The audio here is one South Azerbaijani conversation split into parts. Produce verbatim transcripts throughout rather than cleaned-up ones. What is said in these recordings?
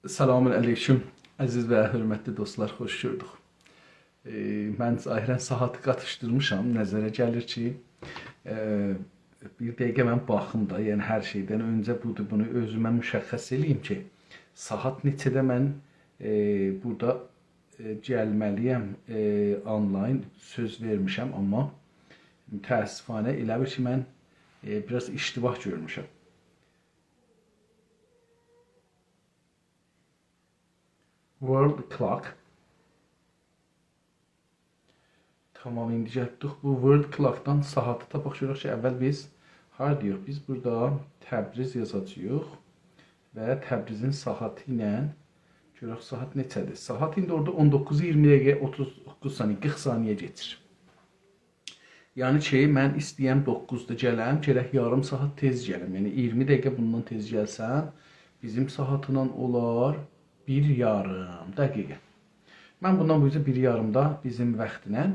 سلام علیکم، عزیز و حؤرمتلی دوستلار، خوش گؤردوک. ائ، من ظاهراً ساعاتی قاتیشدیرمیشام. نظره گلیر کی، ائ، بیر دقیقه من باخیم دا، یعنی هر شئیدن اؤنجه بودور، بونو اؤزومه مشخص ائله‌ییم کی، ساعات نئچه‌ده من، ائ، بورادا، ائ، گلمه‌لی‌یم، ائ، آنلاین سؤز وئرمیشم، آمما متأسفانه ائله بیل کی، من، ائ، بیر آز اشتباه گؤرموشم. World Clock. تامام، ایندی گلدیک بو World Clock-دان ساعاتی تاپاق، گؤرک کی، اول بیز هارداییق. بیز بورادا تبریز یازاجاغیق و تبریزین ساعاتی ایله گؤرک ساعات نئچه‌دیر. ساعات ایندی اورادا اون دوققوز اییرمی دقیقه اوتوز دوققوز ثانیه، قیرخ ثانیه کئچیر. یعنی کی، من ایسته‌یم دوققوزدا گلم، گرک یاریم ساعات تئز گلم. یعنی اییرمی دقیقه بوندان تئز گلسم، بیزیم ساعاتلا اولار بیر یاریم دقیقه. من بوندان بو اوزه بیر یاریمدا بیزیم واختینان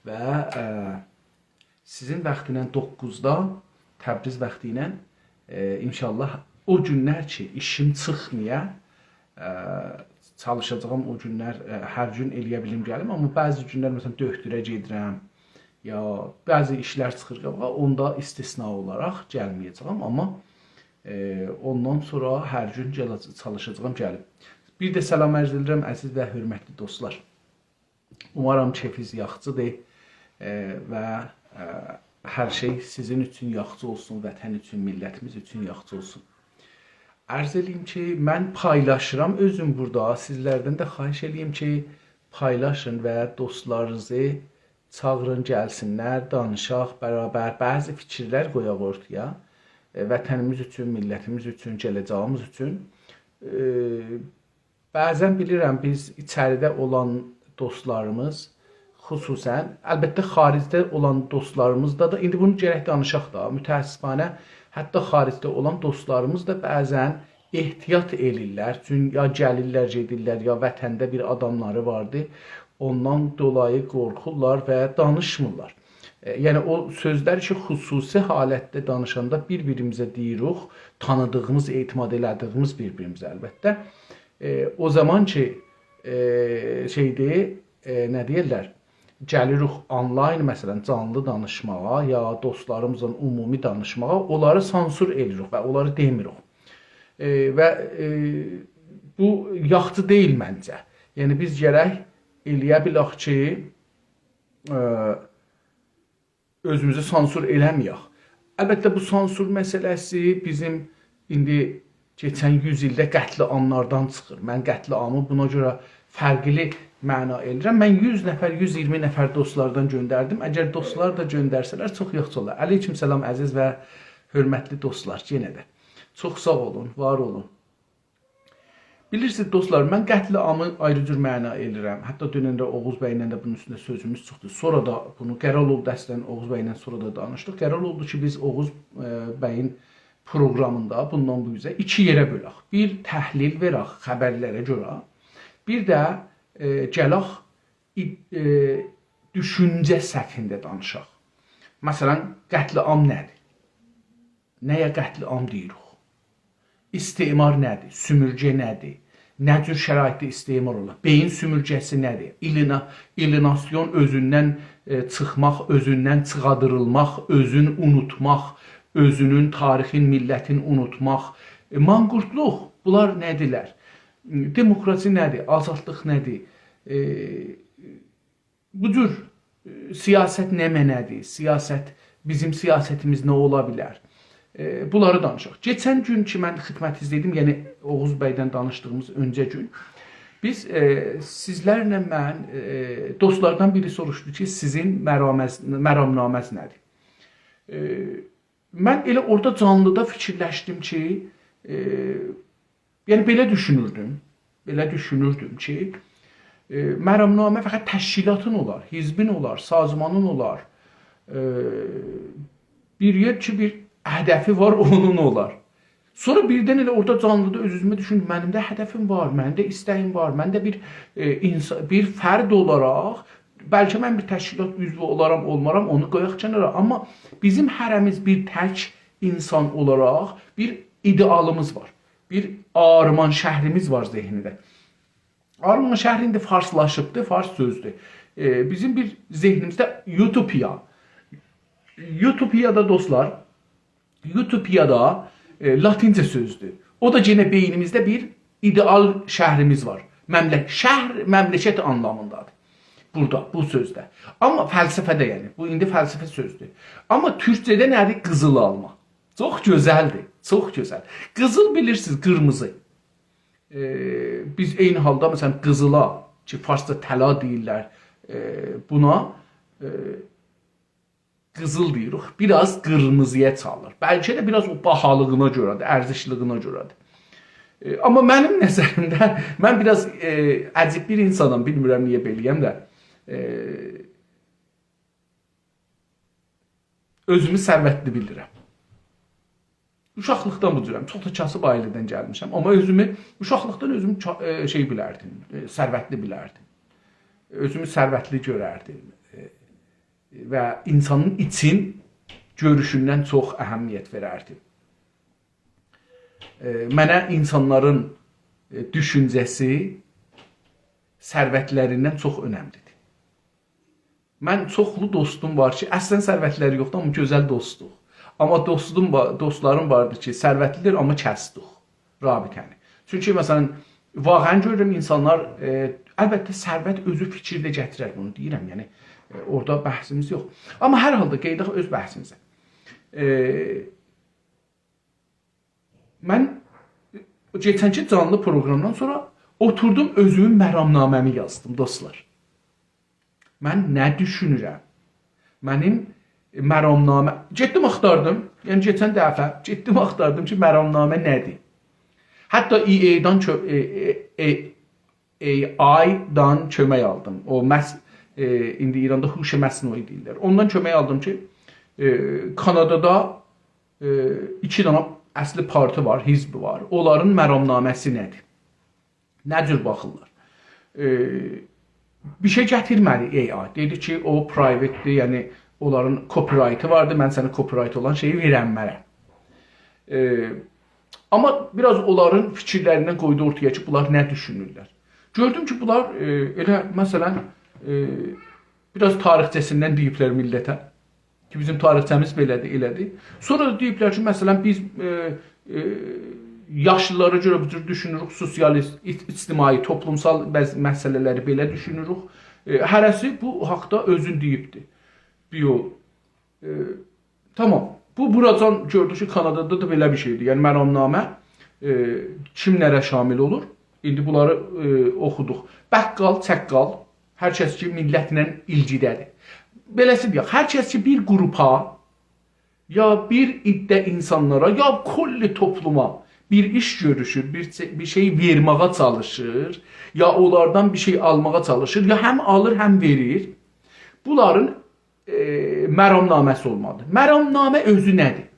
و، ائ، سیزین واختینان دوققوزدا، تبریز واختی ایله، ائ، ان‌شاءالله او گونلر کی، ایشیم چیخمایا، ائ، چالیشاجاغام او گونلر، ائ، هر گون ائلیه بیلیم گلیم، آمما بعضی گونلر، مثلاً، دؤکتوره گئدیرم، یا بعضی ایشلر چیخیر قاباغا، اوندا استثنا اولاراق گلمه‌یه‌جه‌یم، آمما، ائ، اوندان سونرا هر گون گله‌ج-، چالیشاجاغام گلیم. بیر ده سلام عرض ائدیرم، عزیز و حؤرمتلی دوستلار. اومارام کئفینیز یاخشیدیر، ائ، و، ائ، هر شئی سیزین اوچون یاخشی اولسون، وطن اوچون، میللتیمیز اوچون یاخشی اولسون. عرض ائله‌ییم کی، من پایلاشیرام اؤزوم بورادا. سیزلردن ده خواهش ائله‌ییم کی، پایلاشین و دوستلارینیزی چاغیرین، گلسینلر، دانیشاق، برابر بعضی فیکیرلر قویاق اورتایا. ائ، وطنیمیز اوچون، میللتیمیز اوچون، گله‌جه‌ییمیز اوچون. ائ، بعضاً بیلیرم، بیز ایچریده اولان دوستلاریمیز، خصوصاً، البته، خارجده اولان دوستلاریمیزدا دا، ایندی بونو گرک دانیشاق دا، متأسفانه، حتی خارجده اولان دوستلاریمیز دا بعضاً احتیاط ائله‌ییرلر. چون یا گلیرلر، گئدیرلر، یا وطنده بیر آداملاری واردی، اوندان دولایی قورخورلار و دانیشمیرلار. ائ، یعنی، او سؤزلر کی، خصوصی حالتده دانیشاندا بیر-بیریمیزه دئییریک، تانیدیغیمیز، اعتماد ائله‌دیگیمیز بیر-بیریمیزه، البته. ائ، او زامان کی، ائ، شئیدیر، ائ، نه دئییرلر، گلیریک آنلاین، مثلاً، جانلی دانیشماغا یا دوستلاریمیزلا عمومی دانیشماغا، اونلاری سانسور ائله‌ییریک و اونلاری دئمیریک. ائ، و، ائ، بو یاخشی دئییل منجه. یعنی، بیز گرک ائلیه بیلک کی، ائ، اؤزوموزو سانسور ائله‌مه‌یک. البته، بو سانسور مسئله‌سی بیزیم ایندی کئچن یوز ایلده قتل‌عاملاردان چیخیر. من قتل‌عامی بونا گؤره فرقلی معنا ائله‌ییرم. من یوز نفر، یوز اییرمی نفر دوستلاردان گؤندردیم. اگر دوستلار دا گؤندرسه‌لر، چوخ یاخشی اولار. علیکم سلام، عزیز و حؤرمتلی دوستلار، یئنه ده. چوخ ساغ اولون، وار اولون. بیلیرسینیز، دوستلار، من قتل‌عامی آیری جور معنا ائله‌ییرم. حتی دوننلر اوغوز بی‌له ده بونون اوستونده سؤزوموز چیخدی. سونرا دا بونو قرار اولدو، اصلاً اوغوز بی‌له سونرا دا دانیشدیق. قرار اولدو کی، بیز اوغوز، ائ، بیین پروقرامیندا بوندان بو اوزه ایکی یئره بؤلک. بیر، تحلیل وئرک خبرلره گؤره. بیر ده، ائ، گلک، ای-، ائ، دوشونجه سطحینده دانیشاق. مثلاً، قتل‌عام نه‌دیر؟ نه‌یه قتل‌عام دئییریک؟ استعمار نه‌دیر؟ سؤمورگه نه‌دیر؟ نه جور شرایطده استعمار اولور؟ بئیین سؤمورگه‌سی نه‌دیر؟ ایلینا-، الیناسیون، اؤزوندن، ائ، چیخماق، اؤزوندن چیخادیریلماق، اؤزون اونوتماق، اؤزونون، تاریخین، میللتین اونوتماق، ائ، مانقورتلوق، بونلار نه‌دیرلر؟ دموکراسی نه‌دیر؟ آزادلیق نه‌دیر؟ ائ، بو جور، ائ، سیاست نه معنادیر؟ سیاست، بیزیم سیاستیمیز نه اولا بیلر؟ ائ، بونلاری دانیشاق. کئچن گون کی، من خدمتینیزده ایدیم، یعنی اوغوز بی‌دن دانیشدیغیمیز اؤنجه گون، بیز، ائ، سیزلرله من، ائ، دوستلاردان بیری سوروشدو کی، سیزین مرامز-، مرامنامه‌ز نه‌دیر؟ ائ، من ائله اورادا جانلیدا فیکیرلشدیم کی، ائ، یعنی بئله دوشونوردوم، بئله دوشونوردوم کی، ائ، مرامنامه فقط تشکیلاتین اولار، حزبین اولار، سازمانین اولار، ائ، بیر یئر کی، بیر هدفی وار، اونون اولار. سونرا بیردن ائله اورادا جانلیدا اؤز-اؤزومه دوشوندوم، منیم ده هدفیم وار، منیم ده ایسته‌ییم وار، من ده بیر، ائ، اینسا-، بیر فرد اولاراق، بلکه من بیر تشکیلات عضوو اولارام، اولمارام، اونو قویاق کنارا. آمما بیزیم هره‌میز بیر تک اینسان اولاراق بیر ایده‌آلیمیز وار. بیر آرمان‌شهریمیز وار ذهنده. آرمان‌شهر ایندی فارسلاشیبدی، فارس سؤزدور. ائ، بیزیم بیر ذهنیمیزده یوتوپیا. یوتوپیا دا، دوستلار، یوتوپیا دا، ائ، لاتینجه سؤزدور. او دا یئنه بئینیمیزده بیر ایده‌آل شهریمیز وار. مملک-، شهر، مملکت آنلامیندادیر. بورادا، بو سؤزده. آمما فلسفه‌ده، یعنی، بو ایندی فلسفه سؤزدور. آمما تورکجه‌ده نه‌دیر؟ قیزیل آلما. چوخ گؤزلدیر، چوخ گؤزل. قیزیل، بیلیرسینیز، قیرمیزی. ائ، بیز عینی حالدا، مثلا، قیزیلا، کی، فارسجا طلا دئییرلر، ائ، بونا، ائ، قیزیل دئییریک. بیر آز قیرمیزی‌یا چالیر. بلکه ده بیر آز او باهالیغینا گؤره‌دیر، ارزشلیگینه گؤره‌دیر. ائ، آمما منیم نظریمده، من بیر آز، ائ، عجیب بیر اینسانام، بیلمیرم نییه بئله‌یم ده. ائ، اؤزومو ثروتلی بیلیرم. اوشاقلیقدان بو جورم. چوخ دا کاسیب عائله‌دن گلمیشم. آمما اؤزومو، اوشاقلیقدان اؤزومو کا-، ائ، شئی بیلردیم، ائ، ثروتلی بیلردیم. اؤزومو ثروتلی گؤرردیم. ائ، و اینسانین ایچین گؤروشوندن چوخ اهمیت وئرردیم. ائ، منه اینسانلارین، ائ، دوشونجه‌سی ثروتلریندن چوخ اؤنملیدیر. من چوخلو دوستوم وار کی، اصلا ثروتلری یوخدور، آمما گؤزل دوستدور. آمما دوستوم وا-، دوستلاریم واردی کی، ثروتلی‌دیر، آمما کسدیر. رابطه‌نی. چونکی، مثلا، واقعا گؤرورم اینسانلار، ائ، البته، ثروت اؤزو فیکیر ده گتیرر، بونو دئییرم، یعنی، ائ، اورادا بحثیمیز یوخ. آمما هر حالدا قئییدک اؤز بحثیمیزه. ائ، من کئچنکی جانلی پروگرامدان سونرا اوتوردوم، اؤزومون مرامنامه‌می یازدیم، دوستلار. من نه دوشونورم؟ منیم مرامنامه، گئتدیم آختاردیم. یعنی، کئچن دفعه گئتدیم آختاردیم کی، مرامنامه نه‌دیر؟ حتی ای ای دان کؤ-، ائ، ائ، ائ، ای آی دان کؤمک آلدیم. او مس-، ائ، ایندی ایراندا هوش مصنوعی دئییرلر. اوندان کؤمک آلدیم کی، ائ، کانادادا، ائ، ایکی دنه اصلی پارتی وار، حزب وار. اونلارین مرامنامه‌سی نه‌دیر؟ نه جور باخیرلار؟ ائ، بیر شئی گتیرمه‌دی ای آی. دئدی کی، او پرایوتدیر، یعنی اونلارین کپی‌رایتی واردی، من سنه کپی‌رایت اولان شئیی وئرنمرم. ائ، آمما بیر آز اونلارین فیکیرلریندن قویدو اورتایا کی، بونلار نه دوشونورلر. گؤردوم کی، بونلار، ائ، ائله، مثلا، ائ، بیر آز تاریخچه‌سیندن دئییبلر میللته. کی، بیزیم تاریخچه‌میز بئله‌دیر، ائله‌دیر. سونرا دا دئییبلر کی، مثلا، بیز، ائ، ائ، یاشلیلارا گؤره بو جور دوشونوروک، سوسیالیست، اج-، اجتماعی، توپلومسال بز-، مسئله‌لری بئله دوشونوروک. ائ، هره‌سی بو حاقدا اؤزون دئییبدی. بیر یول. ائ، تامام. بو، بوراجان گؤردوک کی، کانادادا دا بئله بیر شئیدیر. یعنی، مرامنامه، ائ، کیملره شامل اولور؟ ایندی بونلاری، ائ، اوخودوق. بقال، چقال، هر کس کی، میللتله ایلگیده‌دیر. بئله‌سی دئیک، هر کس کی، بیر گروپا، یا بیر عده اینسانلارا، یا کلی توپلوما بیر ایش گؤروشور، بیر شئی، بیر شئی وئرمه‌یه چالیشیر، یا اونلاردان بیر شئی آلماغا چالیشیر، یا هم آلیر، هم وئریر. بونلارین، ائ، مرامنامه‌سی اولمالیدیر. مرامنامه اؤزو نه‌دیر؟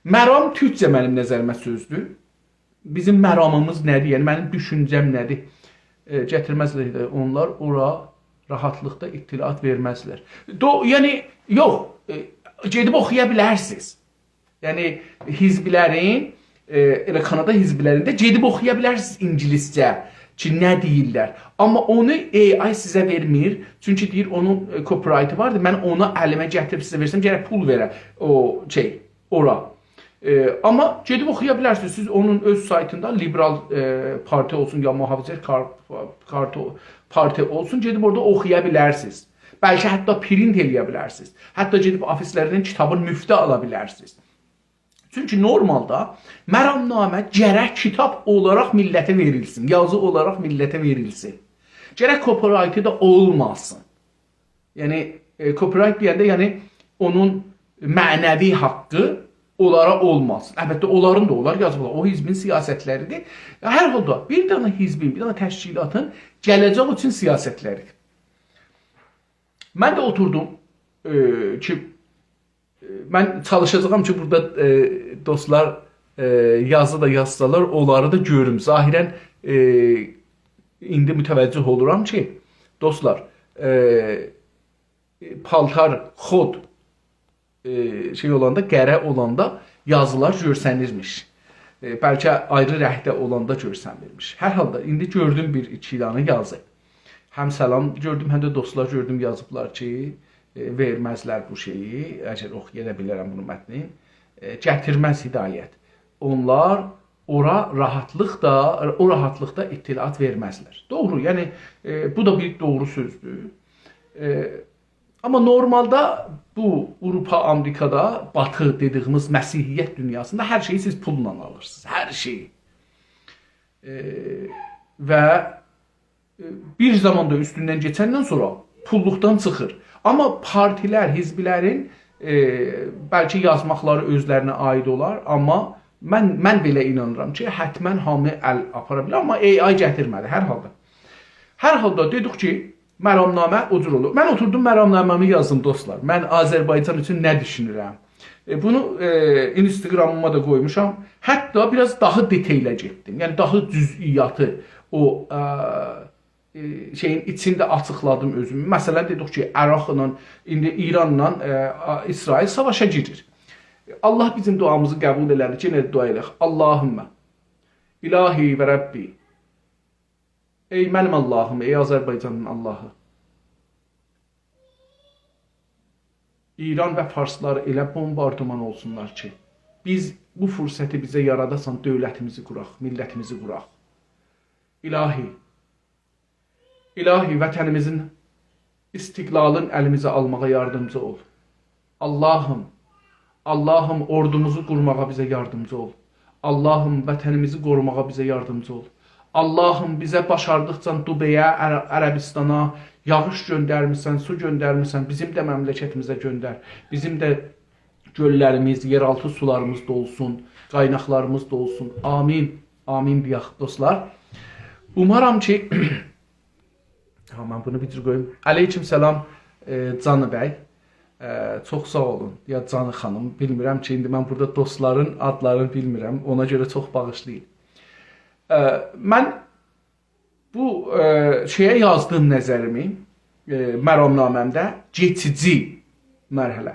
مرام تورکجه منیم نظریمه سؤزدور. بیزیم مرامیمیز نه‌دیر؟ یعنی، منیم دوشونجه‌م نه‌دیر؟ ائ، گتیرمزلر ده، اونلار اورا راحتلیقدا اطلاعات وئرمزلر. دو-، یعنی، یوخ، ائ، گئدیب اوخویا بیلرسینیز. یعنی، حزبلرین، ائ، ائله کانادا حزبلرینده گئدیب اوخویا بیلرسینیز اینگیلیسجه کی، نه دئییرلر. آمما اونو ای آی سیزه وئرمیر. چونکی دئییر، اونون، ائ، کپی‌رایتی واردیر. من اونو الیمه گتیریب سیزه وئرسم، گرک پول وئره او شئی، اورا. ائ، آمما گئدیب اوخویا بیلرسینیز. سیز اونون اؤز سایتیندا لیبرال، ائ، پارتی اولسون، یا محافظه‌کار کار-، کارتی-، پارتی اولسون، گئدیب اورادا اوخویا بیلرسینیز. بلکه حتی پرینت ائله‌یه بیلرسینیز. حتی گئدیب آفیسلریندن کیتابین مفته آلا بیلرسینیز. چونکی نورمالدا مرامنامه گرک کیتاب اولاراق میللته وئریلسین، یازی اولاراق میللته وئریلسین. گرک کپی‌رایتی دا اولماسین. یعنی، ائ، کپی‌رایت دئینده، یعنی اونون معنوی حاقی اونلارا اولماسین. البته، اونلارین دا اولار، یازیبلار. او حزبین سیاستلریدیر. هر حالدا بیر دنه حزبین، بیر دنه تشکیلاتین گله‌جک اوچون سیاستلریدیر. من ده اوتوردوم، ائ، کی، ائ، من چالیشاجاغام کی، بورادا، ائ، دوستلار، ائ، یازی دا یازسالار، اونلاری دا گؤروم. ظاهرا، ائ، ایندی متوجه اولورام کی، دوستلار، ائ، پالتار، خود، ائ، شئی اولاندا، قره اولاندا یازیلار گؤرسنیرمیش. ائ، بلکه آیری رنگده اولاندا گؤرسنمیرمیش. هر حالدا ایندی گؤردوم بیر ایکی دنه یازی. هم سلام گؤردوم، هم ده دوستلار گؤردوم یازیبلار کی، ائ، وئرمزلر بو شئیی، اگر اوخویا دا بیلرم بونون متنین. ائ، گتیرمز هدایت. اونلار اورا راحتلیقدا، او راحتلیقدا اطلاعات وئرمزلر. دوغرو، یعنی، ائ، بو دا بیر دوغرو سؤزدور. ائ، آمما نورمالدا بو آوروپا، آمریکادا، باتی دئدیگیمیز مسیحیت دونیاسیندا هر شئیی سیز پوللا آلیرسینیز، هر شئیی. ائ، و، ائ، بیر زاماندا اوستوندن کئچندن سونرا پوللوقدان چیخیر. آمما پارتیلر، حزبلرین، ائ، بلکه یازماقلاری اؤزلرینه عایید اولار، آمما من، من بئله اینانیرام کی، حتماً هامی ال آپارا بیلر. آمما AI گتیرمه‌دی هر حالدا. هر حالدا دئدیک کی، مرامنامه او جور اولور. من اوتوردوم، مرامنامه‌می یازدیم، دوستلار. من آذربایجان اوچون نه دوشونورم؟ ائ، بونو، ائ، اینستاگرامیما دا قویموشام. حتی بیر آز داها دئتایلا گئتدیم. یعنی داها جزئیاتی او، ائ، ائ، شئیین ایچینده آچیقلادیم اؤزومو. مثلا، دئدیک کی، عراقلا، ایندی ایرانلا، ائ، آ-، اسرائیل ساواشا گیریر. الله بیزیم دعامیزی قبول ائله‌دی. یئنه ده دعا ائله‌یک. اللهم، الهی و ربی، ای منیم اللهیم، ای آذربایجانین اللهی. ایران و فارسلار ائله بومباردمان اولسونلار کی، بیز بو فرصتی بیزه یاراداسان، دؤولتیمیزی قوراق، میللتیمیزی قوراق. الهی، الهی، وطنیمیزین استقلالین الیمیزه آلماغا یاردیمجی اول. اللهیم، اللهیم، اوردوموزو قورماغا بیزه یاردیمجی اول. اللهیم، وطنیمیزی قوروماغا بیزه یاردیمجی اول. اللهیم، بیزه باشاردیقجا دوبایه، عر-، عربستانا یاغیش گؤندرمیسن، سو گؤندرمیسن، بیزیم ده مملکتیمیزه گؤندر. بیزیم ده گؤللریمیز، یئرآلتی سولاریمیز دولسون، قایناقلاریمیز دولسون. آمین، آمین دئیک، دوستلار. اومارام کی، ها، من بونو بیر جور قویوم. علیکم سلام، ائ، جانی بی. ائ، چوخ ساغ اولون، یا جانی خانیم. بیلمیرم کی، ایندی من بورادا دوستلارین آدلارینی بیلمیرم. اونا گؤره چوخ باغیشلایین. ائ، من بو، ائ، شئیه یازدیم نظریمی، ائ، مرامنامه‌مده کئچیجی مرحله.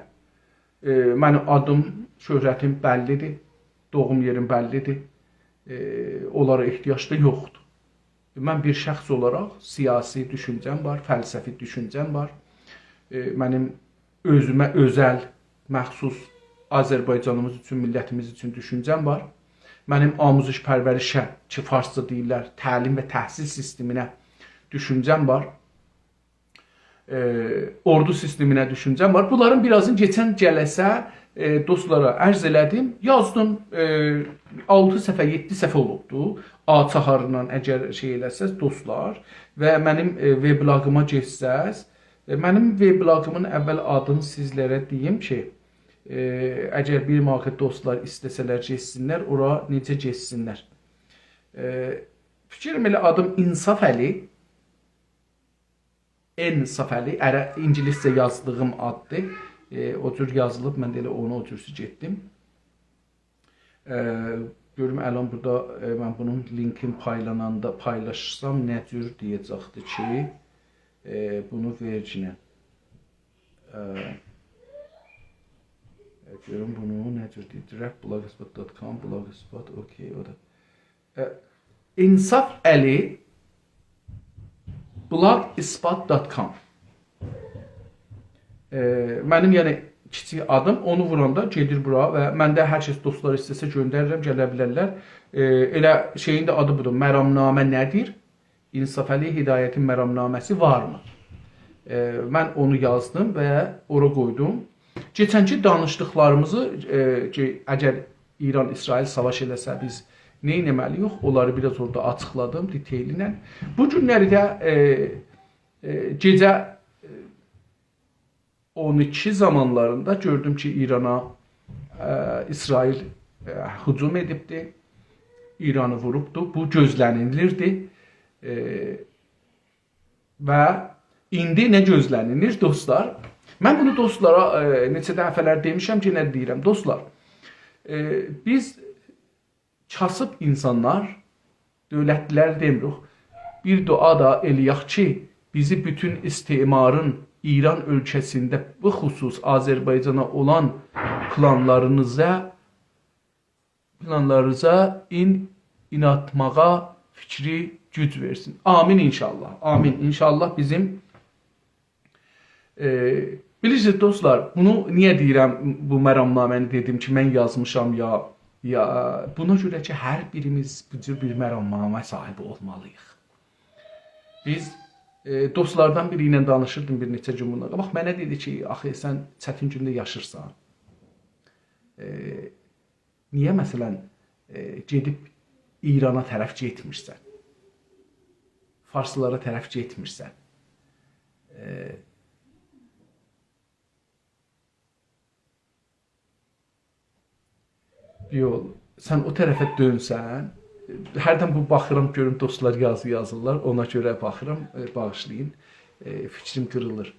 ائ، منیم آدیم، شهرتیم بللی‌دیر، دوغوم یئریم بللی‌دیر. ائ، اونلارا احتیاج دا یوخدور. من بیر شخص اولاراق سیاسی دوشونجه‌م وار، فلسفی دوشونجه‌م وار. ائ، منیم اؤزومه اؤزل، مخصوص آذربایجانیمیز اوچون، میللتیمیز اوچون دوشونجه‌م وار. منیم آموزش پرورشه، کی فارسجا دئییرلر، تعلیم و تحصیل سیستمینه دوشونجه‌م وار. ائ، اوردو سیستمینه دوشونجه‌م وار. بونلارین بیر آزینی کئچن جلسه، ائ، دوستلارا عرض ائله‌دیم. یازدیم، ائ، آلتی صفحه، یئددی صفحه اولوبدو. آ چهاریندان اگر شئی ائله‌سز، دوستلار، و منیم، ائ، وبلاگیما گئتسز، ائ، منیم وبلاگیمین اول آدینی سیزلره دئییم کی، ائ، اگر بیر موقع دوستلار ایسته‌سه‌لر گئتسینلر، اورا نئجه گئتسینلر؟ ائ، فیکریم ائله آدیم انصافعلی، انصافعلی، عره-، اینگیلیسجه یازدیغیم آددیر. ائ، او جور یازیلیب، من ده ائله اونو او جور گئتدیم. ائ، گؤروم الان بورادا، ائ، من بونون لینکین پایلاناندا، پایلاشسام نه جور دئیه‌جکدی کی، ائ، بونو وئرگینن. ائ، ائ، گؤروم بونو نه جور دئییر. Direct blogspot dot com، blogspot، اوکی، او دا. ائ، انصافعلی blogspot dot com. ائ، منیم، یعنی، کیچیک آدیم، اونو ووراندا گئدیر بورا و من ده هر کس دوستلار ایسته‌سه گؤندریرم، گله بیلرلر. ائ، ائله شئیین ده آدی بودور، مرامنامه نه‌دیر؟ انصافعلی هدایتین مرامنامه‌سی وارمی؟ ائ، من اونو یازدیم و اورا قویدوم. کئچنکی دانیشدیقلاریمیزی، ائ، کی، اگر ایران-اسرائیل ساواش ائله‌سه، بیز نه ائتمه‌لی‌ییک؟ اونلاری بیر آز اورادا آچیقلادیم، دیتئیل ایله. بو گونلری ده، ائ، ائ، گئجه، ائ، اون ایکی زامانلاریندا گؤردوم کی، ایرانا، ائ، اسرائیل، ائ، هجوم ائدیبدی، ایرانی ووروبدو. بو گؤزله‌نیلیردی. ائ، و ایندی نه گؤزله‌نیلیر، دوستلار؟ من بونو دوستلارا، ائ، نئچه دفعه‌لر دئمیشم، یئنه ده دئییرم، دوستلار. ائ، بیز کاسیب اینسانلار، دؤولتلی‌لر دئمیریک، بیر دعا دا ائله‌یک کی، بیزی بوتون استعمارین ایران اؤلکه‌سینده، بخصوص آذربایجانا اولان پلانلارینیزا پلانلارینیزا این-، ایناتماغا فیکری گوج وئرسین. آمین ان‌شاءالله. آمین. ان‌شاءالله بیزیم، ائ، بیلیرسینیز، دوستلار، بونو نییه دئییرم، بو مرامنامه‌نی دئدیم کی، من یازمیشام یا، یا، بونا گؤره کی، هر بیریمیز بو جور بیر مرامنامه صاحیبی اولمالی‌ییق. بیز، ائ، دوستلاردان بیری ایله دانیشیردیم بیر نئچه گون بوندان قاباق. منه دئدی کی، «آخی، سن چتین گونده یاشیرسان. ائ، نییه، مثلا، ائ، گئدیب ایرانا طرف گئتمیرسن؟ فارسلارا طرف گئتمیرسن؟» ائ، یول، سن او طرفه دؤنسن، هردن بو باخیرام، گؤروم دوستلار یازی یازیرلار، اونا گؤره باخیرام، ائ، باغیشلایین، ائ، فیکریم قیریلیر.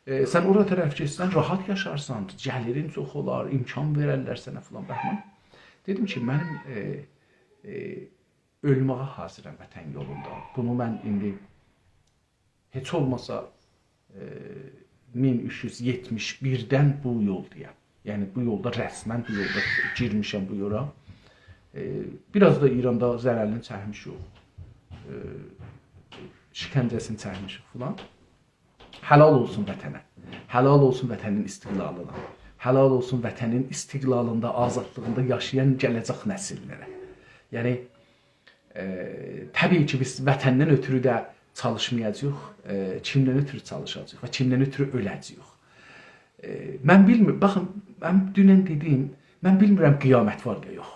ائ، سن اورا طرف گئتسن، راحت یاشارسان، گلیرین چوخ اولار، امکان وئررلر سنه فلان بهمان. دئدیم کی، منیم، ائ، ائ، اؤلمه‌یه حاضرام وطن یولوندا. بونو من ایندی هئچ اولماسا، ائ، مین اوچ یوز یئتمیش بیردن بو یولدایام. یعنی بو یولدا رسما بو یولدا گیرمیشم بو یولا. ائ، بیر آز دا ایراندا ضررینی چکمیشیک. ائ، شکنجه‌سینی چکمیشیک فلان. حلال اولسون وطنه. حلال اولسون وطنین استقلالینا. حلال اولسون وطنین استقلالیندا، آزادلیغیندا یاشایان گله‌جک نسیللره. یعنی، ائ، طبیعی کی، بیز وطندن اؤترو ده چالیشمایاجاغیق، ائ، کیمدن اؤترو چالیشاجاغیق و کیمدن اؤترو اؤله‌جه‌ییک؟ ائ، من بیلمیرم، باخین، من دونن دئدیم، من بیلمیرم قیامت وار یا یوخ.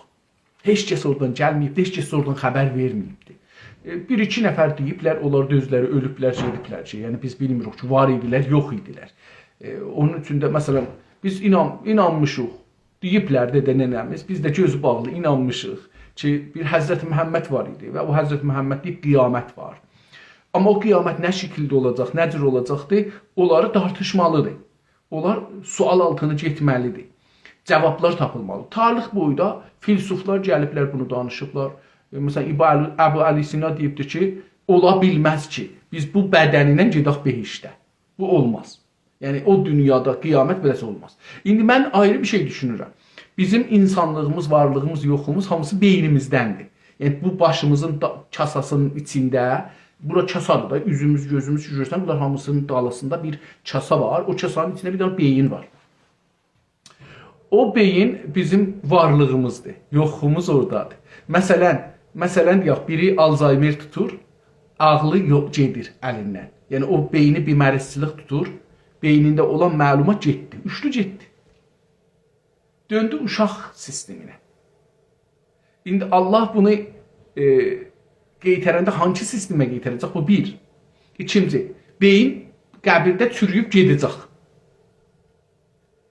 هئچ کس اورادان گلمه‌ییبدی، هئچ کس اورادان خبر وئرمه‌ییبدی. ائ، بیر-ایکی نفر دئییبلر، اونلار دا اؤزلری اؤلوبلر، گئدیبلر کی، یعنی بیز بیلمیریک کی، وار ایدیلر، یوخ ایدیلر. ائ، اونون اوچون ده، مثلا، بیز اینان-، اینانمیشیق، دئییبلر دده ننه‌میز، بیز ده گؤزو باغلی اینانمیشیق کی، بیر حضرت محمد وار ایدی و او حضرت محمد دئییب، قیامت وار. آمما او قیامت نه شکیلده اولاجاق، نه جور اولاجاقدی، اونلاری تارتیشمالیدیر. اونلار سؤال آلتینا گئتمه‌لیدیر. جاوابلار تاپیلمالی. تاریخ بویو دا فیلسوفلار گلیبلر، بونو دانیشیبلار. ائ، مثلا، ابو علی، ابو علی سینا دئییبدیر کی، اولا بیلمز کی، بیز بو بدنینن گئدک بهشته. بو اولماز. یعنی، او دونیادا قیامت بئله‌سی اولماز. ایندی من آیری بیر شئی دوشونورم. بیزیم اینسانلیغیمیز، وارلیغیمیز، یوخلوغوموز هامیسی بئینیمیزدندیر. یعنی، بو باشیمیزین دا-، کاساسینین ایچینده، بورا کاسادیر دا، اوزوموز، گؤزوموز کی گؤرسن، بونلار هامیسینین دالیسیندا بیر کاسا وار. او کاسانین ایچینده بیر دنه بئیین وار. او بئیین بیزیم وارلیغیمیزدیر، یوخلوغوموز اورادادیر. مثلا، مثلا، دئیک، بیری آلزایمر توتور، عاغلی یوخ، گئدیر الیندن. یعنی، او بئینی بیمارستلیق توتور، بئینینده اولان معلومات گئتدی، اوچدو گئتدی. دؤندو اوشاق سیستمینه. ایندی الله بونو، ائ، قئیترنده هانسی سیستمه قئیتره‌جک؟ بو بیر. ایکینجی، بئیین قبیرده چورویوب گئده‌جک.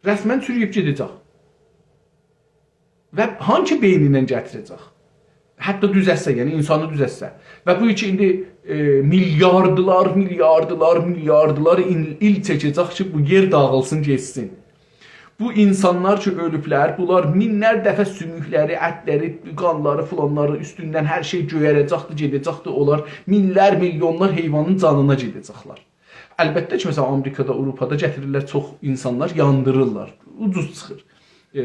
رسما چورویوب گئده‌جک. و هانسی بئینینن گتیره‌جک؟ حتی دوزلتسه، یعنی اینسانی دوزلتسه. و بو کی ایندی، ائ، میلیاردلار، میلیاردلار، میلیاردلار ایل، ایل چکه‌جک کی، بو یئر داغیلسین، گئتسین. بو اینسانلار کی اؤلوبلر، بونلار مینلر دفعه سوموکلری، اتلری، قانلاری، فلانلاری اوستوندن هر شئی گؤیره‌جکدی، گئده‌جکدی. اونلار مینلر، میلیونلار حیوانین جانینا گئده‌جکلر. البته کی، مثلا، آمریکادا، آوروپادا گتیریرلر چوخ اینسانلار، یاندیریرلار. اوجوز چیخیر. ائ،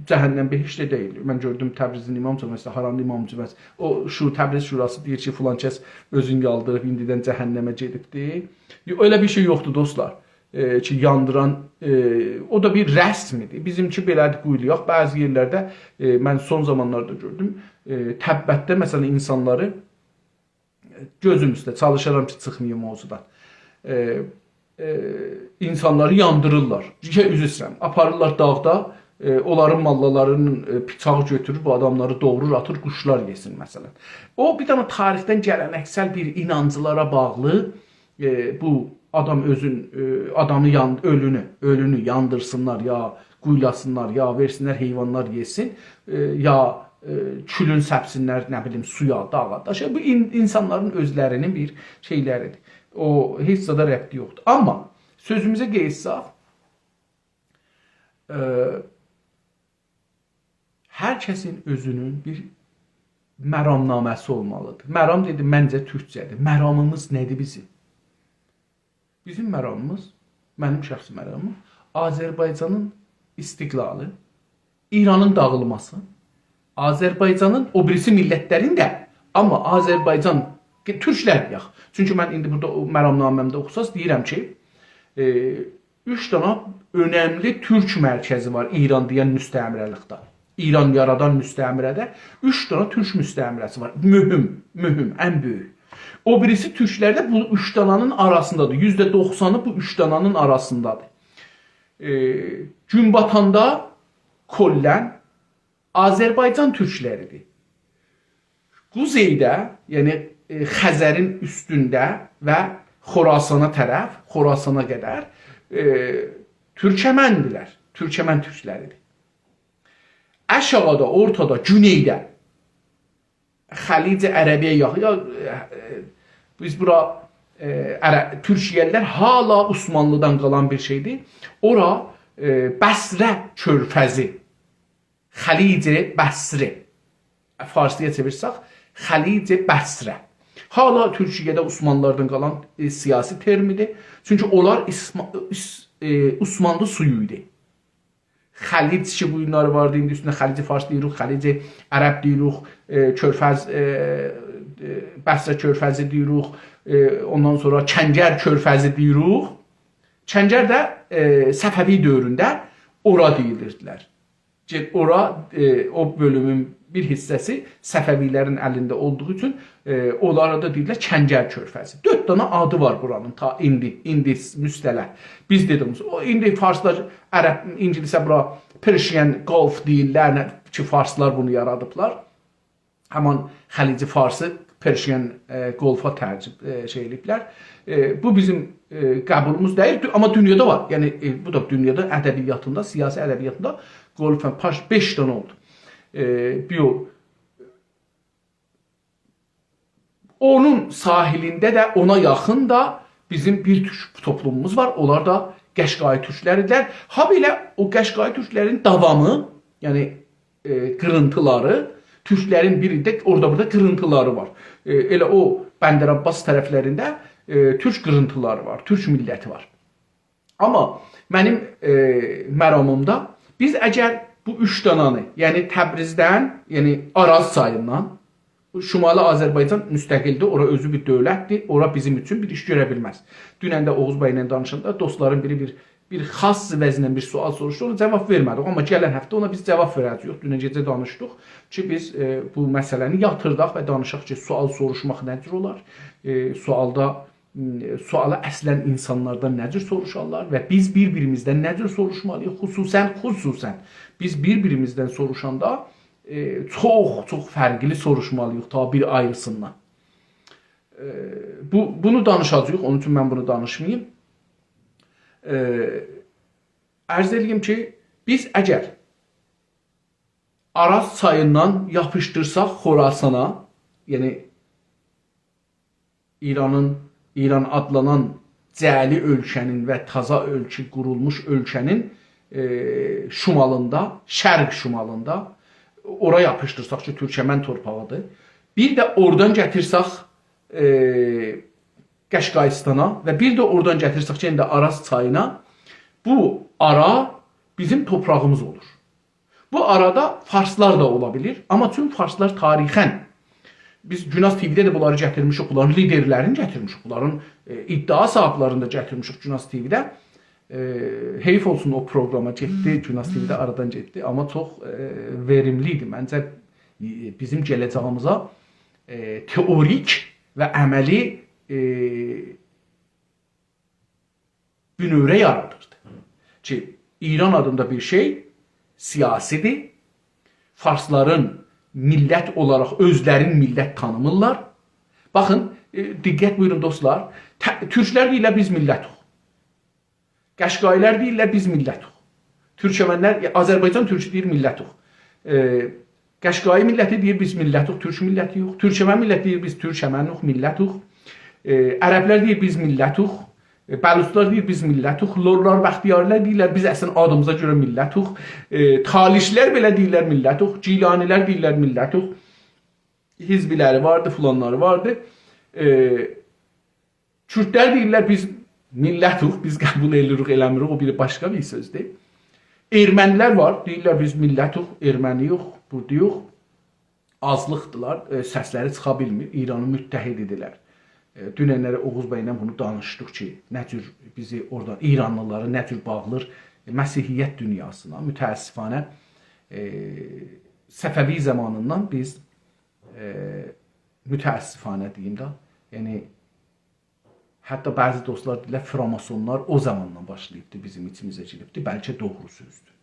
جهنم بهشت ده دئییل. من گؤردوم تبریزین امام جمعه‌سی، هاراندا امام جمعه‌سی. او شو-، تبریز شوراسی دئییر کی، فلان کس اؤزون یاندیریب، ایندیدن جهنمه گئدیبدی. یو-، ائله بیر شئی یوخدور، دوستلار. ائ، کی، یاندیران، ائ، او دا بیر رسم ایدی. بیزیمکی بئله‌دیر، قویولایاق. بعضی یئرلرده، ائ، من سون زامانلاردا گؤردوم، ائ، تبتده، مثلا، اینسانلاری گؤزوم اوسته، چالیشارام کی، چیخماییم موضوعدان. ائ، ائ، اینسانلاری یاندیریرلار. شئی، عذر ایسته‌ییرم، آپاریرلار داغدا، ائ، اونلارین ماللالارینین، ائ، بیچاغی گؤتورور، بو آداملاری دوغرور، آتیر، قوشلار یئسین، مثلا. او، بیر دنه تاریخدن گله‌نکسل بیر اینانجلارا باغلی، ائ، بو آدام اؤزون، ائ، آدامی یان-، اؤلونو، اؤلونو یاندیرسینلار، یا قویولاسینلار، یا وئرسینلر حیوانلار یئسین، ائ، یا، ائ، کولون سپسینلر، نه بیلیم، سویا، داغا، داشا. بو این-، اینسانلارین اؤزلرینین بیر شئیلریدیر. او، هئچ زادا ربطی یوخدور. آمما سؤزوموزه قئییتسک، ائ، هر کسین اؤزونون بیر مرامنامه‌سی اولمالیدیر. مرام دئدیم، منجه تورکجه‌دیر. مرامیمیز نه‌دیر بیزیم؟ بیزیم مرامیمیز، منیم شخصی مرامیم، آذربایجانین استقلالی، ایرانین داغیلماسی، آذربایجانین او بیریسی میللتلرین ده، آمما آذربایجان، تورکلر دئیک. چونکی من ایندی بورادا او مرامنامه‌مده اوخوساز دئییرم کی، ائ، اوچ دانا اؤنملی تورک مرکزی وار ایران دئین مستعمره‌لیکده. ایران یارادان مستعمره‌ده اوچ دانا تورک مستعمره‌سی وار. مهم، مهم، ان بؤیوک. او بیریسی تورکلر ده بو اوچ دانانین آراسیندادیر. یوزده دوخسانی بو اوچ دانانین آراسیندادیر. ائ، گون‌باتاندا کلاً آذربایجان تورکلریدیر. قوزئیده، یعنی، ائ، خزرین اوستونده و خوراسانا طرف، خوراسانا قدر، ائ، تورکمندیلر، تورکمن تورکلریدیر. آشاغیدا، اورتادا، گونئیده، خلیج عربیه یاخین، یا، ائ، بیز بورا، ائ، عر-، تورکیه‌لیلر حالا عثمانلیدان قالان بیر شئیدیر. اورا، ائ، بصره کؤرفزی، خلیج بصره. فارسی‌یا چئویرسک، خلیج بصره. حالا تورکیه‌ده عثمانلیلاردان قالان، ائ، سیاسی ترمیدیر. چونکی اونلار ایسما-، ایس-، ائ، عثمانلی سویو ایدی. خلیج کی، بو گونلری واردی، ایندی اوستونه خلیج فارس دئییریک، خلیج عرب دئییریک، ائ، کؤرفز، ائ، ائ، بصره کؤرفزی دئییریک، ائ، اوندان سونرا کنگر کؤرفزی دئییریک. کنگر ده، ائ، صفوی دؤورونده اورا دئییلیردیلر. گئت اورا، ائ، او بؤلومون بیر حیصه‌سی صفوی‌لرین الینده اولدوغو اوچون، ائ، اونلارا دا دئییرلر کنگر کؤرفزی. دؤرد دانا آدی وار بورانین تا ایندی، ایندی مصطلح. بیز دئدیگیمیز، او ایندی فارسلار، عرب، اینگیلیسه بورا Persian Gulf دئییرلر، نه، کی فارسلار بونو یارادیبلار. همان خلیج فارسی Persian، ائ، گلفا ترجمه، ائ، شئی ائله‌ییبلر. ائ، بو بیزیم، ائ، قبولوموز دئییل، دو-، آمما دونیادا وار. یعنی، ائ، بو دا دونیادا ادبیاتیندا، سیاسی ادبیاتیندا گلف پاش بئش دنه اولدو. ائ، بیر یول. اونون ساحلینده ده اونا یاخین دا بیزیم بیر تورک توپلوموموز وار. اونلار دا قشقایی تورکلریدیرلر. هابئله او قشقایی تورکلرین داوامی، یعنی، ائ، قیرینتیلاری، تورکلرین بیرینده اورادا بورادا قیرینتیلاری وار. ائ، ائله او بندرعباس طرفلرینده، ائ، تورک قیرینتیلاری وار، تورک میللتی وار. آمما منیم، ائ، مرامیمدا بیز اگر بو اوچ دانانی، یعنی تبریزدن، یعنی آراز چاییندان، شمالی آذربایجان مستقلدیر، اورا اؤزو بیر دؤولتدیر، اورا بیزیم اوچون بیر ایش گؤره بیلمز. دونن ده اوغوز بی‌له دانیشاندا دوستلارین بیری بیر، بیر خاص وضعینن بیر سؤال سوروشدو، اونا جاواب وئرمه‌دیک. آمما گلن هفته اونا بیز جاواب وئره‌جه‌ییک. دونن گئجه دانیشدیق کی، بیز، ائ، بو مسئله‌نی یاتیرداق و دانیشاق کی، سؤال سوروشماق نه جور اولار؟ ائ، سؤالدا، م، سؤالی اصلاً اینسانلاردان نه جور سوروشارلار و بیز بیر-بیریمیزدن نه جور سوروشمالی‌ییق؟ خصوصاً، خصوصاً بیز بیر-بیریمیزدن سوروشاندا، ائ، چوخ، چوخ فرقلی سوروشمالی‌ییق تا بیر آیریسیندان. ائ، بو، بونو دانیشاجاغیق، اونون اوچون من بونو دانیشماییم. ائ، عرض ائله‌ییم کی، بیز اگر آراز چاییندان یاپیشدیرساق خوراسانا، یعنی ایرانین، ایران آدلانان جعلی اؤلکه‌نین و تازا اؤلکه، قورولموش اؤلکه‌نین، ائ، شمالیندا، شرق شمالیندا، اورا یاپیشدیرساق کی، تورکمن تورپاغیدیر. بیر ده اورادان گتیرسک، ائ، قشقاییستانا و بیر ده اورادان گتیرسک کی، ایندی آراز چایینا، بو آرا بیزیم تورپاغیمیز اولور. بو آرادا فارسلار دا اولا بیلیر. آمما چون فارسلار تاریخاً، بیز گوناز تی‌وی‌ده ده بونلاری گتیرمیشیک، بونلارین لیدرلرینی گتیرمیشیک، بونلارین، ائ، ادعا صاحیبلرینی ده گتیرمیشیک گوناز تی‌وی‌ده. ائ، حیف اولسون او پروگراما گئتدی، گوناز تی‌وی‌ده آرادان گئتدی. آمما چوخ، ائ، وئریملی ایدی. منجه، ائ، بیزیم گله‌جه‌ییمیزه، ائ، تئوریک و عملی، ائ، بونؤوره یارادیردی. کی، ایران آدیندا بیر شئی سیاسی‌دیر. فارسلارین میللت اولاراق اؤزلرین میللت تانیمیرلار. باخین، ائ، دقت بویورون دوستلار. ت-، تورکلر دئییرلر، «بیز میللتوخ.» قشقاییلر دئییرلر، «بیز میللتوخ.» تورکمنلر، ائ، آذربایجان تورکو دئییر، «میللتوخ.» ائ، قشقایی میللتی دئییر، «بیز میللتوخ، تورک میللتی‌یوخ.» تورکمن میللتی دئییر، «بیز تورکمنوخ، میللتوخ.» ائ، عربلر دئییر، «بیز میللتوخ.» ائ، بلوچلار دئییر، «بیز میللتوخ.» لورلار، بختیاری‌لر دئییرلر، «بیز اصلاً آدیمیزا گؤره میللتوخ.» ائ، تالیش‌لر بئله دئییرلر، «میللتوخ.» گیلانی‌لر دئییرلر، «میللتوخ.» حزبی‌لری واردی، فلانلاری واردی. ائ، کوردلر دئییرلر، «بیز میللتوخ، بیز قبول ائدیریک، ائله‌میریک»، او بیری باشقا بیر سؤزدور. ارمنی‌لر وار، دئییرلر، «بیز میللتوخ، ارمنی‌یوخ، بوردایوخ.» آزلیقدیلار، ائ، سسلری چیخا بیلمیر، ایرانین متحدی‌دیرلر. ائ، دوننلری اوغوز بی‌له بونو دانیشدیق کی، نه جور بیزی اورادا ایرانلیلاری نه جور باغلیر، ائ، مسیحیت دونیاسینا. متأسفانه، ائ، صفوی زامانیندان بیز، ائ، متأسفانه دئییم ده، یعنی حتی بعضی دوستلار دئییرلر، فراماسونلار او زاماندان باشلاییبدی، بیزیم ایچیمیزه گیریبدی. بلکه دوغرو سؤزدور.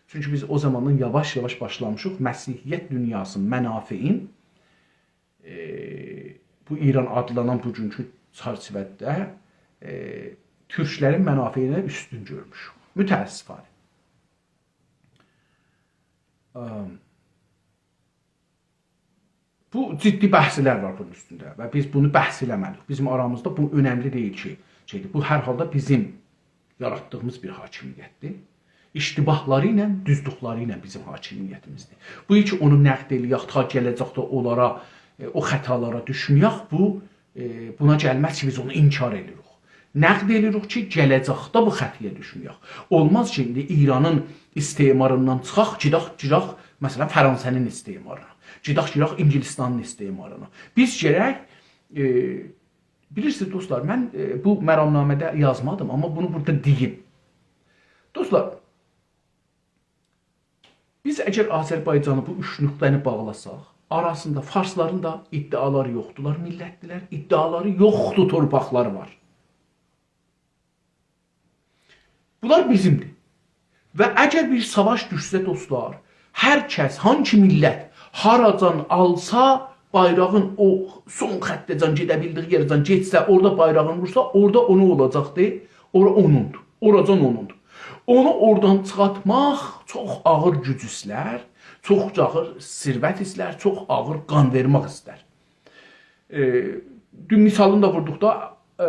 چونکی بیز او زاماندان یاواش-یاواش باشلامیشیق مسیحیت دونیاسی‌نین منافعین، ائ، بو ایران آدلانان بوگونکو چرچیوه‌ده، ائ، تورکلرین منافعینه اوستون گؤرموشوک. متأسفانه. ام، بو جدی بحثلر وار بونون اوستونده و بیز بونو بحث ائله‌مه‌لی‌ییک. بیزیم آرامیزدا بو اؤنملی دئییل کی، شئیدیر. بو هر حالدا بیزیم یاراتدیغیمیز بیر حاکمیتدیر. اشتباهلاری ایله، دوزلوکلری ایله بیزیم حاکمیتیمیزدیر. بو کی اونو نقد ائله‌یک، تا گله‌جکده اونلارا، ائ، او خطالارا دوشمه‌یک، بو ائ، بونا گلمز کی، بیز اونو انکار ائدیریک. نقد ائدیریک کی، گله‌جکده بو خطایا دوشمه‌یک. اولماز کی، ایندی ایرانین استعماریندان چیخاق، گئدک، گیرک، مثلا، فرانسه‌نین استعمارینا. گئدک، گیرک اینگیلیستانین استعمارینا. بیز گرک، ائ، بیلیرسینیز، دوستلار، من، ائ، بو مرامنامه‌ده یازمادیم، آمما بونو بورادا دئییم. دوستلار، بیز اگر آذربایجانی بو اوچ نقطه‌نی باغلاساق، آراسیندا فارسلارین دا ادعالاری یوخدولار، میللتدیلر، ادعالاری یوخدور، تورپاقلاری وار. بونلار بیزیمدیر. و اگر بیر ساواش دوشسه، دوستلار، هر کس، هانسی میللت هاراجان آلسا، بایراغین او سون خطه‌جن گئده بیلدیگی یئره‌جن گئتسه، اورادا بایراغین وورسا، اورادا اونون اولاجاقدیر، اورا اونوندور. اوراجان اونوندور. اونو اورادان چیخارتماق چوخ آغیر گوج ایستر، چوخ آغیر ثروت ایستر، چوخ آغیر قان وئرمک ایستر. ائ، دون مثالینی دا ووردوق دا، ائ،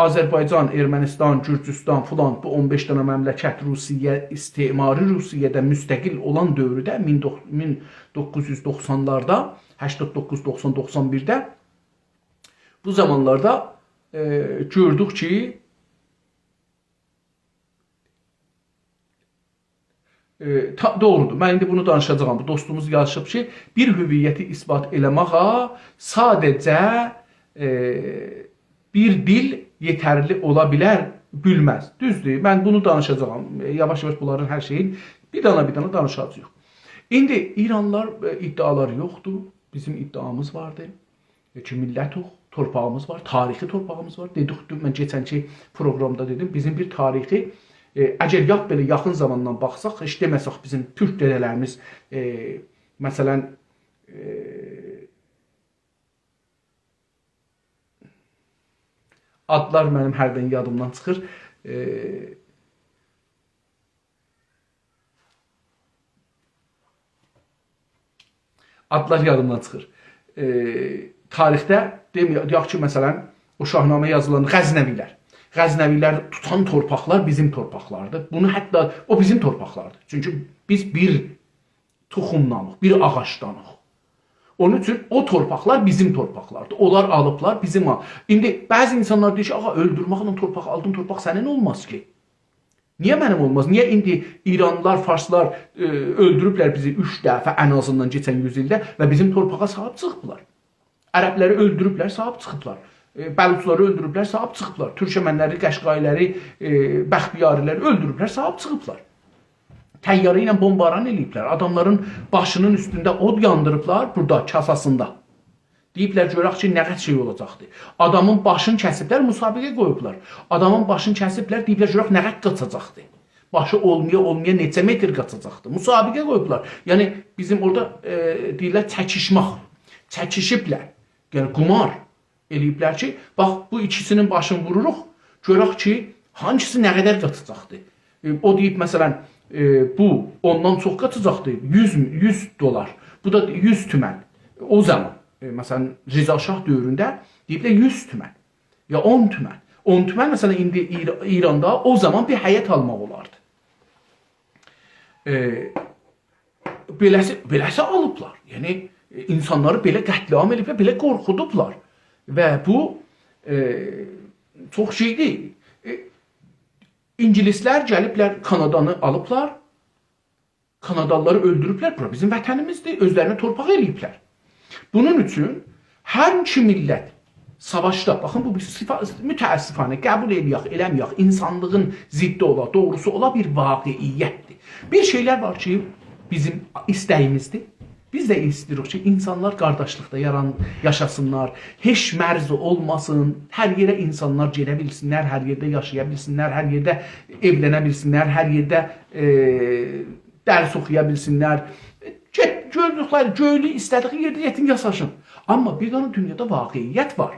آذربایجان، ارمنستان، گورجوستان فلان، بو اون بئش دنه مملکت روسیه، استعماری روسیه‌ده مستقل اولان دؤورده، مین دوخ-، مین دوققوز یوز دوخسانلاردا، هشتاد دوققوز، دوخسان، دوخسان بیرده، بو زامانلاردا، ائ، گؤردوک کی، ائ، تا-، دوغرودور. من ایندی بونو دانیشاجاغام. بو دوستوموز یازیب کی، بیر هویتی اثبات ائله‌مه‌یه ساده‌جه، ائ، بیر دیل یئترلی اولا بیلر، بیلمز. دوزدور، من بونو دانیشاجاغام. ائ، یاواش-یاواش بونلارین هر شئیین بیر دانا بیر دانا دانیشاجاغیق. ایندی ایرانلیلار، ائ، ادعالاری یوخدور. بیزیم ادعامیز واردیر. ائ، کی، میللتوخ، تورپاغیمیز وار، تاریخی تورپاغیمیز وار. دئدیک، دون من کئچنکی پروگرامدا دئدیم، بیزیم بیر تاریخی، ائ، اگر یاپ بئله یاخین زاماندان باخساق، هئچ دئمه‌سک، بیزیم تورک دده‌لریمیز، ائ، مثلا، ائ، آدلار منیم هردن یادیمدان چیخیر. ائ، آدلار یادیمدان چیخیر. ائ، تاریخده دئمه-، دئیک کی، مثلا، او شاهنامه یازیلاندا غزنوی‌لر. غزنوی‌لر توتان تورپاقلار بیزیم تورپاقلاردیر. بونو حتی او بیزیم تورپاقلاردیر. چونکی بیز بیر توخومدانیق، بیر آغاجدانیق. اونون اوچون او تورپاقلار بیزیم تورپاقلاردیر. اونلار آلیبلار، بیزیم آ-، ایندی بعضی اینسانلار دئییر کی، «آغا، اؤلدورمکله تورپاق آلدین، تورپاق سنین اولماز کی.» نییه منیم اولماز؟ نییه ایندی ایرانلیلار، فارسلار، ائ، اؤلدوروبلر بیزی اوچ دفعه ان آزیندان کئچن یوز ایلده و بیزیم تورپاغا صاحیب چیخیبلار؟ عربلری اؤلدوروبلر، صاحیب چیخیبلار. ائ، بلوچلاری اؤلدوروبلر، صاحیب چیخیبلار. تورکمنلری، قشقایی‌لری، ائ، بختیاری‌لری اؤلدوروبلر، صاحیب چیخیبلار. طیاره ایله بمباران ائله‌ییبلر. آداملارین باشینین اوستونده اود یاندیریبلار، بورادا، کاساسیندا. دئییبلر، گؤرک کی، نه قدر شئی اولاجاقدی. آدامین باشینی کسیبلر، مسابقه قویوبلار. آدامین باشینی کسیبلر، دئییبلر، گؤرک نه قدر قاچاجاقدی. باشی اولمایا، اولمایا نئچه متر قاچاجاقدی. مسابقه قویوبلار. یعنی، بیزیم اورادا، ائ، دئییرلر، چکیشمک. چکیشیبلر. یعنی، قومار ائله‌ییبلر کی، باخ، بو ایکیسینین باشینی ووروروق، گؤرک کی، هانگیسی نه قدر قاچاجاقدی. ائ، او دئییب، مثلا، ائ، بو اوندان چوخ قاچاجاقدی، یوز، یوز دلار. بو دا یوز تومن. او زامان، ائ، مثلا، رضا شاه دؤورونده دئییبلر یوز تومن. یا اون تومن. اون تومن، مثلا، ایندی ایر-، ایراندا او زامان بیر حیط آلماق اولاردی. ائ، بئله‌سی، بئله‌سی آلیبلار. یعنی، ائ، اینسانلاری بئله قتل‌عام ائدیبلر، بئله قورخودوبلار. و بو، ائ، چوخ شئیدیر. ائ، اینگیلیسلر گلیبلر، کانادانی آلیبلار. کانادالیلاری اؤلدوروبلر. بورا بیزیم وطنیمیزدیر. اؤزلرینه تورپاق ائله‌ییبلر. بونون اوچون هر ایکی میللت ساواشدا، باخین، بو بیر صفا-، متأسفانه، قبول ائله‌یک، ائله‌مه‌یک، اینسانلیغین ضدی اولا، دوغروسو اولا، بیر واقعیتدیر. بیر شئیلر وار کی، بیزیم ایسته‌ییمیزدیر. بیز ده ایسته‌ییریک کی، اینسانلار قارداشلیقدا یاران-، یاشاسینلار، هئچ مرزی اولماسین، هر یئره اینسانلار گئده بیلسینلر، هر یئرده یاشایا بیلسینلر، هر یئرده ائولنه بیلسینلر، هر یئرده، ائ، درس اوخویا بیلسینلر. گئت-، گؤردوکلری، گؤیلو ایسته‌دیگی یئرده گئتسین، یاشاسین. آمما بیر دنه دونیادا واقعیت وار.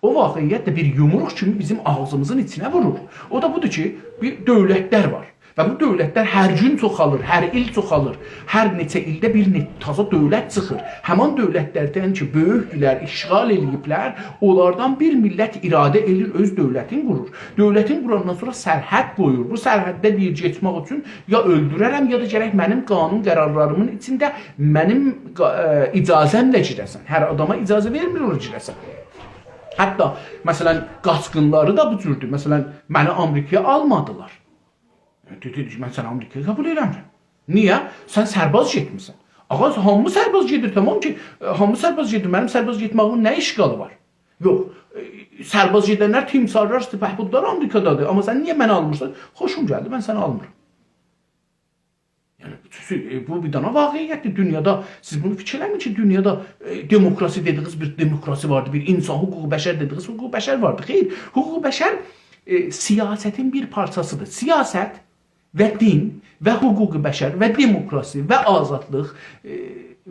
او واقعیت ده بیر یومروق کیمی بیزیم آغزیمیزین ایچینه وورور. او دا بودور کی، بیر دؤولتلر وار. و بو دؤولتلر هر گون چوخالیر، هر ایل چوخالیر. هر نئچه ایلده بیر نئ-، تازا دؤولت چیخیر. همان دؤولتلردن کی، بؤیوکدولر، اشغال ائله‌ییبلر، اونلاردان بیر میللت اراده ائله‌ییر، اؤز دؤولتین قورور. دؤولتین قوراندان سونرا سرحد قویور. بو سرحدده دئییر، کئچمک اوچون یا اؤلدوررم، یا دا گرک منیم قانون قرارلاریمین ایچینده منیم قا-، ائ، اجازه‌مله گیره‌سن. هر آداما اجازه وئرمیر اورا گیره‌سن. حتی، مثلا، قاچقینلاری دا بو جوردور. مثلا، منی آمریکایا آلمادیلار. دئدی، دئدی کی، «من سنی آمریکایا قبول ائله‌میرم.» نییه؟ سن سرباز گئتمیسن. آغا، هامی سرباز گئدیر، تامام کی، ائ، هامی سرباز گئدیر. منیم سرباز گئتمه‌ییمین نه اشکالی وار؟ یوخ، ائ، سرباز گئدنلر تیمسارلار، سپهبدلار آمریکادادیر. آمما سن نییه منی آلمیرسان؟ خوشوم گلدی، من سنی آلمیرام. یعنی، بو، ائ، بو بیر دنه واقعیتدیر دونیادا. سیز بونو فیکیر ائله‌مه‌یین کی، دونیادا، ائ، دموکراسی دئدیگینیز بیر دموکراسی واردی، بیر اینسان، حقوق بشر دئدیگینیز حقوق بشر واردی. خیر، حقوق بشر، ائ، سیاستین بیر پارچاسیدیر. سیاست و دین و حقوق بشر و دموکراسی و آزادلیق، ائ،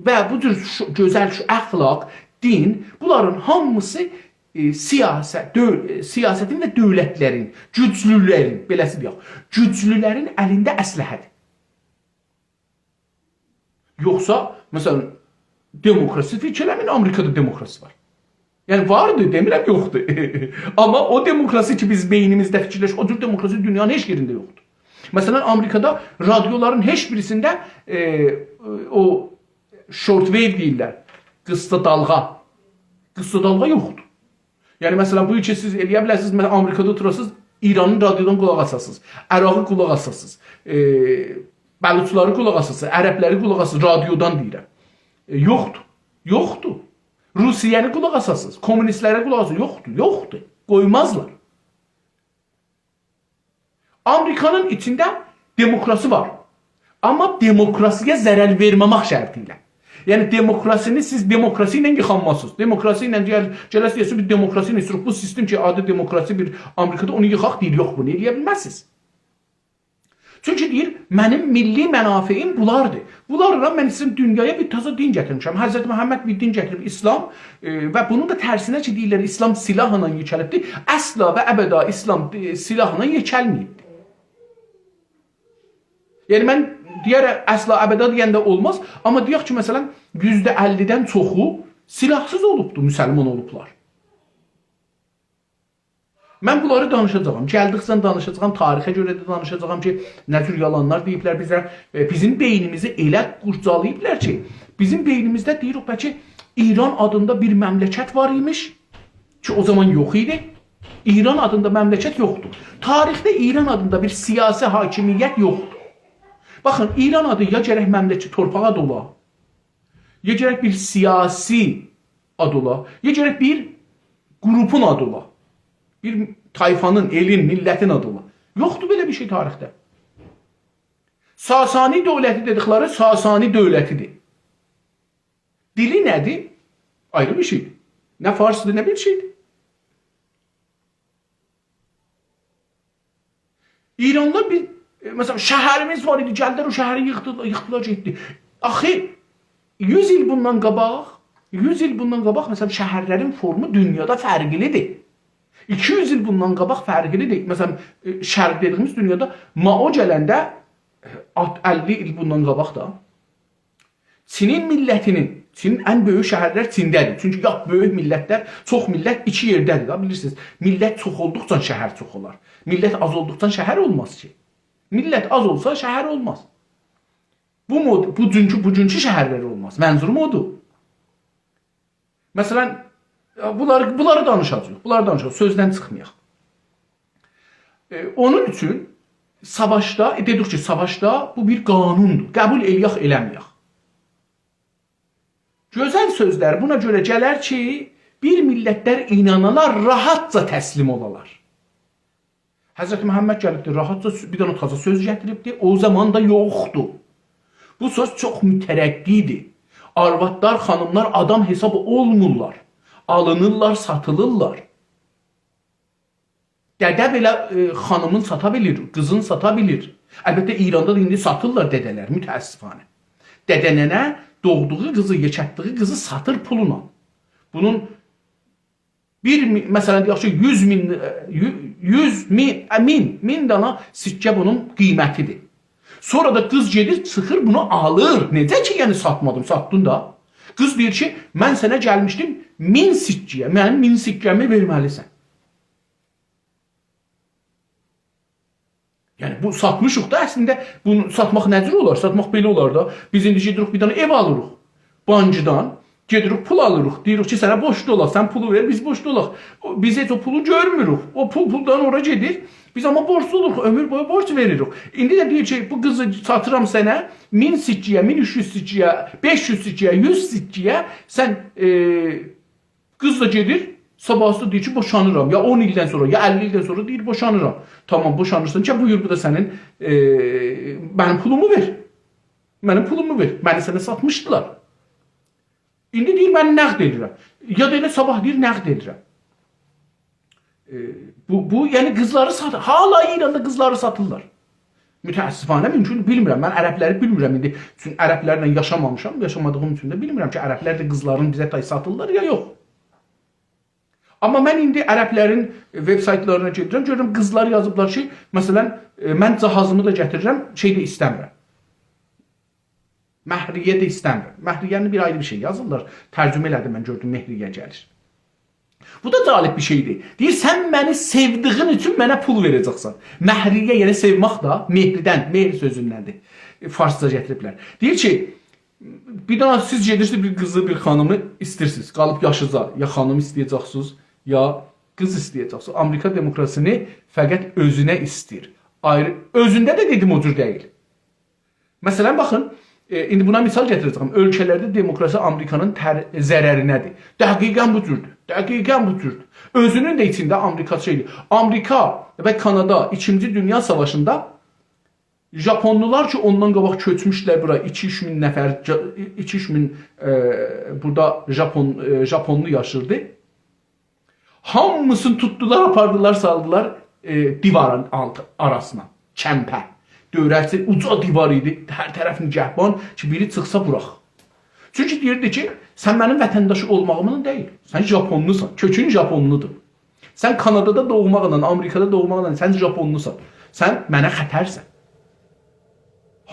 و بو جور شو-، گؤزل شو اخلاق، دین، بونلارین هامیسی، ائ، سیاست، دؤ-، ائ، سیاستین و دؤولتلرین، گوجلولرین، بئله‌سی دئیک، گوجلولرین الینده اسلحه‌دیر. یوخسا، مثلا، دموکراسی فیکیر ائله‌مه‌یین، آمریکادا دموکراسی وار. یعنی، واردیر، دئمیرم یوخدور. آمما او دموکراسی کی، بیز بئینیمیزده فیکیرلشیریک، او جور دموکراسی دونیانین هئچ یئرینده یوخدور. مثلا، آمریکادا رادیولارین هئچ بیریسینده، ائ، او short wave دئییرلر، قیسا دالغا. قیسا دالغا یوخدور. یعنی، مثلا، بو کی سیز ائلیه بیله‌سینیز، مثلا، آمریکادا اوتوراسینیز، ایرانین رادیودان قولاق آساسینیز، عراقی قولاق آساسینیز، ائ، بلوچلاری قولاق آساسینیز، عربلری قولاق آساسینیز، رادیودان دئییرم. ائ، یوخدور. یوخدور. روسیه‌نی قولاق آساسینیز، کمونیستلره قولاق آساسینیز. یوخدور، یوخدور. قویمازلار. آمریکانین ایچینده دموکراسی وار. آمما دموکراسی‌یه ضرر وئرمه‌مک شرطی ایله. یعنی، دموکراسینی سیز دموکراسی ایله ییخانمازسینیز. دموکراسی ایله گل-، گله‌سینیز دئیه‌سینیز، «بیر دموکراسی ایسته‌ییریک.» بو سیستم کی، آدی دموکراسی بیر آمریکادا، اونو ییخاق، دئییر، یوخ، بونو ائلیه بیلمزسینیز. چونکی دئییر، «منیم میللی منافعیم بولاردیر. بونلارلا من سیزین دونیایا بیر تازا دین گتیرمیشم. حضرت محمد بیر دین گتیریب، ایسلام، ائ، و بونون دا ترسینه کی، دئییرلر، ایسلام سلاحلا یئکه‌لیبدیر. اصلا و ابدا ایسلام، ائ، سلاحلا یئکه‌لمه‌ییبدیر.» یعنی، من دئیه‌رم، اصلا ابدا دئینده اولماز، آمما دئیک کی، مثلا، یوزده اللی‌دن چوخو سلاحسیز اولوبدور، مسلمان اولوبلار. من بونلاری دانیشاجاغام. گلدیکجه دانیشاجاغام، تاریخه گؤره ده دانیشاجاغام کی، نه جور یالانلار دئییبلر بیزه. ائ، بیزیم بئینیمیزی ائله قورجالاییبلار کی، بیزیم بئینیمیزده دئییریک، بلکه ایران آدیندا بیر مملکت وار ایمیش کی، او زامان یوخ ایدی. ایران آدیندا مملکت یوخدور. تاریخده ایران آدیندا بیر سیاسی حاکمیت یوخدور. باخین، ایران آدی یا گرک مملکت، تورپاق آدی اولا، یا گرک بیر سیاسی آد اولا، یا گرک بیر گروپون آدی اولا، بیر طایفانین، ائلین، میللتین آدی اولا. یوخدور بئله بیر شئی تاریخده. ساسانی دؤولتی دئدیکلری ساسانی دؤولتی‌دیر. دیلی نه‌دیر؟ آیری بیر شئی‌دیر. نه فارسدیر، نه بیر شئی‌دیر. ایراندا بیر، ائ، مثلا، شهریمیز وار ایدی، گلدیلر او شهری ییخدی-، ییخدیلار، گئتدی. آخی یوز ایل بوندان قاباق، یوز ایل بوندان قاباق، مثلا، شهرلرین فورمو دونیادا فرقلی‌دیر. ایکی یوز ایل بوندان قاباق فرقلی‌دیر. مثلا، ائ، شرق دئدیگیمیز دونیادا مائو گلنده، ائ، آت-، اللی ایل بوندان قاباق دا چینین میللتینین، چینین ان بؤیوک شهرلر چینده‌دیر. چونکی لاپ بؤیوک میللتلر، چوخ میللت ایکی یئرده‌دیر ده، بیلیرسینیز. میللت چوخ اولدوقجا شهر چوخ اولار. میللت آز اولدوقجا شهر اولماز کی. میللت آز اولسا شهر اولماز. بو مود-، بوگونکو، بوگونکو شهرلر اولماز. منظوروم اودور. مثلا، بونلاری، بونلاری دانیشاجاغیق، بونلاری دانیشاجاغیق، سؤزدن چیخمایاق. ائ، اونون اوچون ساواشدا، ائ، دئدیک کی، ساواشدا بو بیر قانوندور. قبول ائلیک، ائله‌مه‌یک. گؤزل سؤزلر بونا گؤره گلر کی، بیر میللتلر اینانالار، راحتجا تسلیم اولالار. حضرت محمد گلیبدیر، راحتجا سؤ-، بیر دنه تازا سؤز گتیریبدیر. او زامان دا یوخدور. بو سؤز چوخ مترقی‌دیر. آروادلار، خانیملار آدام حساب اولمورلار. آلینیرلار، ساتیلیرلار. دده بئله، ائ، خانیمین ساتا بیلیر، قیزین ساتا بیلیر. البته، ایراندا دا ایندی ساتیرلار دده‌لر، متأسفانه. دده ننه دوغدوغو قیزی، یئکلتدیگی قیزی ساتیر پولونا. بونون بیر می-، مثلا، دئیک کی، یوز مین، ائ، یو-، یوز مین، ائ، مین، مین دانا سکه بونون قیمتی‌دیر. سونرا دا قیز گئدیر، چیخیر، بونو آلیر. نئجه کی، یعنی، ساتمادیم، ساتدین دا. قیز دئییر کی، «من سنه گلمیشدیم مین سکه‌یه، منیم مین سکه‌می وئرمه‌لیسن.» یعنی، بو ساتمیشیق دا اصلینده. بونو ساتماق نه جور اولار؟ ساتماق بئله اولار دا. بیز ایندی گئدیریک، بیر دنه ائو آلیریق بانکدان، گئدیریک، پول آلیریق. دئییریک کی، سنه بورجلو اولاق، سن پولو وئر، بیز بورجلو اولاق. او، بیز هئچ او پولو گؤرموروک. او پول پولدان اورا گئدیر. بیز آمما بورجلو اولوروق، عؤمور بویو بورج وئریریک. ایندی ده دئییر کی، بو قیزی ساتیرام سنه مین سکه‌یه، مین اوچ یوز سکه‌یه، بئش یوز سکه‌یه، یوز سکه‌یه، سن، ائ، قیز دا گئدیر، صاباحیسی دئییر کی، بوشانیرام. یا اون ایلدن سونرا، یا اللی ایلدن سونرا دئییر، بوشانیرام. تامام، بوشانیرسان کی، بویور، بو دا سنین، ائ، منیم پولومو وئر. منیم پولومو وئر. منی سنه ساتمیشدیلار. ایندی دئییر، «من نقد ائدیرم.» یا دا ائله صاباح دئییر، «نقد ائدیرم.» ائ، بو، بو، یعنی قیزلاری ساتیر. حالا ایراندا قیزلاری ساتیرلار. متأسفانه مومکون، بیلمیرم. من عربلری بیلمیرم ایندی. چونکی عربلرله یاشامامیشام، یاشامادیغیم اوچون ده بیلمیرم کی، عربلر ده قیزلارین بیزه تای ساتیرلار یا یوخ. آمما من ایندی عربلرین وب‌سایتلارینا گئدیرم، گؤرورم قیزلار یازیبلار کی، مثلا، ائ، «من جهازیمی دا گتیریرم، شئی ده ایسته‌میرم. مهریه ده ایسته‌میرم.» مهریه‌نی بیر آیری بیر شئی یازیرلار. ترجمه ائله‌دیم، من گؤردوم مهریه گلیر. بو دا جالب بیر شئی‌دیر. دئییر، «سن منی سئودیگین اوچون منه پول وئره‌جکسن.» مهریه، یعنی سئومک ده، مهردن، مهر سؤزوندندیر. ائ، فارسجا گتیریبلر. دئییر کی، بیر دنه سیز گئدیرسینیز، بیر قیزی، بیر خانیمی ایسته‌ییرسینیز. قالیب یاشیزا یا خانیم ایسته‌یه‌جکسینیز، یا قیز ایسته‌یه‌جکسینیز. آمریکا دموکراسینی فقط اؤزونه ایسته‌ییر. آیری، اؤزونده ده دئدیم، او جور دئییل. مثلا، باخین، ائ، ایندی بونا مثال گتیره‌جم. اؤلکه‌لرده دموکراسی آمریکانین تر-، ضررینه‌دیر. دقیقا بو جوردور. دقیقا بو جوردور. اؤزونون ده ایچینده آمریکا شئی‌دیر. آمریکا و کانادا ایکینجی دونیا ساواشیندا ژاپونلولار کی، اوندان قاباق کؤچموشدولر بورا، ایکی اوچ مین نفر، جا-، ایکی اوچ مین، ائ، بورادا ژاپون، ائ، ژاپونلو یاشیردی. هامیسینی توتدولار، آپاردیلار، سالدیلار، ائ، دیوارین آلتی، آراسینا، کمپه. دؤوره‌سی اوجا دیوار ایدی، هر طرف نگهبان کی، بیری چیخسا ووراق. چونکی دئییردی کی، سن منیم وطنداشی اولماغیملا دئییل، سن ژاپونلوسان، کؤکون ژاپونلودور. سن کانادادا دوغماقلا، آمریکادا دوغماقلا، سن ژاپونلوسان. سن منه خطرسن.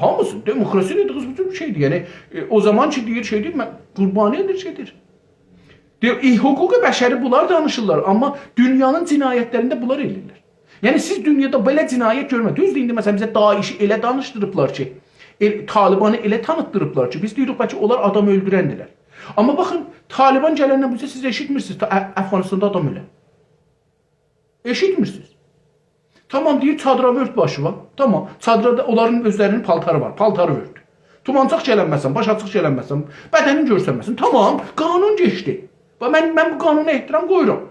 هامیسی، دموکراسی دئدیگینیز بوتون شئی‌دیر. یعنی، ائ، او زامان کی، دئییر شئی‌دیر، من قوربانی ائدیر، شئی‌دیر. دئییر، ائ، حقوق بشری بونلار دانیشیرلار، آمما دونیانین جنایتلرینده بونلار ائله‌ییرلر. یعنی، سیز دونیادا بئله جنایت گؤرمه-، دوزدور، ایندی، مثلا، بیزه داعشی ائله دانیشدیریبلار کی، ائل-، طالبانی ائله تانیتدیریبلار کی، بیز دئییریک، بلکه اونلار آدام اؤلدورندیلر. آمما باخین، طالبان گلندن بو سیز ائشیتمیرسینیز، تا-، ا-، افغانستاندا آدام اؤله. ائشیتمیرسینیز. تامام، دئییر، چادیرا اؤرت باشیوا. تامام، چادیرا دا اونلارین اؤزلرینین پالتاری وار، پالتاری اؤرت. تومانچاق گلنمه‌سن، باش آچیق گلنمه‌سن، بدنین گؤرسنمه‌سین. تامام، قانون کئچدی. باخ، من، من بو قانونا احترام قویورام.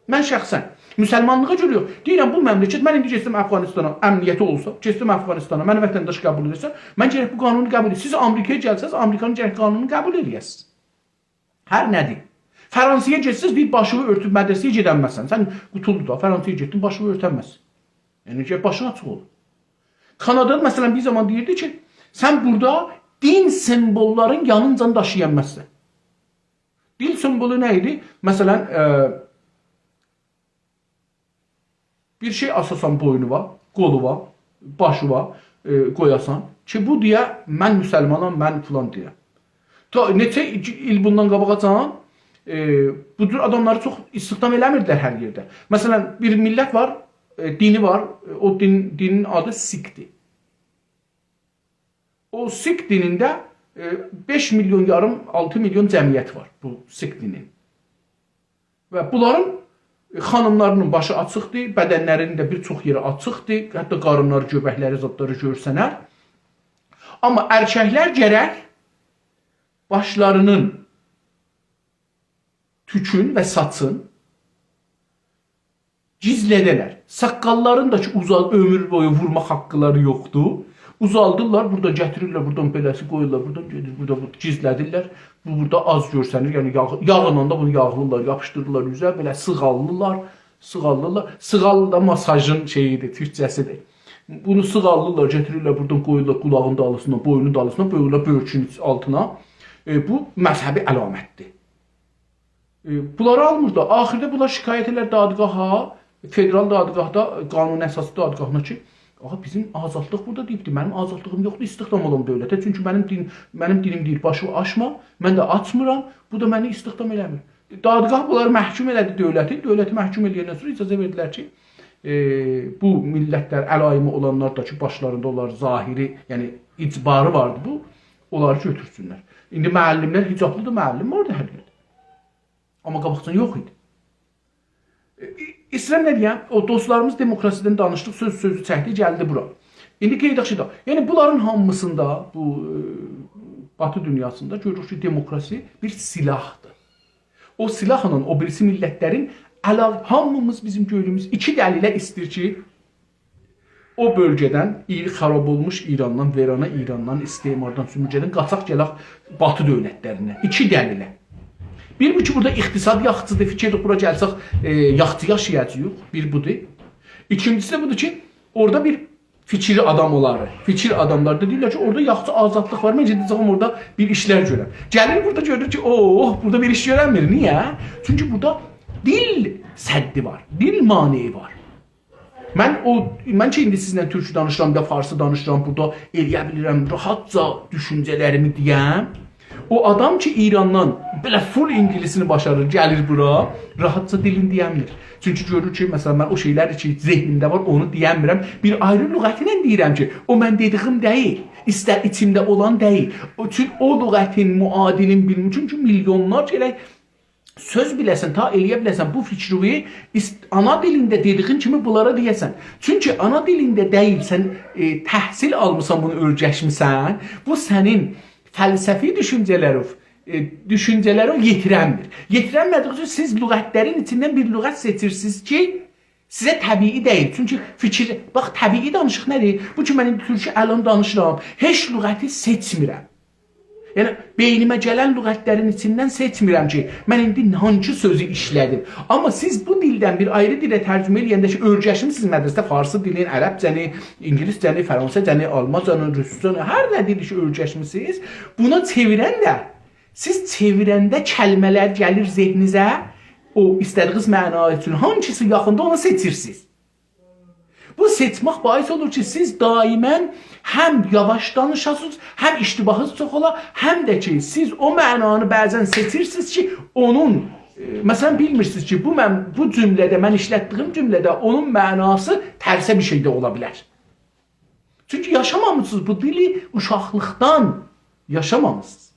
من شخصا مسلمانلیغا گؤره یوخ. دئییرم، بو مملکت، من ایندی گئتسم افغانستانا، امنیتی اولسا، گئتسم افغانستانا، منی وطنداش قبول ائتسه، من گرک بو قانونو قبول ائدم. سیز آمریکایا گلسز، آمریکانین گرک قانونونو قبول ائله‌یه‌سیز. هر نه‌دیر. فرانسایا گئتسز، دئییر، باشیوی اؤرتوب مدرسه‌یه گئدنمزسن. سن قوتولدو دا، فرانسایا گئتدین، باشیوی اؤرتنمزسن. یعنی کی، باشین آچیق اولور. کانادادا، مثلا، بیر زامان دئییردی کی، سن بورادا دین سیمبوللارین یانینجان داشییانمزسن. دین سیمبولو نه ایدی؟ مثلا، ائ، بیر شئی آساسان بوینووا، قولووا، باشیوا، ائ، قویاسان کی، بو دئیه، «من مسلمانام، من فلان دئییرم.» تا نئچه ایل بوندان قاباغاجان، ائ، بو جور آداملاری چوخ استخدام ائله‌میردیلر هر یئرده. مثلا، بیر میللت وار، ائ، دینی وار، ائ، او دین، دینین آدی سیک‌دیر. او سیک دینینده، ائ، بئش میلیون یاریم، آلتی میلیون جمعیت وار بو سیک دینین. و بونلارین، ائ، خانیملارینین باشی آچیقدیر، بدنلرینین ده بیر چوخ یئری آچیقدیر، حتی قارینلاری، گؤبکلری، زادلاری گؤرسنر. آمما ائرککلر گرک باشلارینین توکون و ساچین گیزلده‌لر. ساققاللارین دا کی، اوزال-، عؤمور بویو وورماق حاقلاری یوخدور. اوزالدیرلار، بورادان گتیریرلر، بورادان بئله‌سی قویورلار، بورادان گئدیر، بورادا، بورادا گیزلدیرلر. بو بورادا آز گؤرسنیر، یعنی یاغ-، یاغینان دا بونو یاغلیرلار، یاپیشدیریرلار اوزه، بئله سیغاللیرلار، سیغاللیرلار. سیغال دا ماساژین شئییدیر، تورکجه‌سیدیر. بونو سیغاللیرلار، گتیریرلر، بورادان قویورلار قولاغین دالیسینا، بوینون دالیسینا، قویورلار بؤرکون آلتینا. ائ، بو مذهبی علامتدیر. ائ، بونلاری آلمیر دا. آخیردا بونلار شکایت ائدیرلر دادگاها، فدرال دادگاهدا، قانون اساسی دادگاهینا کی، «آغا، بیزیم آزادلیق بورادا دئییبدی، منیم آزادلیغیم یوخدور استخدام اولام دؤولته. چونکی منیم دین، منیم دینیم دئییر، باشیوی آچما، من ده آچمیرام، بو دا منی استخدام ائله‌میر.» دادگاه بونلاری محکوم ائله‌دی دؤولتی. دؤولتی محکوم ائله‌یندن سونرا اجازه وئردیلر کی، ائ، بو میللتلر، علایمی اولانلار دا کی، باشلاریندا اونلار ظاهری، یعنی اجباری واردی بو، اونلاری گؤتورسونلر. ایندی معلملر، حجابلی دا معلم واردی هر یئرده. آمما قاباقجان یوخ ایدی. ائ، ایسته‌ییرم نه دئیم؟ او دوستلاریمیز دموکراسیدن دانیشدیق، سؤز سؤزو چکدی، گلدی بورا. ایندی قئییداق شئیده. یعنی بونلارین هامیسیندا، بو، ائ، باتی دونیاسیندا گؤروروک کی، دموکراسی بیر سلاحدیر. او سلاحلا او بیریسی میللتلرین علا-، هامیمیز، بیزیم گؤیلوموز ایکی دلیله ایسته‌ییر کی، او بؤلگه‌دن، ایری خراب اولموش ایراندان، ویرانه ایراندان، استعماردان، سومورگه‌دن قاچاق گلک باتی دؤولتلرینه. ایکی دلیله. بیر بو کی، بورادا اقتصاد یاخچیدیر، فیکیر ائدیب بورا گلسک، ائ، یاخچی یاشایاجاغیق. بیر بودور. ایکینجیسی ده بودور کی، اورادا بیر فیکیر آدام اولار. فیکیر آداملار دا دئییرلر کی، اورادا یاخچی آزادلیق وار. من گئده‌جه‌یم اورادا بیر ایشلر گؤرم. گلیر بورادا گؤرور کی، اوه، بورادا بیر ایش گؤرنمیر. نییه؟ چونکی بورادا دیل سدّی وار، دیل مانعی وار. من او، من کی، ایندی سیزله تورکو دانیشیرام، یا فارسی دانیشیرام، بورادا ائلیه بیلیرم راحتجا دوشونجه‌لریمی دئیم. او آدام کی، ایراندان بئله فول اینگیلیسینی باشاریر، گلیر بورا، راحتجا دیلینی دئینمیر. چونکی گؤرور کی، مثلا، من او شئیلر کی، ذهنیمده وار، اونو دئینمیرم. بیر آیری لغتی ایله دئییرم کی، او من دئدیگیم دئییل، ایستر ایچیمده اولان دئییل. او، چون او لغتین معادلین بیلمیر. چونکی میلیونلارجا ائله سؤز بیله‌سن، تا ائلیه بیله‌سن، بو فیکری ایس-، آنا دیلینده دئدیگین کیمی بونلارا دئیه‌سن. چونکی آنا دیلینده دئییل، سن، ائ، تحصیل آلمیسان، بونو اؤیرشمیسن، بو سنین فلسفی دوشونجه‌لری، ائ، دوشونجه‌لری یئتیرنمیر. یئتیرنمه‌دیگی اوچون سیز لغتلرین ایچیندن بیر لغت سئچیرسینیز کی، سیزه طبیعی دئییل. چونکی فیکیر، باخ، طبیعی دانیشیق نه‌دیر؟ بو کی، من ایندی تورکو الان دانیشیرام، هئچ لغتی سئچمیرم. یعنی، بئینیمه گلن لغتلرین ایچیندن سئچمیرم کی، من ایندی هانسی سؤزو ایشله‌دیم. آمما سیز بو دیلدن بیر آیری دیله ترجمه ائله‌ینده کی، اؤیرشمیسینیز مدرسه‌ده فارسی دیلین، عربجه‌نی، اینگیلیسجه‌نی، فرانسه‌جه‌نی، آلمانجانی، روسجانی، هر نه دیلی کی، اؤیرشمیسینیز، بونا چئویرنده، سیز چئویرنده کلمه‌لر گلیر ذهنینیزه، او ایسته‌دیگینیز معنا اوچون هانسیسی یاخیندی، اونو سئچیرسینیز. بو سئچمک باعث اولور کی، سیز دائما هم یاواش دانیشاسینیز، هم اشتباهینیز چوخ اولا، هم ده کی، سیز او معنانی بعضا سئچیرسینیز کی، اونون، ائ، مثلا، بیلمیرسینیز کی، بو من، بو جمله‌ده، من ایشلتدیگیم جمله‌ده اونون معناسی ترسه بیر شئی ده اولا بیلر. چونکی یاشامامیسینیز بو دیلی، اوشاقلیقدان یاشامامیسینیز.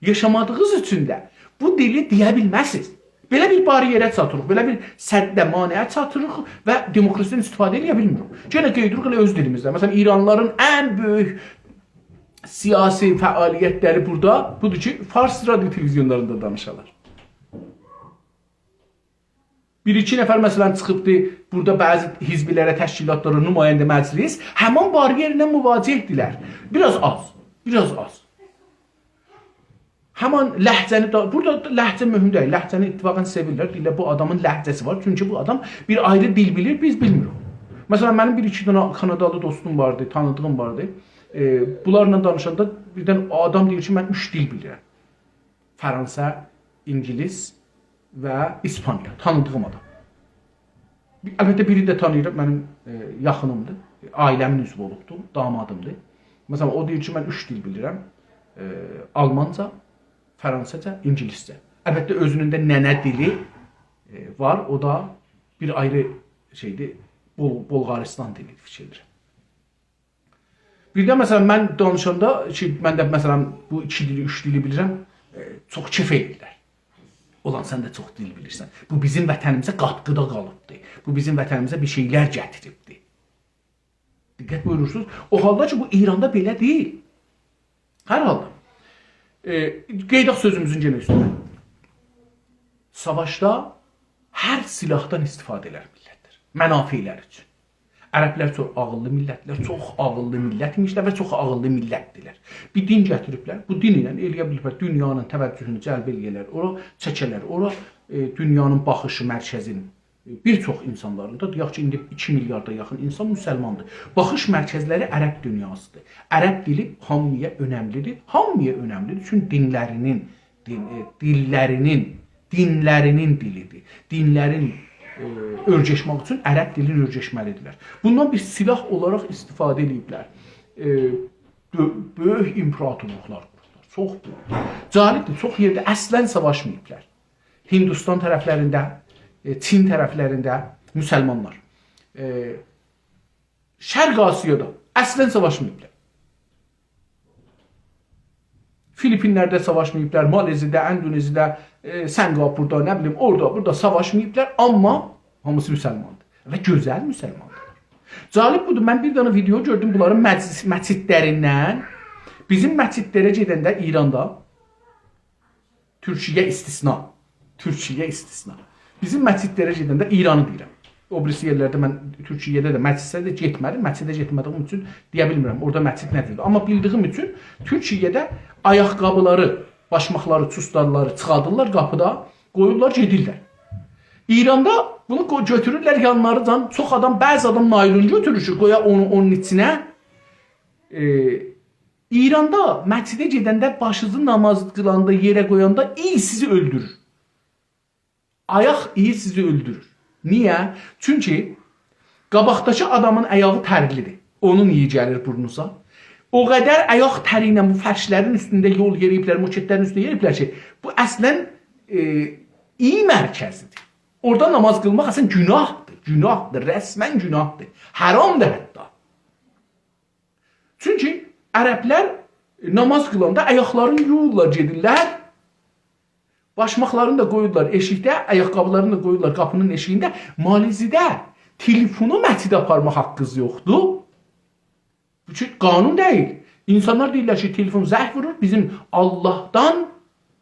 یاشامادیغینیز اوچون ده بو دیلی دئیه بیلمزسینیز. بئله بیر باریره چاتیریق، بئله بیر سدّه، مانعه چاتیریق و دموکراسیدن استفاده ائده بیلمیریک. یئنه قئییدیریق ائله اؤز دیلیمیزده. مثلا، ایرانلیلارین ان بؤیوک سیاسی فعالیتلری بورادا بودور کی، فارس رادیو تلویزیونلاریندا دانیشالار. بیر-ایکی نفر، مثلا، چیخیبدی، بورادا بعضی حزبلره، تشکیلاتلارا، نماینده مجلس، همان باریرله مواجه‌دیرلر. بیر آز آز، بیر آز آز. همان لهجه‌نی دا، بورادا لهجه مهم دئییل، لهجه‌نی اتفاقا سئویرلر، دئییرلر، بو آدامین لهجه‌سی وار، چونکی بو آدام بیر آیری دیل بیلیر، بیز بیلمیریک. مثلا، منیم بیر-ایکی دنه کانادالی دوستوم واردی، تانیدیغیم واردی. ائ، بونلارلا دانیشاندا بیردن او آدام دئییر کی، من اوچ دیل بیلیرم. فرانسه، اینگیلیس و ایسپانیا. تانیدیغیم آدام. بی-، البته، بیری ده تانیییرام، منیم، ائ، یاخینیمدیر. عائله‌مین عضوو اولوبدور، دامادیمدیر. مثلا، او دئییر کی، من اوچ دیل بیلیرم. ائ، آلمانجا، فرانسه‌جه، اینگیلیسجه. البته، اؤزونون ده ننه دیلی، ائ، وار. او دا بیر آیری شئیدیر. بول-، بولغاریستان دیلی فیکیر ائدیرم. بیر ده، مثلا، من دانیشاندا کی، من ده، مثلا، بو ایکی دیلی، اوچ دیلی بیلیرم، ائ، چوخ کئف ائله‌ییرلر. اولان، سن ده چوخ دیل بیلیرسن. بو بیزیم وطنیمیزه قاتقیدا قالیبدی. بو بیزیم وطنیمیزه بیر شئیلر گتیریبدی. دقت بویورورسونوز. او حالدا کی، بو ایراندا بئله دئییل. هر حالدا. ائ، قئییداق سؤزوموزون یئنه اوستونه. ساواشدا هر سلاحدان استفاده ائلر میللتلر. منافعلری اوچون. عربلر چوخ عاغیللی میللتلر، چوخ عاغیللی میللت ایمیشلر و چوخ عاغیللی میللتدیرلر. بیر دین گتیریبلر، بو دین ایله ائلیه بیلیبلر دونیانین توجهونو جلب ائلیه‌لر، اورا چکه‌لر، اورا، ائ، دونیانین باخیشی مرکزین، ائ، بیر چوخ اینسانلارین دا، دئیک کی، ایندی ایکی میلیاردا یاخین اینسان مسلماندیر. باخیش مرکزلری عرب دونیاسیدیر. عرب دیلی هامییا اؤنملیدیر، هامییا اؤنملیدیر. چونکی دینلرینین دین، ائ، دیللرینین، دینلرینین دیلیدیر. دینلرین، ائ، اؤرگشمک اوچون عرب دیلینی اؤرگشمه‌لیدیرلر. بوندان بیر سلاح اولاراق استفاده ائدیبلر. ائ، بؤ-، بؤیوک ایمپراتورلوقلار قوروبلار. چوخ بؤیوک. جالبدیر، چوخ یئرده اصلاً ساواشماییبلار. هندوستان طرفلرینده، ائ، چین طرفلرینده مسلمانلار. ائ، شرق آسیادا اصلاً ساواشماییبلار. فیلیپینلرده ساواشماییبلار، مالزی‌ده، اندونزی‌ده، ائ، سنگاپوردا، نه بیلیم، اورادا، بورادا ساواشماییبلار، آمما هامیسی مسلماندیر. و گؤزل مسلماندیر. جالب بودور، من بیر دنه ویدئو گؤردوم، بونلارین مجلس، مسجدلریندن، بیزیم مسجدلره گئدنده ایراندا، تورکیه استثنا. تورکیه استثنا. بیزیم مسجدلره گئدنده، ایرانی دئییرم. او بیریسی یئرلرده من تورکیه‌ده ده مسجده ده گئتمه‌دیم. مسجده گئتمه‌دیییم اوچون دئیه بیلمیرم اورادا مسجد نه جوردور. آمما بیلدیییم اوچون تورکیه‌ده آیاق‌قابیلاری، باشماقلاری، چوستارلاری چیخادیرلار قاپیدا، قویورلار، گئدیرلر. ایراندا بونو قو-، گؤتورورلر یانلاریجان. چوخ آدام، بعضی آدام نایلون گؤتورور کی، قویا اونو اونون ایچینه. ائ، ایراندا مسجده گئدنده باشینیزی نماز قیلاندا یئره قویاندا ایی سیزی اؤلدورور. آیاق ایی سیزی اؤلدورور. نییه؟ چونکی قاباقداکی آدامین آیاغی ترلیدیر. اونون ایی گلیر بورنونوزا. او قدر آیاق تری ایله بو فرشلرین اوستونده یول یئرییبلر، موکئتلرین اوستونده یئرییبلر کی، بو اصلاً، ائ، ایی مرکزیدیر. اورادا نماز قیلماق اصلاً گناهدیر، گناهدیر، رسماً گناهدیر. حرامدیر حتی. چونکی عربلر نماز قیلاندا آیاقلارینی یویورلار، گئدیرلر. باشماقلارینی دا قویورلار ائشیکده، آیاق‌قابیلارینی دا قویورلار قاپینین ائشیگینده. مالزی‌ده تلفونو مسجده آپارما حاققینیز یوخدور. بو کی، قانون دئییل. اینسانلار دئییرلر کی، تلفون زنگ وورور، بیزیم آللاهدان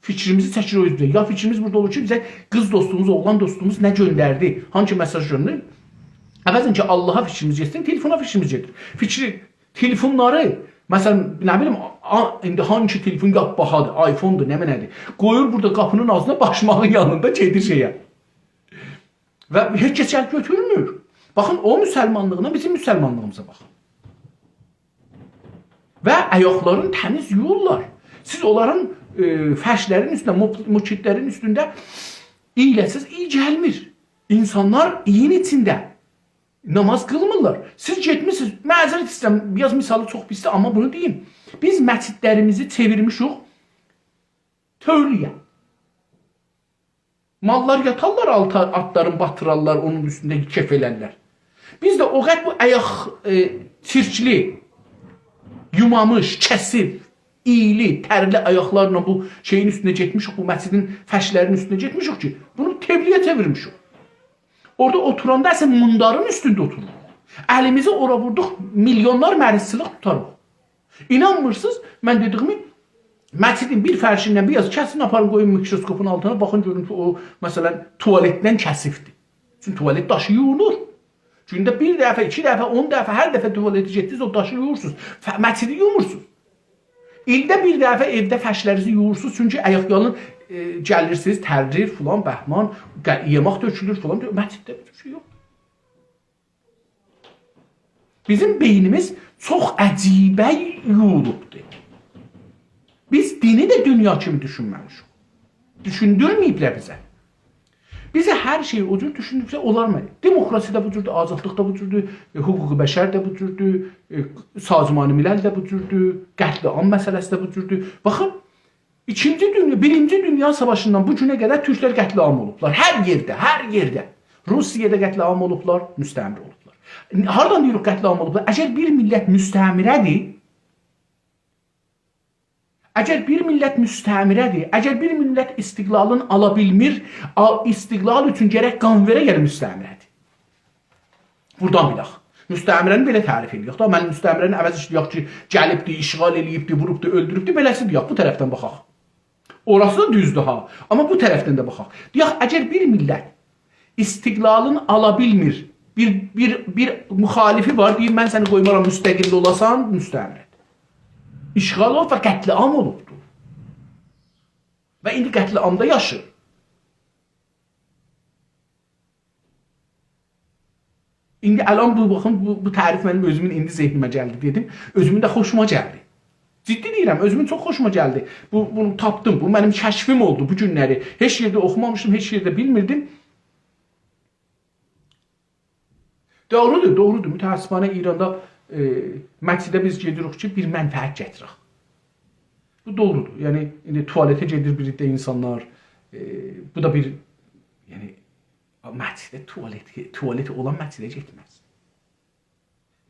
فیکریمیزی چکیر او اوزه. یا فیکریمیز بورادا اولور کی، بیزه قیز دوستوموز، اوغلان دوستوموز نه گؤندردی، هانسی مساژ گؤندردی. عوضین کی، آللاها فیکریمیز گئتسین، تلفونا فیکریمیز گئدیر. فیکری، تلفونلاری، مثلاً، نه بیلیم، آ-، ایندی هانسی تلفون لاپ باهادیر، آیفوندور، نمنه‌دیر. قویور بورادا قاپینین آغزینا، باشماغین یانیندا گئدیر شئیه. و هئچ کس گلیب گؤتورمور. باخین، او مسلمانلیغینا، بیزیم مسلمانلیغیمیزا باخین. و آیاقلارینی تمیز یویورلار. سیز اونلارین، ائ، فرشلرین اوستونده، موک-، موکئتلرین اوستونده اییله‌سیز، ایی گلمیر. اینسانلار اییین ایچینده نماز قیلمیرلار. سیز گئتمیسینیز، معذرت ایسته‌ییرم، بیر آز مثالی چوخ پیسدیر، آمما بونو دئییم. بیز مسجدلریمیزی چئویرمیشیک تؤولویه. ماللار یاتارلار آلتا، آتلارین باتیرارلار، اونون اوستونده کئف ائلرلر. بیز ده او قدر بو آیاق، ائ، چیرکلی، یومامیش، کثیف، اییلی، ترلی آیاقلارلا بو شئیین اوستونه گئتمیشیک، بو مسجدین فرشلرینین اوستونه گئتمیشیک کی، بونو تؤولویه چئویرمیشیک. اورادا اوتوراندا اصلاً میندارین اوستونده اوتوروروق. الیمیزی اورا ووردوق، میلیونلار مریضچیلیق توتاریق. اینانمیرسینیز، من دئدیییمی مسجدین بیر فرشیندن بیر آز کسین، آپارین قویون میکروسکوپون آلتینا، باخین گؤرون کی، او، مثلاً، توالتدن کثیفدیر. چونکی توالت داشی یویولور. گونده بیر دفعه، ایکی دفعه، اون دفعه، هر دفعه توالته گئتدینیز، او داشی یویورسونوز. ف-، مسجدی یومورسونوز. ایلده بیر دفعه ائوده فرشلرینیزی یویورسونوز، چونکی آیاق‌یالین، ائ، گلیرسینیز، ترلیر، فلان، بهمان، ق-، یئمک تؤکولور، فلان. مسجدده بیر شئی یوخ. بیزیم بئینیمیز چوخ عجیبه یویولوبدور. بیز دینی ده دونیا کیمی دوشونمه‌میشیک. دوشوندورمه‌ییبلر بیزه. بیزه هر شئی او جور دوشوندوروبسه، اولار مه-، دموکراسی ده بو جوردور، آزادلیق دا بو جوردور، ائ، حقوق بشر ده بو جوردور، ائ، سازمان ملل ده بو جوردور، قتل عام مسئله‌سی ده بو جوردور. باخین، ایکینجی دونیا، بیرینجی دونیا ساواشیندان بو گونه قدر تورکلر قتل عام اولوبلار. هر یئرده، هر یئرده. روسیه‌ده قتل عام اولوبلار، مستعمره اولوبلار. هاردان دئییریک قتل عام اولوبلار؟ اگر بیر میللت مستعمره‌دیر، اگر بیر میللت مستعمره‌دیر، اگر بیر میللت استقلالین آلا بیلمیر، آ-، استقلال اوچون گرک قان وئره، یعنی مستعمره‌دیر. بورادان بیلک. مستعمره‌نی بئله تعریف ائدک. دا، من مستعمره‌نین عوضی ایشله‌یک کی، گلیبدی، اشغال ائله‌ییبدی، ووروبدو، اؤلدوروبدو، بئله‌سی دئیک، بو طرفدن باخاق. اوراسی دا دوزدور ها. آمما بو طرفدن ده باخاق. دئیک، اگر بیر میللت استقلالین آلا بیلمیر، بیر، بیر، بیر مخالفی وار، دئییر: «من سنی قویمارام مستقل اولاسان»، مستعمره. اشغال اولوب و قتل‌عام اولوبدور. و ایندی قتل‌عامدا یاشیر. ایندی الان بو، باخین، بو، بو تعریف منیم اؤزومون ایندی ذهنیمه گلدی، دئدیم. اؤزومون ده خوشوما گلدی. جدی دئییرم، اؤزومون چوخ خوشوما گلدی. بو، بونو تاپدیم. بو منیم کشفیم اولدو بو گونلری. هئچ یئرده اوخومامیشدیم، هئچ یئرده بیلمیردیم. دوغرودور، دوغرودور. متأسفانه ایراندا، ائ، مسجده بیز گئدیریک کی، بیر منفعت گتیرک. بو دوغرودور. یعنی، ایندی توالته گئدیر بیر عده اینسانلار. ائ، بو دا بیر، یعنی، مسجده توالت، توالت اولان مسجده گئتمز.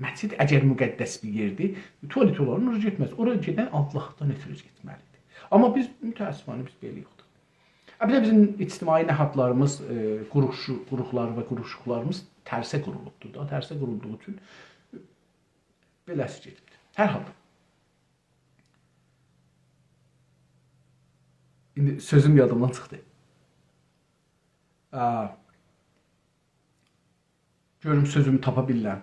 مسجد اگر مقدس بیر یئردیر، توالت اولان اورا گئتمز. اورا گئدن آللاهدان اؤترو گئتمه‌لیدیر. آمما بیز متأسفانه بیز بئله یوخدور. ها، بیر ده بیزیم اجتماعی نهادلاریمیز، ائ، قوروشو-، قوروقلار و قوروشوقلاریمیز ترسه قورولوبدور دا. ترسه قورولدوغو اوچون بئله‌سی گئدیبدیر. هر حالدا. ایندی سؤزوم یادیمدان چیخدی. آ، گؤروم سؤزومو تاپا بیلیرم.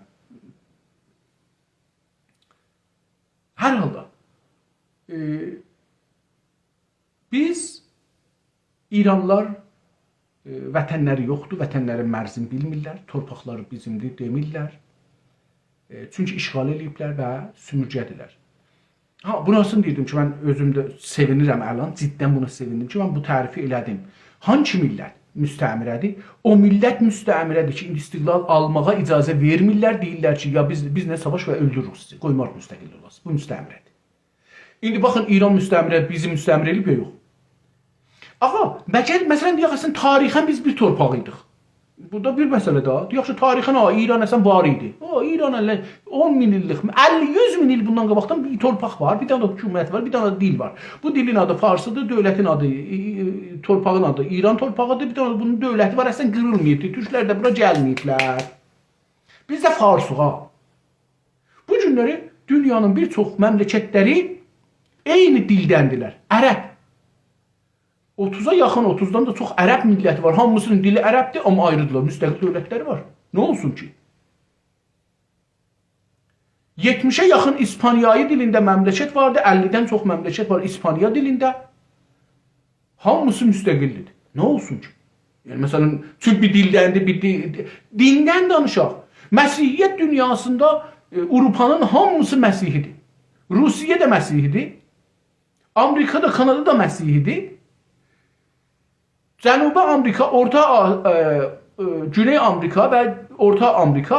هر حالدا، ائ، بیز ایرانلیلار، ائ، وطنلری یوخدور، وطنلرین مرزینی بیلمیرلر، تورپاقلاری بیزیمدیر دئمیرلر. ائ، چونکی اشغال ائله‌ییبلر و سؤمورگه‌دیرلر. ها، بوراسینی دئییردیم کی، من اؤزوم ده سئوینیرم الان، جداً بونا سئویندیم کی، من بو تعریفی ائله‌دیم. هانسی میللت مستعمره‌دیر؟ او میللت مستعمره‌دیر کی، ایندی استقلال آلماغا اجازه وئرمیرلر، دئییرلر کی، یا بیز، بیزله ساواش و اؤلدوروروک سیزی، قویماریق مستقل اولاسینیز. بو مستعمره‌دیر. ایندی باخین، ایران مستعمره، بیزی مستعمره ائله‌ییب یا یوخ؟ آغا، مگر، مثلاً، دئیک، اصلاً تاریخاً بیز بیر تورپاق ایدیک. بو دا بیر مسئله ده. دئیک کی، تاریخاً، ها، ایران اصلاً وار ایدی. او، ایران ائله اون مین ایللیک، اللی، یوز مین ایل بوندان قاباقدان بیر تورپاق وار، بیر دنه ده حکومت وار، بیر دنه ده دیل وار. بو دیلین آدی فارسی‌دیر، دولتین آدی، ای، ای، تورپاغین آدی ایران تورپاغی‌دیر، بیر دنه ده بونون دولتی وار، اصلاً قیریلماییبدیر. تورکلر ده بورا گلمه‌ییبلر. بیز ده فارسیق ها. بو گونلری دونیانین بیر چوخ مملکتلری عینی دیلدندیلر. عرب. اوتوزا یاخین، اوتوزدان دا چوخ عرب میللتی وار. هامیسینین دیلی عربدیر، آمما آیریدیلار. مستقل دولتلری وار. نه اولسون کی؟ یئتمیشه یاخین ایسپانیایی دیلینده مملکت واردی، اللی‌دن چوخ مملکت وار ایسپانیا دیلینده. هامیسی مستقل‌دیر. نه اولسون کی؟ یعنی، مثلاً، چونکی بیر دیلدندیر، بیر دی-، دی-، دیندن دانیشاق. مسیحیت دونیاسیندا، ائ، آوروپانین هامیسی مسیحی‌دیر. روسیه ده مسیحی‌دیر. آمریکا دا، کانادا دا مسیحی‌دیر. جنوبی آمریکا، اورتا آ-، ائ، ائ، گونئی آمریکا و اورتا آمریکا،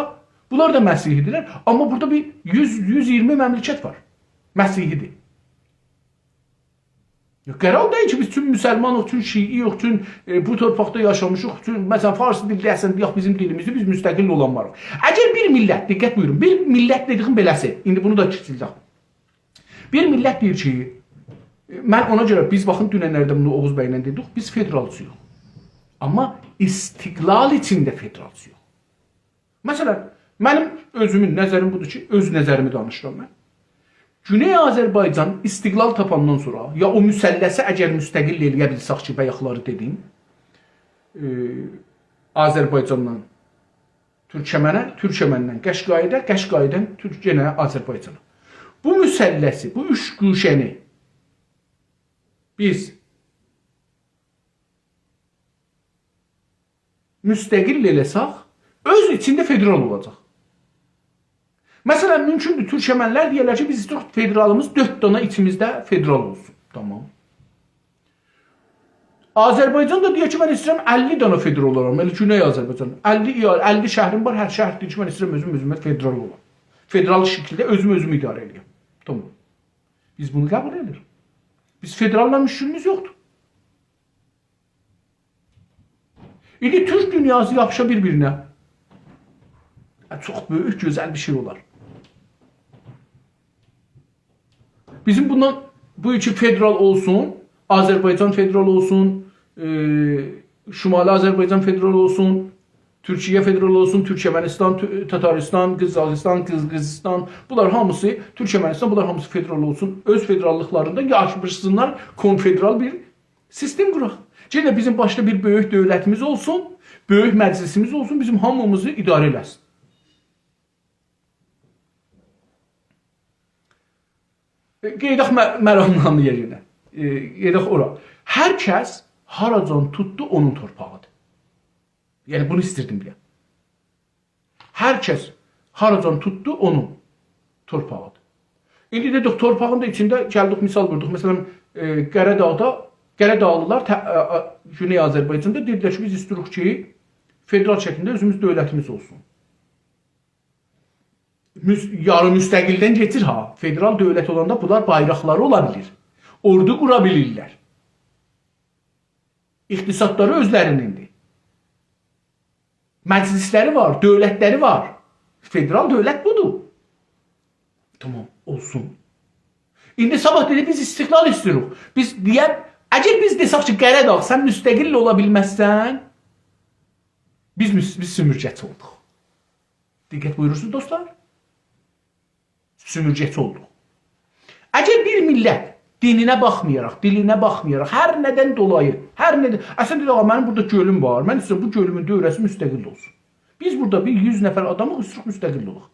بونلار دا مسیحی‌دیرلر. آمما بورادا بیر یوز، یوز ایگیرمی مملکت وار. مسیحی‌دیر. یا، قرار دئییل کی، بیز چون مسلمانیق، چون شیعی‌یوخ، چون، ائ، بو تورپاقدا یاشامیشیق، چون، مثلاً، فارس دیللی اصلاً دئیک، بیزیم دیلیمیزدیر، بیز مستقل اولانماریق. اگر بیر میللت، دقت بویورون، بیر میللت دئدیگیم بئله‌سی، ایندی بونو دا کیچیلدک. بیر میللت دئییر کی، من اونا گؤره، بیز باخین، دونن‌لرده بونو اوغوز بی‌له دئدیک، بیز فدرالچی‌ییق. آمما استقلال ایچینده فدرالچی‌ییق. مثلاً، منیم اؤزومون نظریم بودور کی، اؤز نظریمی دانیشیرام من. گونئی آذربایجان استقلال تاپاندان سونرا، یا او مثلثی اگر مستقل ائله‌یه بیلسک کی، بایاقلاری دئدیم، ائ، آذربایجاندان تورکمنه، تورکمندن قشقایی‌دا، قشقایی‌دان تورک-، یئنه آذربایجانا. بو مثلثی، بو اوچ گوشه‌نی بیز مستقل ائله‌سک، اؤز ایچینده فدرال اولاجاق. مثلاً، مومکوندور، تورکمنلر دئیرلر کی، بیز ایسته‌ییریک فدرالیمیز دؤرد دانا ایچیمیزده فدرال اولسون. تامام. آذربایجان دا دئیر کی، من ایسته‌ییرم اللی دانا فدرال اولام. ائله گونئی آذربایجان. اللی ایال-، اللی شهریم وار، هر شهر دئییر کی، من ایسته‌ییرم اؤزوم اؤزومه فدرال اولام. فدرال شکیلده اؤزوم اؤزومو اداره ائله‌یم. تامام. بیز بونو قبول ائدیریک. بیز فدرال‌لا مشکلیمیز یوخدور. ایندی تورک دونیاسی یاپیشا بیر-بیرینه. هه، چوخ بؤیوک، گؤزل بیر شئی اولار. بیزیم بوندان، بو ایکی فدرال اولسون، آذربایجان فدرال اولسون، ائ، شمالی آذربایجان فدرال اولسون، تورکیه فدرال اولسون، تورکمنیستان، تو-، تاتاریستان، قزاقیستان، قیرغیزیستان، بونلار هامیسی، تورکمنیستان، بونلار هامیسی فدرال اولسون. اؤز فدراللیقلاریندا یاشاشسینلار، کنفدرال بیر سیستم قوراق. یئنه بیزیم باشدا بیر بؤیوک دؤولتیمیز اولسون، بؤیوک مجلسیمیز اولسون، بیزیم هامیمیزی اداره ائله‌سین. ائ، قئییداق مه-، مرامنامه یئرینه. ائ، قئییداق اورا. هر کس هاراجان توتدو، اونون تورپاغیدیر. یعنی، بونو ایستیردیم دئیم. هر کس هاراجان توتدو، اونون تورپاغیدیر. ایندی دئدیک، تورپاغین دا ایچینده گلدیک، مثال ووردوق. مثلا، ائ، قاراداغدا، قاراداغلیلار ته-، ا-، ا-، گونئی آذربایجاندا دئدیلر کی، بیز ایستیروخ کی، فدرال شکلینده اؤزوموز دؤولتیمیز اولسون. مس-، یاری مستقلدن کئچیر ها. فدرال دؤولت اولاندا بونلار بایراقلاری اولا بیلیر. اوردو قورا بیلیرلر. اقتصادلاری اؤزلرینیندیر. مجلسلری وار، دؤولتلری وار. فدرال دؤولت بودور. تامام، اولسون. ایندی صاباح دئدی، بیز استقلال ایسته‌ییریک. بیز دئیک، اگر بیز دئسک کی، قاراداغ، سن مستقل اولا بیلمزسن، بیز مس-، بیز سومورگه‌چی اولدوق. دقت بویورورسونوز، دوستلار؟ سومورگه‌چی اولدوق. اگر بیر میللت دینینه باخمایاراق، دیلینه باخمایاراق، هر ندن دولایی، هر ندن، اصلا دئدی، «آغا، منیم بورادا گؤلوم وار، من ایسته‌ییرم بو گؤلومون دؤوره‌سی مستقل اولسون.» بیز بورادا بیر یوز نفر آدامیق، ایسته‌ییریک مستقل اولاق.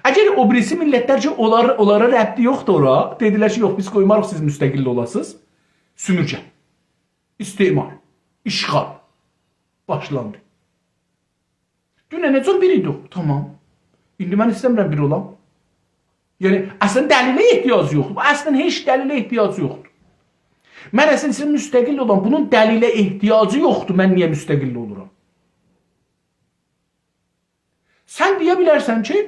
اگر او بیریسی میللتلر کی، اونلار، اونلارا ربطی یوخدور اورا، دئدیلر کی، «یوخ، بیز قویماریق سیز مستقل اولاسینیز.» سومورگه. استعمار. اشغال. باشلاندی. دوننه‌جن بیر ایدیک. تامام. ایندی من ایسته‌میرم بیر اولام. یعنی، اصلا دلیله احتیاجی یوخدور. اصلا هئچ دلیله احتیاجی یوخدور. من اصلا ایسته‌ییرم مستقل اولام. بونون دلیله احتیاجی یوخدور. من نییه مستقل اولورام؟ سن دئیه بیلرسن کی،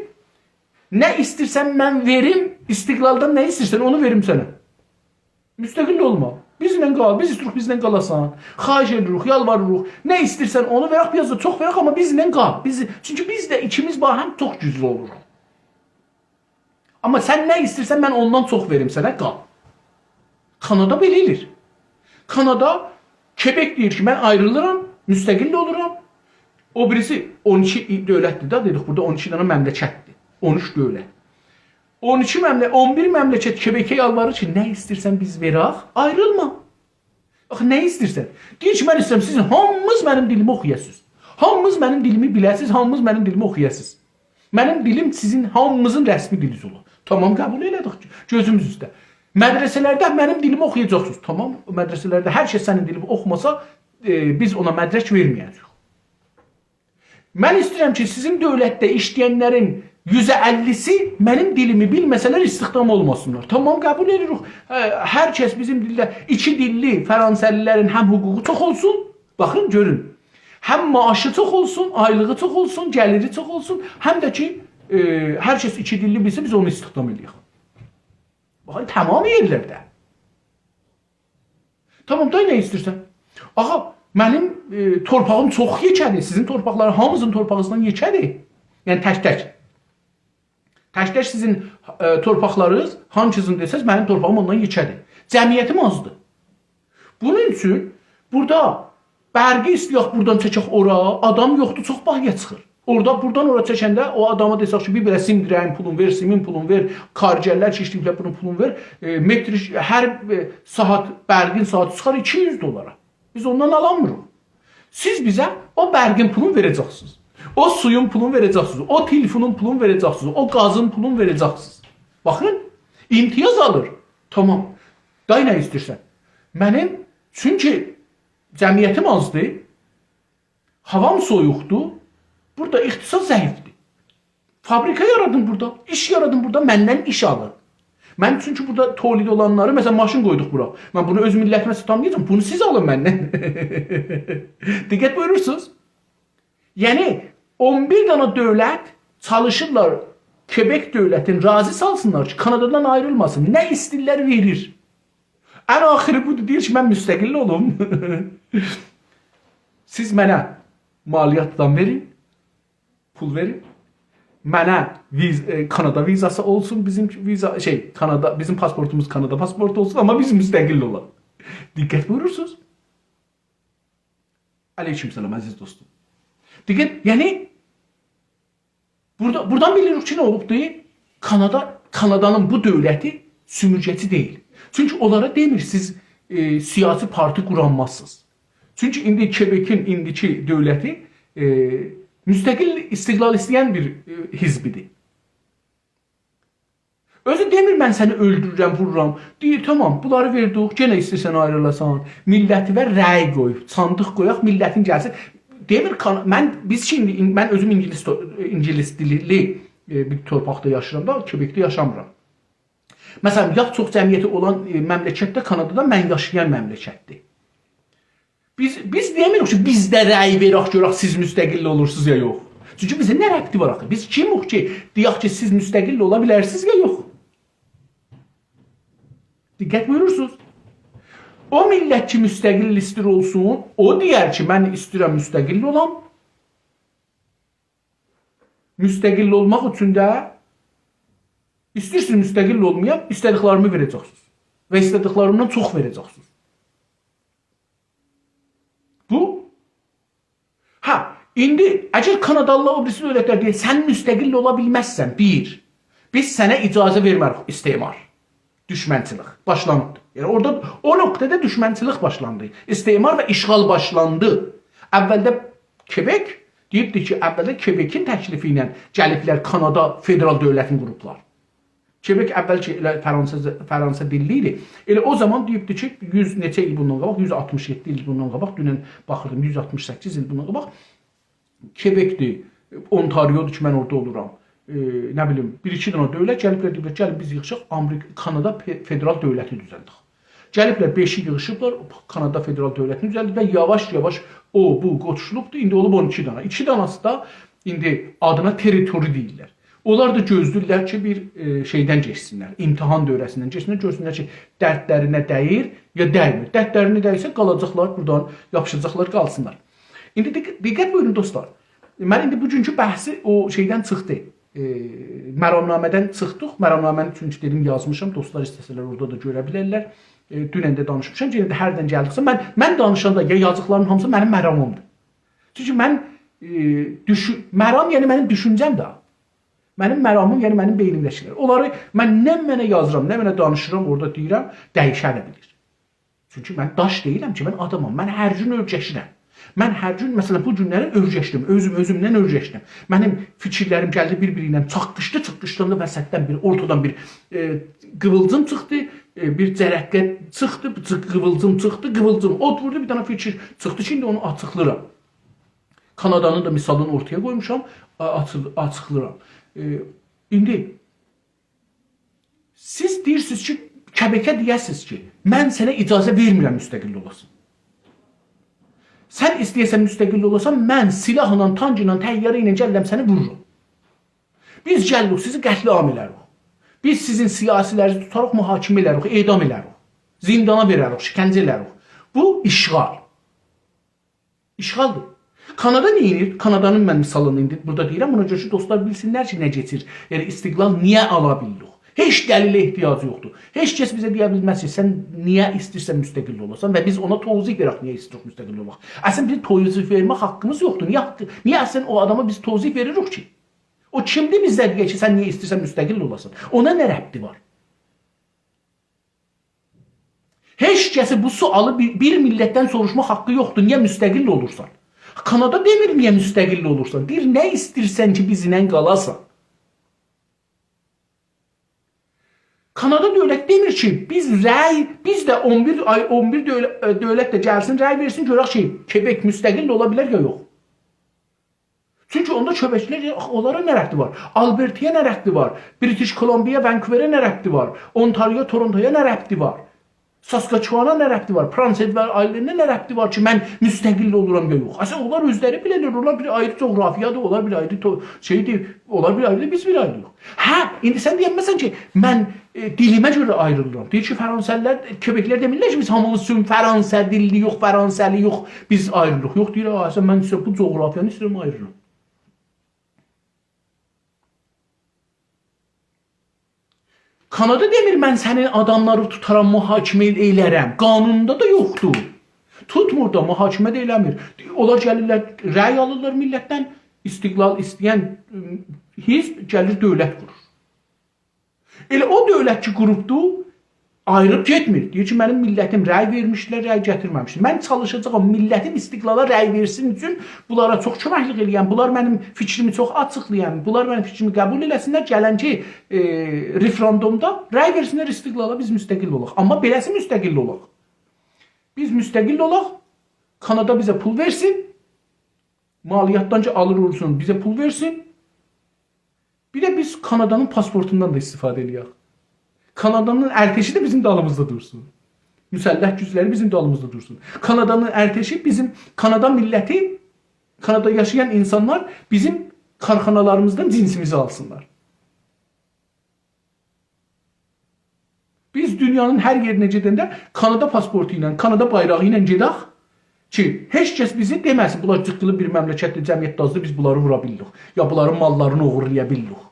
نه ایستیرسن من وئریم، استقلالدان نه ایستیرسن، اونو وئریم سنه. مستقل اولما. بیزله قال، بیز ایستیریک بیزله قالاسان. خواهش ائدیریک، یالواریریق. نه ایستیرسن اونو وئرک، بیر آز دا چوخ وئرک، آمما بیزله قال. بیز، چونکی بیز ده ایکیمیز باهم چوخ گوجلو اولوروق. آمما سن نه ایستیرسن، من اوندان چوخ وئریم سنه، قال. کانادا بئله ائله‌ییر. کانادا، کبک دئییر کی، من آیریلیرام، مستقل اولورام. او بیریسی اون ایکی دؤولتدیر ده، دئدیک، بورادا اون ایکی دنه مملکتدیر. اون اوچ دؤولت. اون ایکی ممله-، اون بیر مملکت کبکه یالواریر کی، نه ایستیرسن بیز وئرک، آیریلما. آخی نه ایستیرسن؟ دئییر کی، من ایسته‌ییرم، سیز هامینیز منیم دیلیمی اوخویاسینیز. هامینیز منیم دیلیمی بیله‌سینیز، هامینیز منیم دیلیمی اوخویاسینیز. منیم دیلیم سیزین هامینیزین رسمی دیلیز اولا. تامام، قبول ائله‌دیک کی، گؤزوموز اوسته. مدرسه‌لرده منیم دیلیمی اوخویاجاقسینیز. تامام، مدرسه‌لرده هر کس سنین دیلینی اوخوماسا، ائ، بیز اونا مدرک وئرمه‌یه‌جه‌ییک. من ایسته‌ییرم کی، سیزین دؤولتده ایشله‌ینلرین یوزده اللی‌سی منیم دیلیمی بیلمه‌سه‌لر، استخدام اولماسینلار. تامام، قبول ائدیریک. هه، هر کس بیزیم دیلده ایکی دیللی فرانسه‌لی‌لرین هم حقوقو چوخ اولسون، باخین، گؤرون. هم معاشی چوخ اولسون، آیلیغی چوخ اولسون، گلیری چوخ اولسون، هم ده کی، ائ، هر کس ایکی دیللی بیلسه، بیز اونو استخدام ائله‌یک. باخین، تمام یئرلرده. تامام، دای نه ایستیرسن؟ آغا، منیم، ائ، تورپاغیم چوخ یئکه‌دیر. سیزین تورپاقلاری، هامینیزین تورپاغینیزدان یئکه‌دیر. یعنی تک-تک. تک-تک سیزین، ائ، تورپاقلارینیز، هانسینی دئسز، منیم تورپاغیم اوندان یئکه‌دیر. جمعیتیم آزدیر. بونون اوچون بورادا برقی ایسته‌یک بورادان چکک اورا، آدام یوخدور، چوخ باهایا چیخیر. اورادا، بورادان اورا چکنده او آداما دئسک کی، بیر بئله سیم دیره‌یین پولون وئر، سیمین پولون وئر، کارگرلر کی ایشله‌ییبلر بونون پولون وئر، ائ، متر، هر، ائ، ساعات، برقین ساعاتی چیخار ایکی یوز دلارا. بیز اوندان آلانمیریق. سیز بیزه او برقین پولون وئره‌جکسینیز. او سویون پولون وئره‌جکسینیز. او تلفونون پولون وئره‌جکسینیز. او گازین پولون وئره‌جکسینیز. باخین، امتیاز آلیر. تامام. دای نه ایستیرسن؟ منیم، چونکی جمعیتیم آزدیر، هاوام سویوقدور، بورادا اقتصاد ضعیفدیر. فابریکا یارادین بورادا، ایش یارادین بورادا، مندن ایش آلین. من چونکی بورادا تولید اولانلاری، مثلا، ماشین قویدوق بورا. من بونو اؤز میللتیمه ساتامایاجاغام، بونو سیز آلین مندن. دقت بویورورسونوز؟ یعنی، اون بیر دنه دؤولت چالیشیرلار کبک دؤولتین راضی سالسینلار کی، کانادادان آیریلماسین. نه ایسته‌ییرلر، وئریر. ان آخیری بودور، دئییر کی، من مستقل اولوم. سیز منه مالیاتدان وئرین، پول وئرین. منه ویز-، ائ، کانادا ویزاسی اولسون، بیزیم ویزا، شئی، کانادا، بیزیم پاسپورتوموز کانادا پاسپورتو اولسون، آمما بیز مستقل اولاق. دقت بویورورسونوز؟ علیکم سلام، عزیز دوستوم. دقت، یعنی، بورادا، بورادان بیلیریک کی، نه اولوبدور؟ کانادا، کانادانین بو دؤولتی سومورگه‌چی دئییل. چونکی اونلارا دئمیر، سیز ائ، سیاسی پارتی قورانمازسینیز. چونکی ایندی کبکین ایندیکی دؤولتی، ائ، مستقل استقلال ایسته‌ین بیر، ائ، حزبیدیر. اؤزو دئمیر، «من سنی اؤلدورورم، وورورام.» دئییر، «تامام، بونلاری وئردیک، یئنه ایسته‌ییرسن آیریلاسان.» میللتی وئر، رأی قوی، صاندیق قویاق، میللتین گلسین. دئمیر، کان-، من، بیز کی، ایندی، من اؤزوم اینگیلیس تو-، اینگیلیس دیللی، ائ، بیر تورپاقدا یاشاییرام دا، کبکده یاشامیرام. مثلا، یاخ چوخ جمعیتی اولان، ائ، مملکتده، کانادادا من یاشایان مملکتدیر. بیز، بیز دئمیریک کی، بیز ده رأی وئرک، گؤرک سیز مستقل اولورسونوز یا یوخ. چونکی بیزه نه ربطی وار آخی؟ بیز کیمیک کی، دئیک کی، سیز مستقل اولا بیلرسینیز یا یوخ؟ دقت بویورورسونوز. او میللت کی، مستقل ایستیر اولسون، او دئیر کی، من ایستیرم مستقل اولام. مستقل اولماق اوچون ده ایسته‌ییرسینیز مستقل اولمایام، ایسته‌دیکلریمی وئره‌جکسینیز. و ایسته‌دیکلریمدن چوخ وئره‌جکسینیز. بو. هه، ایندی اگر کانادالیلار، او بیریسی دؤولتلر دئییر، «سن مستقل اولا بیلمزسن»، بیر. «بیز سنه اجازه وئرمه‌ریک»، استعمار. دوشمنچیلیک باشلانیبدی. یعنی اورادا او نقطه‌ده دوشمنچیلیک باشلاندی. استعمار و اشغال باشلاندی. اولده کبک دئییبدی کی، اولده کبکین تکلیفی ایله گلیبلر کانادا فدرال دؤولتینی قوروبلار. کبک اول کی، ائله فرانسه، فرانسه دیللی ایدی. ائله او زامان دئییبدی کی، یوز نئچه ایل بوندان قاباق، یوز آلتمیش یئددی ایل بوندان قاباق، دونن باخیردیم، یوز آلتمیش سککیز ایل بوندان قاباق کبکدیر، اونتاریودور کی، من اورادا اولورام. ائ، نه بیلیم، بیر-ایکی دنه دؤولت گلیبلر، دئییبلر، «گلین بیز ییغیشاق، آمریکا، کانادا ف-، فدرال دؤولتی دوزلدک.» گلیبلر، بئشی ییغیشیبلار، کانادا فدرال دؤولتینی دوزلدیبلر. یاواش-یاواش او، بو قوشولوبدور، ایندی اولوب اون ایکی دنه. ایکی دنه‌سی ده ایندی آدینا تریتوری دئییرلر. اونلار دا گؤزله‌ییرلر کی، بیر، ائ، شئیدن کئچسینلر، امتحان دوره‌سیندن کئچسینلر، گؤرسونلر کی، دردلرینه دَییر، یا دَیمیر. دردلرینه دَیسه، قالاجاقلار بورادان، یاپیشاجاقلار، قالسینلار. ایندی دق-، دقت بویورون، دوستلار. من ایندی بوگونکو بحثی او شئیدن چیخدی. ائ، مرامنامه‌دن چیخدیق. مرامنامه‌نی چونکی دئدیم، یازمیشام. دوستلار ایسته‌سه‌لر اورادا دا گؤره بیلرلر. ائ، دونن ده دانیشمیشام، یئنه ده هردن گلدیکسه، من، من دانیشاندا یا یازیقلارین هامیسی منیم مرامیمدیر. چونکی من، ائ، دوشو-، مرام، یعنی منیم دوشونجه‌م ده. منیم مرامیم، یعنی منیم بئینیمده‌کیلر. اونلاری من نمنه یازیرام، نمنه دانیشیرام، اورادا دئییرم، دَییشه ده بیلیر. چونکی من داش دئییلم کی، من آدامام. من هر گون اؤرگشیرم. من هر گون، مثلا، بو گونلری اؤرگشدیم، اؤزوم اؤزومدن اؤرگشدیم. منیم فیکیرلریم گلدی بیر-بیری ایله چاققیشدی، چاققیشداندا وسطدن بیر، اورتادان بیر، ائ، قیویلجیم چیخدی، ائ، بیر جرقه چیخدی، بو چیخ-، قیویلجیم چیخدی، قیویلجیم اود ووردو، بیر دنه فیکیر چیخدی کی، ایندی اونو آچیقلاییرام. کانادانین دا مثالینی اورتایا قویموشام، آ-، آچیق-، آچیقلاییرام. ائ، ایندی سیز دئییرسینیز کی، کبکه دئیه‌سینیز کی، «من سنه اجازه وئرمیرم مستقل اولاسان. سن ایسته‌ییرسن مستقل اولاسان، من سلاحلا، تانکلا، طیاره ایله گلیرم سنی وورورام. بیز گلیریک، سیزی قتل‌عام ائلریک. بیز سیزین سیاسی‌لرینیزی توتاریق، محاکمه ائلریک، اعدام ائلریک. زندانا وئرریک، شکنجه ائلریک.» بو اشغال. اشغالدیر. کانادا نه ائدیر؟ کانادانین من مثالینی ایندی بورادا دئییرم، اونا گؤره کی، دوستلار بیلسینلر کی، نه کئچیر. یعنی، استقلال نییه آلا بیلدیک؟ هئچ دلیله احتیاجی یوخدور. هئچ کس بیزه دئیه بیلمز کی، سن نییه ایسته‌ییرسن مستقل اولاسان و بیز اونا توضیح وئرک، نییه ایسته‌ییریک مستقل اولاق. اصلا، بیزیم توضیح وئرمه حاقیمیز یوخدور. نییه حاقی-، نییه اصلا او آداما بیز توضیح وئریریک کی؟ او کیمدیر بیزه دئیه کی، سن نییه ایسته‌ییرسن مستقل اولاسان؟ اونا نه ربطی وار؟ هئچ کسین بو سؤالی بیر، بیر میللتدن سوروشما حاققی یوخدور. نییه مستقل اولورسان؟ کانادا دئمیر، نییه مستقل اولورسان؟ دئییر، نه ایسته‌ییرسن کی، بیزله قالاسان؟ کانادا دؤولت دئمیر کی، بیز رأی، بیز ده اون بیر آی، اون بیر دؤول-، ائ، دؤولت ده گلسین، رأی وئرسین، گؤرک کی، کبک مستقل اولا بیلر یا یوخ. چونکی اوندا کبک‌لر، آخی، اونلارا نه ربطی وار؟ آلبرتایا نه ربطی وار؟ بریتیش کلمبیا، ونکووره نه ربطی وار؟ اونتاریو، تورونتویا نه ربطی وار؟ ساسکاچوانا نه ربطی وار؟ پرنس ادوارد آیلنده نه ربطی وار کی، من مستقل اولورام یا یوخ؟ اصلا، اونلار اؤزلری بیلرلر، اونلار بیر آیری جغرافیادیر، اونلار بیر آیری تو-، شئیدیر، اونلار بیر آیری، بیز بیر آیری‌ییق. هه، ایندی سن دئیه‌نمزسن کی، من، ائ، دیلیمه گؤره آیریلیرام. دئییر کی، فرانسه‌لی‌لر، کبک‌لر دئمیرلر کی، بیز هامیمیز چون فرانسه دیللی‌یوخ، فرانسه‌لی‌یوخ، بیز آیریلیق. یوخ، دئییر، «آ، اصلا، من ایسته‌ییرم بو جغرافیانی ایسته‌ییرم آیریلیم.» کانادا دئمیر، «من سنین آداملاری توتارام، محاکمه ائل-، ائلرم.» قانوندا دا یوخدور. توتمور دا، محاکمه ده ائله‌میر. اونلار گلیرلر، رأی آلیرلار میللتدن، استقلال ایسته‌ین، م، حزب گلیر، دؤولت قورور. ائله او دؤولت کی، قوروبدو، آیریب گئتمیر. دئییر کی، منیم میللتیم رأی وئرمیشدیلر، رأی گتیرمه‌میشدیلر. من چالیشاجاغام میللتیم استقلالا رأی وئرسین اوچون بونلارا چوخ کؤمکلیک ائله‌یم. بونلار منیم فیکریمی چوخ آچیقلایان، بونلار منیم فیکریمی قبول ائله‌سینلر. گلن کی، ائ، رفراندومدا رأی وئرسینلر استقلالا، بیز مستقل اولاق. آمما بئله‌سی مستقل اولاق. بیز مستقل اولاق، کانادا بیزه پول وئرسین، مالیاتدان کی آلیر اورسون، بیزه پول وئرسین. بیر ده بیز کانادانین پاسپورتوندان دا استفاده ائله‌یک. کانادانین ارتشی ده بیزیم دالیمیزدا دورسون. مسلح گوجلری بیزیم دالیمیزدا دورسون. کانادانین ارتشی بیزیم، کانادا میللتی، کانادا یاشایان اینسانلار بیزیم کارخانالاریمیزدان جنسیمیزی آلسینلار. بیز دونیانین هر یئرینه گئدنده کانادا پاسپورتو ایله، کانادا بایراغی ایله گئدک کی، هئچ کس بیزی دئمه‌سین، بونلار جیققیلی بیر مملکتدیر، جمعیتده آزدیر، بیز بونلاری وورا بیلیریک. یا بونلارین ماللارینی اوغورلایا بیلیریک.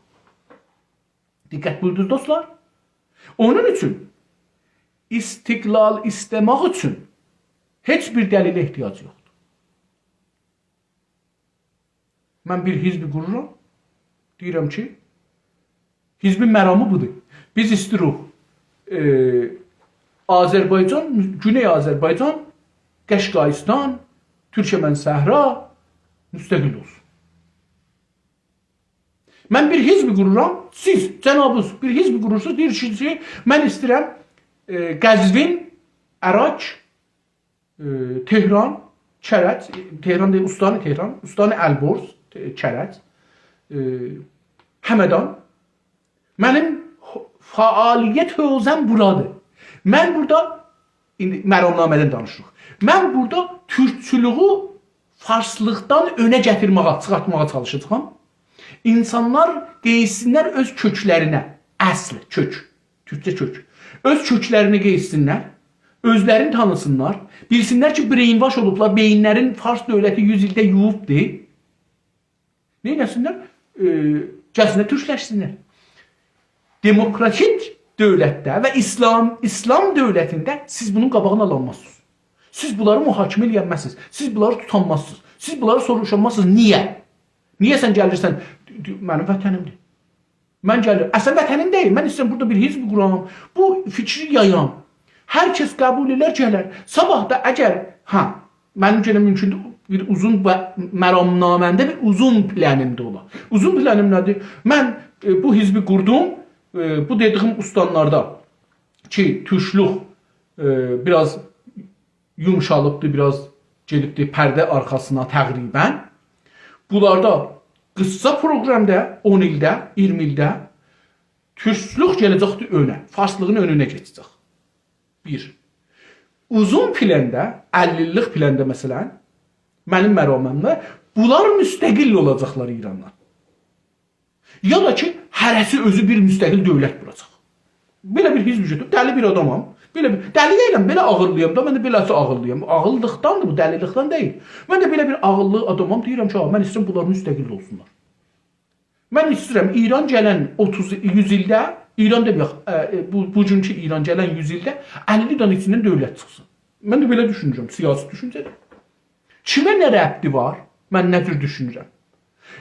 دقت بویوردونوز، دوستلار؟ اونون اوچون استقلال ایسته‌مک اوچون هئچ بیر دلیله احتیاج یوخدور. من بیر حزب قورورام. دئییرم کی، حزبین مرامی بودور. بیز ایستیروق، ائ، آذربایجان، گونئی آذربایجان، قشقایستان، تورکمن صحرا مستقل اولسون. من بیر حزب قورورام، سیز، جنابینیز بیر حزب قورورسونوز، دئییر کی، من ایسته‌ییرم، ائ، قزوین، اراک، ائ، تهران، کرج، ائ، تهران دئییل، استان تهران، استان البرز، ائ، کرج، ائ، همدان. منیم حو-، فعالیت حوزه‌م بورادیر. من بورادا، ایندی مرامنامه‌دن دانیشیریق. من بورادا تورکچولویو فارسلیقدان اؤنه گتیرمه‌یه، چیخارتماغا چالیشاجاغام. اینسانلار قئییتسینلر اؤز کؤکلرینه، اصل، کؤک، تورکجه کؤک. اؤز کؤکلرینه قئییتسینلر، اؤزلرینی تانیسینلار، بیلسینلر کی، brainwash اولوبلار، بئیینلرین فارس دؤولتی یوز ایلده یویوبدور. نئینه‌سینلر؟ ائ، گلسینلر، تورکلشسینلر. دموکراتیک دؤولتده و ایسلام، ایسلام دؤولتینده سیز بونون قاباغینی آلانمازسینیز. سیز بونلاری محاکمه ائلیه‌نمزسینیز. سیز بونلاری توتانمازسینیز. سیز بونلاری سوروشانمازسینیز. نییه؟ نییه سن گلیرسن، منیم وطنیمدیر. من گلیر، اصلا وطنیم دئییل. من ایسته‌ییرم بورادا بیر حزب قورام، بو فیکری یایام. هر کس قبول ائلر، گلر. صاباح دا اگر، هه، منیم یئنه مومکوندور بیر اوزون و مرامنامه‌مده بیر اوزون پلانیم ده اولا. اوزون پلانیم نه‌دیر؟ من، ائ، بو حزبی قوردوم، ائ، بو دئدیگیم استانلاردا کی، تورکچولوک، ائ، بیر آز یومشالیبدی، بیر آز گئدیبدی پرده آرخاسینا تقریبا. بونلاردا قیسا پروگرامدا اون ایلده، اییرمی ایلده تورکچولوک گله‌جکدی اؤنه، فارسلیغین اؤنونه کئچه‌جک. بیر. اوزون پلاندا، اللی ایللیک پلاندا مثلا، منیم مراممده بونلار مستقل اولاجاقلار ایراندان. یا دا کی، هره‌سی اؤزو بیر مستقل دؤولت قوراجاق. بئله بیر حزب گؤتوروب، دلی بیر آدامام. بئله بیر، دلی دئییلم، بئله عاغیللی‌یام دا، من ده بئله‌سی عاغیللی‌یام. عاغیللیقداندیر بو، دلیلیکدن دئییل. من ده بئله بیر عاغیللی آدامام، دئییرم کی، «آ، من ایسته‌ییرم بونلار مستقل اولسونلار.» من ایسته‌ییرم ایران گلن اوتوز، یوز ایلده، ایران دئمک، ائ، ائ، بو، بوگونکو ایران گلن یوز ایلده اللی دنه ایچیندن دؤولت چیخسین. من ده بئله دوشونورم، سیاسی دوشونجه‌دیر. کیمه نه ربطی وار؟ من نه جور دوشونورم؟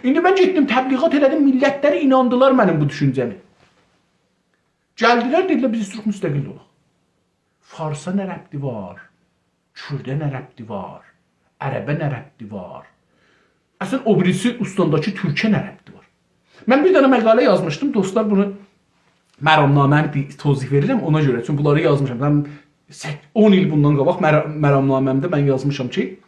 ایندی من گئتدیم، تبلیغات ائله‌دیم، میللتلری ایناندیلار منیم بو دوشونجه‌مه. گلدیلر، دئدیلر، «بیز ایسته‌ییریک مستقل اولاق.» فارسا نه ربطی وار؟ کورده نه ربطی وار؟ عربه نه ربطی وار؟ اصلا، او بیریسی اوستانداکی تورکه نه ربطی وار؟ من بیر دنه مقاله یازمیشدیم، دوستلار، بونو مرامنامه‌نی بیر توضیح وئریرم، اونا گؤره. چونکی بونلاری یازمیشام. من سک-، اون ایل بوندان قاباق مر-، مرامنامه‌مده من یازمیشام کی، ائ،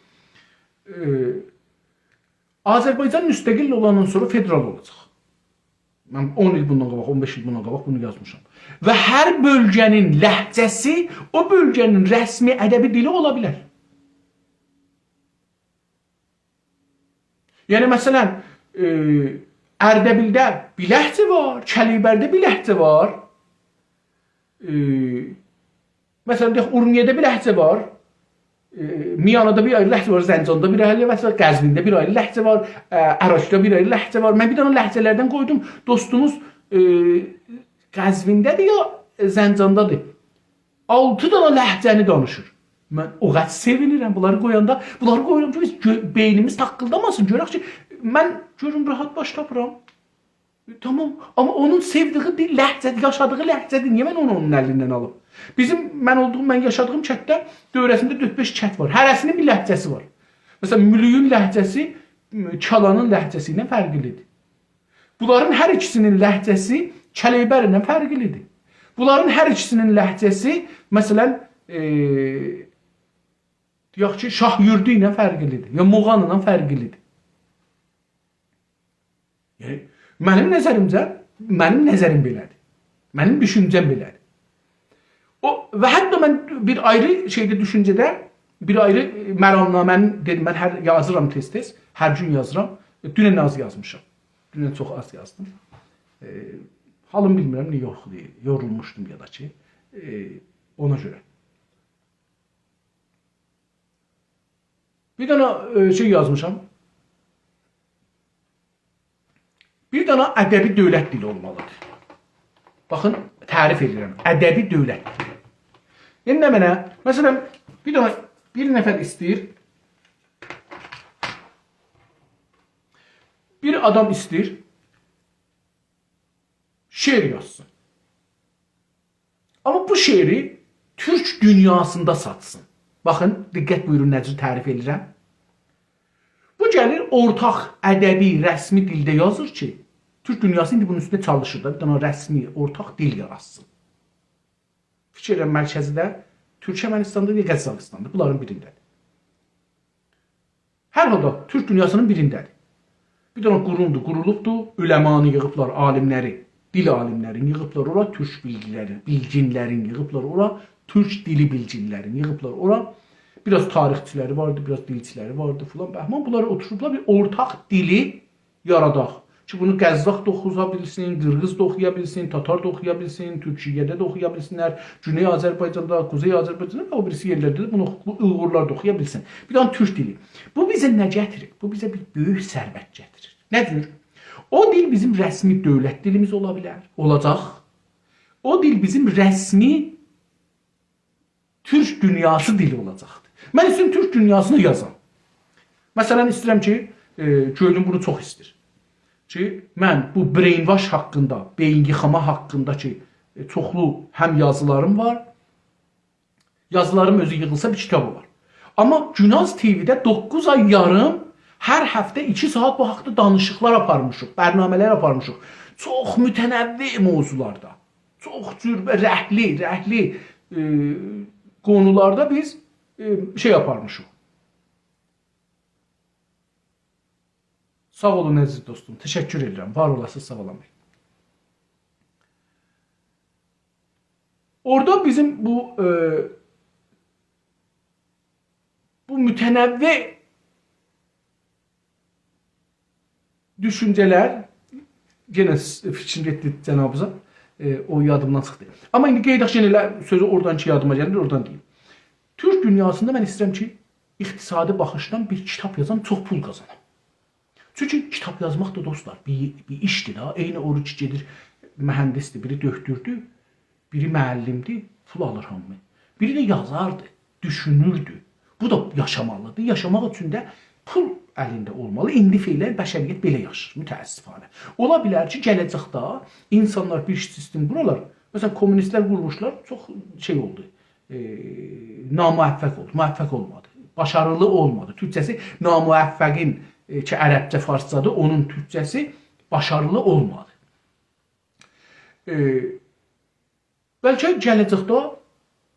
آذربایجان مستقل اولاندان سونرا فدرال اولاجاق. من اون ایل بوندان قاباق، اون بئش ایل بوندان قاباق بونو یازمیشام. و هر بؤلگه‌نین لهجه‌سی او بؤلگه‌نین رسمی ادبی دیلی اولا بیلر. یعنی، مثلا، ائ، اردبیلده بیر لهجه وار، کلیبرده بیر لهجه وار. ائ، مثلا، دئیک، اورمیه‌ده بیر لهجه وار، ائ، میانادا بیر آیری لهجه وار، زنجاندا بیر آیری لهجه وار، قزوینده بیر آیری لهجه وار، ائ، اراکدا بیر آیری لهجه وار. من بیر دنه لهجه‌لردن قویدوم. دوستوموز، ائ، قزوینده‌دیر یا زنجاندادیر. آلتی دنه لهجه‌نی دانیشیر. من او قدر سئوینیرم بونلاری قویاندا. بونلاری قویورام کی، بیز گؤ-، بئینیمیز تاققیلداماسین. گؤرک کی، من گؤروم راحت باش تاپیرام. تامام. آمما اونون سئودیگی دیل لهجه‌دیر، یاشادیغی لهجه‌دیر. نییه من اونو اونون الیندن آلیم؟ بیزیم، من اولدوغوم، من یاشادیغیم کتده دؤوره‌سینده دؤرد-بئش کت وار. هره‌سینین بیر لهجه‌سی وار. مثلا، مولویون لهجه‌سی، م، کالانین لهجه‌سی ایله فرقلیدیر. بونلارین هر ایکیسینین لهجه‌سی کلیبر ایله فرقلیدیر. بونلارین هر ایکیسینین لهجه‌سی، مثلا، ائ، دئیک کی، شاهیوردو ایله فرقلیدیر، یا موغان ایله فرقلیدیر. یعنی، منیم نظریمجه، منیم نظریم بئله‌دیر. منیم دوشونجه‌م بئله‌دیر. او، و حتی من بیر آیری شئیده، دوشونجه‌ده، بیر آیری مرامنامه‌نی دئدیم، من هر، یازیرام تئز-تئز، هر گون یازیرام. دونن آز یازمیشام. دونن چوخ آز یازدیم. ائ، حالیم بیلمیرم، نییه یوخدور، یورولموشدوم یا دا کی، ائ، اونا گؤره. بیر دنه، ائ، شئی یازمیشام. بیر دنه ادبی دؤولت دیلی اولمالیدیر. باخین، تعریف ائدیرم. ادبی دؤولت دیلی. ایندی نمنه؟ مثلا، بیر دنه، بیر نفر ایسته‌ییر، بیر آدام ایسته‌ییر شعر یازسین. آمما بو شعری تورک دونیاسیندا ساتسین. باخین، دقت بویورون، نه جور تعریف ائدیرم. بو گلیر اورتاق ادبی، رسمی دیلده یازیر کی، تورک دونیاسی ایندی بونون اوستونده چالیشیر دا، بیر دنه رسمی اورتاق دیل یاراتسین. فیکیر ائدیرم، مرکزی ده تورکمنیستاندیر یا قزاقیستاندیر، بونلارین بیرینده‌دیر. هر حالدا تورک دونیاسینین بیرینده‌دیر. بیر دنه قورومدور، قورولوبدور، علمانی ییغیبلار، عالیملری، دیل عالیملرینی ییغیبلار اورا، تورک بیلگیلری، بیلگینلرین ییغیبلار اورا، تورک دیلی بیلگینلرینی ییغیبلار اورا. بیر آز تاریخچیلری واردی، بیر آز دیلچیلری واردی فلان، بهمان. بونلار اوتوروبلار، بیر اورتاق دیلی یاراداق. کی، بونو قزاق دا اوخویا بیلسین، قیرغیز دا اوخویا بیلسین، تاتار دا اوخویا بیلسین، تورکیه‌ده ده اوخویا بیلسینلر، گونئی آذربایجاندا، قوزئی آذربایجاندا و او بیریسی یئرلرده ده بونو اوخو-، بو اویغورلار دا اوخویا بیلسین. بیر دنه تورک دیلی. بو بیزه نه گتیریر؟ بو بیزه بیر بؤیوک ثروت گتیریر. نه جور؟ او دیل بیزیم رسمی دؤولت دیلیمیز اولا بیلر، اولاجاق. او دیل بیزیم رسمی تورک دونیاسی دیلی اولاجاقدیر. من ایسته‌ییرم تورک دونیاسینا یازام. مثلا، ایسته‌ییرم کی، ائ، کؤنلوم بونو چوخ ایسته‌ییر. کی، من بو brainwash حاقیندا، بئیین ییخاما حاقیندا کی، ائ، چوخلو هم یازیلاریم وار، یازیلاریم اؤزو ییغیلسا بیر کیتاب اولار. آمما گوناز تی‌وی‌ده دوققوز آی یاریم هر هفته ایکی ساعات بو حاقدا دانیشیقلار آپارمیشیق، برنامه‌لر آپارمیشیق. چوخ متنوع موضوعلاردا. چوخ جور و رنگلی، رنگلی، ائ، قونولاردا بیز، ائ، شئی آپارمیشیق. ساغ اولون، عزیز دوستوم. تشکر ائدیرم. وار اولاسینیز، ساغ اولون. اورادا بیزیم بو، ائ، بو متنوع دوشونجه‌لر، یئنه س-، فیکریم گئتدی جنابیزا، ائ، او یادیمدان چیخدی. آمما ایندی قاییداق یئنه ائله سؤزو اورادان کی یادیما گلیر، اورادان دئییم. تورک دونیاسیندا من ایسته‌ییرم کی، اقتصادی باخیشدان بیر کیتاب یازام، چوخ پول قازانام. چونکی کیتاب یازماق دا، دوستلار، بیر، بیر ایشدیر دا. عینی او کی گئدیر، مهندسدیر، بیری دؤکتوردور، بیری معلمدیر، پول آلیر هامی. بیری ده یازاردی، دوشونوردو. بو دا یاشامالیدیر. یاشاماق اوچون ده پول الینده اولمالی. ایندی فعلا بشریت بئله یاشیر، متأسفانه. اولا بیلر کی، گله‌جکده اینسانلار بیر سیستم قورالار. مثلا، کمونیستلر قورموشلار، چوخ شئی اولدو، ائ، ناموفق اولدو، موفق اولمادی، باشاریلی اولمادی. تورکجه‌سی ناموفقین، ائ، کی، عربجه، فارسجادیر، اونون تورکجه‌سی باشاریلی اولمادی. ائ، بلکه گله‌جکده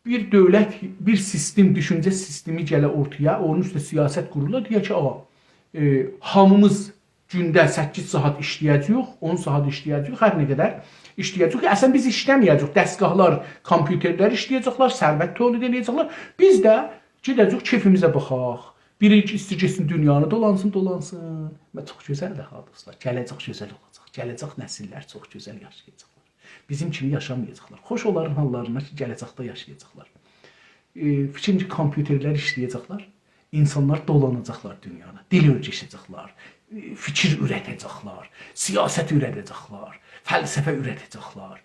بیر دؤولت، بیر سیستم، دوشونجه سیستمی گله اورتایا، اونون اوسته سیاست قورولا، دئیه کی، آغا، ائ، هامیمیز گونده سککیز ساعات ایشله‌یه‌جه‌ییک، اون ساعات ایشله‌یه‌جه‌ییک، هر نه قدر ایشله‌یه‌جه‌ییک. اصلا بیز ایشله‌مه‌یه‌جه‌ییک، دستگاهلار، کامپیوترلر ایشله‌یه‌جکلر، ثروت تولید ائله‌یه‌جکلر. بیز ده گئده‌جه‌ییک کئفیمیزه باخاق. بیری ایسته‌ییر گئتسین دونیانی دولانسین، دولانسین. و چوخ گؤزلدیر ها، دوستلار. گله‌جک گؤزل اولاجاق. گله‌جک نسیللر چوخ گؤزل یاشایاجاقلار. بیزیم کیمی یاشامایاجاقلار. خوش اونلارین حاللارینا کی، گله‌جکده یاشایاجاقلار. ائ، فیکریم کی، کامپیوترلر ایشله‌یه‌جکلر، اینسانلار دولاناجاقلار دونیادا، دیل اؤیرشه‌جکلر، ائ، فیکیر اوره‌ته‌جکلر، سیاست اوره‌ده‌جکلر، فلسفه اوره‌ته‌جکلر،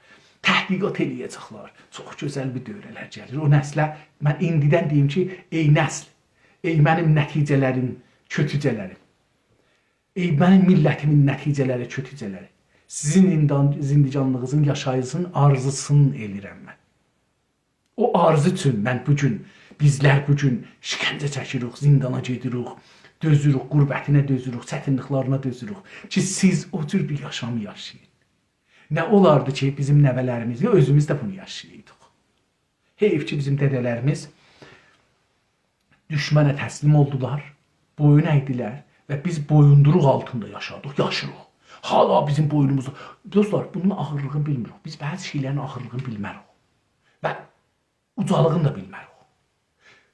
تحقیقات ائله‌یه‌جکلر. چوخ گؤزل بیر دؤوره‌لر گلیر. او نسله من ایندیدن دئییم کی، ای نسل، ای منیم نتیجه‌لریم کؤتوجه‌لری، ای منیم میللتیمین نتیجه‌لری کؤتوجه‌لری، سیزین زیندان-، زندگانلیغینیزین یاشاییشین آرزوسونو ائله‌ییرم من. او آرزو اوچون من بو گون، بیزلر بو گون شکنجه چکیریک، زیندانا گئدیریک، دؤزوروک، غربتینه دؤزوروک، چتینلیکلرینه دؤزوروک کی، سیز او جور بیر یاشامی یاشایین. نه اولاردی کی، بیزیم نوه‌لریمیز، اؤزوموز ده بونو یاشایایدیق. حیف کی، بیزیم دده‌لریمیز دوشمنه تسلیم اولدولار، بویون اَیدیلر و بیز بویوندوروق آلتیندا یاشادیق، یاشیریق. حالا بیزیم بوینوموزدا. دوستلار، بونون آغیرلیغینی بیلمیریک. بیز بعضی شئیلرین آغیرلیغینی بیلمه‌ریک. و اوجالیغینی دا بیلمه‌ریک.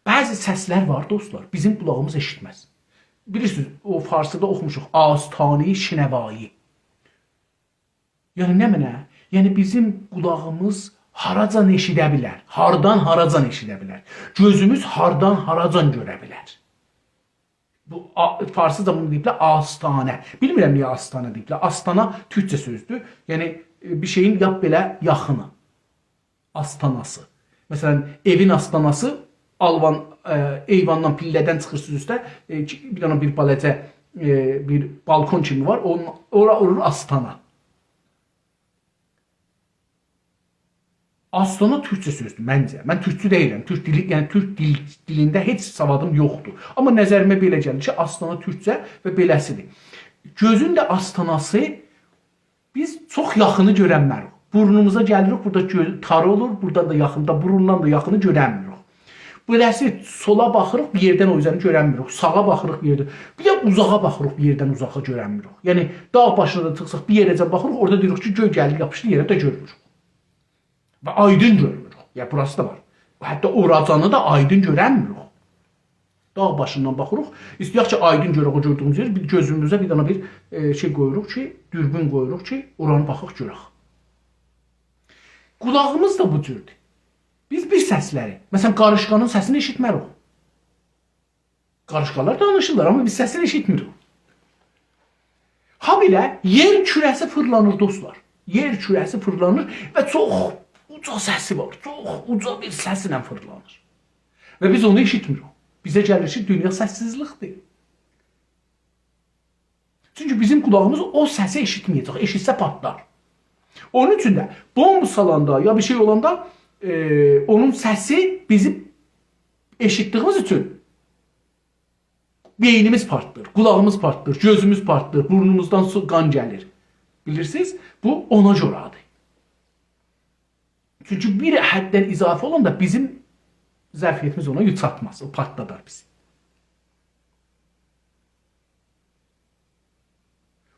بعضی سسلر وار، دوستلار، بیزیم قولاغیمیز ائشیتمز. بیلیرسینیز، او فارسیدا اوخوموشوق، آستانه‌ی شنوایی. یعنی نمنه؟ یعنی بیزیم قولاغیمیز هاراجان ائشیده بیلر، هاردان هاراجان ائشیده بیلر، گؤزوموز هاردان هاراجان گؤره بیلر. بو آ-، فارسیجا بونو دئییبلر آستانه. بیلمیرم نییه آستانه دئییبلر. آستانه تورکجه سؤزدور. یعنی، ائ، بیر شئیین لاپ بئله یاخینی. آستاناسی. مثلا، ائوین آستاناسی آلوان، ائ، ایواندان، پیلله‌دن چیخیرسینیز اوسته، ائ، کی-، بیر دنه بیر بالاجا، ائ، بیر بالکون کیمی وار. اونون، اورا اولور آستانا. آستانا تورکجه سؤزدور منجه. من تورکچو دئییلم. تورک دیلی، یعنی تورک دیل، دیلینده هئچ سوادیم یوخدور. آمما نظریمه بئله گلیر کی، آستانا تورکجه و بئله‌سیدیر. گؤزون ده آستاناسی، بیز چوخ یاخینی گؤرنمه‌ریک. بورنوموزا گلیریک، بورادا گؤ-، تار اولور، بورادان دا یاخیندا، بوروندان دا یاخینی گؤرنمیریک. بئله‌سی سولا باخیریق، بیر یئردن او اوزنی گؤرنمیریک. ساغا باخیریق، بیر یئردن. بیر ده اوزاغا باخیریق، بیر یئردن اوزاغا گؤرنمیریک. یعنی، داغ باشینا دا چیخساق، بیر یئره‌جن باخیریق، اورادا دئییریک کی، گؤی گلدی، یاپیشدی یئره ده گؤرموروک. و آیدین گؤرموروک. یا، بوراسی دا وار. حتی اوراجانی دا آیدین گؤرنمیریک. داغ باشیندان باخیریق. ایسته‌یک کی، آیدین گؤرک او گؤردویوموز یئری، بیر گؤزوموزه بیر دنه بیر، ائ، شئی قویوروق کی، دوربین قویوروق کی، اورانی باخاق گؤرک. قولاغیمیز دا بو جوردور. بیز بیر سسلری، مثلا، قاریشقانین سسینی ائشیتمه‌ریک. قاریشقالار دانیشیرلار، آمما بیز سسینی ائشیتمیریک. هابئله یئر کوره‌سی فیرلانیر، دوستلار. یئر کوره‌سی فیرلانیر و چوخ اوجا سسی وار. چوخ اوجا بیر سسله فیرلانیر. و بیز اونو ائشیتمیریک. بیزه گلیر کی، دونیا سسسیزلیکدیر. چونکی بیزیم قولاغیمیز او سسی ائشیتمه‌یه‌جک. ائشیتسه پاتلار. اونون اوچون ده بومب سالاندا یا بیر شئی اولاندا، ائ، اونون سسی بیزی ائشیتدیییمیز اوچون بئینیمیز پارتلیر، قولاغیمیز پارتلیر، گؤزوموز پارتلیر، بورنوموزدان سو، قان گلیر. بیلیرسینیز، بو اونا گؤره‌دیر. چونکی بیر حددن اضافه اولاندا بیزیم ظرفیتیمیز اونا یوخ چاتماز، او پارتلادار بیزی.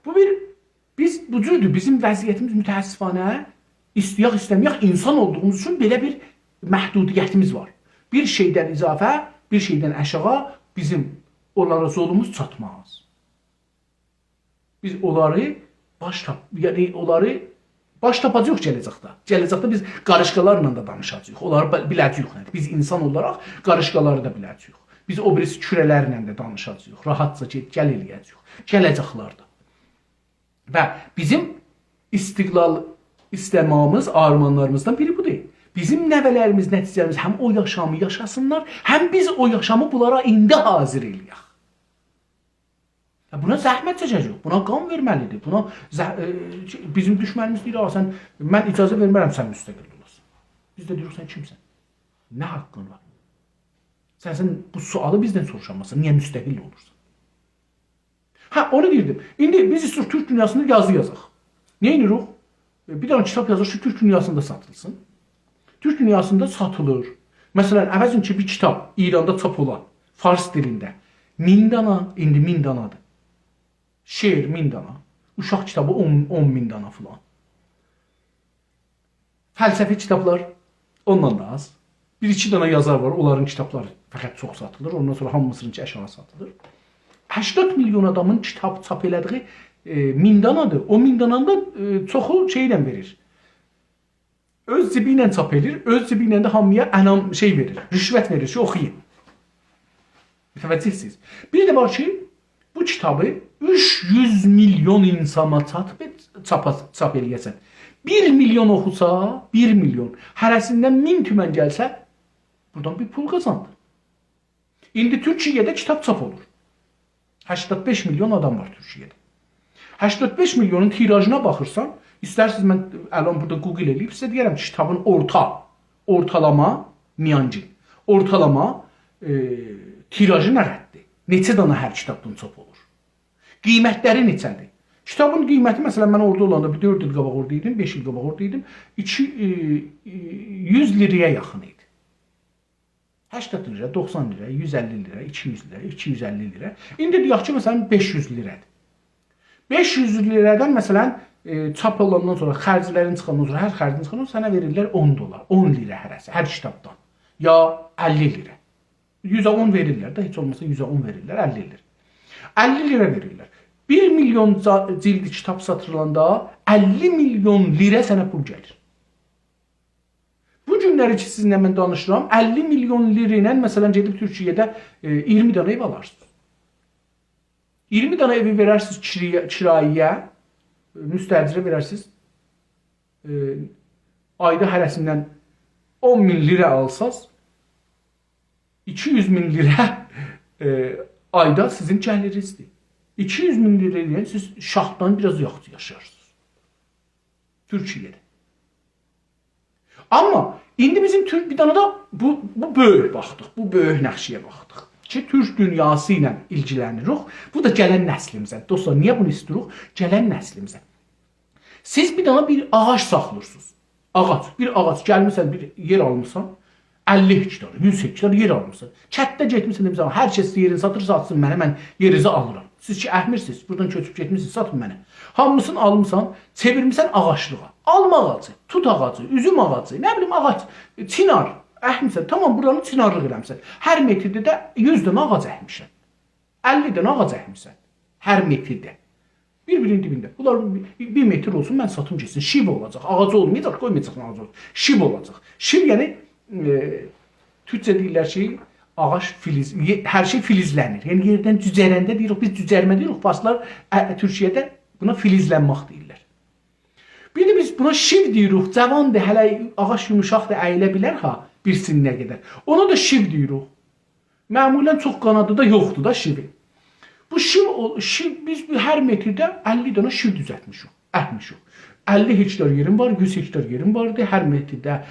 بو بیر، بیز بو جوردور، بیزیم وضعیتیمیز متأسفانه، ایسته‌یک ایسته‌مه‌یک، اینسان اولدوغوموز اوچون بئله بیر محدودیتیمیز وار. بیر شئیدن اضافه، بیر شئیدن آشاغی بیزیم اونلارا زولوموز چاتماز. بیز اونلاری باش تاپ-، یعنی اونلاری باش تاپاجاغیق گله‌جکده. گله‌جکده بیز قاریشقالارلا دا دانیشاجاغیق. اونلاری ب-، بیله‌جه‌ییک، یعنی بیز اینسان اولاراق قاریشقالاری دا بیله‌جه‌ییک. بیز او بیریسی کوره‌لرله ده دانیشاجاغیق. راحتجا گئ-، گل ائله‌یه‌جه‌ییک. گله‌جکلرده. و بیزیم استقلال ایسته‌مه‌ییمیز، آرمانلاریمیزدان بیری بودور. بیزیم نوه‌لریمیز، نتیجه‌لریمیز هم او یاشامی یاشاسینلار، هم بیز او یاشامی بونلارا ایندی حاضر ائله‌یک. یا، بونا زحمت چکه‌جه‌ییک، بونا قان وئرمه‌لیدیر، بونا زه-، ائ، بیزیم دوشمنیمیز دئییر: «آ، سن، من اجازه وئرمه‌رم سن مستقل اولاسان.» بیز ده دئییریک: «سن کیمسن؟ نه حاققین وار؟ سن، سن بو سؤالی بیزدن سوروشامازسان، نییه مستقل اولورسان؟» هه، اونو دئییردیم. ایندی بیز ایسته‌ییریک تورک دونیاسیندا یازی یازاق. نه ائدیریک؟ ائ، بیر دنه کیتاب یازیریق کی، تورک دونیاسیندا ساتیلسین. تورک دونیاسیندا ساتیلیر. مثلا، عوضین کی، بیر کیتاب ایراندا چاپ اولا، فارس دیلینده، مین دانا، ایندی مین دانادیر. شعر مین دانا، اوشاق کیتابی اون، اون مین دانا فلان. فلسفی کیتابلار اوندان دا آز. بیر-ایکی دنه یازار وار، اونلارین کیتابلاری فقط چوخ ساتیلیر. اوندان سونرا هامیسینینکی آشاغی ساتیلیر. هشتاد میلیون آدامین کیتاب چاپ ائله‌دیگی، ائ، مین دانادیر. او مین دانانین دا، ائ، چوخو شئیله وئریر. اؤز جیبی ایله چاپ ائله‌ییر، اؤز جیبی ایله ده هامییا انعام شئی وئریر، رشوت وئریر کی، اوخویون. متوجه‌سینیز؟ بیر ده وار کی، بو کیتابی اوچ یوز میلیون اینسانا چاتیب، چاپا، چاپ ائله‌یه‌سن. بیر میلیون اوخوسا، بیر میلیون، هره‌سیندن مین تومن گلسه، بورادان بیر پول قازاندی. ایندی تورکیه‌ده کیتاب چاپ اولور. هشتاد بئش میلیون آدام وار تورکیه‌ده. هشتاد بئش میلیونون تیراژینا باخیرسان، ایسترسینیز من الان بورادا گوگل ائله‌ییب سیزه دئیه‌رم کی، کیتابین اورتا، اورتالاما میانگین. اورتالاما، ائ، تیراژی نه قدردیر؟ نئچه دانا هر کیتابدان چاپ اولور؟ قیمتلری نئچه‌دیر؟ کیتابین قیمتی، مثلا، من اورادا اولاندا، بیر دؤرد ایل قاباق اورادا ایدیم، بئش ایل قاباق اورادا ایدیم، ایکی، ائ، ائ، یوز لیره‌یه یاخین ایدی. هشتاد لیره، دوخسان لیره، یوز اللی لیره، ایکی یوز لیره، ایکی یوز اللی لیره. ایندی دئیک کی، مثلا، بئش یوز لیره‌دیر. بئش یوز لیره‌دن، مثلا، ائ، چاپ اولاندان سونرا، خرجلرین چیخاندان سونرا، هر خرجین چیخاندان سونرا سنه وئریرلر اون دلار، اون لیره هره‌سی، هر کیتابدان. یا اللی لیره. یوزه اون وئریرلر ده، هئچ اولماسا یوزه اون وئریرلر، اللی لیره. اللی لیره وئریرلر. بیر میلیون جا-، جلد کیتاب ساتیلاندا اللی میلیون لیره سنه پول گلیر. بو گونلری کی، سیزینله من دانیشیرام، اللی میلیون لیره ایله، مثلا، گئدیب تورکیه‌ده، ائ، اییرمی دنه ائو آلارسینیز. اییرمی دنه ائوی وئررسینیز کیرایه، کیرایه‌یه، مستأجره وئررسینیز. ائ، آیدا هره‌سیندن اون مین لیره آلساز، ایکی یوز مین لیره، ائ، آیدا سیزین گلیرینیزدیر. ایکی یوز مین لیره ایله سیز شاهدان بیر آز یاخشی یاشایارسینیز. تورکیه‌ده. آمما ایندی بیزیم تورک، بیر دنه ده بو، بو بؤیوک باخدیق، بو بؤیوک نقشه‌یه باخدیق کی، تورک دونیاسی ایله ایلگیلنیریک. بو دا گلن نسلیمیزه. دوستلار، نییه بونو ایسته‌ییریک؟ گلن نسلیمیزه. سیز بیر دنه بیر آغاج ساخلاییرسینیز. آغاج، بیر آغاج گلمیسن، بیر یئر آلمیسان، اللی هکتار، یوز هکتار یئر آلمیسان. کتده گئتمیسن، دئمیسن، «هر کس یئرینی ساتیر، ساتسین منه، من یئرینیزی آلیرام. سیز کی اکمیرسینیز، بورادان کؤچوب گئتمیسینیز، ساتین منه.» هامیسینی آلمیسان، چئویرمیسن آغاجلیغا. آلما آغاجی، توت آغاجی، اوزوم آغاجی، نه بیلیم آغاج، چینار اکمیسن، تامام، بورانی چینارلیق ائله‌میسن. هر مترده ده یوز دنه آغاج اکمیسن. اللی دنه آغاج اکمیسن. هر مترده. بیر-بیرینین دیبینده. بونلار بیر، بیر متر اولسون، من ساتیم گئتسین. شیب اولاجاق. آغاج اولمایاجاق، قویمایاجاق آغاج اولسون. شیب اولاجاق. شیب، یعنی، ائ، تورکجه دئییرلر کی، آغاج فلیز، یئ-، هر شئی فلیزلنیر. یعنی، یئردن جوجرنده دئییریک، بیز جوجرمه دئییریک. فارسلار، ا، تورکیه‌ده بونا فلیزلنمک دئییرلر. بیر ده بیز بونا شیب دئییریک. جاواندیر، هله آغاج یوموشاقدیر، اییله بیلر ها، بیر سنّه قدر. اونا دا شیب دئییریک. معمولا چوخ قانادی دا یوخدور دا شیبین. بو شیب، او، شیب، بیز بو هر مترده اللی دنه شیب دوزلتمیشیک، اکمیشیک. اللی هکتار یئریم وار، یوز هکتار یئریم واردی. هر مترده، ا،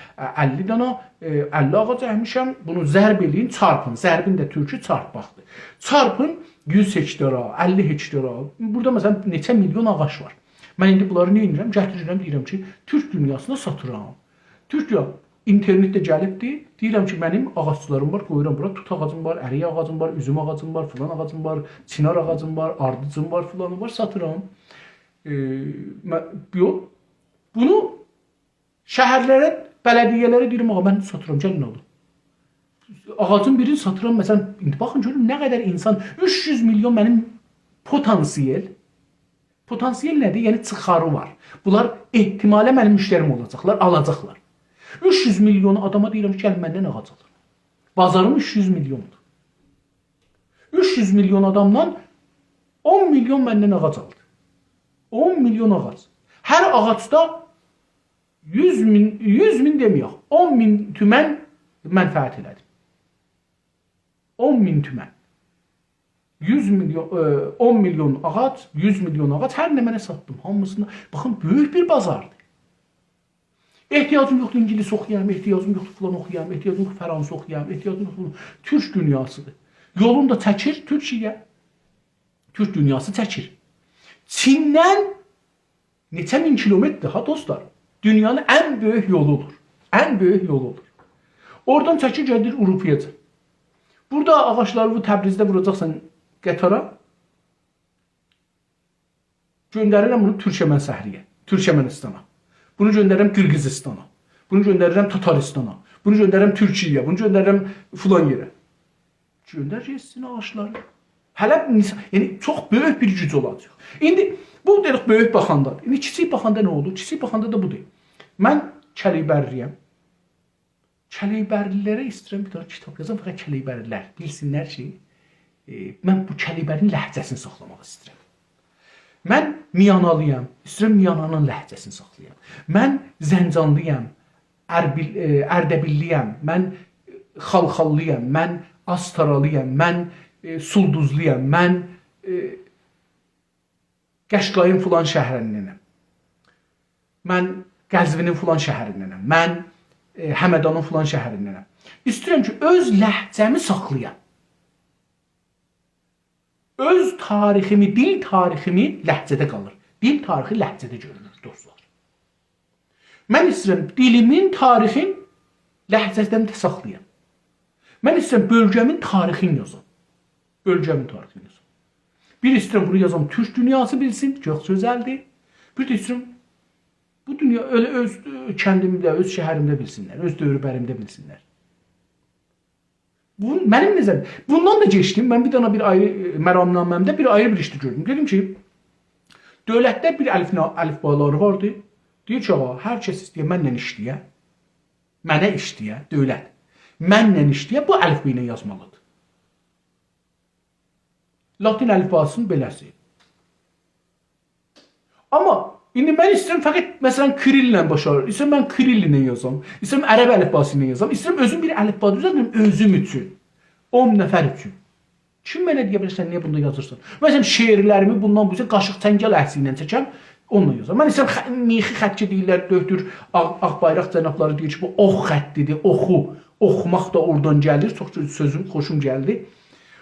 اللی دنه، ائ، اللی آغاج اکمیشم. بونو ضرب ائله‌یین، چارپین. ضربین ده تورکو چارپماقدیر. چارپین یوز هکتارا، اللی هکتارا. بورادا، مثلا، نئچه میلیون آغاج وار. من ایندی بونلاری نه ائدیرم؟ گتیریرم، دئییرم کی، تورک دونیاسینا ساتیرام. تورکیه، اینترنتده گلیبدیر. دئییرم کی، منیم آغاجچیلاریم وار، قویورام بورا. توت آغاجیم وار، اریک آغاجیم وار، اوزوم آغاجیم وار، فلان آغاجیم وار، چینار آغاجیم وار، آردیجیم وار، فلانیم وار، ساتیرام. ائ، مه-، یوخ. بونو شهرلره، بلدیه‌لره دئییرم، «آغا، من ساتیرام، گلین آلین.» آغاجین بیرینی ساتیرام، مثلا، ایندی باخین، گؤرون نه قدر اینسان، اوچ یوز میلیون منیم پتانسیل، پتانسیل نه‌دیر؟ یعنی چیخاری وار. بونلار احتمالا منیم مشتریم اولاجاقلار، آلاجاقلار. اوچ یوز میلیون آداما دئییرم کی، گلین مندن آغاج آلین. بازاریم اوچ یوز میلیوندور. اوچ یوز میلیون آدامدان اون میلیون مندن آغاج آلدی. اون میلیون آغاج. هر آغاجدا یوز مین، یوز مین دئمه‌یک، اون مین تومن منفعت ائله‌دیم. اون مین تومن. یوز میلیون، ائ، اون میلیون آغاج، یوز میلیون آغاج، هر نمنه ساتدیم، هامیسینی. باخین، بؤیوک بیر بازاردیر. احتیاجیم یوخدور اینگیلیس اوخویام، احتیاجیم یوخدور فلان اوخویام، احتیاجیم یوخدور فرانسه اوخویام، احتیاجیم یوخدور، تورک دونیاسیدیر. یولون دا چکیر تورکیه‌یه. تورک دونیاسی چکیر. چیندن نئچه مین کیلومتردیر ها، دوستلار. دونیانین ان بؤیوک یولودور. ان بؤیوک یولودور. اورادان چکیر، گلیر آوروپایاجان. بورادا آغاجلاری بو تبریزده ووراجاقسان قطارا، گؤندریرم بونو تورکمن شهریه، تورکمنیستانا. بونو گؤندریرم قیرغیزیستانا. بونو گؤندریرم تاتاریستانا. بونو گؤندریرم تورکیه‌یه. بونو گؤندریرم فلان یئره. گؤندر گئتسین آغاجلاری. هله نیس-، یعنی، چوخ بؤیوک بیر گوج اولاجاق. ایندی بو دئدیک بؤیوک باخاندادیر. ایندی کیچیک باخاندا نه اولور؟ کیچیک باخاندا دا بودور. من کلیبرلی‌یم. کلیبرلی‌لره ایسته‌ییرم بیر دنه کیتاب یازام، فقط کلیبرلی‌لر بیلسینلر کی، ائ، من بو کلیبرین لهجه‌سینی ساخلاماق ایسته‌ییرم. من میانالی‌یام، ایسته‌ییرم میانانین لهجه‌سینی ساخلایام. من زنجانلی‌یام، اربیل-، ائ، اردبیللی‌یم، من خالخاللی‌یام، من آستارالی‌یام، من، ائ، سولدوزلویام، من، ائ، قشقایین فلان شهریندنم. من قزوینین فلان شهریندنم. من، ائ، همدانین فلان شهریندنم. ایسته‌ییرم کی، اؤز لهجه‌می ساخلایام. اؤز تاریخیمی، دیل تاریخیمی لهجه‌ده قالیر. دیل تاریخی لهجه‌ده گؤرونور، دوستلار. من ایسته‌ییرم دیلیمین تاریخین لهجه‌ده ساخلایام. من ایسته‌ییرم بؤلگه‌مین تاریخینی یازام. بؤلگه‌مین تاریخینی یازام. بیر ایسته‌ییرم بونو یازام، تورک دونیاسی بیلسین، چوخ گؤزلدیر. بیر ده ایسته‌ییرم بو دونیا ائله اؤز، ائ، کندیمده، اؤز شهریمده بیلسینلر، اؤز دؤوربریمده بیلسینلر. بو، منیم نظریم. بوندان دا کئچدیم. من بیر دنه بیر آیری، ائ، مرامنامه‌مده بیر آیری بیر ایش ده گؤردوم. دئدیم کی، دؤولتده بیر الف-، الفبالاری واردی. دئییر کی، آغا، هر کس ایسته‌یه منله ایشله‌یه، منه ایشله‌یه، دؤولت منله ایشله‌یه، بو الفبا ایله یازمالیدیر. لاتین الفباسی‌نین بئله‌سی. آمما ایندی من ایسته‌ییرم فقط، مثلا، کیریل‌له باشاریم. ایسته‌ییرم من کیریل ایله یازام. ایسته‌ییرم عرب الفباسی ایله یازام. ایسته‌ییرم اؤزوم بیر الفبا دوزلدیم اؤزوم اوچون. اون نفر اوچون. کیم منه دئیه بیلر، سن نییه بوندا یازیرسان؟ مثلا، شعرلریمی بوندان بو اوزه قاشیق چنگل عکسی ایله چکم، اونونلا یازام. من ایسته‌ییرم خ-، میخی خط کی دئییرلر، دؤکتور آغ-، آغ‌بایراق جنابلاری دئییر کی، بو اوخ خطی‌دیر، اوخو. اوخوماق دا اورادان گلیر، چوخ سؤزوم، خوشوم گلدی.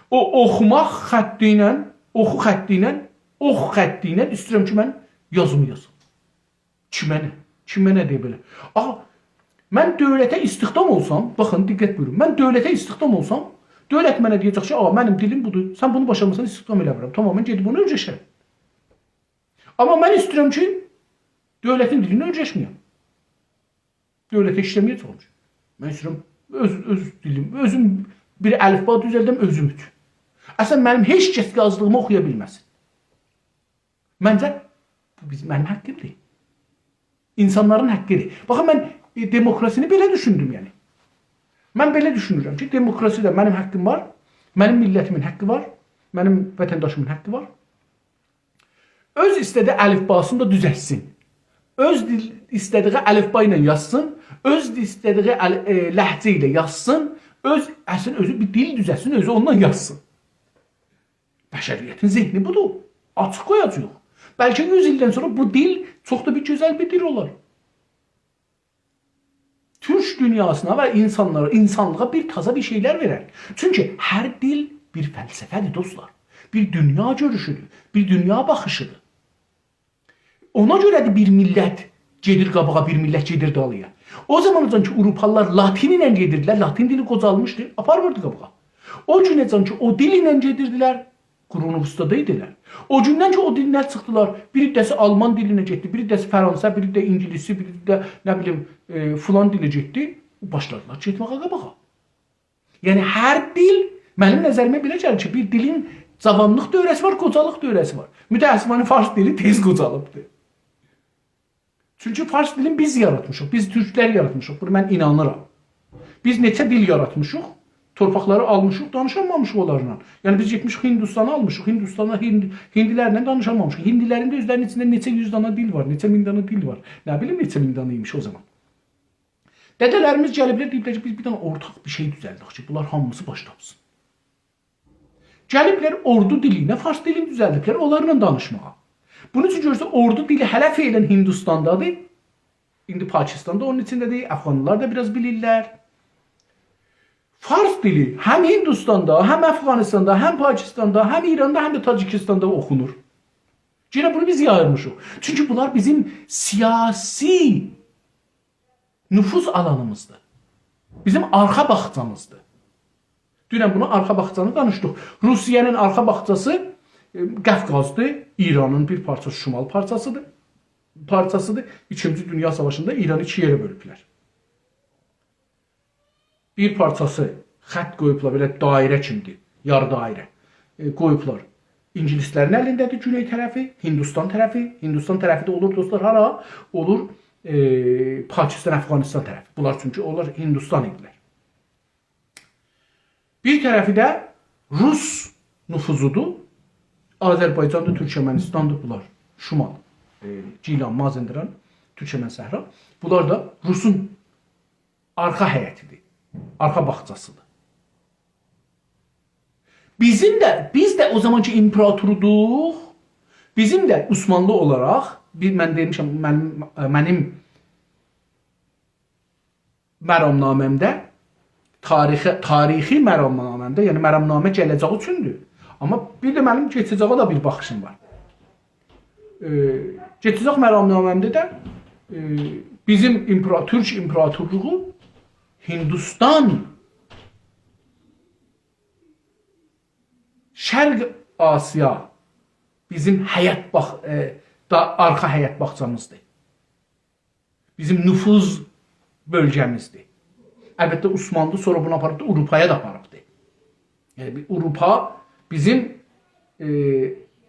او اوخوماق خطی ایله، اوخو خطی ایله، اوخ خطی ایله ایسته‌ییرم کی، من یازیمی یازام. کیمه نه؟ کیمه نه دئیه بیلر؟ آغا، من دؤولته استخدام اولسام، باخین، دقت بویورون، من دؤولته استخدام اولسام، دؤولت منه دئیه‌جک کی، «آغا، منیم دیلیم بودور، سن بونو باشارمیسان، استخدام ائله‌میرم.» تامام، من گئدیب اونو اؤیره‌شرم. آمما من ایسته‌ییرم کی، دؤولتین دیلینی اؤیرشمه‌یم. دؤولته ایشله‌مه‌یه‌جه‌یم کی. من ایسته‌ییرم اؤز، اؤز دیلیم، اؤزوم بیر الفبا دوزلدم اؤزوم اوچون. اصلا، منیم هئچ کس یازدیغیمی اوخویا بیلمه‌سین. منجه، بو بیز، منیم حاققیمدیر. اینسانلارین حاققیدیر. باخین، من، ائ، دموکراسینی بئله دوشوندوم، یعنی. من بئله دوشونورم کی، دموکراسی‌ده منیم حاققیم وار، منیم میللتیمین حاققی وار، منیم وطنداشیمین حاققی وار. اؤز ایسته‌دیگی الفباسینی دا دوزلتسین. اؤز دیل-، ایسته‌دیگی الفبا ایله یازسین، اؤز ایسته‌دیگی ال-، ائ، لهجه ایله یازسین، اؤز، اصلینده اؤزو بیر دیل دوزلتسین، اؤزو اوننان یازسین. بشریتین ذهنی بودور. آچیق قویاجاغیق. بلکه یوز ایلدن سونرا بو دیل چوخ دا بیر گؤزل بیر دیل اولار. تورک دونیاسینا و اینسانلارا، اینسانلیغا بیر تازا بیر شئیلر وئرر. چونکی هر دیل بیر فلسفه‌دیر، دوستلار. بیر دونیا گؤروشودور، بیر دونیا باخیشیدیر. اونا گؤره‌دیر بیر میللت گئدیر قاباغا، بیر میللت گئدیر دالییا. او زاماناجان کی، آوروپالیلار لاتین ایله گئدیردیلر، لاتین دیلی قوجالمیشدی، آپارمیردی قاباغا. او گونه‌جان کی، او دیل ایله گئدیردیلر، قرون وسطادا ایدیلر. او گوندن کی، او دیلدن چیخدیلار، بیر حیصه‌سی آلمان دیلینه گئتدی، بیر حیصه‌سی فرانسه، بیر ده اینگیلیسی، بیر ده، نه بیلیم، ائ، فلان دیله گئتدی، باشلادیلار گئتمه‌یه قاباغا. یعنی، هر دیل، منیم نظریمه بئله گلیر کی، بیر دیلین جاوانلیق دؤوره‌سی وار، قوجالیق دؤوره‌سی وار. متأسفانه، فارس دیلی تئز قوجالیبدیر. چونکی فارس دیلینی بیز یاراتمیشیق، بیز تورکلر یاراتمیشیق، بونا من اینانیرام. بیز نئچه دیل یاراتمیشیق، تورپاقلاری آلمیشیق، دانیشانمامیشیق اونلارلا. یعنی، بیز گئتمیشیک هندوستانی آلمیشیق، هندوستاندا هند-، هندیلرله دانیشانمامیشیق. هندیلرین ده اؤزلرینین ایچینده نئچه یوز دانا دیل وار، نئچه مین دانا دیل وار. نه بیلیم، نئچه مین دانا ایمیش او زامان. دده‌لریمیز گلیبلر، دئییبلر کی، بیز بیر دنه اورتاق بیر شئی دوزلدک کی، بونلار هامیسی باش تاپسین. گلیبلر اوردو دیلی ایله فارس دیلینی دوزلدیبلر، اونلارلا دانیشماغا. بونون اوچون گؤرورسن، اوردو دیلی هله فعلاً هندوستاندادیر. ایندی پاکستان دا اونون ایچینده‌دیر، افغانلیلار دا بیر آز بیلیرلر. فارس دیلی هم هندوستاندا، هم افغانستاندا، هم پاکستاندا، هم ایراندا، هم ده تاجیکستاندا اوخونور. یئنه بونو بیز یاییرمیشیق. چونکی بونلار بیزیم سیاسی نفوذ آلانیمیزدیر. بیزیم آرخا باغچامیزدیر. دونن بونو آرخا باغچانی دانیشدیق. روسیه‌نین آرخا باغچاسی، ائ، قافقازدیر، ایرانین بیر پارچاسی، شمال پارچاسیدیر. پارچاسیدیر. ایکینجی دونیا ساواشیندا ایرانی ایکی یئره بؤلوبلر. بیر پارچاسی خط قویوبلار، بئله دایره کیمیدیر، یاری دایره. ائ، قویوبلار. اینگیلیسلرین الینده‌دیر گونئی طرفی، هندوستان طرفی. هندوستان طرفی ده اولور، دوستلار، هارا؟ اولور، ائ، پاکستان، افغانستان طرفی. بونلار چونکی اونلار هندوستان ایدیلر. بیر طرفی ده روس نفوذودور. آذربایجاندیر، تورکمنیستاندیر بونلار. شمال، ائ، گیلان، مازندران، تورکمن صحرا. بونلار دا روسون آرخا حیطیدیر، آرخا باغچاسیدیر. بیزیم ده، بیز ده او زامانکی ایمپراتوردوق، بیزیم ده عثمانلی اولاراق، بیر، من دئمیشم، منیم، منیم مرامنامه‌مده تاریخی، تاریخی مرامنامه‌مده، یعنی مرامنامه گله‌جک اوچوندور. آمما بیر ده منیم کئچه‌جه‌یه ده بیر باخیشیم وار. ائ، کئچه‌جک مرامنامه‌مده ده، ائ، بیزیم ایمپرا-، تورک ایمپراتورلوغو هندوستان، شرق آسیا بیزیم حیات باغ-، ائ، دا-، آرخا حیات باغچامیزدیر. بیزیم نفوذ بؤلگه‌میزدیر. البته، عثمانلی سونرا بونو آپاریبدی، آوروپایا دا آپاریبدی. یعنی، بیر آوروپا بیزیم، ائ،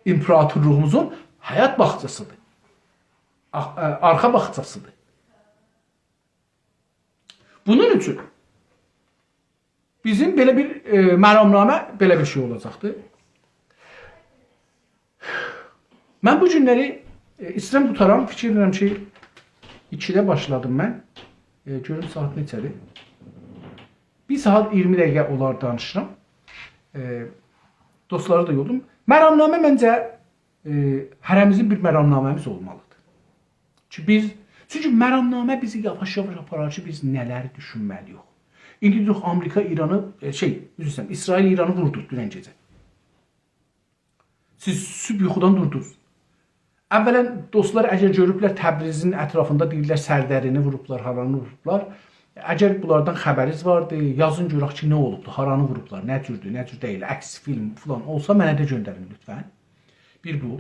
ایمپراتورلوغوموزون حیات باغچاسیدیر. آ-، ائ، آرخا باغچاسیدیر. بونون اوچون بیزیم بئله بیر، ائ، مرامنامه، بئله بیر شئی اولاجاقدیر. من بو گونلری، ائ، ایسته‌ییرم قوتارام. فیکیر ائدیرم کی، ایکیده باشلادیم من. ائ، گؤروم ساعات نئچه‌دیر. بیر ساعات اییرمی دقیقه اولار دانیشیرام. ائ، دوستلاری دا یولدوم. مرامنامه منجه، ائ، هره‌میزین بیر مرامنامه‌میز اولمالیدیر. کی بیز، چونکی مرامنامه بیزی یاواش-یاواش آپارار کی، بیز نه‌لری دوشونمه‌لی‌ییک. ایندی دئیک، آمریکا ایرانی، ائ، شئی، عذر ایسته‌ییرم، اسرائیل ایرانی ووردو دونن گئجه. سیز صبح یوخودان دوردونوز. اولاً، دوستلار، اگر گؤروبلر تبریزین اطرافیندا، دئییرلر، سردرینی ووروبلار، هارانی ووروبلار. اگر بونلاردان خبرینیز واردی، یازین گؤرک کی، نه اولوبدو، هارانی ووروبلار، نه جوردور، نه جور دئییل، عکس، فیلم فلان اولسا، منه ده گؤندرین لطفاً. بیر بو.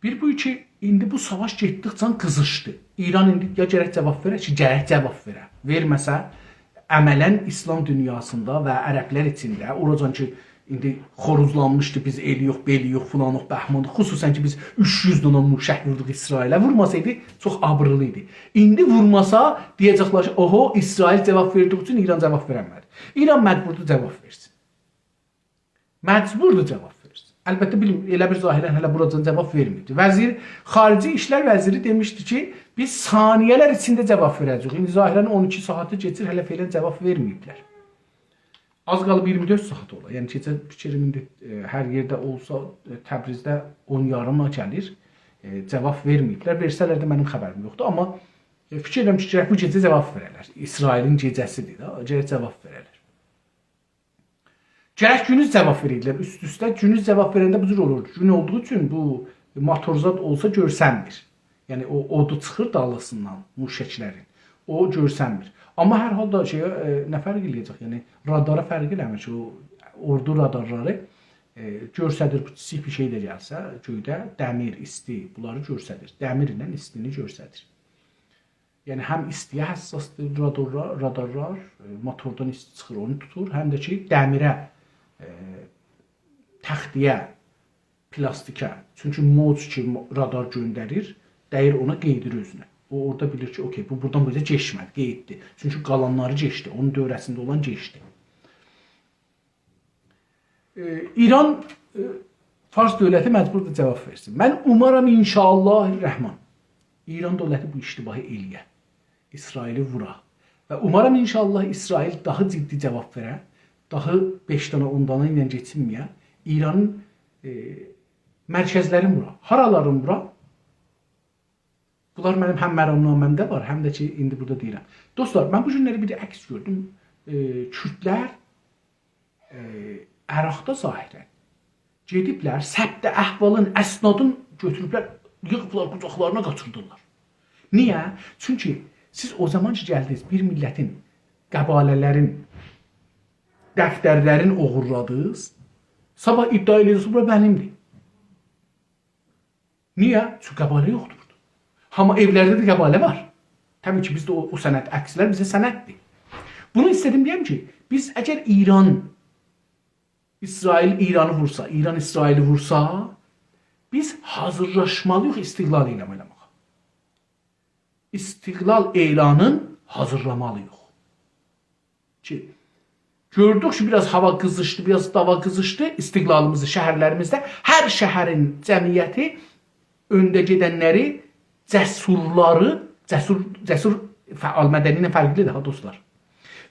بیر بو کی، ایندی بو ساواش گئتدیکجه قیزیشدی. ایران ایندی یا گرک جاواب وئره کی، گرک جاواب وئره. وئرمه‌سه، عملاً ایسلام دونیاسیندا و عربلر ایچینده، اوراجان کی، ایندی خوروزلانمیشدی، بیز ائلی‌یوخ، بئلی‌یوخ، فلانیق، بهمانیق. خصوصاً کی، بیز اوچ یوز دنه موشک ووردوق اسرائیله. وورماسایدی، چوخ آبیرلی ایدی. ایندی وورماسا، دئیه‌جکلر کی، اوهو، اسرائیل جاواب وئردیگی اوچون ایران جاواب وئرنمه‌دی. ایران مجبوردور جاواب وئرسین. مجبوردور جاواب وئرسین. البته، بیلمیرم، ائله بیر ظاهراً هله بوراجان جاواب وئرمه‌ییبدی. وزیر، خارجی ایشلر وزیری دئمیشدی کی، بیز ثانیه‌لر ایچینده جاواب وئره‌جه‌ییک. ایندی ظاهراً اون ایکی ساعاتی کئچیر، هله فعلاً جاواب وئرمه‌ییبلر. آز قالیب اییرمی دؤرد ساعات اولا. یعنی، کئچه فیکریم ایندی، ائ، هر یئرده اولسا، ائ، تبریزده اون یاریما گلیر، ائ، جاواب وئرمه‌ییبلر. وئرسه‌لر ده منیم خبریم یوخدور. آمما، ائ، فیکیر ائدیرم کی، گرک بو گئجه جاواب وئره‌لر. اسرائیلین گئجه‌سیدیر ده، گرک جاواب وئره‌لر. گرک گونوز جاواب وئره‌یدیلر، اوست-اوسته گونوز جاواب وئرنده بو جور اولور. گون اولدوغو اوچون بو موتور زاد اولسا گؤرسنمیر. یعنی او اودو چیخیر دالیسیندان موشکلرین. او گؤرسنمیر. آمما هر حالدا شئیه، ائ، نه فرق ائله‌یه‌جک؟ یعنی رادارا فرق ائله‌میر کی، او اوردو رادارلاری، ائ، گؤرسدیر، بو کیچیک بیر شئی ده گلسه، گؤیده دمیر، ایستی، بونلاری گؤرسدیر. دمیر ایله ایستینی گؤرسدیر. یعنی هم ایستی‌یه حساسدیر رادارلار، رادارلار، ائ، موتوردان ایستی چیخیر، اونو توتور، هم ده کی، دمیره، ائ، تخته‌یه، پلاستیکه. چونکی موج کی، مو-، رادار گؤندریر، دَییر اونا، قئییدیر اؤزونه. او اورادا بیلیر کی، اوکئی، بو بورادان بو اوزه کئچمه‌دی، قئییتدی. چونکی قالانلاری کئچدی، اونون دؤوره‌سینده اولان کئچدی. ائ، ایران، ائ، فارس دؤولتی مجبوردور جاواب وئرسین. من اومارام، ان‌شاءالله الرحمن، ایران دؤولتی بو اشتباهی ائلیه. اسرائیلی وورا. و اومارام، ان‌شاءالله، اسرائیل داها جدی جاواب وئره. داها بئش دنه، اون دنه ایله کئچینمه‌یه. ایرانین، ائ، مرکزلرین وورا. هارالارین وورا؟ بونلار منیم هم مرامنامه‌مده وار، هم ده کی، ایندی بورادا دئییرم. دوستلار، من بو گونلری بیر عکس گؤردوم. ائ، کوردلر، ائ، عراقدا ظاهراً گئدیبلر، ثبت احوالین، اسنادین گؤتوروبلر، ییغیبلار قوجاقلارینا، قاچیردیرلار. نییه؟ چونکی سیز او زامان کی، گلدینیز، بیر میللتین، قبایله‌لرین دفترلرین اوغورلادینیز، صاباح ادعا ائله‌یه‌جکسینیز، بورا منیمدیر. نییه؟ چونکی قبایله یوخدور بورادا. آمما ائولرده ده قبایله وار. طبیعی کی، بیزده او، او سند، عکسلر بیزه سنددیر. بونو ایسته‌دیم دئیم کی، بیز اگر ایران، اسرائیل ایرانی وورسا، ایران اسرائیلی وورسا، بیز حاضیرلاشمالی‌ییق استقلال اعلان ائله‌مه‌یه. استقلال اعلانین حاضیرلامالی‌ییق. کی، گؤردوک کی، بیر آز هاوا قیزیشدی، بیر آز داوا قیزیشدی، استقلالیمیزی شهرلریمیزده، هر شهرین جمعیتی، اؤنده گئدنلری، جسورلاری، جسور، جسور فعال مدنی ایله فرقلی‌دیر ها، دوستلار.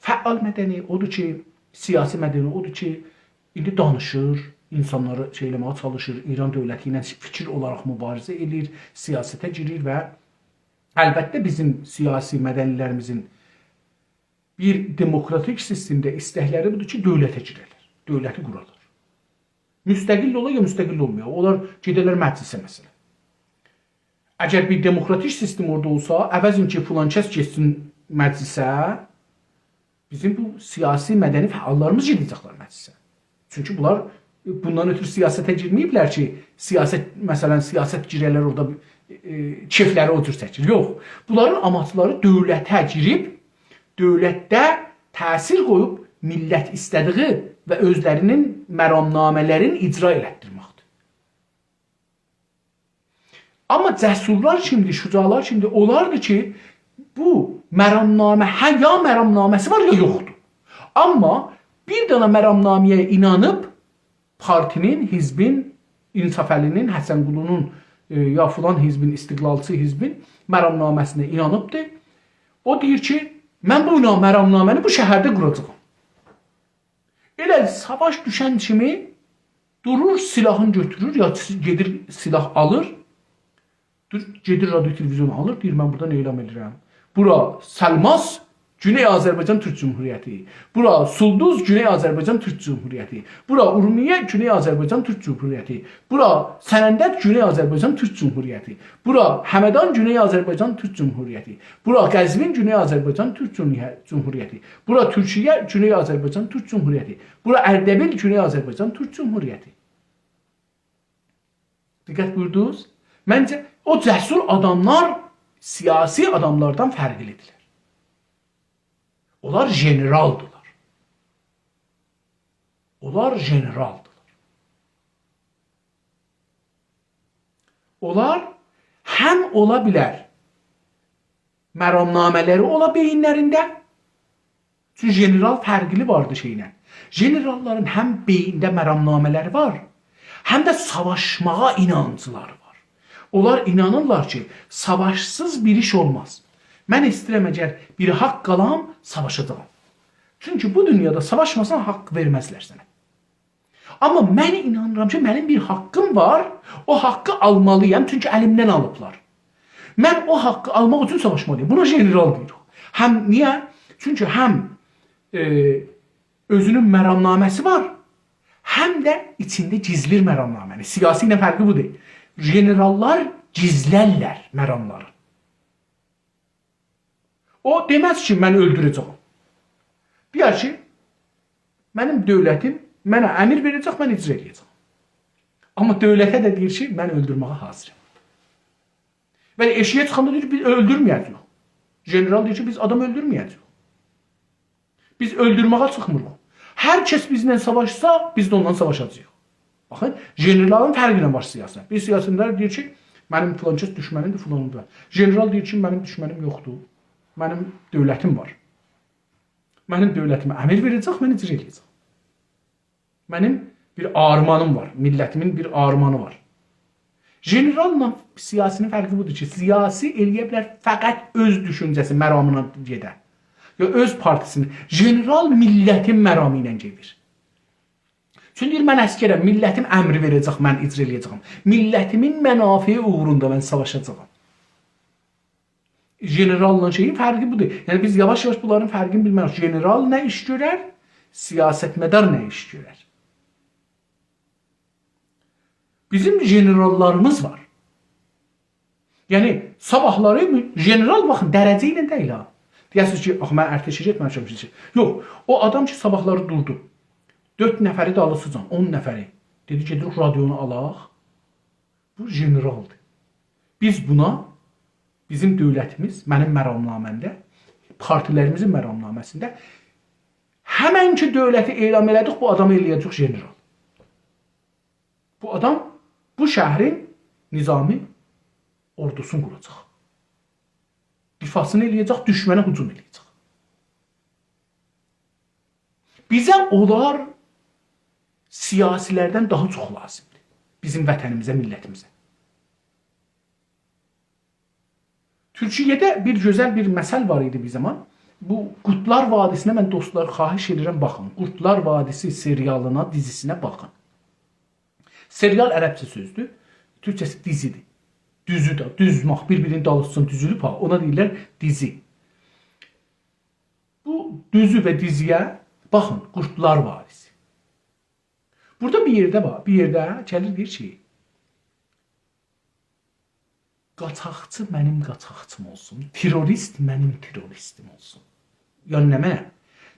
فعال مدنی اودور کی، سیاسی مدنی اودور کی، ایندی دانیشیر، اینسانلاری شئی ائله‌مه‌یه چالیشیر، ایران دؤولتی ایله فیکیر اولاراق موباریزه ائله‌ییر، سیاسته گیریر و البته بیزیم سیاسی مدنیلریمیزین بیر دموکراتیک سیستمده ایستکلری بودور کی، دؤولته گیره‌لر، دؤولتی قورالار. مستقل اولا یا مستقل اولمایا، اونلار گئده‌لر مجلسه، مثلا. اگر بیر دموکراتیک سیستم اورادا اولسا، عوضین کی، فلان کس گئتسین مجلسه، بیزیم بو سیاسی، مدنی فعاللاریمیز گئده‌جکلر مجلسه. چونکی بونلار بوندان اؤترو سیاسته گیرمه‌ییبلر کی، سیاست، مثلا، سیاست گیره‌لر اورادا، ائ، کئفلری او جور چکیر. یوخ. بونلارین آماجلاری دؤولته گیریب، دؤولتده تأثیر قویوب، میللت ایسته‌دیگی و اؤزلرینین مرامنامه‌لرینی اجرا ائلتدیرمکدیر. آمما جسورلار کیمدیر، شجاعلار کیمدیر؟ اونلاردیر کی، بو مرامنامه، هه، یا مرامنامه‌سی وار، یا یوخدور. آمما بیر دنه مرامنامه‌یه اینانیب، پارتی‌نین، حزبین، انصافعلی‌نین، حسنقولونون، ائ، یا فلان حزبین، استقلالچی حزبین مرامنامه‌سینه اینانیبدیر. او دئییر کی، من بو نا-، مرامنامه‌نی بو شهرده قوراجاغام. ائله ساواش دوشن کیمی دورور، سلاحینی گؤتورور، یا چی-، گئدیر سلاح آلیر. دور، گئدیر رادیو تلویزیون آلیر، دئییر: «من بورادان اعلام ائدیرم. بورا سلماس، گونئی آذربایجان تورک جمهوریتی. بورا سولدوز، گونئی آذربایجان تورک جمهوریتی. بورا اورمیه، گونئی آذربایجان تورک جمهوریتی. بورا سنندج، گونئی آذربایجان تورک جمهوریتی. بورا همدان، گونئی آذربایجان تورک جمهوریتی. بورا قزوین، گونئی آذربایجان تورک جمهوری-، جمهوریتی. بورا تورکیه، گونئی آذربایجان تورک جمهوریتی. بورا اردبیل، گونئی آذربایجان تورک جمهوریتی.» دقت بویوردونوز؟ منجه، او جسور آداملار سیاسی آداملاردان فرقلی‌دیرلر. اونلار ژنرالدیرلار. اونلار ژنرالدیرلار. اونلار هم اولا بیلر مرامنامه‌لری اولا بئیینلرینده، چونکی ژنرال فرقلی واردی شئیله. ژنراللارین هم بئیینده مرامنامه‌لری وار، هم ده ساواشماغا اینانجلاری وار. اونلار اینانیرلار کی، ساواشسیز بیر ایش اولماز. من ایسته‌ییرم، اگر بیر حق آلام، ساواشاجاغام. چونکی بو دونیادا ساواشماسان، حق وئرمزلر سنه. آمما من اینانیرام کی، منیم بیر حقیم وار، او حقی آلمالی‌یام، چونکی الیمدن آلیبلار. من او حقی آلماق اوچون ساواشمالی‌یام. بونا ژنرال دئییریک. هم، نییه؟ چونکی هم، ائ، اؤزونون مرامنامه‌سی وار، هم ده ایچینده گیزلیر مرامنامه‌نی. سیاسی ایله فرقی بودور. ژنراللار گیزلرلر مراملاری. او دئمز کی، «من اؤلدوره‌جه‌یم.» دئیر کی، «منیم دؤولتیم منه امر وئره‌جک، من اجرا ائده‌جم.» آمما دؤولته ده دئییر کی، «من اؤلدورمه‌یه حاضرام.» بلی، ائشییه چیخاندا دئییر: «بیز اؤلدورمه‌یه‌جه‌ییک.» ژنرال دئییر کی، «بیز آدام اؤلدورمه‌یه‌جه‌ییک.» بیز اؤلدورمه‌یه چیخمیریق. هر کس بیزله ساواشسا، بیز ده اوننان ساواشاجاغیق. باخین، ژنرالین فرقی ایله باشلایاسان. بیر سیاسی‌لر دئییر کی، «منیم فلان کس دوشمنیمدیر، فلان دا.» ژنرال دئییر کی، «منیم دوشمنیم یوخدور. منیم دؤولتیم وار. منیم دؤولتیمه امر وئره‌جک، من اجرا ائده‌جم. منیم بیر آرمانیم وار، میللتیمین بیر آرمانی وار.» ژنراللا سیاسی‌نین فرقی بودور کی، سیاسی ائلیه بیلر فقط اؤز دوشونجه‌سی مرامینا گئده، یا اؤز پارتی‌سینین. ژنرال میللتین مرامی ایله گئدیر. چونکی دئییر، «من عسگرم، میللتیم امری وئره‌جک، من اجرا ائلیه‌جه‌یم. میللتیمین منافعی اوغروندا من ساواشاجاغام.» ژنراللا شئیین فرقی بودور. یعنی، بیز یاواش-یاواش بونلارین فرقینی بیلمه‌ریک. ژنرال نه ایش گؤرر، سیاستمدار نه ایش گؤرر. بیزیم ژنراللاریمیز وار. یعنی، صاباحلاری ژنرال، باخین، درجه ایله دئییل ها. دئیه‌سینیز کی، «آخی، من ارتشه گئتمه‌میشم کی.» یوخ، او آدام کی، صاباحلاری دوردو، دؤرد نفری دالیسیجان، اون نفری، دئدی: «گئدیریک رادیونو آلاق.» بو ژنرالدیر. بیز بونا، بیزیم دؤولتیمیز، منیم مرامنامه‌مده، پارتی‌لریمیزین مرامنامه‌سینده، همن کی دؤولتی اعلان ائله‌دیک، بو آدامی ائلیه‌جه‌ییک ژنرال. بو آدام بو شهرین نظامی اوردوسونو قوراجاق. دفاعسینی ائلیه‌جک، دوشمنه هجوم ائلیه‌جک. بیزه اونلار سیاسی‌لردن داها چوخ لازیمدیر. بیزیم وطنیمیزه، میللتیمیزه. تورکیه‌ده بیر گؤزل بیر مثل وار ایدی بیر زامان. بو قوردلار وادی‌سینه من، دوستلار، خواهش ائدیرم، باخین. قوردلار وادی‌سی سریالینا، دیزی‌سینه باخین. سریال عربجه سؤزدور، تورکجه‌سی دیزی‌دیر. دوزو ده، دوزماق، بیر-بیرینین دالیسیجان دوزولوب ها، اونا دئییرلر دیزی. بو دوزو و دیزی‌یه باخین، قورتلار وارثی. بورادا بیر یئرده وار، بیر یئرده گلیر دئییر کی، قاچاقچی منیم قاچاقچیم اولسون، تروریست منیم تروریستیم اولسون. یعنی نمنه؟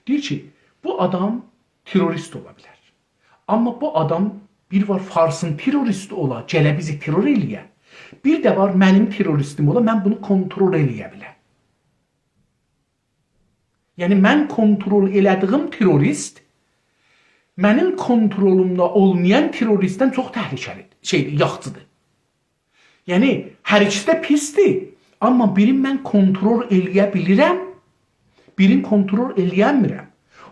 دئییر کی، بو آدام تروریست اولا بیلر. آمما بو آدام بیر وار فارسین تروریستی اولا، گله بیزی ترور ائله‌یه. بیر ده وار منیم تروریستیم اولا، من بونو کنترل ائله‌یه بیلم. یعنی من کنترل ائله‌دیگیم تروریست منیم کنترلومدا اولمایان تروریستدن چوخ تهلکه‌لیدیر، شئی، یاخچیدیر. یعنی هر ایکیسی ده پیسدیر، آمما بیرین من کنترل ائله‌یه بیلیرم، بیرین کنترل ائله‌یه‌میرم.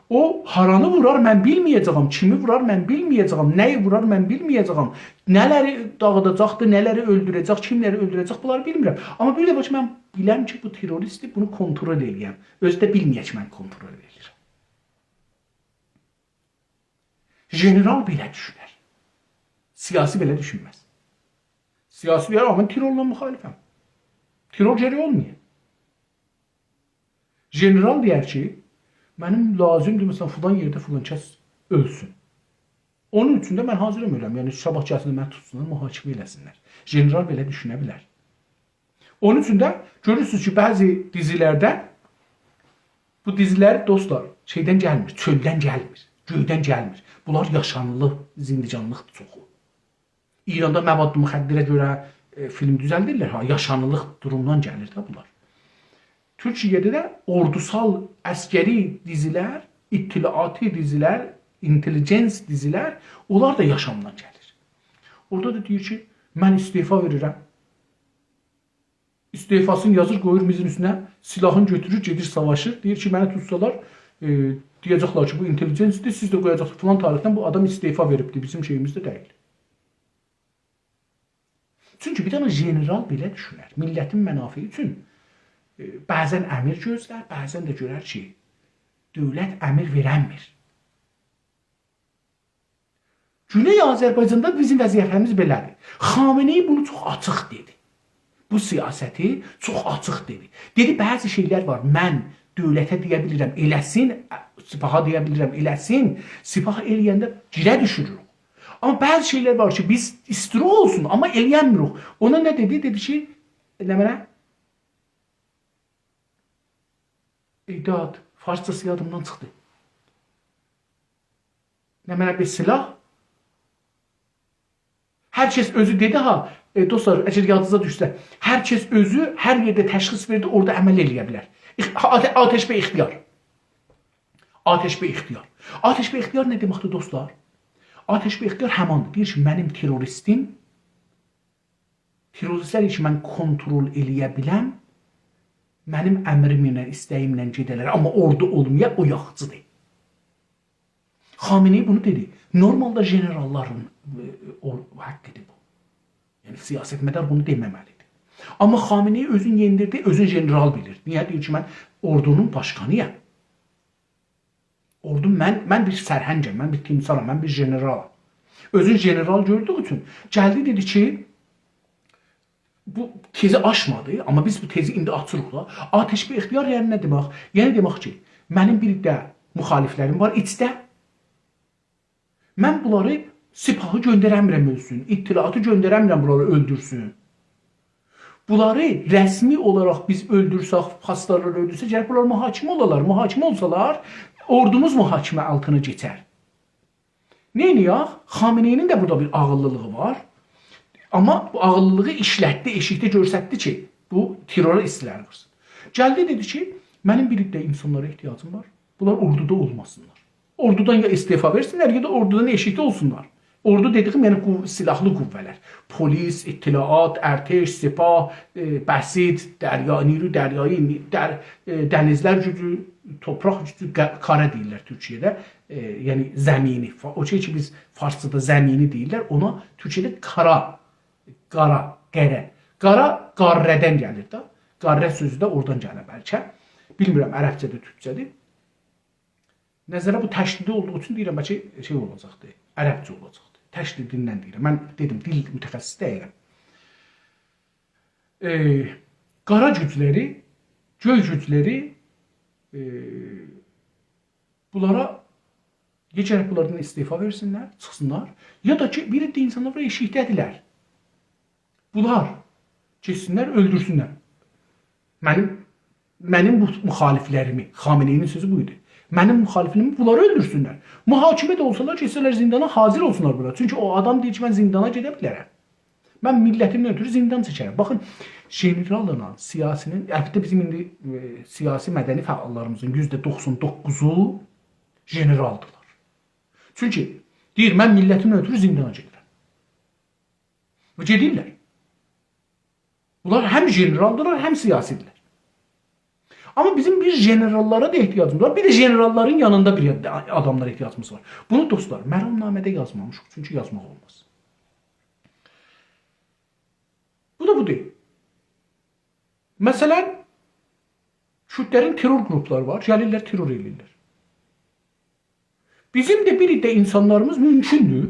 او هارانی وورار، من بیلمه‌یه‌جه‌یم، کیمی وورار، من بیلمه‌یه‌جه‌یم، نه‌یی وورار، من بیلمه‌یه‌جه‌یم، نه‌لری داغیداجاقدیر، نه‌لری اؤلدوره‌جک، کیملری اؤلدوره‌جک، بونلاری بیلمیرم. آمما بیر ده وار کی، من بیلم کی، بو تروریستدیر، بونو کنترل ائله‌یم. اؤزو ده بیلمه‌یه کی، من کنترل ائله‌ییرم. ژنرال بئله دوشونر. سیاسی بئله دوشونمز. سیاسی دئیر: «آ، من ترورلا مخالفم. ترور گرک اولمایا.» ژنرال دئیر کی، «منیم لازیمدیر، مثلا، فلان یئرده فلان کس اؤلسون. اونون اوچون ده من حاضرام اؤلم. یعنی، صاباح گلسینلر، منی توتسونلار، محاکمه ائله‌سینلر.» ژنرال بئله دوشونه بیلر. اونون اوچون ده گؤرورسونوز کی، بعضی دیزیلرده، بو دیزیلر، دوستلار، شئیدن گلمیر، چؤلدن گلمیر، گؤیدن گلمیر. بونلار یاشانیلی زندگانلیقدیر چوخو. ایراندا مواد مخدره گؤره، ائ، فیلم دوزلدیرلر ها، یاشانیلیق دورومدان گلیر ده بونلار. تورکیه‌ده ده اوردوسال، عسکری دیزیلر، اطلاعاتی دیزیلر، اینتلیجنس دیزیلر، اونلار دا یاشامدان گلیر. اورادا دا دئییر کی، «من استعفا وئریرم.» استعفاسینی یازیر، قویور میزین اوستونه، سلاحینی گؤتورور، گئدیر ساواشیر. دئییر کی، «منی توتسالار، ائ، دئیه‌جکلر کی، بو اینتلیجنسدیر، سیز ده قویاجاقسینیز فلان تاریخدن بو آدام استعفا وئریبدیر، بیزیم شئییمیز ده دئییل.» چونکی بیر دنه ژنرال بئله دوشونر. میللتین منافعی اوچون، ائ، بعضا امر گؤزلر، بعضا ده گؤرر کی، دؤولت امر وئرنمیر. گونئی آذربایجاندا بیزیم وضعیتیمیز بئله‌دیر. خامنه‌ای بونو چوخ آچیق دئدی. بو سیاستی چوخ آچیق دئدی. دئدی، «بعضی شئیلر وار، من دؤولته دئیه بیلیرم، ائله‌سین، سپاها دئیه بیلیرم، ائله‌سین، سپاه ائله‌ینده گیره دوشوروروک. آمما بعضی شئیلر وار کی، بیز ایستیروق اولسون، آمما ائله‌ینمیریک.» اونا نه دئدی؟ دئدی کی، نمنه؟ ای داد، فارسجاسی یادیمدان چیخدی. نمنه بیر سلاح؟ هر کس اؤزو دئدی ها، ائ، دوستلار، اگر یادینیزا دوشسه، هر کس اؤزو هر یئرده تشخیص وئردی، اورادا عمل ائله‌یه بیلر. اخ-، ها، آته-، آتش به اختیار. آتش به اختیار. آتش به اختیار نه دئمکدیر، دوستلار؟ آتش به اختیار هماندیر. دئییر کی، منیم تروریستیم، تروریستلر کی، من کنترل ائله‌یه بیلم، منیم امریمله، ایسته‌ییمله گئده‌لر، آمما اوردو اولمایا، او یاخچیدیر. خامنه‌ای بونو دئدی. نورمالدا ژنراللارین، ائ، او حقیدیر بو. یعنی، سیاستمدار بونو دئمه‌مه‌لیدیر. آمما خامنه‌ای اؤزون یئندیردی، اؤزون ژنرال بیلیر. نییه؟ دئییر کی، من اوردونون باشقانی‌یام. اوردو، من، من بیر سرهنگم، من بیر تیمسارام، من بیر ژنرالام. اؤزون ژنرال گؤردویو اوچون گلدی، دئدی کی، بو تزی آچمادی، آمما بیز بو تزی ایندی آچیریق دا. آتش به اختیار، یعنی نه دئمک؟ یعنی دئمک کی، منیم بیر ده مخالفلریم وار ایچده. من بونلاری، سپاهی گؤندره‌میرم اؤلسون، اطلاعاتی گؤندره‌میرم بونلاری اؤلدورسون. بونلاری رسمی اولاراق بیز اؤلدورسک، پاسدارلار اؤلدورسه، گرک بونلار محاکمه اولالار. محاکمه اولسالار، اوردوموز محاکمه آلتینا کئچر. نئینیه‌ک؟ خامنه‌ای‌نین ده بورادا بیر عاغیللیلیغی وار. آمما بو عاغیللیلیغی ایشلتدی، ائشیکده گؤستردی کی، بو ترورا ایستیلر وورسون. گلدی، دئدی کی، منیم بیر عده اینسانلارا احتیاجیم وار. بونلار اوردودا اولماسینلار. اوردودان یا استعفا وئرسینلر، یا دا اوردودان ائشیکده اولسونلار. اوردو دئدیگیم، یعنی قو-، سلاحلی قوه‌لر. پلیس، اطلاعات، ارتش، سپاه، ائ، بسیج، دریا، نیروی دریایی، نی-، در-، ائ، دنیزلر گوجو، توپراق گوجو، ق-، کارا دئییرلر تورکیه‌ده. ائ، یعنی زمینی، فا-، او شئی کی، بیز فارسجادا زمینی دئییرلر، اونا تورکیه‌ده کارا، قارا، قره. قارا، قاره‌دن گلیر ده. قاره سؤزو ده اورادان گلیر بلکه. بیلمیرم، عربجه‌دیر، تورکجه‌دیر. نظره بو تشدیدی اولدوغو اوچون دئییرم، بلکه شئی اولاجاقدی، عربجه اولاجاقدی. تشدیدیندن دئییرم. من دئدیم، دیل متخصصی دئییلم. ائ، قارا گوجلری، گؤی گوجلری، ائ، بونلارا یا گرک بونلاردان استعفا وئرسینلر، چیخسینلار، یا دا کی، بیر عده اینسانلار وار، ائشیکده‌دیرلر. بونلار گئتسینلر، اؤلدورسونلر. منیم، منیم بو مخالفلریمی، خامنه‌ای‌نین سؤزو بو ایدی. منیم مخالفلریمی بونلار اؤلدورسونلر. محاکمه ده اولسالار، گئتسه‌لر زیندانا، حاضر اولسونلار بونا. چونکی او آدام دئییر کی، من زیندانا گئده بیلرم. من میللتیمدن اؤترو زیندان چکرم. باخین، ژنراللا سیاسی‌نین، البته بیزیم ایندی، ائ، سیاسی مدنی فعاللاریمیزین یوزده دوخسان دوققوزو ژنرالدیرلار. چونکی دئییر، من میللتیمدن اؤترو زیندانا گئدیرم. و گئدیرلر. بونلار هم ژنرالدیرلار، هم سیاسی‌دیرلر. آمما بیزیم بیر ژنراللارا دا احتیاجیمیز وار. بیر ده ژنراللارین یانیندا بیر آداملارا احتیاجیمیز وار. بونو، دوستلار، مرامنامه‌ده یازمامیشیق، چونکی یازماق اولماز. بو دا بودور. مثلا، کوردلرین ترور قروپلاری وار، گلیرلر، ترور ائله‌ییرلر. بیزیم ده بیر عده اینسانلاریمیز مومکوندور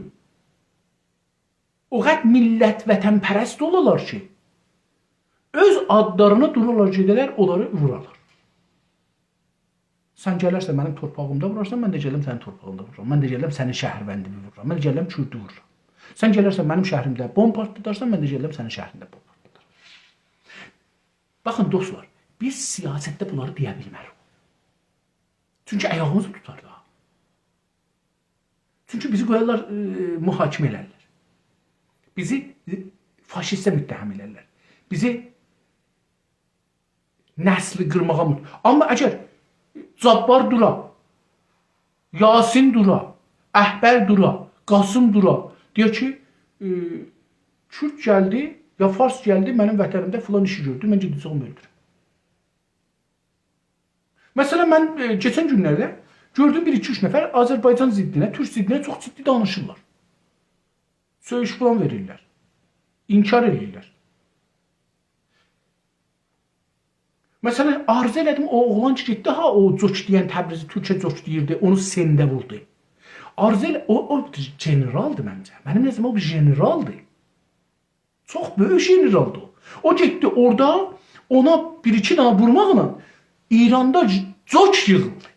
او قدر میللت وطن‌پرست اولالار کی، اؤز آدلارینا دورالار، گئده‌لر، اونلاری وورالار. سن گلرسن منیم تورپاغیمدا وورارسان، من ده گلرم سنین تورپاغیندا وورارام. من ده گلرم سنین شهروندینی وورارام. من ده گلرم کوردو وورارام. سن گلرسن منیم شهریمده بمب پارتلادارسان، من ده گلرم سنین شهرینده بمب پارتلادارام. باخین، دوستلار، بیز سیاستده بونلاری دئیه بیلمه‌ریک. چونکی آیاغیمیزی توتار دا. چونکی بیزی قویارلار، ائ، محاکمه ائلرلر. بیزی، ائ، فاشیسته متهم ائلرلر. بیزی نسلی قیرماغا مت-، آمما اگر جبار دورا، یاسین دورا، اکبر دورا، قاسم دورا، دئیه کی، ائ، کورد گلدی، یا فارس گلدی، منیم وطنیمده فلان ایشی گؤردو، من گئده‌جم اونو اؤلدورم. مثلا، من، ائ، کئچن گونلرده گؤردوم بیر ایکی اوچ نفر آذربایجان ضدینه، تورک ضدینه چوخ جدی دانیشیرلار. سؤیوش فلان وئریرلر. انکار ائدیرلر. مثلا، آرزو ائله‌دیم، او اوغلان کی گئتدی ها، او جوک دئین، تبریزی تورکه جوک دئییردی، اونو سنده ووردو. آرزو ائله-، او، او ژنرالدیر منجه. منیم نظریمه او بیر ژنرالدیر. چوخ بؤیوک ژنرالدیر او. او گئتدی اورادا، اونا بیر-ایکی دنه وورماقلا ایراندا ج-، جوک ییغیلدی.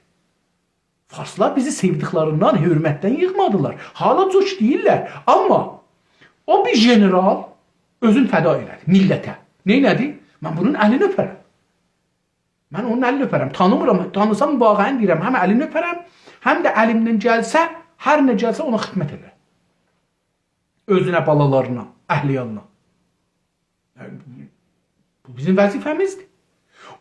فارسلار بیزی سئودیکلریندن، حؤرمتدن ییغمادیلار. حالا جوک دئییرلر. آمما او بیر ژنرال اؤزون فدا ائله‌دی میللته. نئینه‌دی؟ من بونون الینی اؤپرم. من اونون الینی اؤپرم. تانیمیرام، تانیسام واقعا دئییرم، هم الینی اؤپرم، هم ده الیمدن گلسه، هر نه گلسه اونا خدمت ائدرم. اؤزونه، بالالارینا، اهل عیالینا. بو بیزیم وظیفه‌میزدیر.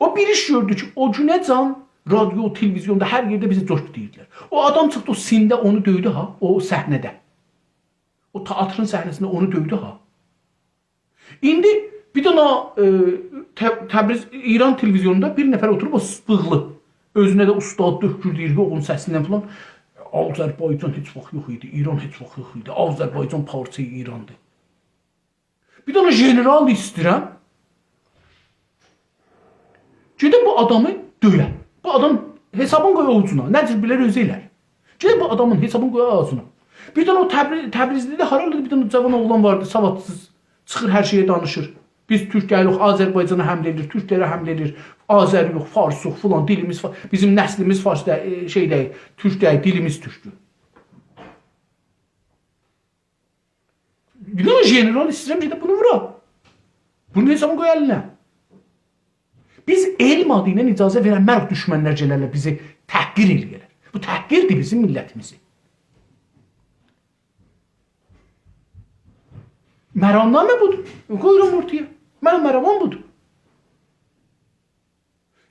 او بیر ایش گؤردو کی، او گونه‌جن رادیو، تلویزیوندا، هر یئرده بیزه جوک دئییردیلر. او آدام چیخدی، او سینده اونو دؤیدو ها، او صحنه‌ده. او تئاترین صحنه‌سینده اونو دؤیدو ها. ایندی بیر دنه، ائ، ت-، تبریز، ایران تلویزیونوندا بیر نفر اوتوروب، او بیغلی. اؤزونه ده اوستاد دؤکتور دئییر، یوخ، اونون سسیندن فلان. آذربایجان هئچ واخت یوخ ایدی، ایران هئچ واخت یوخ ایدی. آذربایجان پارچه‌ی ایراندیر. بیر دنه ژنرال ایسته‌ییرم. گئده بو آدامی دؤیه. بو آدام حسابین قویا اووجونا. نه جور بیلر اؤزو ائلر. گئده بو آدامین حسابین قویا اووجونا. بیر دنه او تبری-، تبریزلی‌ده هارالدیر بیر دنه جاوان اوغلان واردی، سوادسیز. چیخیر هر شئیه دانیشیر. بیز تورک دئییلیک، آذربایجانا حمله ائدیر، تورکلره حمله ائدیر. آذری‌یوخ، فارسی‌یوخ، فلان، دیلیمیز فا-، بیزیم نسلیمیز فارس دئی-، ائ، شئی دئییل، تورک دئییل، دیلیمیز تورکدور. بیر دنه ژنرال ایسته‌ییرم، گئده بونو وورا. بونون حسابینی قوی الینه. بیز علم آدی ایله اجازه وئرنمه‌ریک دوشمنلر گلرلر، بیزی تحقیر ائله‌یه‌لر. بو تحقیردیر بیزیم میللتیمیزی. مرامنامه بودور. قویورام اورتایا. منیم مرامیم بودور.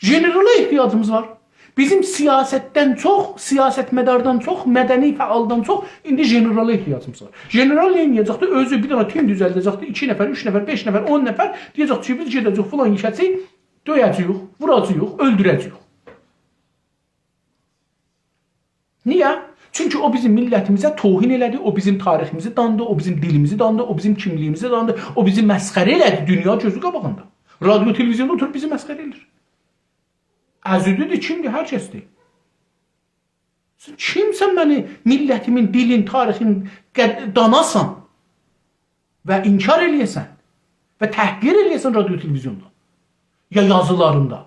ژنرالا احتیاجیمیز وار. بیزیم سیاستدن چوخ، سیاستمداردان چوخ، مدنی فعالدان چوخ ایندی ژنرالا احتیاجیمیز وار. ژنرال نه ائده‌جکدی؟ اؤزو بیر دنه تیم دوزلده‌جکدی، ایکی نفر، اوچ نفر، بئش نفر، اون نفر، دئیه‌جک کی، بیز گئده‌جه‌ییک فلان یئره، دؤیه‌جه‌ییک، ووراجاغیق، اؤلدوره‌جه‌ییک. نییه؟ چونکی او بیزیم میللتیمیزه توهین ائله‌دی، او بیزیم تاریخیمیزی داندی، او بیزیم دیلیمیزی داندی، او بیزیم کیملیگیمیزی داندی، او بیزی مسخره ائله‌دی دونیا گؤزو قاباغیندا. رادیو، تلویزیوندا اوتوروب بیزی مسخره ائله‌ییر. عزیزدیر، کیمدیر؟ هر کسدیر. سن کیمسن منی، میللتیمین، دیلین، تاریخین قد-، داناسان و انکار ائله‌یه‌سن و تحقیر ائله‌یه‌سن رادیو، تلویزیوندا، یا یازیلاریندا؟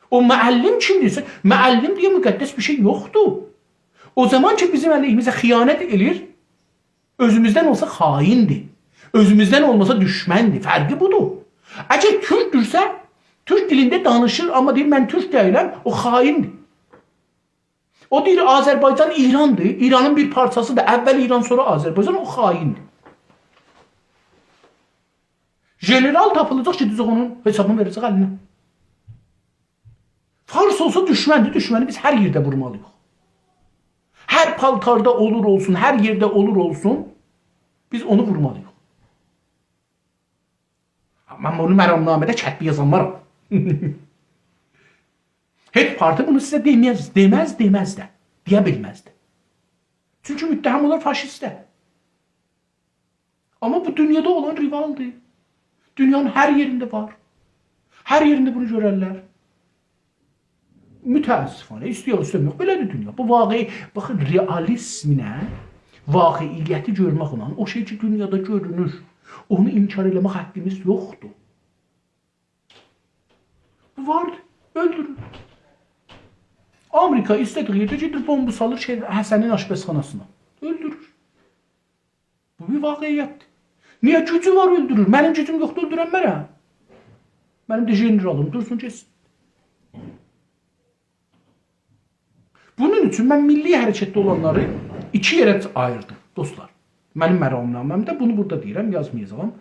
او معلم کیمدیر؟ معلم دئیه مقدس بیر شئی یوخدور. او زامان کی، بیزیم علیهیمیزه خیانت ائله‌ییر، اؤزوموزدن اولسا خائندیر. اؤزوموزدن اولماسا دوشمندیر. فرقی بودور. اگر تورکدورسه، تورک دیلینده دانیشیر، آمما دئییر: «من تورک دئییلم»، او خائندیر. او دئییر: «آذربایجان ایراندیر، ایرانین بیر پارچاسیدیر، اول ایران، سونرا آذربایجان»، او خائندیر. ژنرال تاپیلاجاق، گئده‌جک اونون حسابینی وئره‌جک الینه. فارس اولسا دوشمندیر، دوشمنی بیز هر یئرده وورمالی‌ییق. هر پالتاردا اولور اولسون، هر یئرده اولور اولسون، بیز اونو وورمالی‌ییق. من بونو مرامنامه‌ده کتبی یازانلارام. هئچ پارتی بونو سیزه دئمز، دئمز، دئمز ده. دئیه بیلمز ده. چونکی متهم اولار فاشیستده. آمما بو دونیادا اولان ریوالدیر. دونیانین هر یئرینده وار. هر یئرینده بونو گؤررلر. متأسفانه، ایسته‌یک ایسته‌مه‌یک، بئله‌دیر دونیا. بو واقعی، باخین، رئالیزمله واقعیتی گؤرمک اولان، او شئی کی، دونیادا گؤرونور، اونو انکار ائله‌مک حقیمیز یوخدور. بو واردی، اؤلدورور. آمریکا ایسته‌دیگی یئرده گئدیر، بومبا سالیر شئی، حسنین آشپزخاناسینا. اؤلدورور. بو بیر واقعیتدیر. نییه؟ گوجو وار، اؤلدورور. منیم گوجوم یوخدور، اؤلدورنمرم. منیم ده ژنرالیم دورسون، گئتسین. بونون اوچون من میللی حرکتده اولانلاری ایکی یئره آییردیم، دوستلار. منیم مرامنامه‌مده بونو بورادا دئییرم، یازمایاجاغام.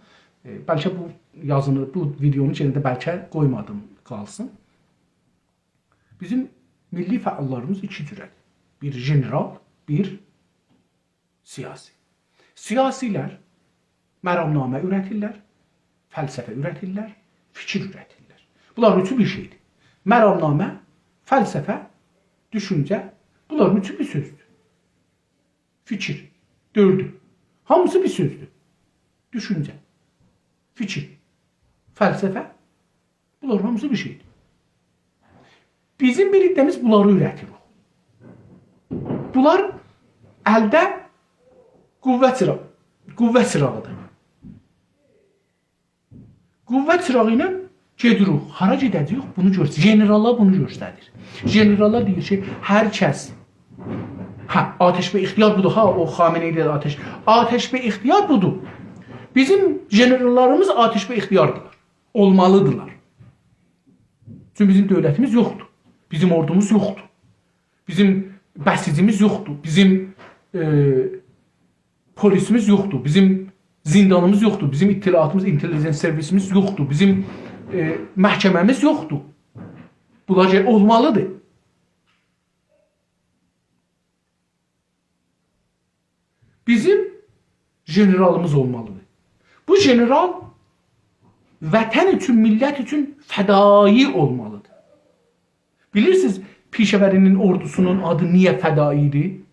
ائ، بلکه بو یازینی، بو ویدئونو یئنه ده بلکه قویمادیم قالسین. بیزیم میللی فعاللاریمیز ایکی جوره‌دیر. بیر ژنرال، بیر سیاسی. سیاسی‌لر مرامنامه اوره‌تیرلر، فلسفه اوره‌تیرلر، فیکیر اوره‌تیرلر. بونلارین اوچو بیر شئیدیر. مرامنامه، فلسفه، دوشونجه، بونلارین اوچو بیر سؤزدور. فیکیر، دؤردو. هامیسی بیر سؤزدور. دوشونجه، فیکیر، فلسفه، بونلار هامیسی بیر شئیدیر. بیزیم بیر عده‌میز بونلاری اوره‌تیریک. بونلار الده قوه چیراغی، قوه چیراغیدیر. قوه چیراغی ایله گئدیریک. هارا گئده‌جه‌ییک؟ بونو گؤرسن. ژنراللار بونو گؤستریر. ژنراللار دئییر کی، هر کس، هه، آتش به اختیار بودور، ها، او خامنه‌ای دئدی آتش. آتش به اختیار بودور. بیزیم ژنراللاریمیز آتش به اختیاردیلار. اولمالیدیرلار. چونکی بیزیم دؤولتیمیز یوخدور. بیزیم اوردوموز یوخدور. بیزیم بسیجیمیز یوخدور. بیزیم، ائ، پلیسیمیز یوخدور. بیزیم زیندانیمیز یوخدور. بیزیم اطلاعاتیمیز، اینتلیجنس سرویسیمیز یوخدور. بیزیم، ائ، محکمه‌میز یوخدور. بونلار گرک اولمالیدیر. بیزیم ژنرالیمیز اولمالیدیر. بو ژنرال وطن اوچون، میللت اوچون فدایی اولمالیدیر. بیلیرسینیز، پیشه‌وری‌نین اوردوسونون آدی نییه فدایی ایدی؟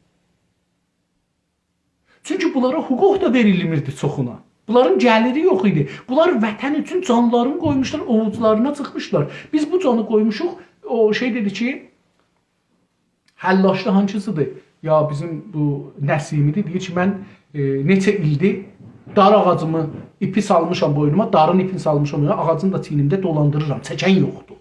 چونکی بونلارا حقوق دا وئریلمیردی چوخونا. بونلارین گلیری یوخ ایدی. بونلار وطن اوچون جانلارینی قویموشلار، اوووجلارینا چیخمیشلار. بیز بو جانی قویموشوق، او شئی دئدی کی، حلاشلی هانسیسیدیر؟ یا بیزیم بو نسیمی‌دیر، دئییر کی، من، ائ، نئچه ایلدیر دار آغاجیمی ایپی سالمیشام بوینوما، دارین ایپینی سالمیشام بوینوما، آغاجین دا چیینیمده دولاندیریرام، چکن یوخدور.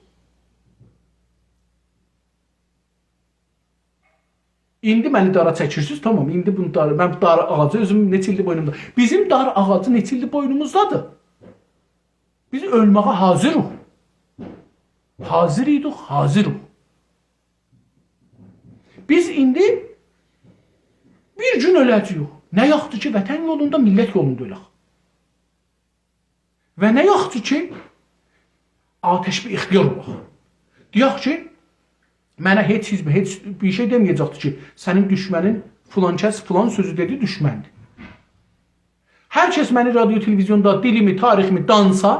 ایندی منی دارا چکیرسینیز، تامام، ایندی بونو دار، من بو دار آغاجی اؤزوم نئچه ایلدیر بوینومدا. بیزیم دار آغاجی نئچه ایلدیر بوینوموزدادیر. بیز اؤلمه‌یه حاضیریق. حاضیر ایدیک، حاضیریق. بیز ایندی بیر گون اؤله‌جه‌ییک. نه یاخشی کی، وطن یولوندا، میللت یولوندا اؤلک. و نه یاخشی کی، آتش به اختیار اولاق. دئیک کی، منه هئچ حزب، هئچ بیر شئی دئمه‌یه‌جکدیر کی، سنین دوشمنین فلان کس فلان سؤزو دئدی، دوشمندیر. هر کس منی رادیو، تلویزیوندا دیلیمی، تاریخیمی دانسا،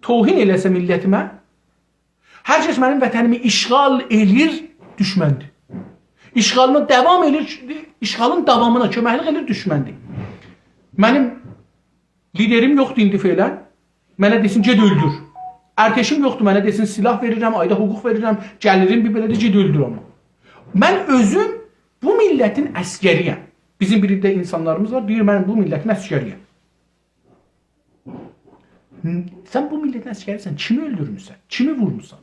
توهین ائله‌سه میللتیمه، هر کس منیم وطنیمی اشغال ائله‌ییر، دوشمندیر. اشغالینا داوام ائله‌ییر، اشغالین داوامینا کؤمکلیک ائله‌ییر، دوشمندیر. منیم لیدریم یوخدور ایندی فعلاً. منه دئسین، «گئت اؤلدور.» ارتشیم یوخدور، منه دئسین، «سلاح وئریرم، آیدا حقوق وئریرم، گلیریم بیر بئله‌دیر، گئت اؤلدور آمما.» من اؤزوم بو میللتین عسگری‌یم. بیزیم بیر عده اینسانلاریمیز وار، دئییر، «من بو میللتین عسگری‌یم.» سن بو میللتین عسگری‌سن، کیمی اؤلدورموسن؟ کیمی وورموسان؟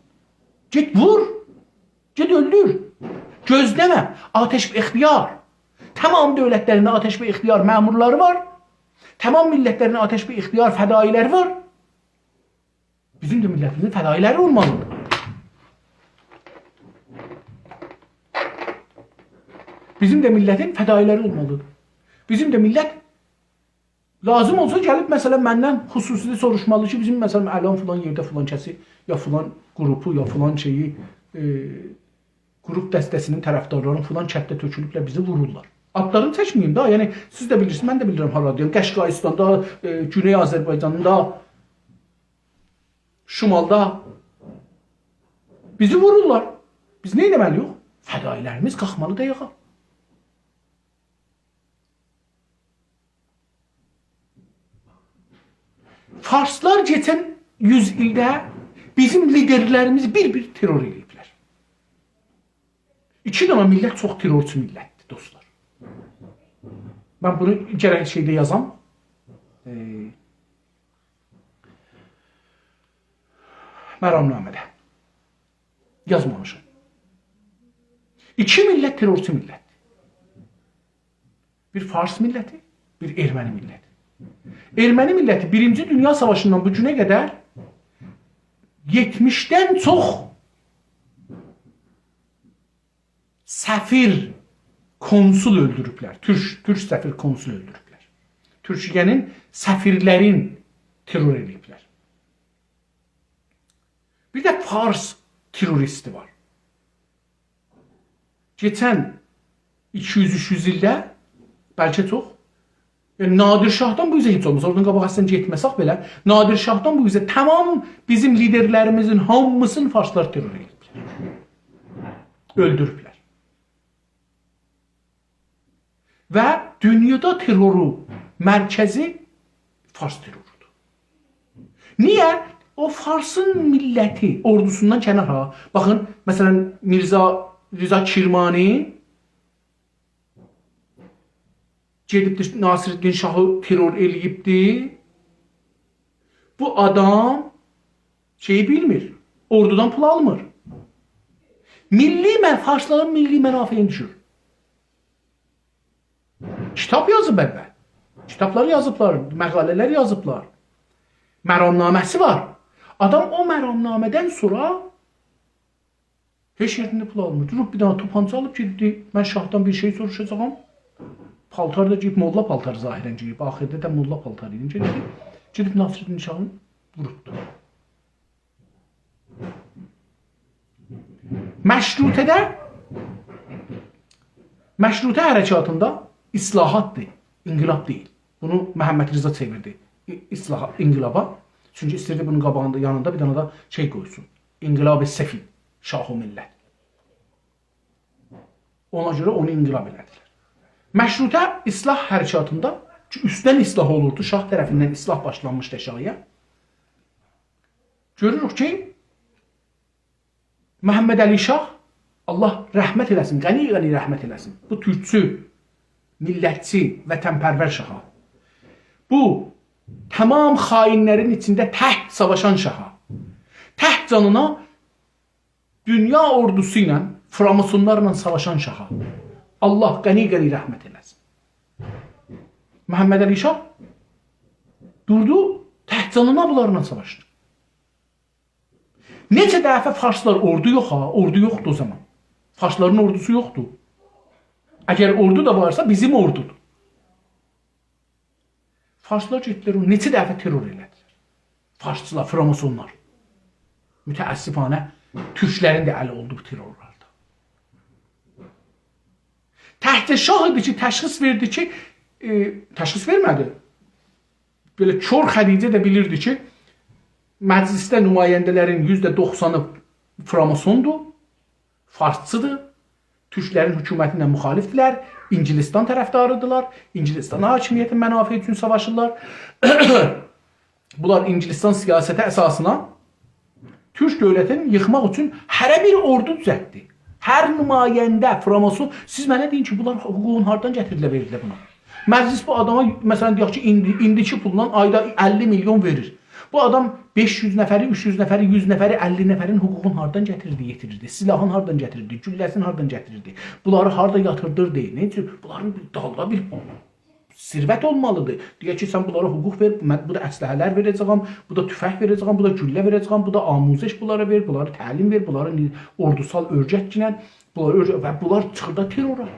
گئت وور. گئت اؤلدور. گؤزله‌مه. آتش به اختیار. تمام دؤولتلرین آتش به اختیار مأمورلاری وار. تمام میللتلرین آتش به اختیار فدایی‌لری وار. بیزیم ده میللتیمیزین فدایی‌لری اولمالیدیر. بیزیم ده میللتین فدایی‌لری اولمالیدیر. بیزیم ده میللت لازیم اولسا گلیب، مثلا، مندن خصوصی ده سوروشمالی کی، بیزیم، مثلا، الان فلان یئرده فلان کسی، یا فلان گروپو، یا فلان شئیی، ائ، گروپ دسته‌سینین طرفدارلارین فلان کندده تؤکولوبلر، بیزی وورورلار. آدلارینی چکمه‌ییم ده، یعنی سیز ده بیلیرسینیز، من ده بیلیرم هارادایام. قشقاییستاندا، ائ، گونئی آذربایجاندا، شمالدا بیزی وورورلار. بیز نه ائتمه‌لی‌ییک؟ فدایی‌لریمیز قالخمالیدیر آیاغا. فارسلار کئچن یوز ایلده بیزیم لیدرلریمیزی بیر-بیر ترور ائدیبلر. ایکی دنه میللت چوخ ترورچو میللتدیر، دوستلار. من بونو گرک شئیده یازام. ائ، مرامنامه‌ده. یازمامیشام. ایکی میللت ترورچو میللتدیر. بیر فارس میللتی، بیر ارمنی میللتی. ارمنی میللتی بیرینجی دونیا ساواشیندان بو گونه قدر یئتمیشدن چوخ سفیر، کنسول اؤلدوروبلر. تورک، تورک سفیر، کنسول اؤلدوروبلر. تورکیه‌نین سفیرلرین ترور ائدیبلر. بیر ده فارس تروریستی وار. کئچن ایکی یوز، اوچ یوز ایلده، بلکه چوخ، ائ، نادر شاهدان بو اوزه هئچ اولماسا، اورادان قاباق اصلا گئتمه‌سک بئله، نادر شاهدان بو اوزه تمام بیزیم لیدرلریمیزین هامیسینی فارسلار ترور ائدیبلر. اؤلدوروبلر. و دونیادا ترورو مرکزی فارس تروروندور. نییه؟ او فارسین میللتی، اوردوسوندان کنار ها. باخین، مثلا، میرزا رضا کرمانی گئدیبدی، ناصرالدین شاهی ترور ائله‌ییبدی. بو آدام شئیی بیلمیر، اوردودان پول آلمیر. میللی من-، فارسلارین میللی منافعینی دوشورور. کیتاب یازیب اول. کیتابلار یازیبلار، مقاله‌لر یازیبلار. مرامنامه‌سی وار. آدام او مرامنامه‌دن سونرا هئچ یئریندن پول آلمیر. دوروب بیر دنه توپانچا آلیب گئتدی: «من شاهدان بیر شئی سوروشاجاغام.» پالتار دا گئییب، موللا پالتاری ظاهرا گئییب. آخیردا دا موللا پالتاری ایله گئدیب، گئدیب ناصرالدین شاهینی ووروبدو. مشروطه‌ده، مشروطه حرکاتیندا اصلاحاتدیر، انقلاب دئییل. بونو محمدرضا چئویردی ا-، اصلاحا-، انقلابا. چونکی ایسته‌ییردی بونون قاباغیندا، یانیندا بیر دنه ده شئی قویسون: «انقلاب سفید، شاه و ملت.» اونا گؤره اونو انقلاب ائله‌دیلر. مشروطه اصلاح حرکاتیندا کی، اوستدن اصلاح اولوردو، شاه طرفیندن اصلاح باشلانمیشدی آشاغییا. گؤروروک کی، محمدعلی شاه، الله رحمت ائله‌سین، غنی غنی رحمت ائله‌سین، بو تورکچو، میللتچی، وطن‌پرور شاها، بو تمام خائن‌لرین ایچینده تک ساواشان شاها، تک جانینا دونیا اوردوسو ایله، فراماسونلارلا ساواشان شاها الله غنی غنی رحمت ائله‌سین. محمدعلی شاه دوردو، تک جانینا بونلارلا ساواشدی. نئچه دفعه فارسلار، اوردو یوخ ها، اوردو یوخدو او زامان. فارسلارین اوردوسو یوخدو. اگر اوردو دا وارسا، بیزیم اوردودور. فارسلار گئتدیلر، او نئچه دفعه ترور ائله‌دیلر. فارسچیلار، فراماسونلار. متأسفانه، تورکلرین ده الی اولدو بو ترورلاردا. تکجه شاه ایدی کی، تشخیص وئردی کی، ائ، تشخیص وئرمه‌دی. بئله کور خدیجه ده بیلیردی کی، مجلسده نماینده‌لرین یوزده دوخسانی فراماسوندور، فارسچیدیر، تورکلرین حکومتینه مخالفدیرلر، انگلستان طرفداریدیرلار، انگلستان حاکمیتین منافعی اوچون ساواشیرلار. بونلار انگلستان سیاستی اساسینا تورک دؤولتینی ییخماق اوچون هره بیر اوردو دوزلتدی. هر نماینده، فراماسون، سیز منه دئیین کی، بونلار حقوقونو هاردان گتیردیلر، وئردیلر بونا؟ مجلس بو آداما، مثلا، دئیک کی، ایندی، ایندیکی پولدان آیدا اللی میلیون وئریر. بو آدام بئش یوز نفری، اوچ یوز نفری، یوز نفری، اللی نفرین حقوقون هاردان گتیریردی، یئتیریردی؟ سلاحین هاردان گتیریردی؟ گولله‌سینی هاردان گتیریردی؟ بونلاری هاردا یاتیردیردی؟ نه اوچون؟ بونلارین بیر دالدا بیر ثروت اولمالیدیر. دئیک کی، سن بونلارا حقوق وئر، من بو دا اسلحه‌لر وئره‌جه‌یم، بو دا توفنگ وئره‌جه‌یم، بو دا گولله وئره‌جه‌یم، بو دا آموزش بونلارا وئر، بونلاری تعلیم وئر، بونلاری نی-، اوردوسال اؤرگتگینن، بونلاری اؤرگت-، و بونلار چیخیر دا ترورا.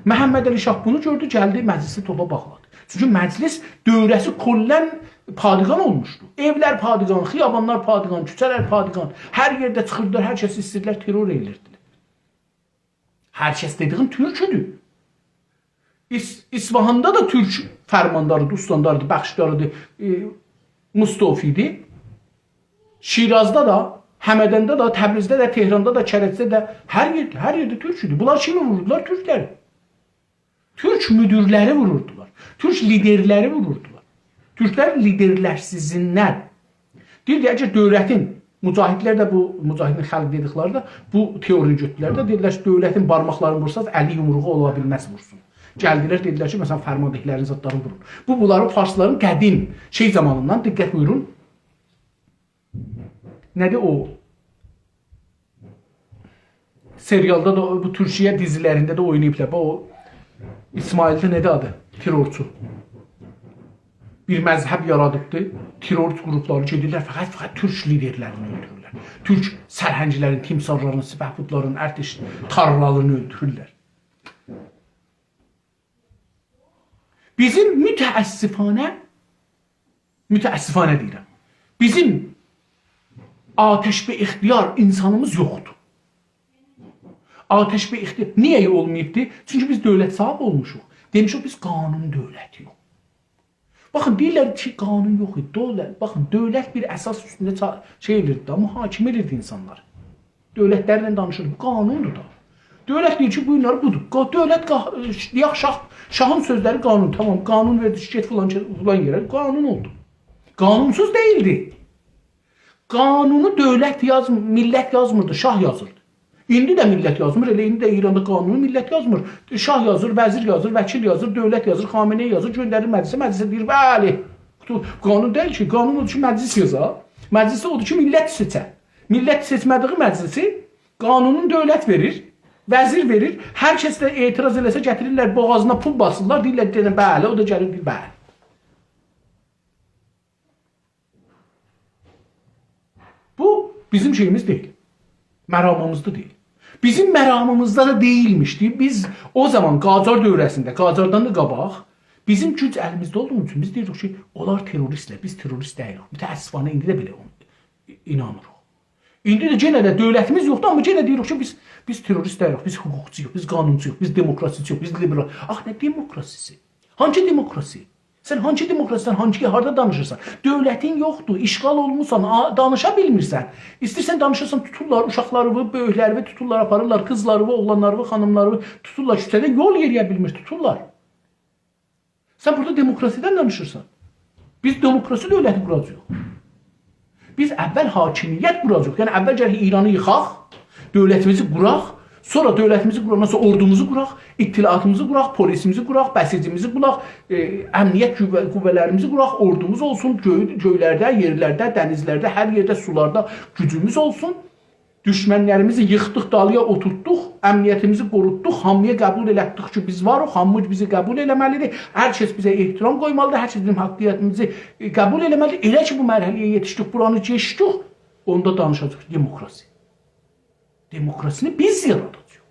محمدعلی شاه بونو گؤردو، گلدی مجلسی توپا باغلادی. چونکی مجلس دؤوره‌سی کلاً پادگان اولموشدو. ائولر پادگان، خیابانلار پادگان، کوچه‌لر پادگان. هر یئرده چیخیردیلار، هر کسی ایسته‌ییردیلر ترور ائله‌ییردیلر. هر کس دئدیگیم تورک ایدی. اص-، اصفهاندا دا تورک فرمانداریدی، استانداریدی، بخشداریدی، ائ، مستوفیدی. شیرازدا دا، همداندا دا، تبریزده ده، تهراندا دا، کرجده ده، هر یئرده، هر یئرده تورک ایدی. بونلار کیمی ووروردولار؟ تورکلری. تورک مدیرلری ووروردولار. تورک لیدرلری ووروردولار. تورکلر لیدرلرسیزیندن. دئییر کی، اگر دؤولتین، مجاهدلر ده بو، مجاهدین خلق دئدیکلری ده بو تئورینی گؤتوردولر ده، دئدیلر کی، دؤولتین بارماقلارینی وورساز، الی یومروغو اولا بیلمز وورسون. گلدیلر، دئدیلر کی، مثلاً، فرماندهلرین زادلارینی وورون. بو، بونلارین فارسلارین قدیم شئی زامانیندان، دقت بویورون، نه‌دیر او؟ سریالدا دا، بو تورکیه دیزیلرینده ده اویناییبلار. باخ، او اسماعیل‌دی، نه‌دیر آدی؟ ترورچو. بیر مذهب یارادیبدی. ترور قروپلاری گئدیرلر، فقط، فقط تورک لیدرلرینی اؤلدورورلر. تورک سرهنگلرین، تیمسارلارین، سپهبدلارین، ارتش تارلالارینی اؤلدورورلر. بیزیم متأسفانه، متأسفانه دئییرم، بیزیم آتش به اختیار اینسانیمیز یوخدور. آتش به اختیار نییه اولماییبدی؟ چونکی بیز دؤولت صاحیب اولموشوق. دئمیشیک، بیز قانون دؤولتی‌یوخ. باخین، دئییرلر کی، قانون یوخ ایدی. دؤولت، باخین، دؤولت بیر اساس اوستونده چا-، شئی ائدیردی دا، محاکمه ائدیردی اینسانلاری. دؤولتلرله دانیشیردی. بو قانوندور دا. دؤولت دئییر کی، بو گونلری بودور. قا-، دؤولت قا-، ائ، ش-، دئیک، شاه، شاهین سؤزلری قانون. تامام، قانون وئردی کی، گئت فلان، فلان یئره. قانون اولدو. قانونسوز دئییلدی. قانونو دؤولت یاز-، میللت یازمیردی، شاه یازیردی. ایندی ده میللت یازمیر، ائله ایندی ده ایراندا قانونو میللت یازمیر. شاه یازیر، وزیر یازیر، وکیل یازیر، دؤولت یازیر، خامنه‌ای یازیر، گؤندریر مجلسه، مجلس دئییر، بلی. قانون دئییل کی، قانون اودور کی، مجلس یازا. مجلس ده اودور کی، میللت سئچه. میللت سئچمه‌دیگی مجلسی قانونون دؤولت وئریر، وزیر وئریر. هر کس ده اعتراض ائله‌سه، گتیریرلر بوغازینا پول باسیرلار، دئییرلر، دئنه، بلی، او دا گلیر، دئییر، بلی. بو بیزیم شئییمیز دئییل. مرامیمیزدا دئییل. بیزیم مرامیمیزدا دا دئییلمیشدی. بیز او زامان قاجار دؤوره‌سینده، قاجاردان دا قاباق، بیزیم گوج الیمیزده اولدوغو اوچون بیز دئییردیک کی، اونلار تروریستلر، بیز تروریست دئییلیک. متأسفانه ایندی ده بئله اونو اینانیریق. ایندی ده یئنه ده دؤولتیمیز یوخدور، آمما یئنه دئییریک کی، بیز، بیز تروریست دئییلیک، بیز حقوقچویوخ، بیز قانونچویوخ، بیز دموکراسیچی‌یوخ، بیز لیبرال. آخی نه دموکراسی‌سی؟ هانسی دموکراسی؟ سن هانسی دموکراسی‌دن، هانسی، هاردا دانیشیرسان؟ دؤولتین یوخدور، اشغال اولموسان، آ-، دانیشا بیلمیرسن. ایسته‌ییرسن دانیشاسان، توتورلار اوشاقلاری، بؤیوکلری توتورلار، آپاریرلار، قیزلاری، اوغلانلاری، خانیملاری توتورلار، کوچه‌ده یول یئریه بیلمیر، توتورلار. سن بورادا دموکراسی‌دن دانیشیرسان. بیز دموکراسی دؤولتی قوراجاغیق. بیز اول حاکمیت قوراجاغیق. یعنی اول گرک ایرانی ییخاق، دؤولتیمیزی قوراق، سونرا دؤولتیمیزی قوراندان سونرا اوردوموزو قوراق، اطلاعاتیمیزی قوراق، پلیسیمیزی قوراق، بسیجیمیزی قوراق، ائ، امنیت قوه-، قوه‌لریمیزی قوراق، اوردوموز اولسون، گؤی-، گؤیلرده، یئرلرده، دنیزلرده، هر یئرده، سولاردا گوجوموز اولسون. دوشمنلریمیزی ییخدیق، دالییا اوتورتدوق، امنیتیمیزی قوروتدوق، هامییا قبول ائلتدیک کی، بیز واریق، هامی بیزی قبول ائله‌مه‌لیدیر. هر کس بیزه احترام قویمالیدیر، هر کس بیزیم حقیقیتیمیزی، ائ، قبول ائله‌مه‌لیدیر. ائله کی، بو مرحله‌یه یئتیشدیک، بورانی کئچدیک، اوندا دانیشاجاغیق دموکراسی. دموکراسینی بیز یاراداجاغیق.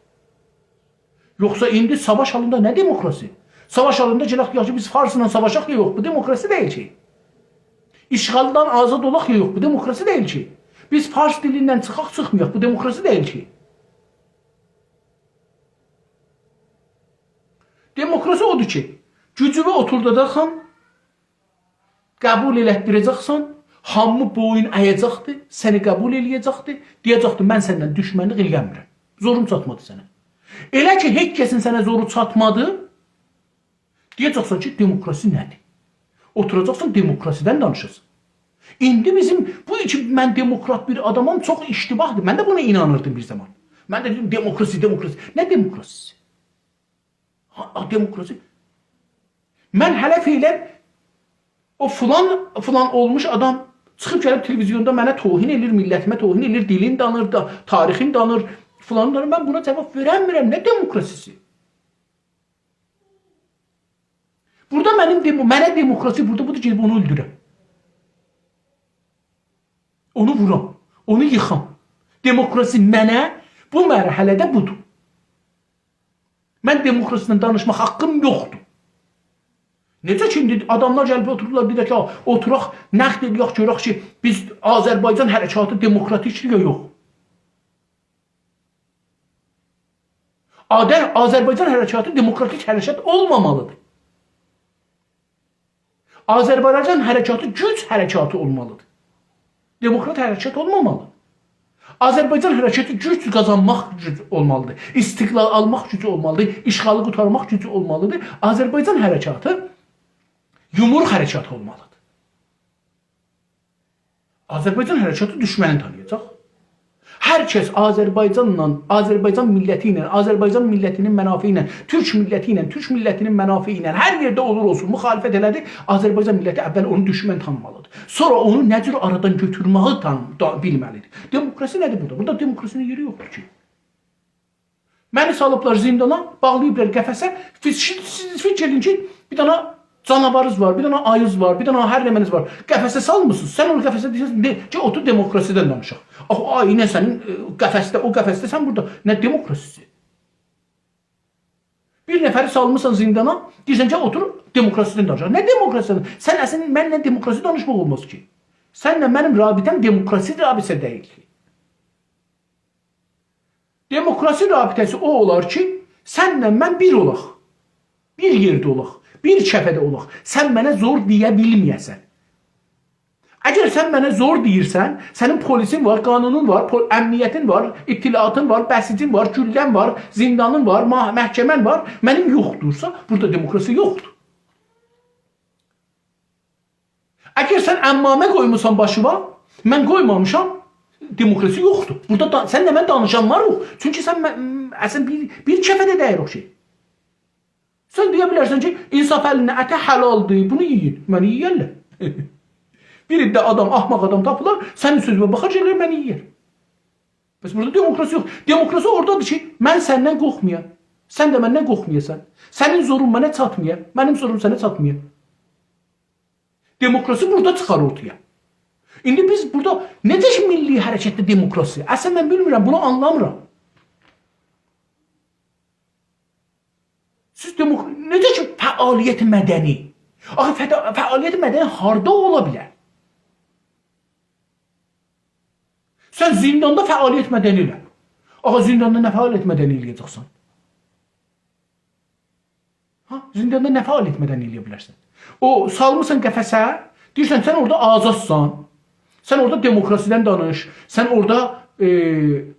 یوخسا ایندی ساواش حالیندا نه دموکراسی؟ ساواش حالیندا گلک، دئیک کی، بیز فارسلا ساواشاق یا یوخ، بو دموکراسی دئییل کی. اشغالدان آزاد اولاق یا یوخ، بو دموکراسی دئییل کی. بیز فارس دیلیندن چیخاق، چیخمایاق، بو دموکراسی دئییل کی. دموکراسی اودور کی، گوجونو اوتورداجاقسان، قبول ائلتدیره‌جکسن، هامی بویون اَیه‌جکدیر، سنی قبول ائله‌یه‌جکدیر، دئیه‌جکدیر، «من سنن دوشمنلیک ائله‌میرم. زوروم چاتمادی سنه.» ائله کی، هئچ کسین سنه زورو چاتمادی، دئیه‌جکسن کی، دموکراسی نه‌دیر؟ اوتوراجاقسان، دموکراسی‌دن دانیشاسان. ایندی بیزیم بو کی، من دموکرات بیر آدامام، چوخ اشتباهدیر. من ده بونا اینانیردیم بیر زامان. من ده دئییردیم، دموکراسی، دموکراسی. نه دموکراسی‌سی؟ ها، ها، دموکراسی. من هله فعلاً او فلان، فلان اولموش آدام چیخیب گلیب تلویزیوندا منه توهین ائله‌ییر، میللتیمه توهین ائله‌ییر، دیلین دانیر، دا، تاریخین دانیر، فلان دانیر. من بونا جواب وئرنمیرم. نه دموکراسی‌سی؟ بورادا منیم دمو-، منه دموکراسی بورادا بودور، گئدیب اونو اؤلدورم. اونو وورام، اونو ییخام. دموکراسی منه بو مرحله‌ده بودور. من دموکراسی‌دن دانیشماق حاققیم یوخدور. نئجه کی، ایندی آداملار گلیب اوتوروبلار، دئییرلر کی، «آ، اوتوراق، نقد ائله‌یک، گؤرک کی، بیز آذربایجان حرکاتی دموکراتیکدیر یا یوخ.» آده-، آذربایجان حرکاتی دموکراتیک حرکت اولمامالیدیر. آذربایجان حرکاتی گوج حرکاتی اولمالیدیر. دموکرات حرکت اولمامالی. آذربایجان حرکتی گوج قازانماق گوجو اولمالیدیر. استقلال آلماق گوجو اولمالیدیر. اشغالی قورتارماق گوجو اولمالیدیر. آذربایجان حرکاتی یومروق حرکاتی اولمالیدیر. آذربایجان حرکاتی دوشمنی تانییاجاق. هر کس آذربایجانلا، آذربایجان میللتی ایله، آذربایجان میللتی‌نین منافعی ایله، تورک میللتی ایله، تورک میللتی‌نین منافعی ایله هر یئرده اولور اولسون مخالفت ائله‌دی، آذربایجان میللتی اول اونو دوشمن تانیمالیدیر. سونرا اونو نه جور آرادان گؤتورمه‌یی تان-، دا-، بیلمه‌لیدیر. دموکراسی نه‌دیر بورادا؟ بورادا دموکراسی‌نین یئری یوخدور کی. منی سالیبلار زیندانا، باغلاییبلار قفسه. سیز، سیز، سیز فیکیر ائله‌یین کی، بیر دنه جاناوارینیز وار، بیر دنه آییز وار، بیر دنه هر نمنه‌ز وار. قفسه سالمیسینیز. سن اونو قفسه دئییرسن، «دئ، گل اوتور دموکراسی‌دن دانیشاق.» آخی آیی ایله سنین، ائ، قفسده، او قفسده، سن بورادا. نه دموکراسی‌سی؟ بیر نفری سالمیسان زیندانا، دئییرسن، «گل اوتور دموکراسی‌دن دانیشاق.» نه دموکراسی‌دن؟ سن اصلینده منله دموکراسی دانیشماق اولماز کی. سنله منیم رابطه‌م دموکراسی رابطه دئییل کی. دموکراسی رابطه‌سی او اولار کی، سنله من بیر اولاق. بیر یئرده اولاق. بیر کفه‌ده اولاق. سن منه زور دئیه بیلمه‌یه‌سن. اگر سن منه زور دئییرسن، سنین پلیسین وار، قانونون وار، پل-، امنیتین وار، اطلاعاتین وار، بسیجین وار، گولله‌ن وار، زیندانین وار، ما-، محکمه‌ن وار، منیم یوخدورسا، بورادا دموکراسی یوخدور. اگر سن عمامه قویموسان باشیوا، من قویمامیشام، دموکراسی یوخدور. بورادا دا، سنله من دانیشانماریق. چونکی سن م-، م-، اصلینده بیر، بیر کفه‌ده دئییریک کی. سن دئیه بیلرسن کی، انصافعلی‌نین اتی حلالدیر، بونو یئیین. منی یئیرلر. بیر عده آدام، احمق آدام تاپیلار، سنین سؤزونه باخار، گلر منی یئیر. بس بورادا دموکراسی یوخ. دموکراسی اورادادیر کی، من سندن قورخمایام. سن ده مندن قورخمایاسان. سنین زورون منه چاتمایا، منیم زوروم سنه چاتمایا. دموکراسی بورادا چیخار اورتایا. ایندی بیز بورادا نئجه کی میللی حرکتده دموکراسی، اصلا من بیلمیرم، بونو آنلامیرام. سیز دموک-، نئجه کی فعالیت مدنی؟ آخی فدا-، فعالیت مدنی هاردا اولا بیلر؟ سن زینداندا فعالیت مدنی ائله. آخی زینداندا نه فعالیت مدنی ائله‌یه‌جکسن؟ ها؟ زینداندا نه فعالیت مدنی ائله‌یه بیلرسن؟ او، سالمیسان قفسه، دئییرسن، سن اورادا آزادسان، سن اورادا دموکراسی‌دن دانیش، سن اورادا، ائ،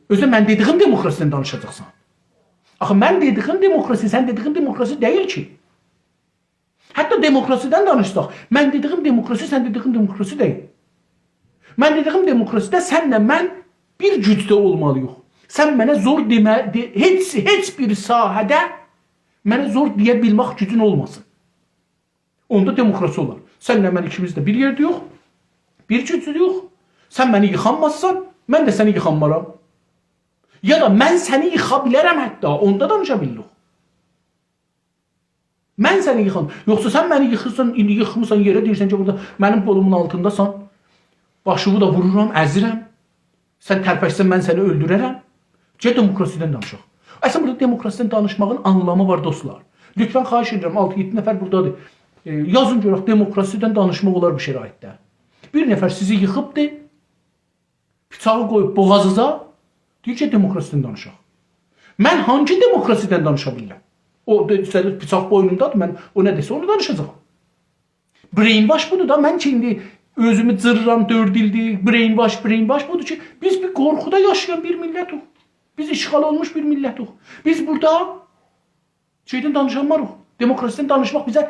اؤزو ده من دئدیگیم دموکراسی‌دن دانیشاجاقسان. آخی من دئدیگیم دموکراسی، سن دئدیگین دموکراسی دئییل کی. حتی دموکراسی‌دن دانیشساق، من دئدیگیم دموکراسی، سن دئدیگین دموکراسی دئییل. من دئدیگیم دموکراسی‌ده سنله من بیر گوجده اولمالیییق. سن منه زور دئمه، دئ-، هئچ، هئچ بیر ساحه‌ده منه زور دئیه بیلمک گوجون اولماسین. اوندا دموکراسی اولار. سنله من ایکیمیز ده بیر یئرده‌یوخ، بیر گوجده‌یوخ. سن منی ییخانمازسان، من ده سنی ییخانمارام. یا دا من سنی ییخا بیلرم حتی، اوندا دانیشا بیلیریک. من سنی ییخام. یوخسا سن منی ییخیرسان، ایندی ییخمیسان یئره، دئییرسن کی، بورادا منیم قولومون آلتینداسان. باشینی دا وورورام، ازیرم. سن ترپشسن، من سنی اؤلدوررم. گل دموکراسی‌دن دانیشاق. اصلا بورادا دموکراسی‌دن دانیشماغین آنلامی وار، دوستلار. لطفا خواهش ائدیرم، آلتی-یئددی نفر بورادادیر. ائ، یازین گؤرک، دموکراسی‌دن دانیشماق اولار بو شرایطده. بیر نفر سیزی ییخیبدی، بیچاغی قویوب بوغازینیزا، دئییر کی، دموکراسی‌دن دانیشاق. من هانگی دموکراسی‌دن دانیشا بیلیرم؟ او، دئ-، سن بیچاق بوینومدادیر، من او نه دئسه، اونو دانیشاجاغام. Brainwash بودور دا، من کی، ایندی اؤزومو جیریرام دؤرد ایلدیر، brainwash، brainwash بودور کی، بیز بیر قورخودا یاشایان بیر میللتیک. بیز اشغال اولموش بیر میللتیک. بیز بورادا شئیدن دانیشانماریق. دموکراسی‌دن دانیشماق بیزه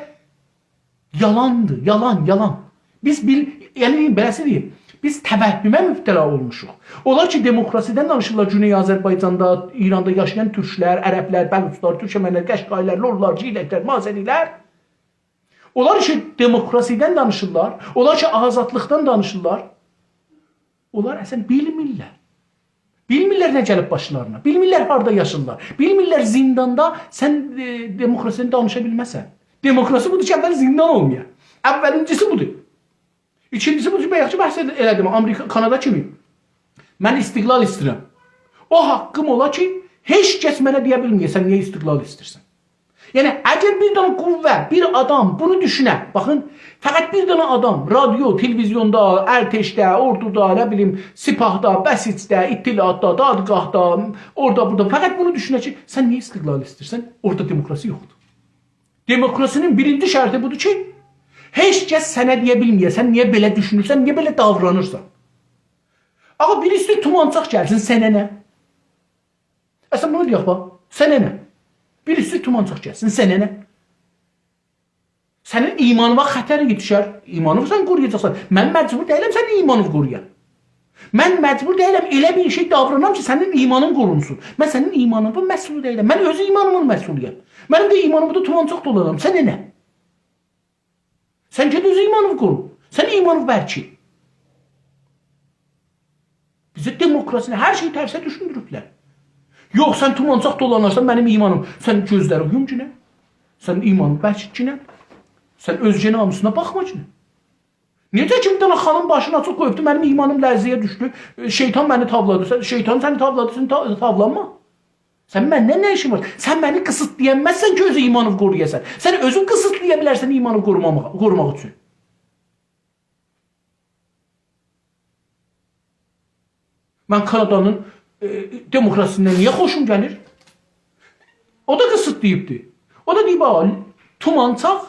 یالاندیر، یالان، یالان. بیز بیل-، یعنی، بئله‌سی دئییم، بیز توهمه مبتلا اولموشوق. اونلار کی، دموکراسی‌دن دانیشیرلار، گونئی آذربایجاندا، ایراندا یاشایان تورکلر، عربلر، بلوچلار، تورکمنلر، قشقایی‌لر، لورلار، گیلکلر، مازنی‌لر. اونلار کی دموکراسیدن دانیشیرلار، اونلار کی آزادلیقدان دانیشیرلار، اونلار اصلاً بیلمیرلر. بیلمیرلر نه گلیب باشلارینا، بیلمیرلر هاردا یاشیرلار، بیلمیرلر زینداندا سن، ائ، دموکراسینی دانیشا بیلمزسن. دموکراسی بودور کی، اول زیندان اولمایا. اولینجیسی بودور. ایکینجیسی بودور کی، بایاقکی بحث ائل-، ائله‌دیم، آمریکا، کانادا کیمی. من استقلال ایسته‌ییرم. او حاققیم اولا کی، هئچ کس منه دئیه بیلمه‌یه، سن نییه استقلال ایسته‌ییرسن؟ یعنی، اگر بیر دنه قوه، بیر آدام بونو دوشونه، باخین، فقط بیر دنه آدام رادیو، تلویزیوندا، ارتشده، اوردودا، نه بیلیم، سپاهدا، بسیجده، اطلاعاتدا، دادگاهدا، اورادا، بورادا، فقط بونو دوشونه کی، سن نییه استقلال ایسته‌ییرسن؟ اورادا دموکراسی یوخدور. دموکراسی‌نین بیرینجی شرطی بودور کی، هئچ کس سنه دئیه بیلمه‌یه، سن نییه بئله دوشونورسن، نییه بئله داورانیرسان؟ آقا، بیری ایسته‌ییر تومانچاق گلسین، سنه نه؟ اصلاً بونو دئیک، باخ، سنه نه؟ بیری ایسته‌ییر تومانچاق گلسین، سنه نه؟ سنین ایمانینا خطر یئتیشر، ایمانینی سن قورویاجاقسان. من مجبور دئییلم سنین ایمانینی قورویام. من مجبور دئییلم ائله بیر شئی داورانام کی، سنین ایمانین قورونسون. من سنین ایمانینا مسئول دئییلم. من اؤز ایمانیمین مسئولویام. منیم ده ایمانیم بودور، تومانچاق دولانام. سنه نه؟ سن گئت اؤز ایمانینی قورو. سن ایمانین برکیت. بیزه دموکراسینی، هر شئیی ترسه دوشوندوروبلر. یوخ، سن تومانچاق دولانارسان، منیم ایمانیم. سن گؤزلری یوم گینه. سن ایمانینی برکیت گینه. سن اؤزگه ناموسونا باخما گینه. نئجه کی، بیر دنه خانیم باشینی آچیق قویوبدو، منیم ایمانیم لرزه‌یه دوشدو. ائ، شیطان منی تاولادی. سن، شیطان سنی تاولادی، سن تا-، تاولانما. سن مندن نه ایشین وار؟ سن منی قیسیتلایانمازسان کی، اؤز ایمانینی قورویاسان. سن اؤزون قیسیتلایا بیلرسن ایمانینی قوروماماغا، قوروماق اوچون. من کانادانین، ائ، دموکراسی‌سیندن نییه خوشوم گلیر؟ او دا قیسیتلاییبدی. او دا دئییب، «آ، تومانچاق»،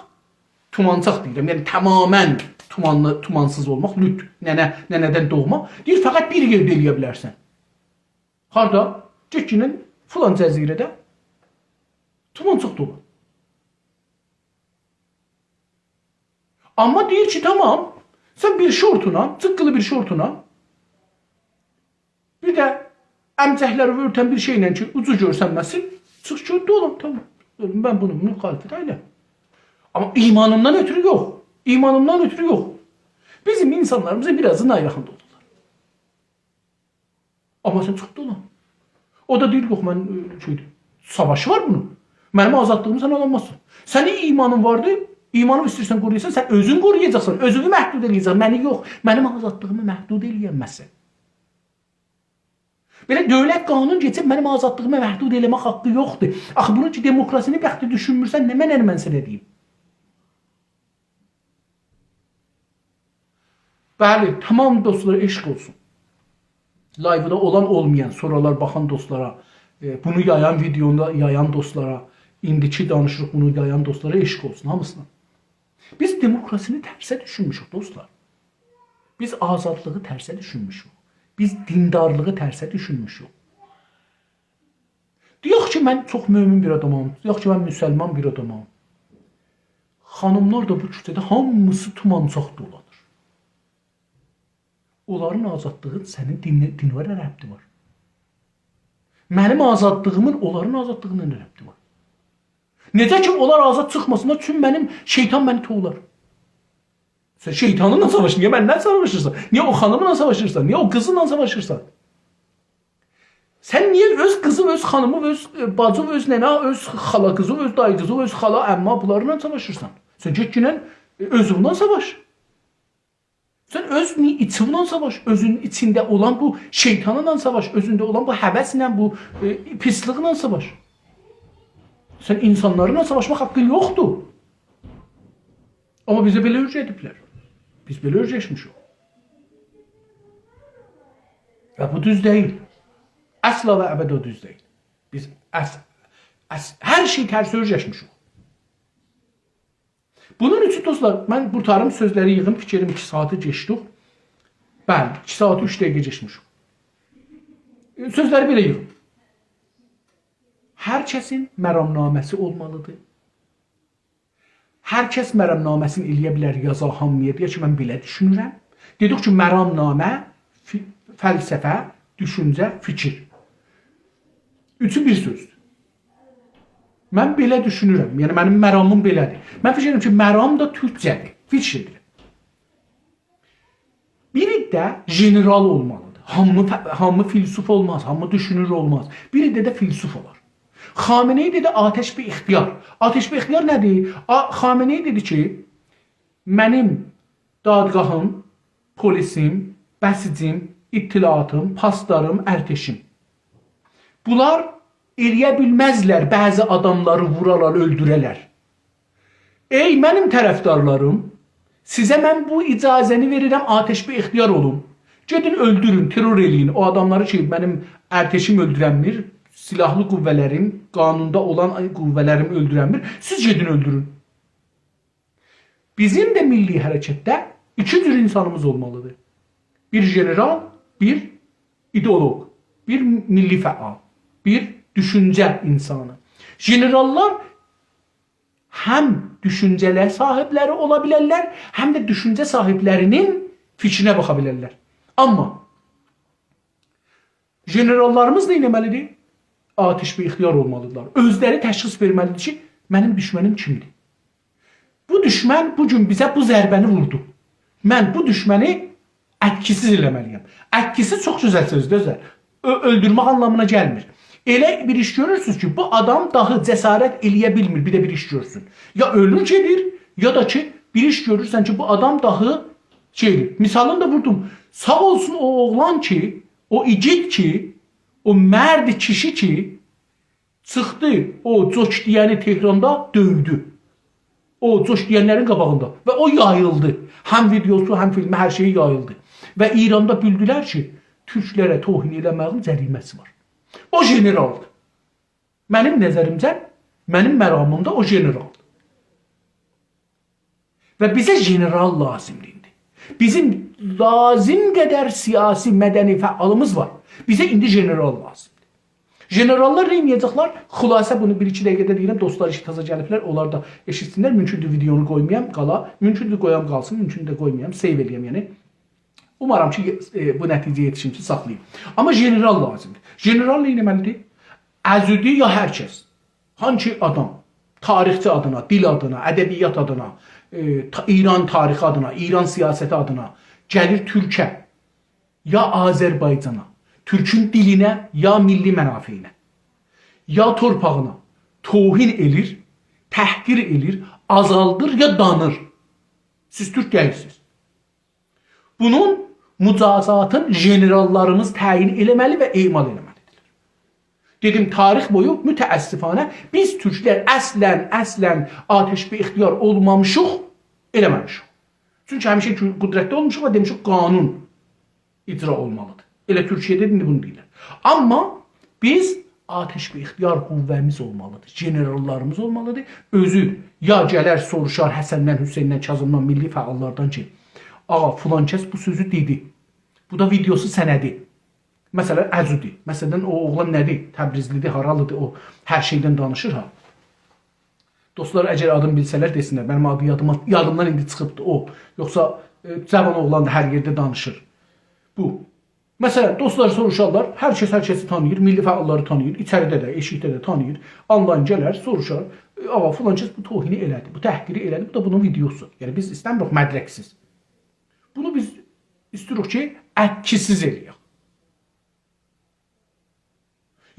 تومانچاق دئییرم، یعنی تماماً تومانلی، تومانسیز اولماق، لوت، ننه، ننه‌دن دوغما. دئییر، «فقط بیر یئرده ائلیه بیلرسن.» هاردا؟ گئت گینن فلان جزیره‌ده. تومانچاق دولان. آمما دئییر کی، تامام، سن بیر شورتونان، جیققیلی بیر شورتونان، بیر ده امجکلری اؤرتن بیر شئیله کی، اوجو گؤرسنمه‌سین، چیخ گؤر، دولان، تامام. من بونو مخالفت ائدیرم. آمما ایمانیمدان اؤترو یوخ. ایمانیمدان اؤترو یوخ. بیزیم اینسانلاریمیزا بیر آز نایراخین اولورلار. آمما سن چیخ دولان. او دا دئییر، «یوخ، من، ائ، شئیدیر، ساواشی وار بونون. منیم آزادلیغیمی سن آلامازسان.» سنین ایمانین واردی، ایمانینی ایسته‌ییرسن قورویاسان، سن اؤزون قورویاجاقسان، اؤزونو محدود ائله‌یه‌جکسن، منی یوخ. منیم آزادلیغیمی محدود ائلیه‌نمزسن. بئله دؤولت قانون کئچیب منیم آزادلیغیمی محدود ائله‌مک حاققی یوخدور. آخی بونون کی، دموکراسینی بختی دوشونمورسن، نمنه من سنه دئییم؟ بلی، تامام دوستلارا عشق اولسون. لایودا اولان اولمایان، سونرالار باخان دوستلارا، ائ، بونو یایان، ویدئونو دا یایان دوستلارا، ایندیکی دانیشیق بونو یایان دوستلارا عشق اولسون هامیسینا. بیز دموکراسینی ترسه دوشونموشوک، دوستلار. بیز آزادلیغی ترسه دوشونموشوک. بیز دیندارلیغی ترسه دوشونموشوک. دئیک کی، من چوخ مؤمن بیر آدامام، دئیک کی، من مسلمان بیر آدامام. خانیملار دا بو کوچه‌ده هامیسی تومانچاق دولانیر. اونلارین آزادلیغی سنین دینی-، دینینه نه ربطی وار؟ منیم آزادلیغیمین اونلارین آزادلیغینا نه ربطی وار؟ نئجه کی، اونلار آزاد چیخماسینلار، چون منیم شیطان منی توولار. سن شیطانینلا ساواش، نییه منله ساواشیرسان؟ نییه او خانیملا ساواشیرسان؟ نییه او قیزینلا ساواشیرسان؟ سن نییه اؤز قیزی، اؤز خانیمی، اؤز، ائ، باجی، اؤز ننه، اؤز خالا قیزی، اؤز دایی قیزی، اؤز خالا، عمه، بونلارلا ساواشیرسان؟ سن گئت گینن، ائ، اؤزونله ساواش. سن اؤز نی-، ایچینله ساواش، اؤزونون ایچینده اولان بو شیطانلا ساواش، اؤزونده اولان بو هوسله، بو، ائ، پیسلیکله ساواش. سن اینسانلارلا ساواشماق حاققین یوخدور. آمما بیزه بئله اؤیره‌دیبلر. بیز بئله اؤیرشمیشیک. و بو دوز دئییل. اصلا و ابدا دوز دئییل. بیز اص-، اص-، هر شئی ترس اؤیرشمیشیک. بونون اوچون، دوستلار، من قورتاریم سؤزلری ییغیم، فیکریم ایکی ساعاتی کئچدیک. بلی، ایکی ساعاتی اوچ دقیقه کئچمیشیک. سؤزلری بئله ییغیم. هر کسین مرامنامه‌سی اولمالیدیر. هر کس مرامنامه‌سینی ائلیه بیلر، یازا هامییا دئیه کی، من بئله دوشونورم. دئدیک کی، مرامنامه، فی-، فلسفه، دوشونجه، فیکیر. اوچو بیر سؤزدور. من بئله دوشونورم. یعنی، منیم مرامیم بئله‌دیر. من فیکیر ائدیرم کی، مرام دا تورکجه‌دیر. فیکیر ائدیرم. بیری ده ژنرال اولمالیدیر. هامی ف-، هامی فیلسوف اولماز، هامی دوشونور اولماز. بیری ده، ده فیلسوف اولار. خامنه‌ای دئدی، «آتش به اختیار.» آتش به اختیار نه‌دیر؟ آ-، خامنه‌ای دئدی کی، «منیم دادگاهیم، پلیسیم، بسیجیم، اطلاعاتیم، پاسداریم، ارتشیم. بونلار ائلیه بیلمزلر بعضی آداملاری وورالار، اؤلدوره‌لر. ای منیم طرفدارلاریم، سیزه من بو اجازه‌نی وئریرم، آتش به اختیار اولون. گئدین اؤلدورون، ترور ائله‌یین او آداملاری کی، منیم ارتشیم اؤلدورنمیر، سیلاحلی قوه‌لریم، قانوندا اولان قوه‌لریم اؤلدورنمیر. سیز گئدین اؤلدورون.» بیزیم ده میللی حرکتده ایکی جور اینسانیمیز اولمالیدیر. بیر ژنرال، بیر ایدئولوق، بیر میللی فعال، بیر دوشونجه اینسانی. ژنراللار هم دوشونجه‌لر صاحیبلری اولا بیلرلر، هم ده دوشونجه صاحیبلرینین فیکرینه باخا بیلرلر. آمما ژنراللاریمیز نه ائتمه‌لیدیر؟ آتش به اختیار اولمالیدیرلار. اؤزلری تشخیص وئرمه‌لیدیر کی، منیم دوشمنیم کیمدیر؟ بو دوشمن بو گون بیزه بو ضربه‌نی ووردو. من بو دوشمنی اتکی‌سیز ائله‌مه‌لی‌یم. اتکی‌سیز چوخ گؤزل سؤزدور، اؤزل. اؤ-، اؤلدورمک آنلامینا گلمیر. ائله بیر ایش گؤرورسونوز کی، بو آدام داها جسارت ائلیه بیلمیر، بیر ده بیر ایش گؤرسون. یا اؤلور گئدیر، یا دا کی، بیر ایش گؤرورسن کی، بو آدام داها شئی ائله‌ییر. مثالینی دا ووردوم. ساغ اولسون او اوغلان کی، او ایگید کی، او مرد کیشی کی، چیخدی، او جوک دئینی تهراندا دؤیدو. او جوک دئینلرین قاباغیندا. و او یاییلدی. هم ویدئوسو، هم فیلمی، هر شئیی یاییلدی. و ایراندا بیلدیلر کی، تورکلره توهین ائله‌مه‌یین جریمه‌سی وار. او ژنرالدیر. منیم نظریمجه، منیم مرامیمدا او ژنرالدیر. و بیزه ژنرال لازیمدیر ایندی. بیزیم لازیم قدر سیاسی، مدنی فعالیمیز وار. بیزه ایندی ژنرال لازیمدیر. ژنراللار نه ائده‌جکلر؟ خلاصه بونو بیر-ایکی دقیقه‌ده دئییرم، دوستلار ایشی تازا گلیبلر، اونلار دا ائشیتسینلر. مومکوندور ویدئونو قویمایام، قالا. مومکوندور قویام قالسین، مومکوندور ده قویمایام، سیو ائله‌یم یعنی. اومارام کی، ائ، بو نتیجه‌یه یئتیشیم کی، ساخلاییم. آمما ژنرال لازیمدیر. ژنرال نه ائتمه‌لیدیر؟ عضودی یا هر کس. هانسی آدام، تاریخچی آدینا، دیل آدینا، ادبیات آدینا، ائ، تا-، ایران تاریخی آدینا، ایران سیاستی آدینا گلیر تورکه، یا آذربایجانا، تورکون دیلینه، یا میللی منافعینه، یا تورپاغینا توهین ائلیر، تحقیر ائلیر، آزالدیر یا دانیر. سیز تورک دئییلسینیز. بونون مجازاتین ژنراللاریمیز تعیین ائله‌مه‌لی و اعمال ائله‌مه‌لیدیرلر. دئدیم، تاریخ بویو متأسفانه بیز تورکلر اصلاً، اصلاً آتش به اختیار اولمامیشیق، ائله‌مه‌میشیک. چونکی همیشه گو-، قدرتده اولموشوق و دئمیشیک، قانون اجرا اولمالیدیر. ائله تورکیه‌ده ایندی بونو دئییرلر. آمما بیز آتش به اختیار قوه‌میز اولمالیدیر، ژنراللاریمیز اولمالیدیر. اؤزو یا گلر سوروشار حسندن، حسیندن، کاظمدان، میللی فعاللاردان کی، «آغا، فلان کس بو سؤزو دئدی. بو دا ویدئوسو، سندی.» مثلا، عضودی. مثلا، او اوغلان نه‌دیر؟ تبریزلیدیر، هارالیدیر، او هر شئیدن دانیشیر ها. دوستلار، اگر آدینی بیلسه‌لر، دئسینلر. منیم آدی یادیما، یادیمدان ایندی چیخیبدی او. یوخسا، ائ، جاوان اوغلاندیر، هر یئرده دانیشیر. بو. مثلا، دوستلار سوروشارلار، هر کس هر کسی تانیییر، میللی فعاللاری تانیییر، ایچریده ده، ائشیکده ده تانیییر. آنلاین گلر، سوروشار، «ائ، آغا، فلان کس بو توهینی ائله‌دی، بو تحقیری ائله‌دی، بو دا بونون ویدئوسو.» یعنی، بیز ایسته‌میریک مدرک‌سیز. بونو بیز ایسته‌ییریک کی، اتکی‌سیز ائله‌یک.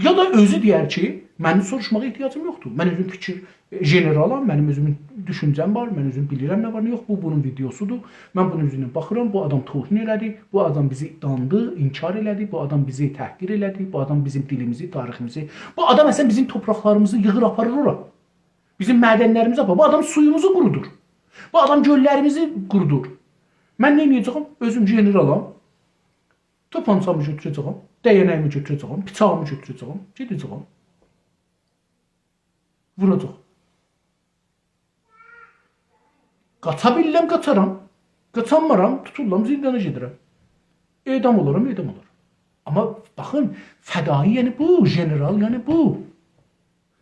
یا دا اؤزو دئیر کی، منیم سوروشماغا احتیاجیم یوخدور. من اؤزوم فیکیر، ائ، ژنرالام، منیم اؤزومون دوشونجه‌م وار، من اؤزوم بیلیرم نه وار، نه یوخ. بو، بونون ویدئوسودور. من بونون اوزوندن باخیرام، بو آدام توهین ائله‌دی، بو آدام بیزی داندی، انکار ائله‌دی، بو آدام بیزی تحقیر ائله‌دی، بو آدام بیزیم دیلیمیزی، تاریخیمیزی، بو آدام اصلاً بیزیم تورپاقلاریمیزی ییغیر، آپاریر اورا. بیزیم معدنلریمیزی آپاریر، بو آدام سویوموزو قوروتور. بو آدام گؤللریمیزی قوروتور. من نه ائده‌جه‌یم؟ اؤزوم ژنرالام. توپانچامی گؤتوره‌جه‌یم، دَیَنَییمی گؤتوره‌جه‌یم، بیچاغیمی گؤتوره‌جه‌یم، گئده‌جه‌یم. ووراجاغام. قاچا بیللم، قاچارام. قاچانمارام، توتوللام، زیندانا گئده‌رم. اعدام اولارام، اعدام اولارام. آمما باخین، فدایی یعنی بو، ژنرال یعنی بو.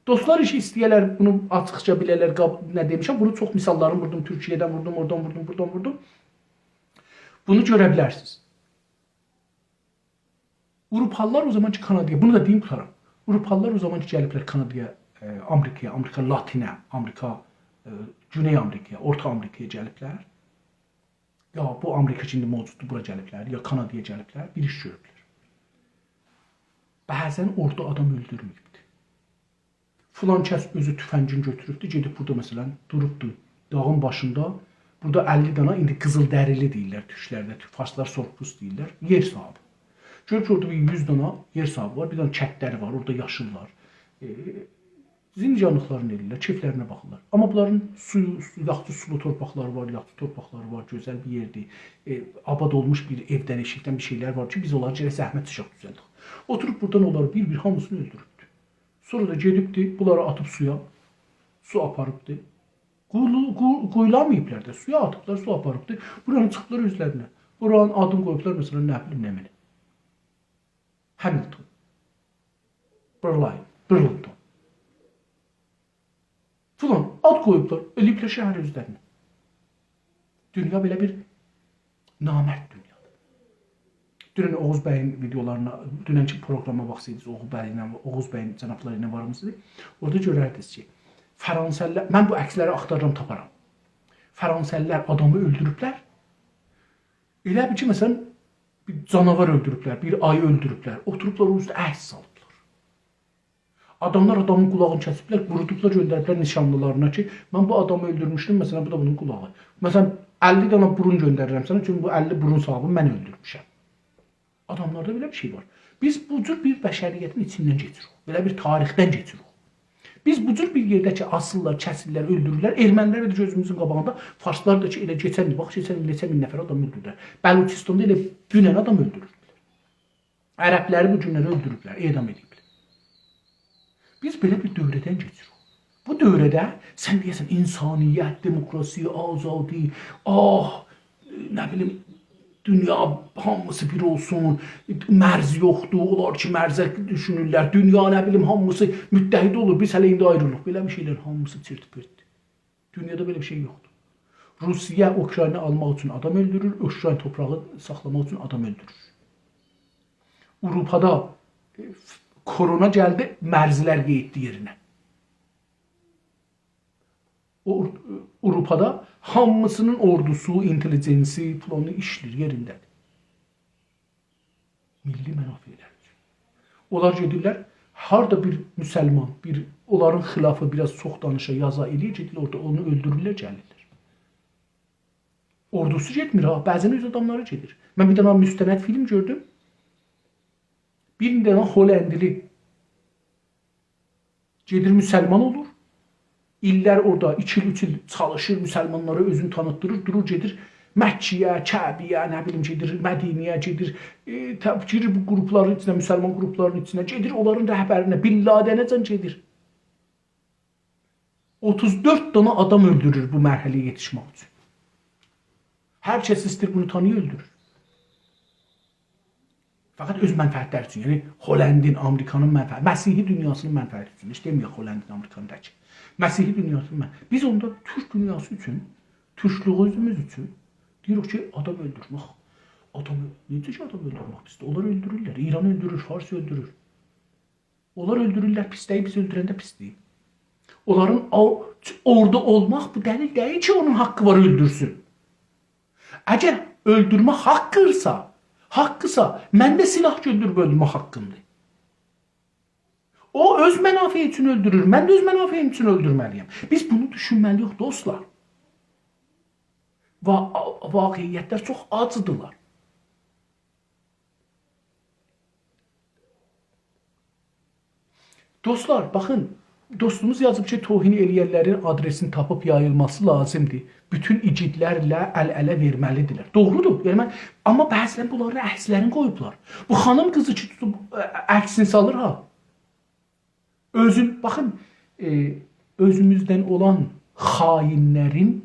دوستلار، ایشی ایسته‌یه‌لر، بونو آچیقجا بیله‌لر، قاب-، نه دئمیشم، بونو چوخ مثاللارینی ووردوم، تورکیه‌دن ووردوم، اورادان ووردوم، بورادان ووردوم. بونو گؤره بیلرسینیز. آوروپالیلار او زامان کی، کانادایا، بونو دا دئییم، قوتارام. آوروپالیلار او زامان کی، گلیبلر کانادایا، ائ، آمریکایا، آمریکا لاتینه، آمریکا، ائ، گونئی آمریکایا، اورتا آمریکایا گلیبلر، یا بو آمریکا کی ایندی موجوددور، بورا گلیبلر، یا کانادایا گلیبلر، بیر ایش گؤروبلر. بعضا اورادا آدام اؤلدورمه‌ییبدیر. فلان کس اؤزو توفنگین گؤتوروبدور، گئدیب بورادا، مثلا، دوروبدور داغین باشیندا. بورادا اللی دانا، ایندی قیزیل‌دریلی دئییرلر تورکلرده، تو-، فارسلار سرخ‌پوست دئییرلر، یئر صاحیبی. گؤروب کی اورادا بیر یوز دانا یئر صاحیبی وار، بیر دانا کتلری وار، اورادا یاشیرلار. ائ، زیندگانلیقلارینی ائدیرلر، کئفلرینه باخیرلار. آمما بونلارین سویو، سو-، یاخشی سولو تورپاقلاری وار، یاخشی تورپاقلاری وار، گؤزل بیر یئردیر. ائ، آباد اولموش بیر ائودن، ائشیکدن بیر شئیلر وار کی، بیز اونلاری گرک زحمت چکک دوزلدک. اوتوروب بورادان اونلاری بیر-بیر هامیسینی اؤلدوروبدور. سونرا دا گئدیبدی، بونلاری آتیب سویا، سو آپاریبدی. قویولو-، قو-، قویولاماییبلار دا، سویا آتیبلار، سو آپاریبدی. بورانی چیخیبلار اؤزلرینه. بورانین آدینی قویوبلار، مثلا، نه بیلیم، نمنه. همیلتون. برلای، برلتون. فلان، آد قویوبلار، ائله‌ییبلر شهر اؤزلرینه. دونیا بئله بیر نامرد دونیادیر. دونن اوغوز بیین ویدئولارینا، دوننکی پروقراما باخسایدینیز، اوغوز بیین، اوغوز بیین جنابلاری ایله واریمیزدیر. اورادا گؤرردینیز کی، فرانسه‌لی‌لر، من بو عکسلری آختاریرام، تاپارام. فرانسه‌لی‌لر آدامی اؤلدوروبلر. ائله بیل کی، مثلا، بیر جاناوار اؤلدوروبلر، بیر آیی اؤلدوروبلر. اوتوروبلار اونون اوسته عکس سالیبلار. آداملار آدامین قولاغینی کسیبلر، قورودوبلار، گؤندریبلر نیشانلیلارینا کی، من بو آدامی اؤلدورموشدوم، مثلا، بو دا بونون قولاغی. مثلا، اللی دنه بورون گؤندریرم سنه، چونکی بو اللی بورون صاحیبینی من اؤلدورموشم. آداملاردا بئله بیر شئی وار. بیز بو جور بیر بشریتین ایچیندن کئچیریک. بئله بیر تاریخدن کئچیریک. بیز بو جور بیر یئرده کی، آسیرلار، کسیرلر، اؤلدورورلر. ائرمنی‌لر ده گؤزوموزون قاباغیندا، فارسلار دا کی، ائله کئچن ایل، باخ، کئچن ایل نئچه مین نفر آدام اؤلدوردولر. بلوچستاندا ائله دونن آدام اؤلدورولدو. عربلری بو گونلری اؤلدوروبلر، اعدام ائدیبلر. بیز بئله بیر دؤوره‌دن کئچیریک. بو دؤوره‌ده سن دئیه‌سن، انسانیت، دموکراسی، آزادی، آه، نه بیلیم، دونیا هامیسی بیر اولسون، مرز یوخدور، اونلار کی مرزه دوشونورلر، دونیا، نه بیلیم، هامیسی متحد اولور، بیز هله ایندی آیریلیق. بئله بیر شئیلر هامیسی چیرت-پرتدیر. دونیادا بئله بیر شئی یوخدور. روسیه اوکراینی آلماق اوچون آدام اؤلدورور، اوکراین توپراغی ساخلاماق اوچون آدام اؤلدورور. آوروپادا، ائ، ف-، کرونا گلدی، مرزلر قئییتدی یئرینه. او، آوروپادا هامیسینین اوردوسو، اینتلیجنسی، پلانی ایشله‌ییر، یئرینده‌دیر. میللی منافعلر اوچون. اونلار گئدیرلر، هاردا بیر مسلمان، بیر، اونلارین خلافی بیر آز چوخ دانیشا، یازا، ائله‌یه، گئدیرلر اورادا اونو اؤلدورورلر، گلیرلر. اوردوسو گئتمیر ها، بعضا اؤز آداملاری گئدیر. من بیر دنه مستند فیلم گؤردوم. بیر دنه هلندلی گئدیر مسلمان اولور. ایللر اورادا، ایکی ایل، اوچ ایل چالیشیر، مسلمانلارا اؤزونو تانیتدیریر، دورور، گئدیر مکه‌یه، کعبه‌یه، نه بیلیم، گئدیر مدینه‌یه، گئدیر، ائ، ته-، گیریر بو گروپلارین ایچینه، مسلمان گروپلارین ایچینه، گئدیر اونلارین رهبرینه، بن لادنه‌جن گئدیر. اوتوز دؤرد دنه آدام اؤلدورور بو مرحله‌یه یئتیشمک اوچون. هر کس ایسته‌ییر بونو تانییا، اؤلدورور. فقط اؤز منفعتلری اوچون، یعنی هلندین، آمریکانین منفعتی، مسیحی دونیاسینین منفعتی اوچون، هئچ دئمیه‌ک هلندین، آمریکانین تک. مسیحی دونیاسینین من-، بیز اوندا تورک دونیاسی اوچون، تورکلویوموز اوچون دئییریک کی، آدام اؤلدورمک. آدام اؤ-، نئجه کی آدام اؤلدورمک پیسدیر؟ اونلار اؤلدورورلر، ایران اؤلدورور، فارس اؤلدورور. اونلار اؤلدورورلر پیسلیگی، بیز اؤلدورنده پیسلیگی. اونلارین او-، اورادا اولماق بو دلیل دئییل کی، اونون حاققی وار اؤلدورسون. اگر اؤلدورمک حاققیسا، حاققیسا، من ده سلاح گؤتوروب اؤلدورمک حاققیمدیر. او اؤز منافعی اوچون اؤلدورور، من ده اؤز منافعیم اوچون اؤلدورمه‌لی‌یم. بیز بونو دوشونمه‌لی‌ییک، دوستلار. وا-، واقعیتلر چوخ آجیدیرلار. دوستلار، باخین، دوستوموز یازیب کی، توهین ائله‌ینلرین آدرسینی تاپیب یاییلماسی لازیمدیر. بوتون ایگیدلرله ال-اله وئرمه‌لیدیرلر. دوغرودور. یعنی من، آمما بعضا بونلارین عکسلرینی قویوبلار. بو خانیم قیزی کی، توتوب، ا، عکسینی سالیر ها. اؤزون، باخین، ائ، اؤزوموزدن اولان خائنلرین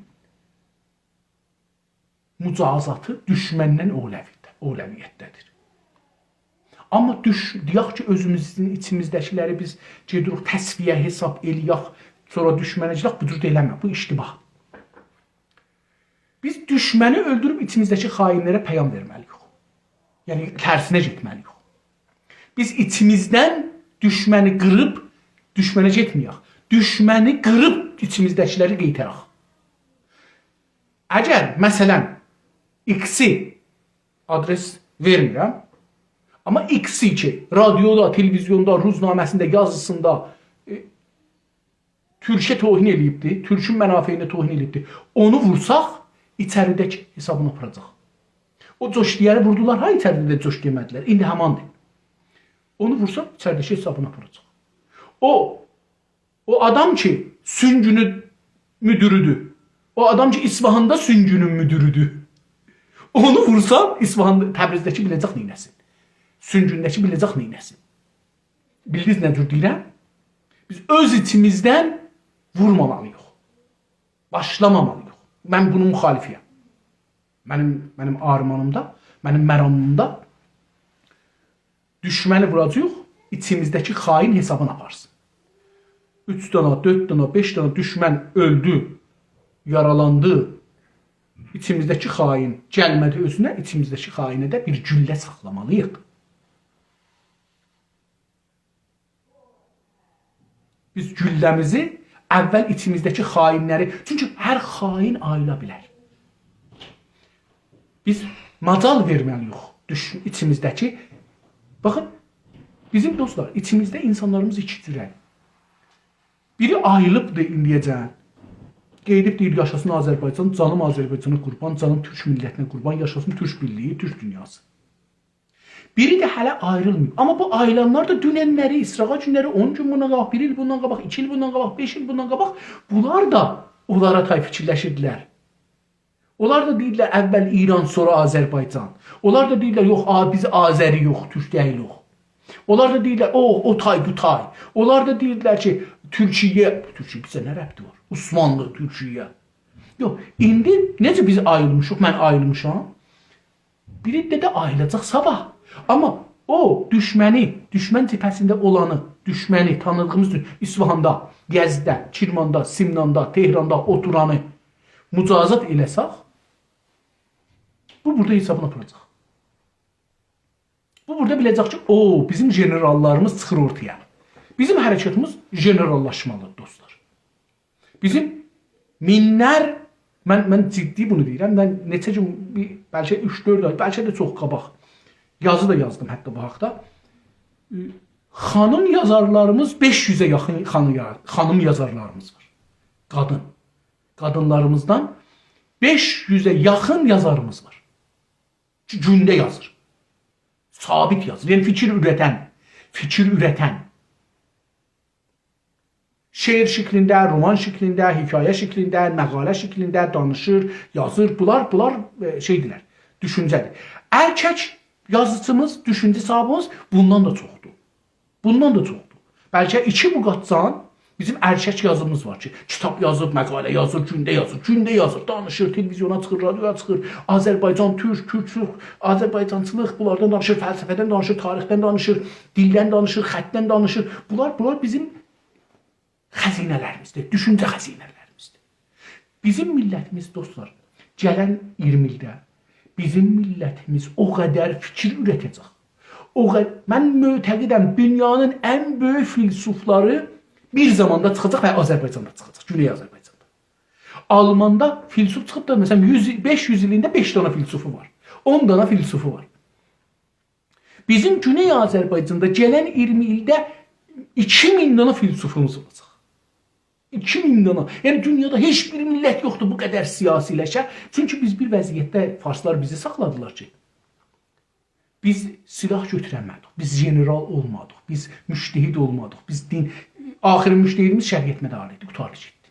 مجازاتی دوشمندن اولویده-، اولویتده‌دیر. آمما دوش-، دئیک کی، اؤزوموزون ایچیمیزده‌کیلری بیز گئدیریک تصفیه حساب ائله‌یک، سونرا دوشمنه گئدک، بو جور دا ائله‌مه، بو اشتباه. بیز دوشمنی اؤلدوروب ایچیمیزده‌کی خائنلره پیام وئرمه‌لی‌ییک. یعنی، ترسینه گئتمه‌لی‌ییک. بیز ایچیمیزدن دوشمنی قیریب، دوشمنه گئتمه‌یک. دوشمنی قیریب ایچیمیزده‌کیلری قئیترک. اگر، مثلا، ایکسی، آدرس وئرمیرم، آمما ایکسی کی، رادیودا، تلویزیوندا، روزنامه‌سینده، یازیسیندا، ائ، تورکه توهین ائله‌ییبدی، تورکون منافعینه توهین ائله‌ییبدی، اونو وورساق، ایچریده‌کی حسابینی آپاراجاق. او جوش دئینی ووردولار، ها، ایچریده ده جوش دئمه‌دیلر. ایندی هماندیر. اونو وورساق، ایچریده‌کی حسابینی آپاراجاق. او، او آدام کی، سونگونون مدیریدیر، او آدام کی، اصفهاندا سونگونون مدیریدیر، اونو وورسان، اصفهاندا، تبریزده‌کی بیله‌جک نئینه‌سین؟ سونگونده‌کی بیله‌جک نئینه‌سین؟ بیلدینیز نه جور دئییرم؟ بیز اؤز ایچیمیزدن وورمامالی‌ییق. باشلامامالی‌ییق. من بونون مخالفی‌یم. منیم، منیم آرمانیمدا، منیم مرامیمدا دوشمنی ووراجاغیق، ایچیمیزده‌کی خائن حسابینی آپارسین. اوچ دانا، دؤرد دانا، بئش دانا دوشمن اؤلدو، یارالاندی. ایچیمیزده‌کی خائن گلمه‌دی اؤزونه، ایچیمیزده‌کی خائنه ده بیر گولله ساخلامالی‌ییق. بیز گولله‌میزی اول ایچیمیزده‌کی خائن‌لری، چونکی هر خائن آییلا بیلر. بیز مجال وئرمه‌لی‌ییک دوش-، ایچیمیزده‌کی. باخین، بیزیم دوستلار، ایچیمیزده اینسانلاریمیز ایکی جوره. بیری آییلیبدیر ایندیه‌جن. قئییدیب دئییر: «یاشاسین آذربایجان، جانیم آذربایجانا قوربان، جانیم تورک میللتینه قوربان، یاشاسین تورک بیرلیگی، تورک دونیاسی.» بیری ده هله آیریلماییب. آمما بو آییلانلار دا دونن‌لری، اسراغا گونلری، اون گون بوندان قاباق، بیر ایل بوندان قاباق، ایکی ایل بوندان قاباق، بئش ایل بوندان قاباق، بونلار دا اونلارا تای فیکیرلشیردیلر. اونلار دا دئییرلر: «اول ایران، سونرا آذربایجان.» اونلار دا دئییرلر: «یوخ، آ، بیز آذری‌یوخ، تورک دئییلوخ.» اونلار دا دئییرلر: «او، او تای، بو تای.» اونلار دا دئییرلر کی، تورکیه، تورکیه بیزه نه ربطی وار؟ عثمانلی، تورکیه. یوخ، ایندی نئجه بیز آییلمیشیق، من آییلمیشام، بیر عده ده آییلاجاق صاباح. آمما او دوشمنی، دوشمن جبهه‌سینده اولانی، دوشمنی، تانیدیغیمیز دوش-، اصفهاندا، یزدده، کرماندا، سمناندا، تهراندا اوتورانی مجازات ائله‌سک، بو بورادا حسابینی آپاراجاق. بو بورادا بیله‌جک کی، او، بیزیم ژنراللاریمیز چیخیر اورتایا. بیزیم حرکتیمیز ژنراللاشمالیدیر، دوستلار. بیزیم مینلر، من، من جدی بونو دئییرم، من نئچه گون، بیر، بلکه اوچ-دؤرد آی، بلکه ده چوخ قاباق یازی دا یازدیم حتی بو حاقدا. خانیم یازارلاریمیز، بئش یوزه یاخین خانی-، خانیم یازارلاریمیز وار. قادین. قادینلاریمیزدان بئش یوزه یاخین یازاریمیز وار. کی، گونده یازیر. ثابت یازیر. یعنی فیکیر اوره‌تن، فیکیر اوره‌تن. شعر شکلینده، رومان شکلینده، حکایه شکلینده، مقاله شکلینده دانیشیر، یازیر. بونلار، بونلار، ائ، شئیدیرلر، دوشونجه‌دیر. ارکک یازیچیمیز، دوشونجه صاحیبیمیز بوندان دا چوخدور. بوندان دا چوخدور. بلکه ایکی بو قاتجان بیزیم ارکک یازیمیز وار کی، کیتاب یازیر، مقاله یازیر، گونده یازیر، گونده یازیر، دانیشیر، تلویزیونا چیخیر، رادیویا چیخیر، آذربایجان، تورک، تورک، تورک، آذربایجانچیلیق، بونلاردان دانیشیر، فلسفه‌دن دانیشیر، تاریخدن دانیشیر، دیلدن دانیشیر، خطدن دانیشیر. بونلار، بونلار بیزیم خزینه‌لریمیزدیر، دوشونجه خزینه‌لریمیزدیر. بیزیم میللتیمیز، دوستلار، گلن اییرمی ایلده بیزیم میللتیمیز او قدر فیکیر اوره‌ته‌جک. او قد-، من معتقدم، دونیانین ان بؤیوک فیلسوفلاری بیر زاماندا چیخاجاق و آذربایجاندا چیخاجاق، گونئی آذربایجاندا. آلماندا فیلسوف چیخیب دا، مثلا، یوز، بئش یوز ایلینده بئش دانا فیلسوفو وار، اون دانا فیلسوفو وار. بیزیم گونئی آذربایجاندا گلن اییرمی ایلده ایکی مین دانا فیلسوفوموز اولاجاق. ایکی مین دانا. یعنی، دونیادا هئچ بیر میللت یوخدور بو قدر سیاسی‌لشه. چونکی بیز بیر وضعیتده، فارسلار بیزی ساخلادیلار کی، بیز سلاح گؤتوره‌مه‌دیک، بیز ژنرال اولمادیق، بیز مجتهد اولمادیق، بیز دین، آخرین مجتهدیمیز شریعتمدار ایدی، قوتاردی گئتدی.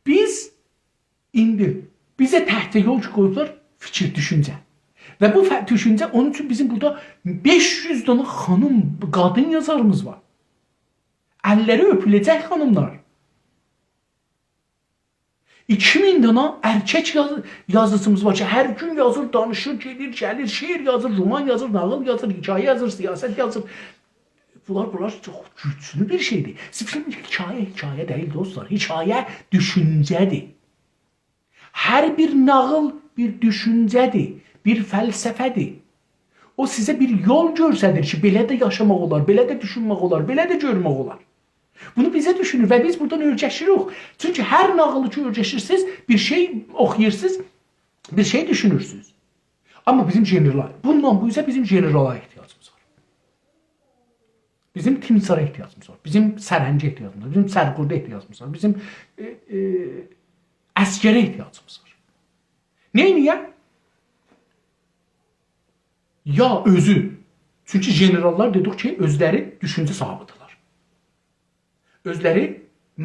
بیز ایندی، بیزه تکجه یول کی قویوبلار، فیکیر، دوشونجه. و بو ف-، دوشونجه، اونون اوچون بیزیم بورادا بئش یوز دانا خانیم، قادین یازاریمیز وار. اللری اؤپوله‌جک خانیملار. ایکی مین دانا ارکک یاز-، یازیچیمیز وار کی، هر گون یازیر، دانیشیر، گئدیر، گلیر، شعر یازیر، رومان یازیر، ناغیل یازیر، حکایه یازیر، سیاست یازیر. بونلار، بونلار چوخ گوجلو بیر شئیدیر. سیز بیلین، حکایه حکایه دئییل، دوستلار. حکایه دوشونجه‌دیر. هر بیر ناغیل بیر دوشونجه‌دیر، بیر فلسفه‌دیر. او سیزه بیر یول گؤستریر کی، بئله ده یاشاماق اولار، بئله ده دوشونمک اولار، بئله ده گؤرمک اولار. بونو بیزه دوشونور و بیز بورادان اؤیرشیریک. چونکی هر ناغیلی کی اؤیرشیرسینیز، بیر شئی اوخویورسونوز، بیر شئی دوشونورسونوز. آمما بیزیم ژنرال، بوندان بو اوزه بیزیم ژنرالا احتیاجیمیز وار. بیزیم تیمسارا احتیاجیمیز وار. بیزیم سرهنگه احتیاجیمیز وار. بیزیم سرکرده احتیاجیمیز وار. بیزیم، ائ، ائ، عسگره احتیاجیمیز وار. نئینییک؟ یا اؤزو، چونکی ژنراللار دئدیک کی، اؤزلری دوشونجه صاحیبی‌دیرلر. اؤزلری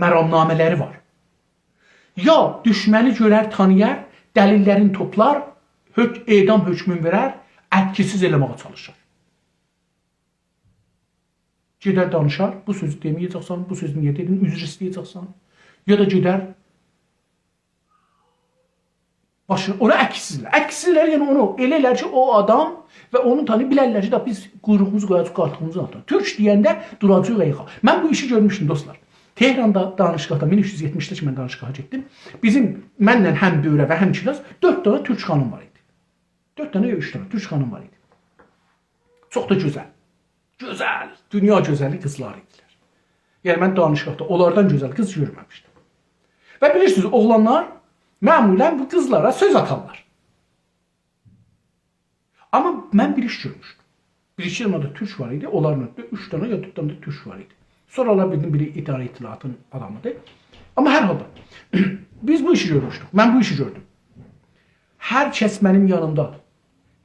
مرامنامه‌لری وار. یا دوشمنی گؤرر، تانییار، دلیل‌لرین توپلار، حؤک-، اعدام حؤکمون وئرر، ائتکی‌سیز ائله‌مه‌یه چالیشار. گئدر دانیشار، بو سؤزو دئمه‌یه‌جکسن، بو سؤزو نییه دئدین، عذر ایسته‌یه‌جکسن. یا دا گئدر باشینا، اونو ائتکی‌سیز ائلر. ائتکی‌سیز ائلر، یعنی اونو ائله ائلر کی، او آدام و اونون تانییی بیلرلر کی، دا بیز قویروغوموزو قویاجاغیق قالخیغیمیزین آلتینا. تورک دئینده دوراجاغیق آیاغا. من بو ایشی گؤرموشدوم، دوستلار. تهراندا دانشگاهدا، مین اوچ یوز یئتمیشده کی، من دانشگاها گئتدیم. بیزیم، منله هم دوره و هم کلاس دؤرد دنه تورک خانیم وار ایدی. دؤرد دنه یا اوچ دنه تورک خانیم وار ایدی. چوخ دا گؤزل. گؤزل، دونیا گؤزلی قیزلار ایدیلر. یعنی، من دانشگاهدا اونلاردان گؤزل قیز گؤرمه‌میشدیم. و بیلیرسینیز، اوغلانلار معمولاً بو قیزلارا سؤز آتارلار. آمما من بیر ایش گؤرموشدوم. بیر ایکی دنه ده تورک وار ایدی، اونلارین اوچ دنه یا دؤرد دنه ده تورک وار ایدی. سونرالار بیلدیم بیری اداره اطلاعاتین آدامی‌دیر. آمما هر حالدا، بیز بو ایشی گؤرموشدوک. من بو ایشی گؤردوم. هر کس منیم یانیمدا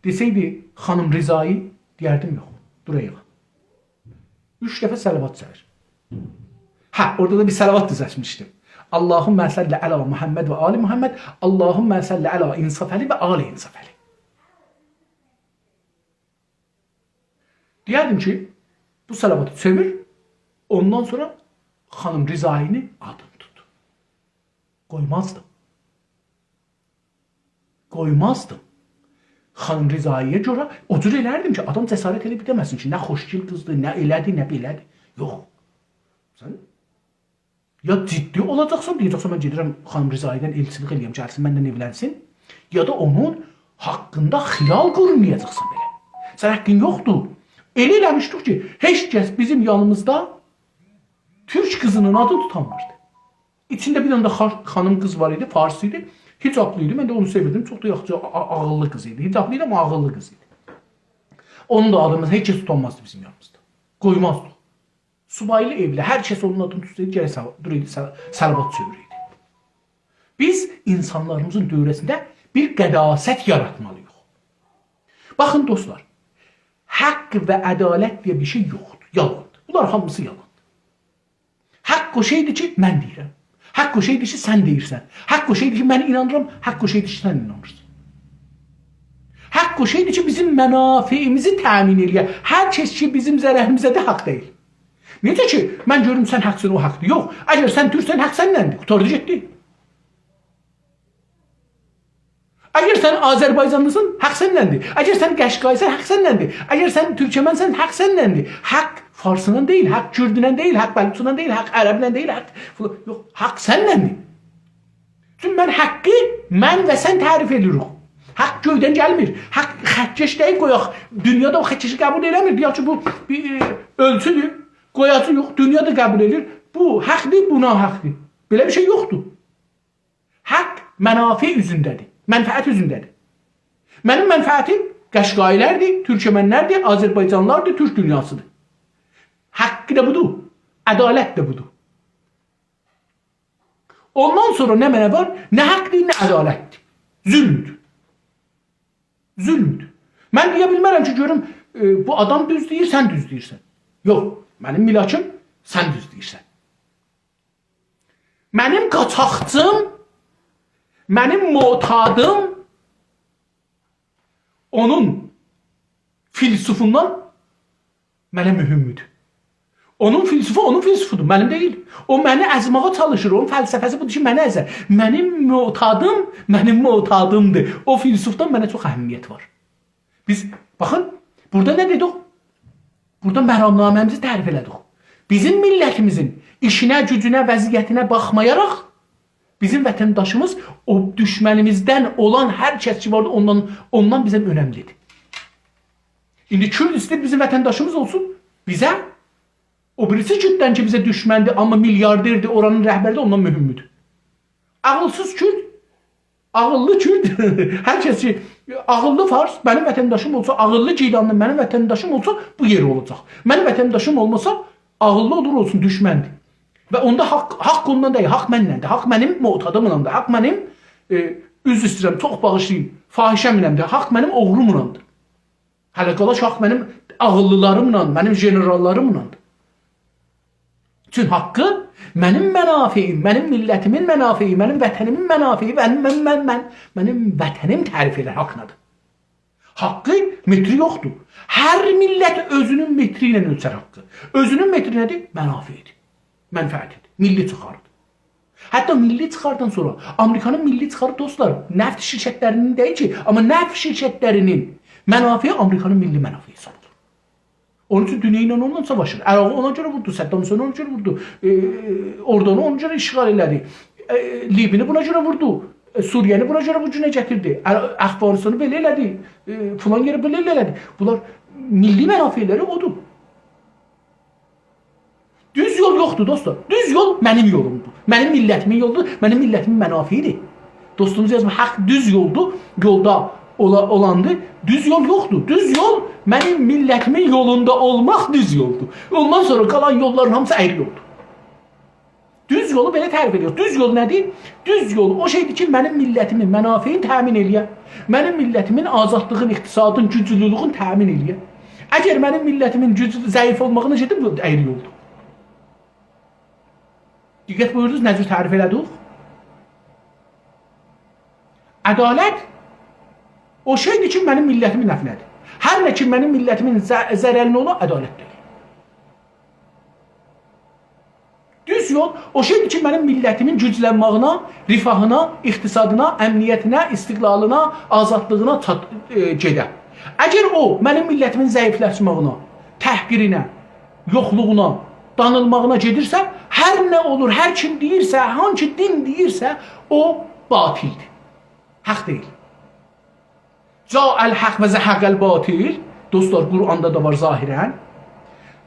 دئسه‌یدی: «خانیم رضایی»، دئیردیم: «یوخ، دور آیاغا.» اوچ دفعه صلوات چکیر. هه، اورادا دا بیر صلوات دوزلتمیشدیم. «اللهم صل علی محمد و آل محمد، اللهم صل علی انصافعلی و آل انصافعلی.» دئیردیم کی، بو صلواتی چئویر، اوندان سونرا خانیم رضایی‌نین آدینی توت. قویمازدیم. قویمازدیم. خانیم رضایی‌یه گؤره او جور ائلردیم کی، آدام جسارت ائله‌ییب دئمه‌سین کی، نه خوشگل قیزدیر، نه ائله‌دیر، نه بئله‌دیر. یوخ. سن یا جدی اولاجاقسان، دئیه‌جکسن: «من گئدیرم خانیم رضایی‌دن ائلچیلیک ائله‌یم، گلسین، منن ائولنسین.» یا دا اونون حاقیندا خیال قورمایاجاقسان بئله. سن حاققین یوخدور. ائله ائله‌میشدیک کی، هئچ کس بیزیم یانیمیزدا تورک قیزی‌نین آدینی توتانمیردی. ایچینده بیر دنه ده خا-، خانیم قیز وار ایدی، فارس ایدی. حجابلی ایدی، من ده اونو سئویردیم. چوخ دا یاخشی، آ-، آ-، عاغیللی قیز ایدی. حجابلی ایدی، آمما عاغیللی قیز ایدی. اونو دا آدیمیز هئچ کس توتانمازدی بیزیم یانیمیزدا. قویمازدیق. سوبایلی ائولی، هر کس اونون آدینی توتسایدی، گرک سل-، دورایدی، سل-، صلوات چئویره‌یدی. بیز اینسانلاریمیزین دؤوره‌سینده بیر قداست یاراتمالی‌ییق. باخین، دوستلار، حاق و عدالت دئیه بیر شئی یوخدور، یالاندیر. بونلار هامیسی یالاندیر. حاق او شئیدیر کی، من دئییرم. حاق او شئیدیر کی، سن دئییرسن. حاق او شئیدیر کی، من اینانیرام، حاق او شئیدیر کی، سن اینانیرسان. حاق او شئیدیر کی، بیزیم منافعیمیزی تأمین ائله‌یه. هر کس کی، بیزیم ضرریمیزه‌دیر، حاق دئییل. نئجه کی، من گؤروم سن حاقسان، او حاقدیر. یوخ، اگر سن تورکسن، حاق سندندیر. قوتاردی گئتدی. اگر سن آذربایجانلیسان، حاق سندندیر. اگر سن قشقایی‌سن، حاق سندندیر. اگر سن تورکمنسن، حاق سندندیر. حاق فارسینان دئییل، حاق کوردونن دئییل، حاق بلوچونان دئییل، حاق عربینن دئییل، حاق فلا-، یوخ، حاق سندندیر. چونکی من حاقی من و سن تعریف ائدیریک. حاق گؤیدن گلمیر. حاق خطکش دئییل، قویاق. دونیا دا او خطکشی قبول ائله‌میر. دئیک کی، بو بیر، ائ، اؤلچودور. قویاجاغیق، دونیا دا قبول ائدیر. بو حاقدیر، بو ناحاقدیر. بئله بیر شئی یوخدور. حاق منافع اوزونده‌دیر، منفعت اوزونده‌دیر. منیم منفعتیم قشقایی‌لردیر، تورکمن‌لردیر، آذربایجانلی‌لاردیر، تورک دونیاسیدیر. حاقی دا بودور، عدالت ده بودور. اوندان سونرا نمنه وار؟ نه حاقدیر، نه عدالتدیر. ظلمدور. ظلمدور. من دئیه بیلمرم کی، گؤروم، ائ، بو آدام دوز دئییر، سن دوز دئییرسن. یوخ، منیم ملاکیم، سن دوز دئییرسن. منیم قاچاقچیم، منیم معتادیم، اونون فیلسوفوندان منه مهمدور. اونون فیلسوفو اونون فیلسوفودور، منیم دئییل. او منی ازمه‌یه چالیشیر، اونون فلسفه‌سی بودور کی، منی ازه. منیم معتادیم، منیم معتادیمدیر. او فیلسوفدان منه چوخ اهمیت وار. بیز، باخین، بورادا نه دئدیک؟ بورادا مرامنامه‌میزی تعریف ائله‌دیک. بیزیم میللتیمیزین ایشینه، گوجونه، وضعیتینه باخمایاراق، بیزیم وطنداشیمیز او دوشمنیمیزدن اولان هر کس کی واردی، اوندان، اوندان بیزه اؤنملیدیر. ایندی کورد ایسته‌ییر بیزیم وطنداشیمیز اولسون، بیزه، او بیریسی کورددن کی، بیزه دوشمندیر، آمما میلیاردردیر، اورانین رهبری‌دیر، اوندان مهمدور. عاغیلسیز کورد، عاغیللی کورد، هر کس کی، عاغیللی فارس منیم وطنداشیم اولسا، عاغیللی گیلانلی منیم وطنداشیم اولسا، بو یئر اولاجاق. منیم وطنداشیم اولماسا، عاغیللی اولور اولسون، دوشمندیر. و اوندا حاق، حاق اوندان دئییل، حاق منلندیر، حاق منیم معتادیملادیر، حاق منیم، ائ، عذر ایسته‌ییرم، چوخ باغیشلایین، فاحشه‌ملندیر، حاق منیم اوغروملادیر. هله قالا کی، حاق منیم عاغیللیلاریملا، منیم ژنراللاریملادیر. چون حاقی منیم منافعیم، منیم میللتیمین منافعی، منیم وطنیمین منافعی، من، من، من، من، منیم وطنیم تعریف ائدر حاقینادیر. حاقی متری یوخدور. هر میللت اؤزونون متری ایله اؤلچر حاقی. اؤزونون متری نه‌دیر؟ منافعی‌دیر. منفعتی‌دیر. میللی چیخاری‌دیر. حتی میللی چیخاردان سونرا، آمریکانین میللی چیخاری، دوستلار، نفت شرکتلری‌نین دئییل کی، آمما نفت شرکتلری‌نین منافعی آمریکانین میللی منافعی حساب اولونور. اونون اوچون دونیا ایله اونونلا ساواشیر. عراقی اونا گؤره ووردو، صدام حسینی اونا گؤره ووردو. ائ، اردنی اونا گؤره اشغال ائله‌دی. ائ، لیبینی بونا گؤره ووردو. ائ، سوریه‌نی بونا گؤره بو گونه گتیردی. ا-، افغانستانی بئله ائله‌دی. ائ، فلان یئری بئله ائله‌دی. بونلار میللی منافعلری اودور. دوز یول یوخدور، دوستلار. دوز یول منیم یولومدور. منیم میللتیمین یولودور، منیم میللتیمین منافعی‌دیر. دوستوموز یازمیر، حاق دوز یولدور، یولدا اولا-، اولاندیر. دوز یول یوخدور. دوز یول منیم میللتیمین یولوندا اولماق دوز یولدور. اوندان سونرا قالان یوللارین هامیسی اَیری یولدور. دوز یولو بئله تعریف ائدیریک. دوز یول نه‌دیر؟ دوز یول او شئی‌دیر کی، منیم میللتیمین منافعینی تأمین ائله‌یه. منیم میللتیمین آزادلیغین، اقتصادین، گوجلولویون تأمین ائله‌یه. اگر منیم میللتیمین گوجو ضعیف اولماغینا گئدیر، بو اَیری یولدور. دقت بویوردونوز، نه جور تعریف ائله‌دیک؟ عدالت او شئی‌دیر کی، منیم میللتیمین نفعینه‌دیر. هر نه کی، منیم میللتیمین ض-، ضررینه اولا، عدالت دئییل. دوز یول او شئی‌دیر کی، منیم میللتیمین گوجلنمه‌یینه، رفاهینا، اقتصادینا، امنیتینه، استقلالینا، آزادلیغینا چات-، ائ، گئده. اگر او، منیم میللتیمین ضعیفلشمه‌یینه، تحقیرینه، یوخلوغونا، دانیلماغینا گئدیرسه، هر نه اولور، هر کیم دئییرسه، هانسی دین دئییرسه، او باطل‌دیر. حاق دئییل. جاء الحق و زهق الباطل. دوستلار، قرآندا دا وار ظاهراً.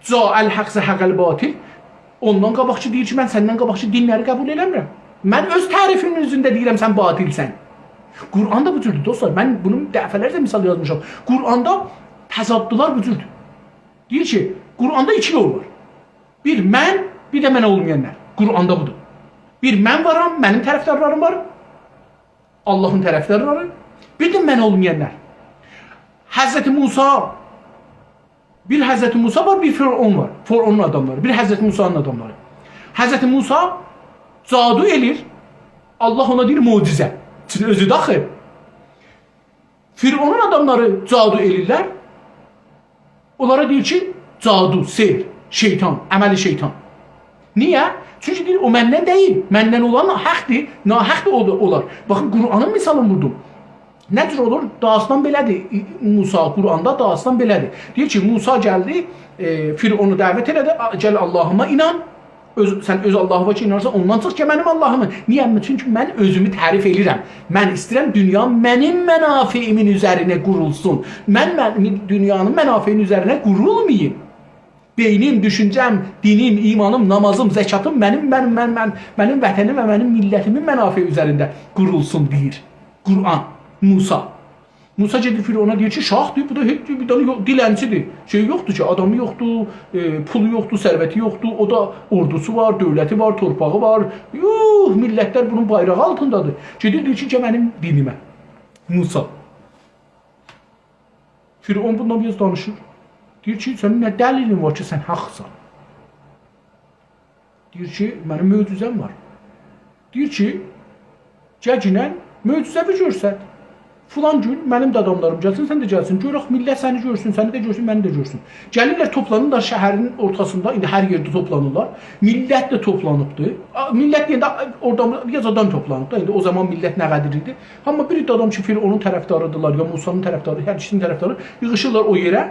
جاء الحق زهق الباطل. اوندان قاباقکی دئییر کی، من سندن قاباقکی دینلری قبول ائله‌میرم. من اؤز تعریفیمین اوزونده دئییرم، سن باطل‌سن. قرآن دا بو جوردور، دوستلار. من بونون دفعه‌لرجه مثال یازمیشام. قرآندا تضادلار بو جوردور. دئییر کی، قرآندا ایکی یول وار. بیر من، بیر ده من اولمایانلار. قرآندا بودور. بیر من وارام، منیم طرفدارلاریم وار. آللاهین طرفدارلاری، بیر ده من اولمایانلار. حضرت موسی، بیر حضرت موسی وار، بیر فرعون وار. فرعونون آداملاری، بیر حضرت موسی‌نین آداملاری. حضرت موسی جادو ائله‌ییر، آللاه اونا دئییر معجزه. چون اؤزو ده آخی. فرعونون آداملاری جادو ائله‌ییرلر. اونلارا دئییر کی، جادو، سحر، شیطان، عمل شیطان. نییه؟ چونکی دئییر، او مندن دئییل. مندن اولان حاق‌دیر، ناحاق دا اولار، اولار. باخین، قرآنین مثالینی ووردوم. نه جور اولور؟ داستان بئله‌دیر. موسی قرآندا داستان بئله‌دیر. دئییر کی، موسی گلدی، ائ، فرعونو دعوت ائله‌دی، «آ، گل آللاهیما اینان.» اؤز، سن اؤز آللاهینا کی اینانیرسان، اوندان چیخ کی منیم آللاهیمی. نییه؟ چونکی من اؤزومو تعریف ائله‌ییرم. من ایسته‌ییرم دونیا منیم منافعیمین اوزرینه قورولسون. من، من دونیانین منافعی‌نین اوزرینه قورولماییم. بئینیم، دوشونجه‌م، دینیم، ایمانیم، نامازیم، زکاتیم منیم، من، من، من، منیم وطنیم و منیم میللتیمین منافعی اوزرینده قورولسون دئییر قرآن، موسی. موسی گئدیر فرعونا دئییر کی، شاه‌دیر، بو دا هئچ بیر دنه یوخ، دیلنچی‌دیر. شئی یوخدور کی، آدامی یوخدور، ائ، پولو یوخدور، ثروتی یوخدور، او دا اوردوسو وار، دؤولتی وار، تورپاغی وار. یوخ، میللتلر بونون بایراغی آلتیندادیر. گئدیر دئییر کی، «گل منیم دینیمه.» موسی. فرعون بونونلا بیر آز دانیشیر. دئییر کی، «سنین نه دلیلین وار کی، سن حاقسان؟» دئییر کی، «منیم معجزه‌م وار.» دئییر کی، «گلگینن معجزه‌وی گؤرست. فلان گون منیم ده آداملاریم گلسین، سن ده گلسین. گؤرک، میللت سنی گؤرسون، سنی ده گؤرسون، منی ده گؤرسون.» گلیرلر، توپلانیرلار شهرین اورتاسیندا، ایندی هر یئرده توپلانیرلار. میللت ده توپلانیبدی. آ، میللت دئینده، آ، اورادا بیر آز آدام توپلانیبدی. ایندی او زامان میللت نه قدر ایدی؟ آمما بیر عده آدام کی، فرعونون طرفداری‌دیرلار، یا موسی‌نین طرفداری، هر ایکیسی‌نین طرفداری، ییغیشیرلار او یئره.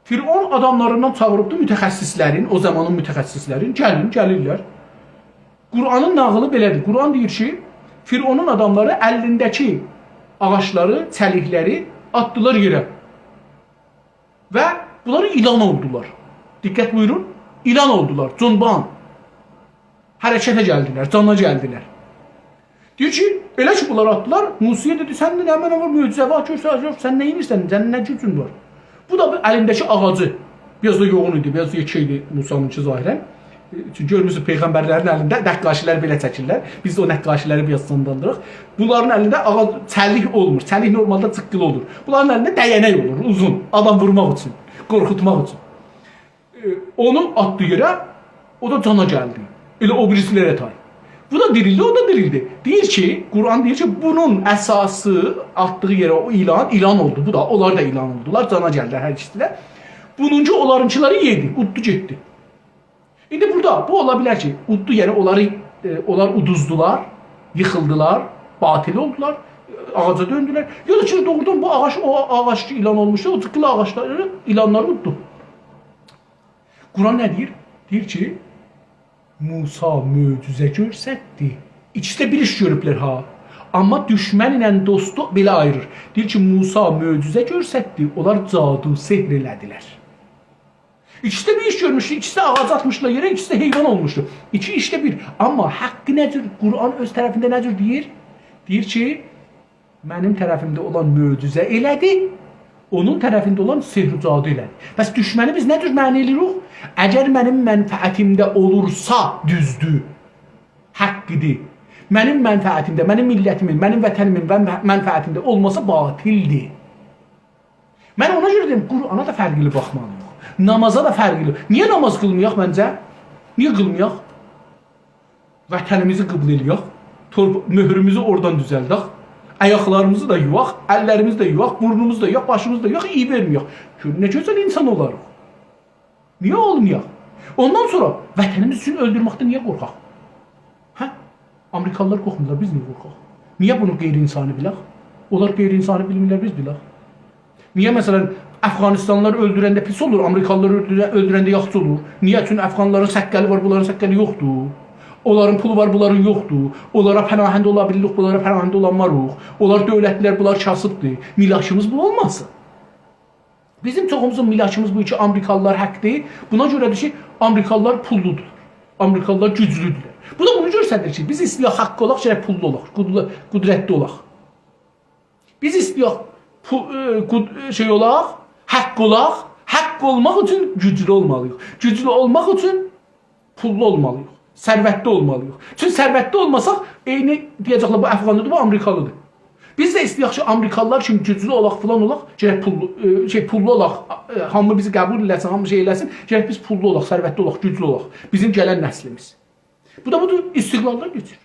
فرعون آداملاریندان چاغیریبدی متخصصلرین، او زامانین متخصصلرین، گلین، گلیرلر. قرآنین ناغیلی بئله‌دیر. قرآن دئییر کی، فرعونون آداملاری الینده‌کی آغاجلاری، چلیکلری آتدیلار یئره. و بونلار ایلان اولدولار. دقت بویورون، ایلان اولدولار، جنبان. حرکته گلدیلر، جانا گلدیلر. دئییر کی، ائله کی بونلاری آتدیلار، موسایا دئدی: «سن ده نه منه وار، معجزه وار، گؤر، گؤر، سن نه ائدیرسن، سنین نه گوجون وار؟» بو دا الینده‌کی آغاجی، بیر آز دا یوغون ایدی، بیر آز یئکه ایدی موسانینکی ظاهراً. چونکی گؤرموسونوز، پیغمبرلرین الینده، نقاشی‌لر بئله چکیرلر. بیز ده او نقاشی‌لری بیر آز سانداندیریق. بونلارین الینده آغاج، چلیک اولمور. چلیک نورمالدا جیققیلی اولور. بونلارین الینده ده‌ینک اولور، اوزون. آدام وورماق اوچون، قورخوتماق اوچون. ائ، اونو آتدی یئره، او دا جانا گلدی. ائله او بیریسی‌لره تای. بو دا دیریلدی، او دا دیریلدی. دئییر کی، قرآن دئییر کی، بونون اساسی آتدیغی یئره او ایلان، ایلان اولدو. بو دا، اونلار دا ایلان اولدولار، جانا گلدیلر هر ایکیسی ده. بونونکی اونلارینکیلاری یئدی، اوددو گئتدی. ایندی بورادا بو اولا بیلر کی، اوددو، یعنی اونلاری، ائ، اونلار اودوزدولار، ییخیلدیلار، باطل اولدولار، ائ، آغاجا دؤندولر. یا دا کی، دوغرودان بو آغاج، او آغاج کی، ایلان اولموشدو، او جیققیلی آغاجلاری، ایلانلاری اوددو. قرآن نه دئییر؟ دئییر کی، موسی معجزه گؤرستدی. ایکیسی ده بیر ایش گؤروبلر ها. آمما دوشمن ایله دوستو بئله آییریر. دئییر کی، موسی معجزه گؤرستدی، اونلار جادو، سحر ائله‌دیلر. ایکیسی ده بیر ایش گؤرموشدو، ایکیسی ده آغاج آتمیشلار یئره، ایکیسی ده حیوان اولموشدو. ایکی ایش ده بیر. آمما حقی نه جور، قرآن اؤز طرفینده نه جور دئییر؟ دئییر کی، منیم طرفیمده اولان معجزه ائله‌دی، اونون طرفینده اولان سحر و جادو ائله‌دی. پس دوشمنی بیز نه جور معنی ائله‌ییریک؟ اگر منیم منفعتیمده اولورسا، دوزدور، حقی‌دیر. منیم منفعتیمده، منیم میللتیمین، منیم وطنیمین و منفعتیمده اولماسا، باطل‌دیر. من اونا گؤره دئدیم، قرآنا دا فرقلی باخمالی‌ییق. نامازا دا فرقلی. نییه ناماز قیلمایاق منجه؟ نییه قیلمایاق؟ وطنیمیزی قبله ائله‌یک، تورپ-، مؤهروموزو اورادان دوزلدک، آیاقلاریمیزی دا یویاق، اللریمیزی ده یویاق، بورنوموزو دا یویاق، باشیمیزی دا یویاق، ایی وئرمه‌یک. گؤر، نه گؤزل اینسان اولاریق. نییه اولمایاق؟ اوندان سونرا وطنیمیز اوچون اؤلدورمکدن نییه قورخاق؟ هه؟ آمریکالیلار قورخمورلار، بیز نییه قورخاق؟ نییه بونو غیرانسانی بیلک؟ اونلار غیرانسانی بیلمیرلر، بیز بیلک. نییه، مثلا، افغانستانلیلار اؤلدورنده پیس اولور، آمریکالیلار اؤلدوره-، اؤلدورنده یاخشی اولور؟ نییه؟ چونکی افغانلارین سققلی وار، بونلارین سققلی یوخدور. اونلارین پولو وار، بونلارین یوخدور. اونلارا پناهنده اولا بیلیریک، بونلارا پناهنده اولانماریق. اونلار دؤولتلی‌لر، بونلار کاسیبدیر. میلاشیمیز بو اولماسین. بیزیم چوخوموزون میلاشیمیز بو کی، آمریکالیلار حقدیر. بونا گؤره‌دیر کی، آمریکالیلار پوللودور. آمریکالیلار گوجلودورلر. بو دا بونو گؤستریر کی، بیز ایسته‌یک حاققی اولاق، گرک پوللو اولاق، قدرت-، قدرتلی اولاق. بیز ایسته‌یک پو-، ائ، قد-، ائ، شئی اولاق، حاق اولاق، حاق اولماق اوچون گوجلو اولمالی‌ییق. گوجلو اولماق اوچون پوللو اولمالی‌ییق، ثروتلی اولمالی‌ییق. چونکی ثروتلی اولماساق، عینی دئیه‌جکلر، بو افغانلی‌دیر، بو آمریکالی‌دیر. بیز ده ایسته‌یک کی، آمریکالیلار کیمی گوجلو اولاق، فلان اولاق، گرک پوللو، ائ، شئی، پوللو اولاق، ائ، هامی بیزی قبول ائله‌سین، هامی شئی ائله‌سین، گرک بیز پوللو اولاق، ثروتلی اولاق، گوجلو اولاق. بیزیم گلن نسلیمیز. بو دا بودور، استقلالدان کئچیر.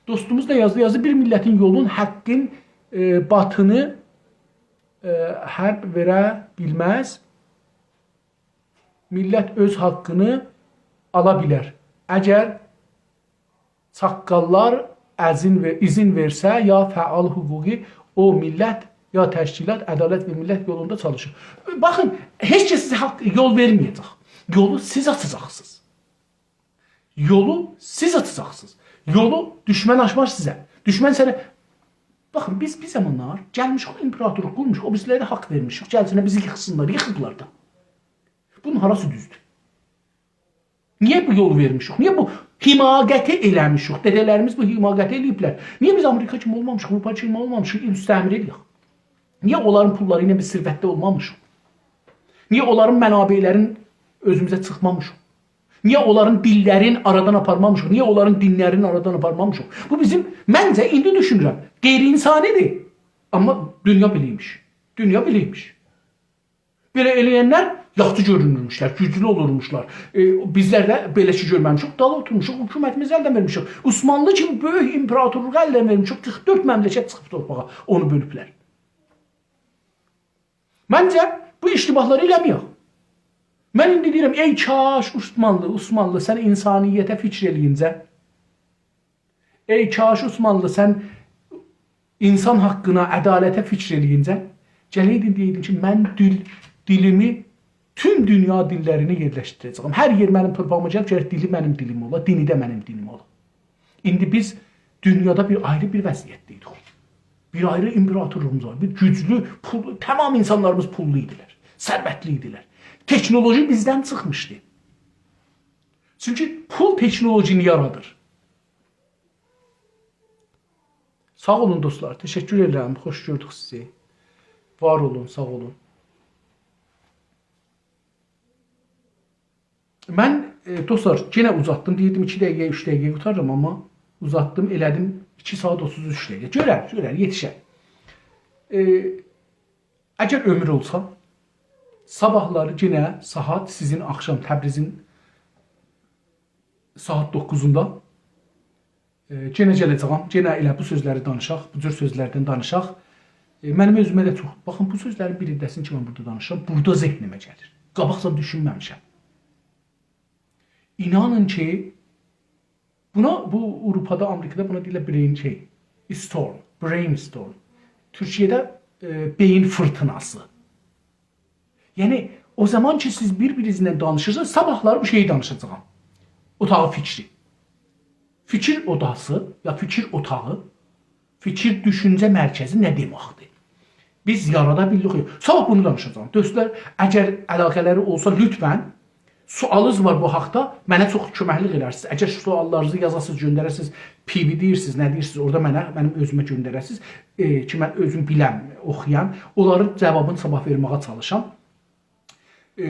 دوستوموز دا یازدی، یازدی: «بیر میللتین یولون، حاققین، ائ، باطینی، ائ، حرب وئره بیلمز. میللت اؤز حاققینی آلا بیلر، اگر چاققاللار اذن وئ-، اذن وئرسه، یا فعال حقوقی، او میللت یا تشکیلات عدالت و میللت یولوندا چالیشیر.» باخین، هئچ کس سیزه حاق، یول وئرمه‌یه‌جک. یولو سیز آچاجاقسینیز. یولو سیز آچاجاقسینیز. یولو دوشمن آچماز سیزه. دوشمن سنه، باخین، بیز، بیز زامانلار گلمیشیک، امپراتورلوق قورموشوق، او بیریسی‌لره ده حاق وئرمیشیک. گلسینلر، بیزی ییخسینلار، ییخیبلار دا. بونون هاراسی دوزدور؟ نییه بو یولو وئرمیشیک؟ نییه بو حماقتی ائله‌میشیک؟ دده‌لریمیز بو حماقتی ائله‌ییبلر. نییه بیز آمریکا کیمی اولمامیشیق، آوروپا کیمی اولمامیشیق، مستعمره ائله‌یک؟ نییه اونلارین پوللاری ایله بیز ثروتلی اولمامیشیق؟ نییه اونلارین منابعلرین اؤزوموزه چیخمامیشیق؟ نییه اونلارین دیللرین آرادان آپارمامیشیق؟ نییه اونلارین دینلرین آرادان آپارمامیشیق؟ بو بیزیم، منجه، ایندی دوشونورم، غیرانسانی‌دیر. آمما دونیا بئله‌یمیش. دونیا بئله‌یمیش. بئله ائله‌ینلر یاخشی گؤرونورموشلر، گوجلو اولورموشلار. ائ، بیزلر ده بئله شئی گؤرمه‌میشیک، دالی اوتورموشوق، حکومتیمیزی الدن وئرمیشیک. عثمانلی کیمی بؤیوک امپراتورلوغو الدن وئرمیشیک، قیرخ دؤرد مملکت چیخیب تورپاغا، اونو بؤلوبلر. منجه، بو اشتباهلاری ائله‌مه‌یک. من ایندی دئییرم، ای کاش عثمانلی، عثمانلی، سن انسانیته فیکر ائله‌یینجه، ای کاش عثمانلی، سن انسان حاققینا، عدالته فیکر ائله‌یینجه، گله‌یدین دئیه‌یدین کی، من دیل، دیلیمی توم دونیا دیللرینه یئرلشدیره‌جه‌یم. هر یئر منیم تورپاغیما گلیب، گرک دیلی منیم دیلیم اولا، دینی ده منیم دینیم اولا. ایندی بیز دونیادا بیر آیری بیر وضعیتده ایدیک. بیر آیری امپراتورلوغوموز وار. بیر گوجلو، پول، تمام انسانلاریمیز پوللو ایدیلر. ثروتلی ایدیلر. تکنولوژی بیزدن چیخمیشدی. چونکی پول تکنولوژینی یارادیر. ساغ اولون دوستلار، تشکر ائدیرم. خوش گؤردوک سیزی. وار اولون، ساغ اولون. من، ائ، دوستلار، یئنه اوزاتدیم. دئییردیم ایکی دقیقه، اوچ دقیقه قوتاریرام، آمما اوزاتدیم، ائله‌دیم ایکی ساعت اوتوز اوچ دقیقه. گؤرر، گؤرر، یئتیشر. ائ، اگر عؤمور اولسا، صاباحلاری یئنه ساعت سیزین آخشام تبریزین ساعت دوققوزوندا، ائ، یئنه گله‌جه‌یم، یئنه ائله بو سؤزلری دانیشاق، بو جور سؤزلردن دانیشاق. ائ، منیم اؤزومه ده چوخ، باخین، بو سؤزلرین بیر عده‌سینی کی، من بورادا دانیشیرام، بورادا ذهنیمه گلیر. قاباقجادان دوشونمه‌میشم. اینانین کی، بونا، بو آوروپادا، آمریکادا بونا دئییرلر brain، شئی، storm، brain storm. تورکیه‌ده، ائ، بئیین فیرتیناسی. یعنی، او زامان کی، سیز بیر-بیرینیزله دانیشیرسینیز، صاباحلاری بو شئیی دانیشاجاغام. اوتاغی فیکری. فیکیر اوداسی یا فیکیر اوتاغی، فیکیر دوشونجه مرکزی نه دئمکدیر؟ بیز یارادا بیللیک. صاباح بونو دانیشاجاغام. دوستلار، اگر علاقه‌لری اولسا، لطفاً، سؤالینیز وار بو حاقدا، منه چوخ کؤمکلیک ائلرسینیز. اگر سؤاللارینیزی یازاسینیز، گؤندره‌سینیز، پی وی دئییرسینیز، نه دئییرسینیز، اورادا منه، منیم اؤزومه گؤندره‌سینیز، ائ، کی، من اؤزوم بیلم، اوخویام. اونلارین جاوابینی صاباح وئرمه‌یه چالیشام. ائ،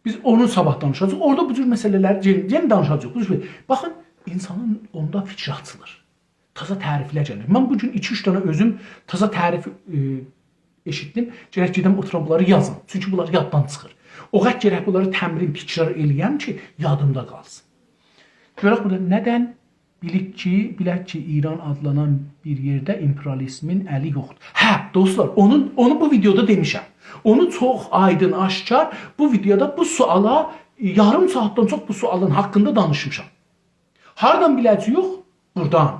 بیز اونو صاباح دانیشاجاغیق. اورادا بو جور مسئله‌لری یئنه، یئنه دانیشاجاغیق. بو جور، باخین، اینسانین اوندا فیکری آچیلیر. تازا تعریفلر گلیر. من بو گون ایکی-اوچ دنه اؤزوم تازا تعریف، ائ، ائشیتدیم. گرک گئدم اوتورام بونلاری یازام. چونکی بونلار یاددان چیخیر. او قدر گرک بونلاری تمرین، تکرار ائله‌یم کی، یادیمدا قالسین. گؤرک بورادا ندن بیلیک کی، بیلک کی، ایران آدلانان بیر یئرده ایمپریالیزمین الی یوخدور. هه، دوستلار، اونون، اونو بو ویدئودا دئمیشم. اونو چوخ آیدین، آشکار بو ویدئودا بو سؤالا، یاریم ساعاتدان چوخ بو سؤالین حاقیندا دانیشمیشام. هاردان بیله‌جه‌ییک؟ بورادان.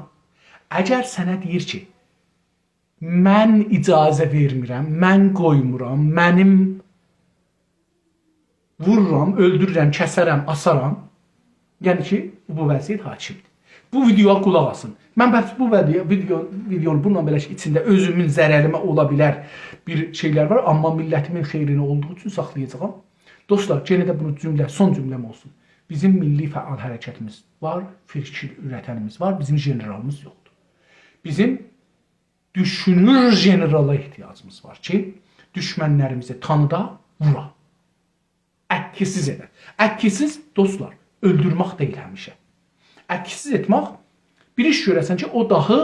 اگر سنه دئییر کی، من اجازه وئرمیرم، من قویمورام، منیم وورورام، اؤلدورورم، کسرم، آسارام، یعنی کی، بو وضعیت حاکمدیر. بو ویدئویا قولاق آسین. من بس بو ویدئو، ویدئو، ویدئونو بونونلا بئله کی، ایچینده اؤزومون ضرریمه اولا بیلر بیر شئیلر وار، آمما میللتیمین خئیرینه اولدوغو اوچون ساخلایاجاغام. دوستلار، یئنه ده بونو جمله، سون جمله‌م اولسون. بیزیم میللی فعال حرکتیمیز وار، فیکیر اورتنیمیز وار، بیزیم ژنرالیمیز یوخدور. بیزیم دوشونور ژنرالا احتیاجیمیز وار کی، دوشمنلریمیزی تانیدا، وورا. اکسیز ائده. اکسیز، دوستلار، اؤلدورمک دئییل همیشه. اکسیز ائتمک، بیر ایش گؤره‌سن کی، او داهی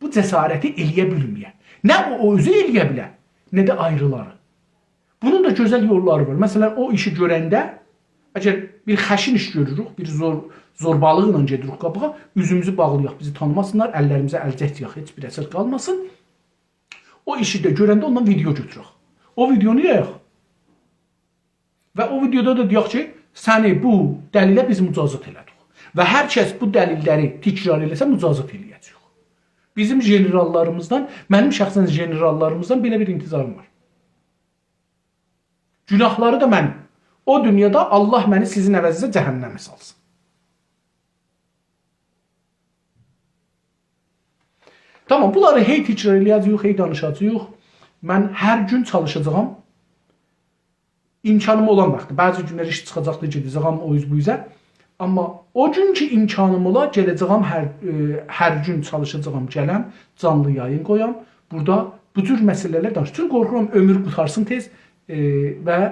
بو جسارتی ائله‌یه بیلمه‌یه. نه او، او اؤزو ائله‌یه بیله، نه ده آیریلاری. بونون دا گؤزل یوللاری وار. مثلا، او ایشی گؤرنده، اگر بیر خشن ایش گؤروروک، بیر زور، زوربالیقلا گئدیریک قاباغا، اوزوموزو باغلایاق، بیزی تانیماسینلار، اللریمیزه الجک دئیک، هئچ بیر اثر قالماسین. او ایشی ده گؤرنده اوندان ویدئو گؤتورک. او ویدئونو یایاق. و او ویدئودا دا دئیک کی، سنی بو دلیله بیز مجازات ائله‌دیک. و هر کس بو دلیللری تکرار ائله‌سه، مجازات ائله‌یه‌جه‌ییک. بیزیم ژنراللاریمیزدان، منیم شخصا ژنراللاریمیزدان بئله بیر انتظاریم وار. گوناهلاری دا منیم. او دونیادا الله منی سیزین عوضینیزه جهنمه سالسین. تامام، بونلاری هئی تکرار ائله‌یه‌جه‌ییک، هئی دانیشاجاغیق. من هر گون چالیشاجاغام. امکانیم اولان واختی. بعضی گونلر ایش چیخاجاقدی، گئده‌جه‌یم او اوز بو اوزه. آمما او گون کی امکانیم اولا، گله‌جه‌یم هر، ائ، هر گون چالیشاجاغام، گلم، جانلی یایین قویام. بورادا بو جور مسئله‌لر دانیش. چونکی قورخورام عؤمور قوتارسین تئز، ائ، و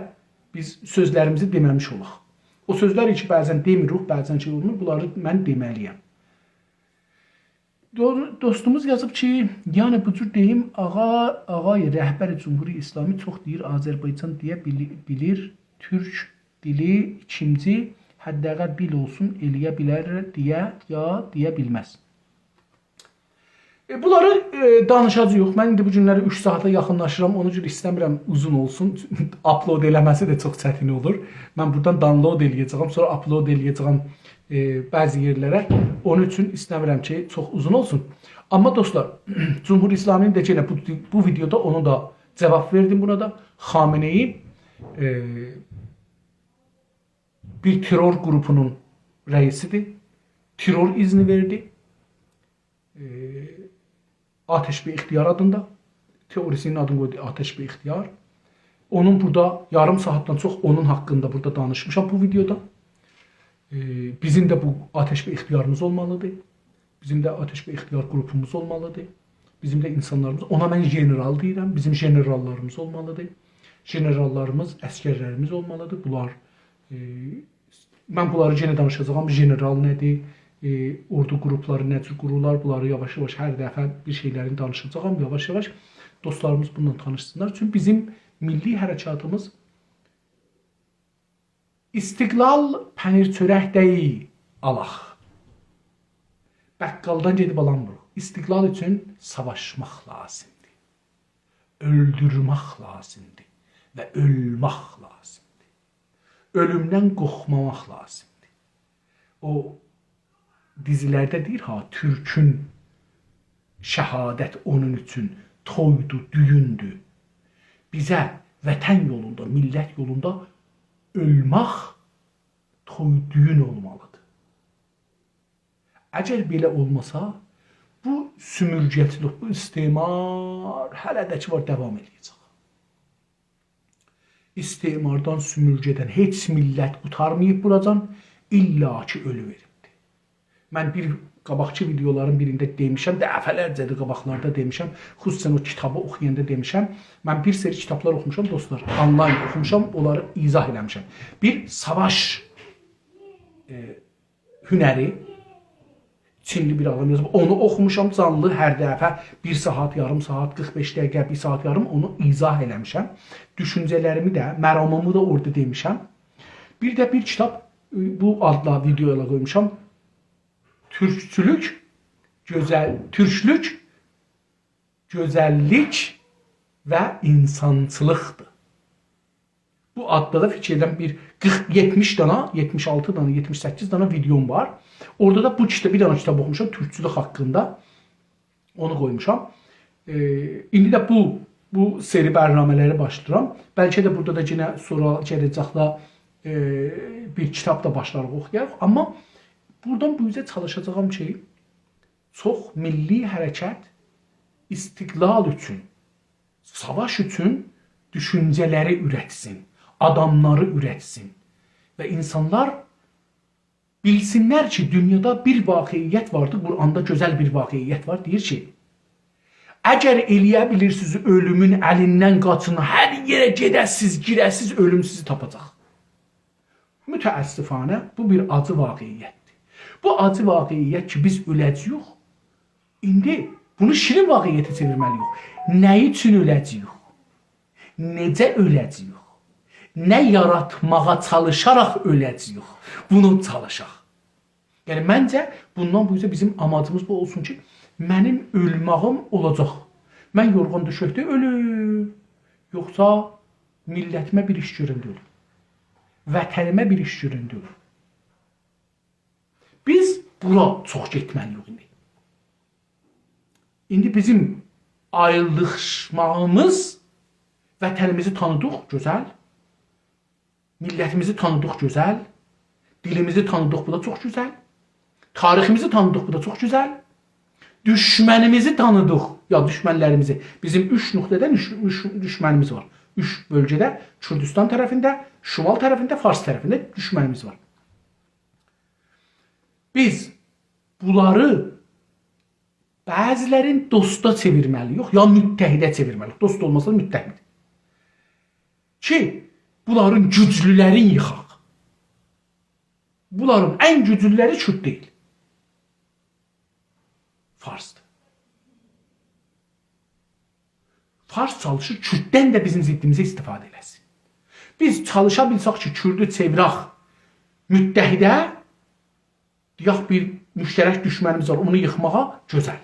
بیز سؤزلریمیزی دئمه‌میش اولاق. او سؤزلر کی بعضا دئمیریک، بعضا شئی اولمور، بونلاری من دئمه‌لی‌یم. دو-، دوستوموز یازیب کی، یعنی بو جور دئییم، آقا، آقای رهبر جمهوری اسلامی چوخ دئییر، آذربایجان دئیه بیلی-، بیلیر، تورک دیلی ایکینجی، حداقل بیل اولسون، ائله‌یه بیلر دئیه، یا دئیه بیلمز. ائ، بونلاری، ائ، دانیشاجاغیق. من ایندی بو گونلری اوچ ساعاتا یاخینلاشیرام، اونا گؤره ایسته‌میرم اوزون اولسون. آپلود ائله‌مه‌سی ده چوخ چتین اولور. من بورادان دانلود ائله‌یه‌جه‌یم، سونرا آپلود ائله‌یه‌جه‌یم، ائ، بعضی یئرلره. اونون اوچون ایسته‌میرم کی، چوخ اوزون اولسون. آمما دوستلار، جمهوری اسلامی‌نین ده یئنه بو، بو ویدئودا اونون دا جاواب وئردیم بونا دا. خامنه‌ای، ائ، بیر ترور قروپونون رئیسی‌دیر. ترور اذنی وئردی. ائ، آتش به اختیار آدیندا. تئوری‌سینین آدینی قویدو آتش به اختیار. اونون بورادا یاریم ساعاتدان چوخ اونون حاقیندا بورادا دانیشمیشام بو ویدئودا. ائ، بیزیم ده بو آتش و اختیاریمیز اولمالیدیر. بیزیم ده آتش و اختیار گروپوموز اولمالیدیر. بیزیم ده اینسانلاریمیز، اونا من ژنرال دئییرم، بیزیم ژنراللاریمیز اولمالیدیر. ژنراللاریمیز، عسگرلریمیز اولمالیدیر. بونلار، ائ، من بونلاری یئنه دانیشاجاغام. ژنرال نه‌دیر؟ ائ، اوردو گروپلاری نه جور قورولار؟ بونلاری یاواش-یاواش هر دفعه بیر شئیلرین دانیشاجاغام. یاواش-یاواش دوستلاریمیز بونونلا تانیشسینلار. چونکی بیزیم میللی حرکاتیمیز استقلال پنیر چؤرک دئییل، آلاق. بقالدان گئدیب آلانمیریق. استقلال اوچون ساواشماق لازیمدیر. اؤلدورمک لازیمدیر و اؤلمک لازیمدیر. اؤلومدن قورخماماق لازیمدیر. او دیزیلرده دئییر ها، تورکون شهادت اونون اوچون تویدو، دویوندو. بیزه وطن یولوندا، میللت یولوندا اؤلمک توی دویون اولمالیدیر. اگر بئله اولماسا، بو سومورگه‌چیلیک، بو استعمار هله ده کی وار، داوام ائله‌یه‌جک. استعماردان، سومورگه‌دن هئچ میللت قوتارماییب بوراجان، الا کی اؤلو وئریبدیر. من بیر قاباقکی ویدئولارین بیرینده دئمیشم، دفعه‌لرجه‌دیر قاباقلاردا دئمیشم، خصوصاً او کیتابی اوخویاندا دئمیشم. من بیر سری کیتابلار اوخوموشام، دوستلار، آنلاین اوخوموشام، اونلاری ایضاح ائله‌میشم. بیر ساواش، ائ، هنری، چینلی بیر آدام یازیب، اونو اوخوموشام جانلی، هر دفعه بیر ساعات، یاریم ساعات، قیرخ بئش دقیقه، بیر ساعات یاریم اونو ایضاح ائله‌میشم. دوشونجه‌لریمی ده، مرامیمی دا اورادا دئمیشم. بیر ده بیر کیتاب، ائ، بو آدلا ویدئویا قویموشام. تورکچولوک، گؤزل، تورکلوک، گؤزللیک و اینسانچیلیقدیر. بو آددا دا فیکیر ائدیرم بیر قیرخ، یئتمیش دانا، یئتمیش آلتی دانا، یئتمیش سککیز دانا ویدئوم وار. اورادا دا بو کیتا-، بیر دانا کیتاب اوخوموشام تورکچولوک حاقیندا. اونو قویموشام. ائ، ایندی ده بو، بو سری برنامه‌لری باشلاییرام. بلکه ده بورادا دا یئنه سونرا گله‌جکده، ائ، بیر کیتاب دا باشلاریق اوخویاریق. آمما بورادان بو اوزه چالیشاجاغام کی، چوخ میللی حرکت استقلال اوچون، ساواش اوچون دوشونجه‌لری اورتسین، آداملاری اورتسین و اینسانلار بیلسینلر کی، دونیادا بیر واقعیت واردیر، قرآندا گؤزل بیر واقعیت وار. دئییر کی، اگر ائلیه بیلیرسینیز، اؤلومون الیندن قاچین، هر یئره گئده‌سیز، گیره‌سیز، اؤلوم سیزی تاپاجاق. متأسفانه، بو بیر آجی واقعیتدیر. بو آجی واقعیت کی، بیز اؤله‌جه‌ییک، ایندی بونو شیرین واقعیته چئویرمه‌لی‌ییک. نه اوچون اؤله‌جه‌ییک؟ نئجه اؤله‌جه‌ییک؟ نه یاراتماغا چالیشاراق اؤله‌جه‌ییک؟ بونو چالیشاق. یعنی، منجه، بوندان بو اوزه بیزیم آماجیمیز بو اولسون کی، منیم اؤلمه‌ییم اولاجاق. من یورغان دؤشکده اؤلوم، یوخسا میللتیمه بیر ایش گؤرنده اؤلوم. وطنیمه بیر ایش گؤرنده اؤلوم. بیز بورا چوخ گئتمه‌لی‌ییک ایندی. ایندی بیزیم آیریلماغیمیز، وطنیمیزی تانیدیق، گؤزل. میللتیمیزی تانیدیق، گؤزل. دیلیمیزی تانیدیق، بو دا چوخ گؤزل. تاریخیمیزی تانیدیق، بو دا چوخ گؤزل. دوشمنیمیزی تانیدیق، یا دوشمنلریمیزی. بیزیم اوچ نقطه‌ده اوچ، اوچ دوشمنیمیز وار. اوچ بؤلگه‌ده، کوردوستان طرفینده، شمال طرفینده، فارس طرفینده دوشمنیمیز وار. بیز بونلاری بعضی‌لرین دوستا چئویرمه‌لی‌ییک، یا متحده چئویرمه‌لی‌ییک. دوست اولماسا دا متحد. کی، بونلارین گوجلولرین ییخاق. بونلارین ان گوجلولری کورد دئییل. فارسدیر. فارس چالیشیر کورددن ده بیزیم ضدیمیزه استفاده ائله‌سین. بیز چالیشا بیلسک کی، کوردو چئویرک متحده، دئیک بیر مشترک دوشمنیمیز وار، اونو ییخماغا، گؤزل.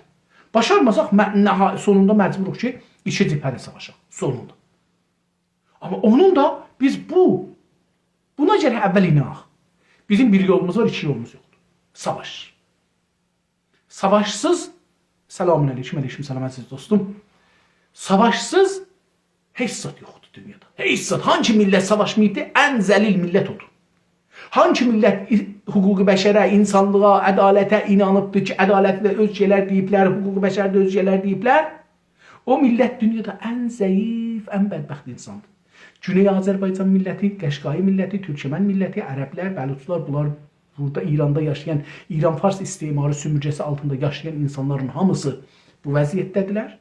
باشارماساق، مه-، نها-، سونوندا مجبوروق کی، ایکی جبهه‌ده ساواشاق. سونوندا. آمما اونون دا بیز بو، بونا گرک اول ایناناق. بیزیم بیر یولوموز وار، ایکی یولوموز یوخدور. ساواش. ساواشسیز، سلام علیکم، علیکم سلام عزیز دوستوم. ساواشسیز هئچ زاد یوخدور دونیادا. هئچ زاد. هانسی میللت ساواشماییبدی، ان ذلیل میللت اودور. هانسی میللت ای-، حقوق بشره، اینسانلیغا، عدالته اینانیبدی کی، عدالتی ده اؤزگه‌لر دئییبلر، حقوق بشری ده اؤزگه‌لر دئییبلر، او میللت دونیادا ان ضعیف، ان بدبخت اینساندیر. گونئی آذربایجان میللتی، قشقایی میللتی، تورکمن میللتی، عربلر، بلوچلار، بونلار بورادا ایراندا یاشایان، ایران فارس استعماری سومورگه‌سی آلتیندا یاشایان اینسانلارین هامیسی بو وضعیتده‌دیرلر.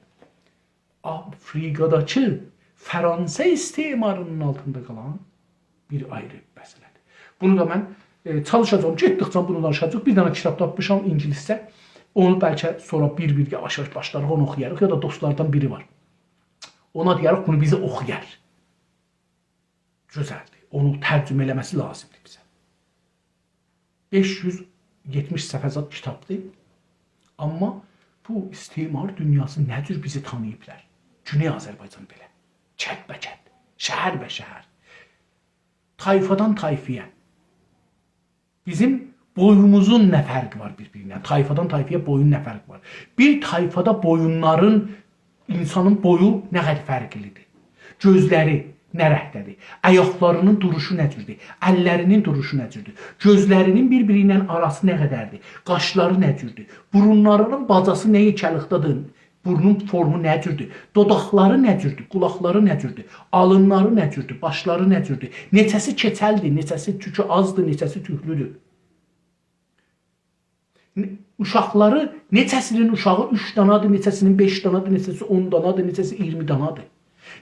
آفریقاداکی فرانسه استعماری‌نین آلتیندا قالان بیر آیری مسئله‌دیر. بونو دا من، ائ، چالیشاجاغام، گئتدیکجه بونو دانیشاجاغیق. بیر دنه کیتاب تاپمیشام اینگیلیسجه. اونو بلکه سونرا بیر-بیر یاواش-یاواش باشلایاریق، اونو اوخویاریق. یا دا دوستلاردان بیری وار. اونا دئیه‌ریک، بونو بیزه اوخویار. گؤزلدیر. اونو ترجمه ائله‌مه‌سی لازیمدیر بیزه. بئش یوز یئتمیش صفحه زاد کیتابدیر. آمما بو استعمار دونیاسی نه جور بیزی تانیییبلار؟ گونئی آذربایجان بئله. کند به کند، شهر به شهر، طایفادان طایفایا. بیزیم بویوموزون نه فرقی وار بیر-بیریندن؟ طایفادان طایفایا بویون نه فرقی وار؟ بیر طایفادا بویونلارین، اینسانین بویو نه قدر فرقلیدیر؟ گؤزلری نه رنگده‌دیر؟ آیاقلاری‌نین دوروشو نه جوردور؟ اللری‌نین دوروشو نه جوردور؟ گؤزلری‌نین بیر-بیری ایله آراسی نه قدردیر؟ قاشلاری نه جوردور؟ بورونلاری‌نین باجاسی نه یئکه‌لیکده‌دیر؟ بورنون فورمو نه جوردور؟ دوداقلاری نه جوردور؟ قولاقلاری نه جوردور؟ آلینلاری نه جوردور؟ باشلاری نه جوردور؟ نئچه‌سی کئچلدیر، نئچه‌سی توکو آزدیر، نئچه‌سی توکلودور؟ نه-، اوشاقلاری، نئچه‌سی‌نین اوشاغی اوچ دانادیر، نئچه‌سی‌نین بئش دانادیر، نئچه‌سی اون دانادیر، نئچه‌سی اییرمی دانادیر؟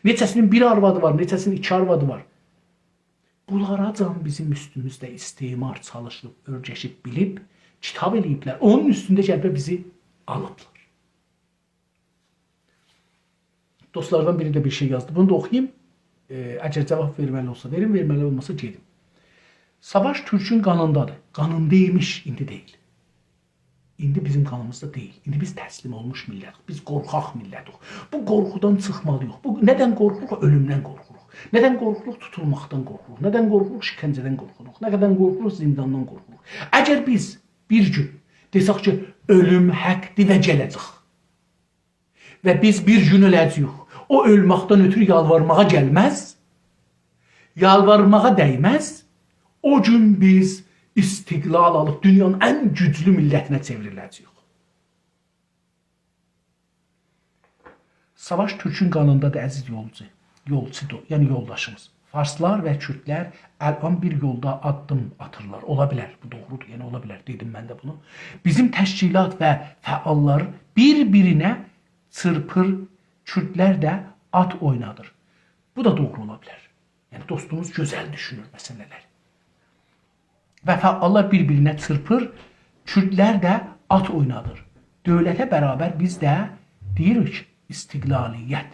نئچه‌سی‌نین بیر آروادی وار، نئچه‌سی‌نین ایکی آروادی وار؟ بونلاراجان بیزیم اوستوموزده استعمار چالیشیب، اؤرگشیب، بیلیب، کیتاب ائله‌ییبلر. اونون اوستونده گلیبلر بیزی آلیبلار. دوستلاردان بیری ده بیر شئی یازدی. بونو دا اوخویوم. ائ، اگر جاواب وئرمه‌لی اولسا وئریم، وئرمه‌لی اولماسا گئدیم. ساواش تورکون قانیندادیر. قانیندایمیش، ایندی دئییل. ایندی بیزیم قانیمیزدا دئییل. ایندی بیز تسلیم اولموش میللتیک. بیز قورخاق میللتیک. بو قورخودان چیخمالی‌ییق. بو، ندن قورخوروق؟ اؤلومدن قورخوروق. ندن قورخوروق؟ توتولماقدان قورخوروق. ندن قورخوروق؟ شکنجه‌دن قورخوروق. ندن قورخوروق؟ زینداندان قورخوروق. اگر بیز بیر گون دئسک کی، اؤلوم حقدیر و گله‌جک، و بیز بیر گون اؤله‌جه‌ییک، او اؤلمکدن اؤترو یالوارماغا گلمز، یالوارماغا دیمز، او گون بیز استقلال آلیب دونیانین ان گوجلو میللتینه چئوریله‌جه‌ییک. ساواش تورکون قانیندادیر، عزیز یولچو. یولچودور، یعنی یولداشیمیز. فارسلار و کوردلر الان بیر یولدا آددیم آتیرلار. اولا بیلر، بو دوغرودور، یعنی اولا بیلر، دئدیم من ده بونو. بیزیم تشکیلات و فعاللار بیر-بیرینه چیرپیر، کوردلر ده آت اوینادیر. بو دا دوغرو اولا بیلر. یعنی دوستوموز گؤزل دوشونور مسئله‌لری. و فعاللار بیر-بیرینه چیرپیر، کوردلر ده آت اوینادیر. دؤولته برابر بیز ده دئییریک استقلالیت.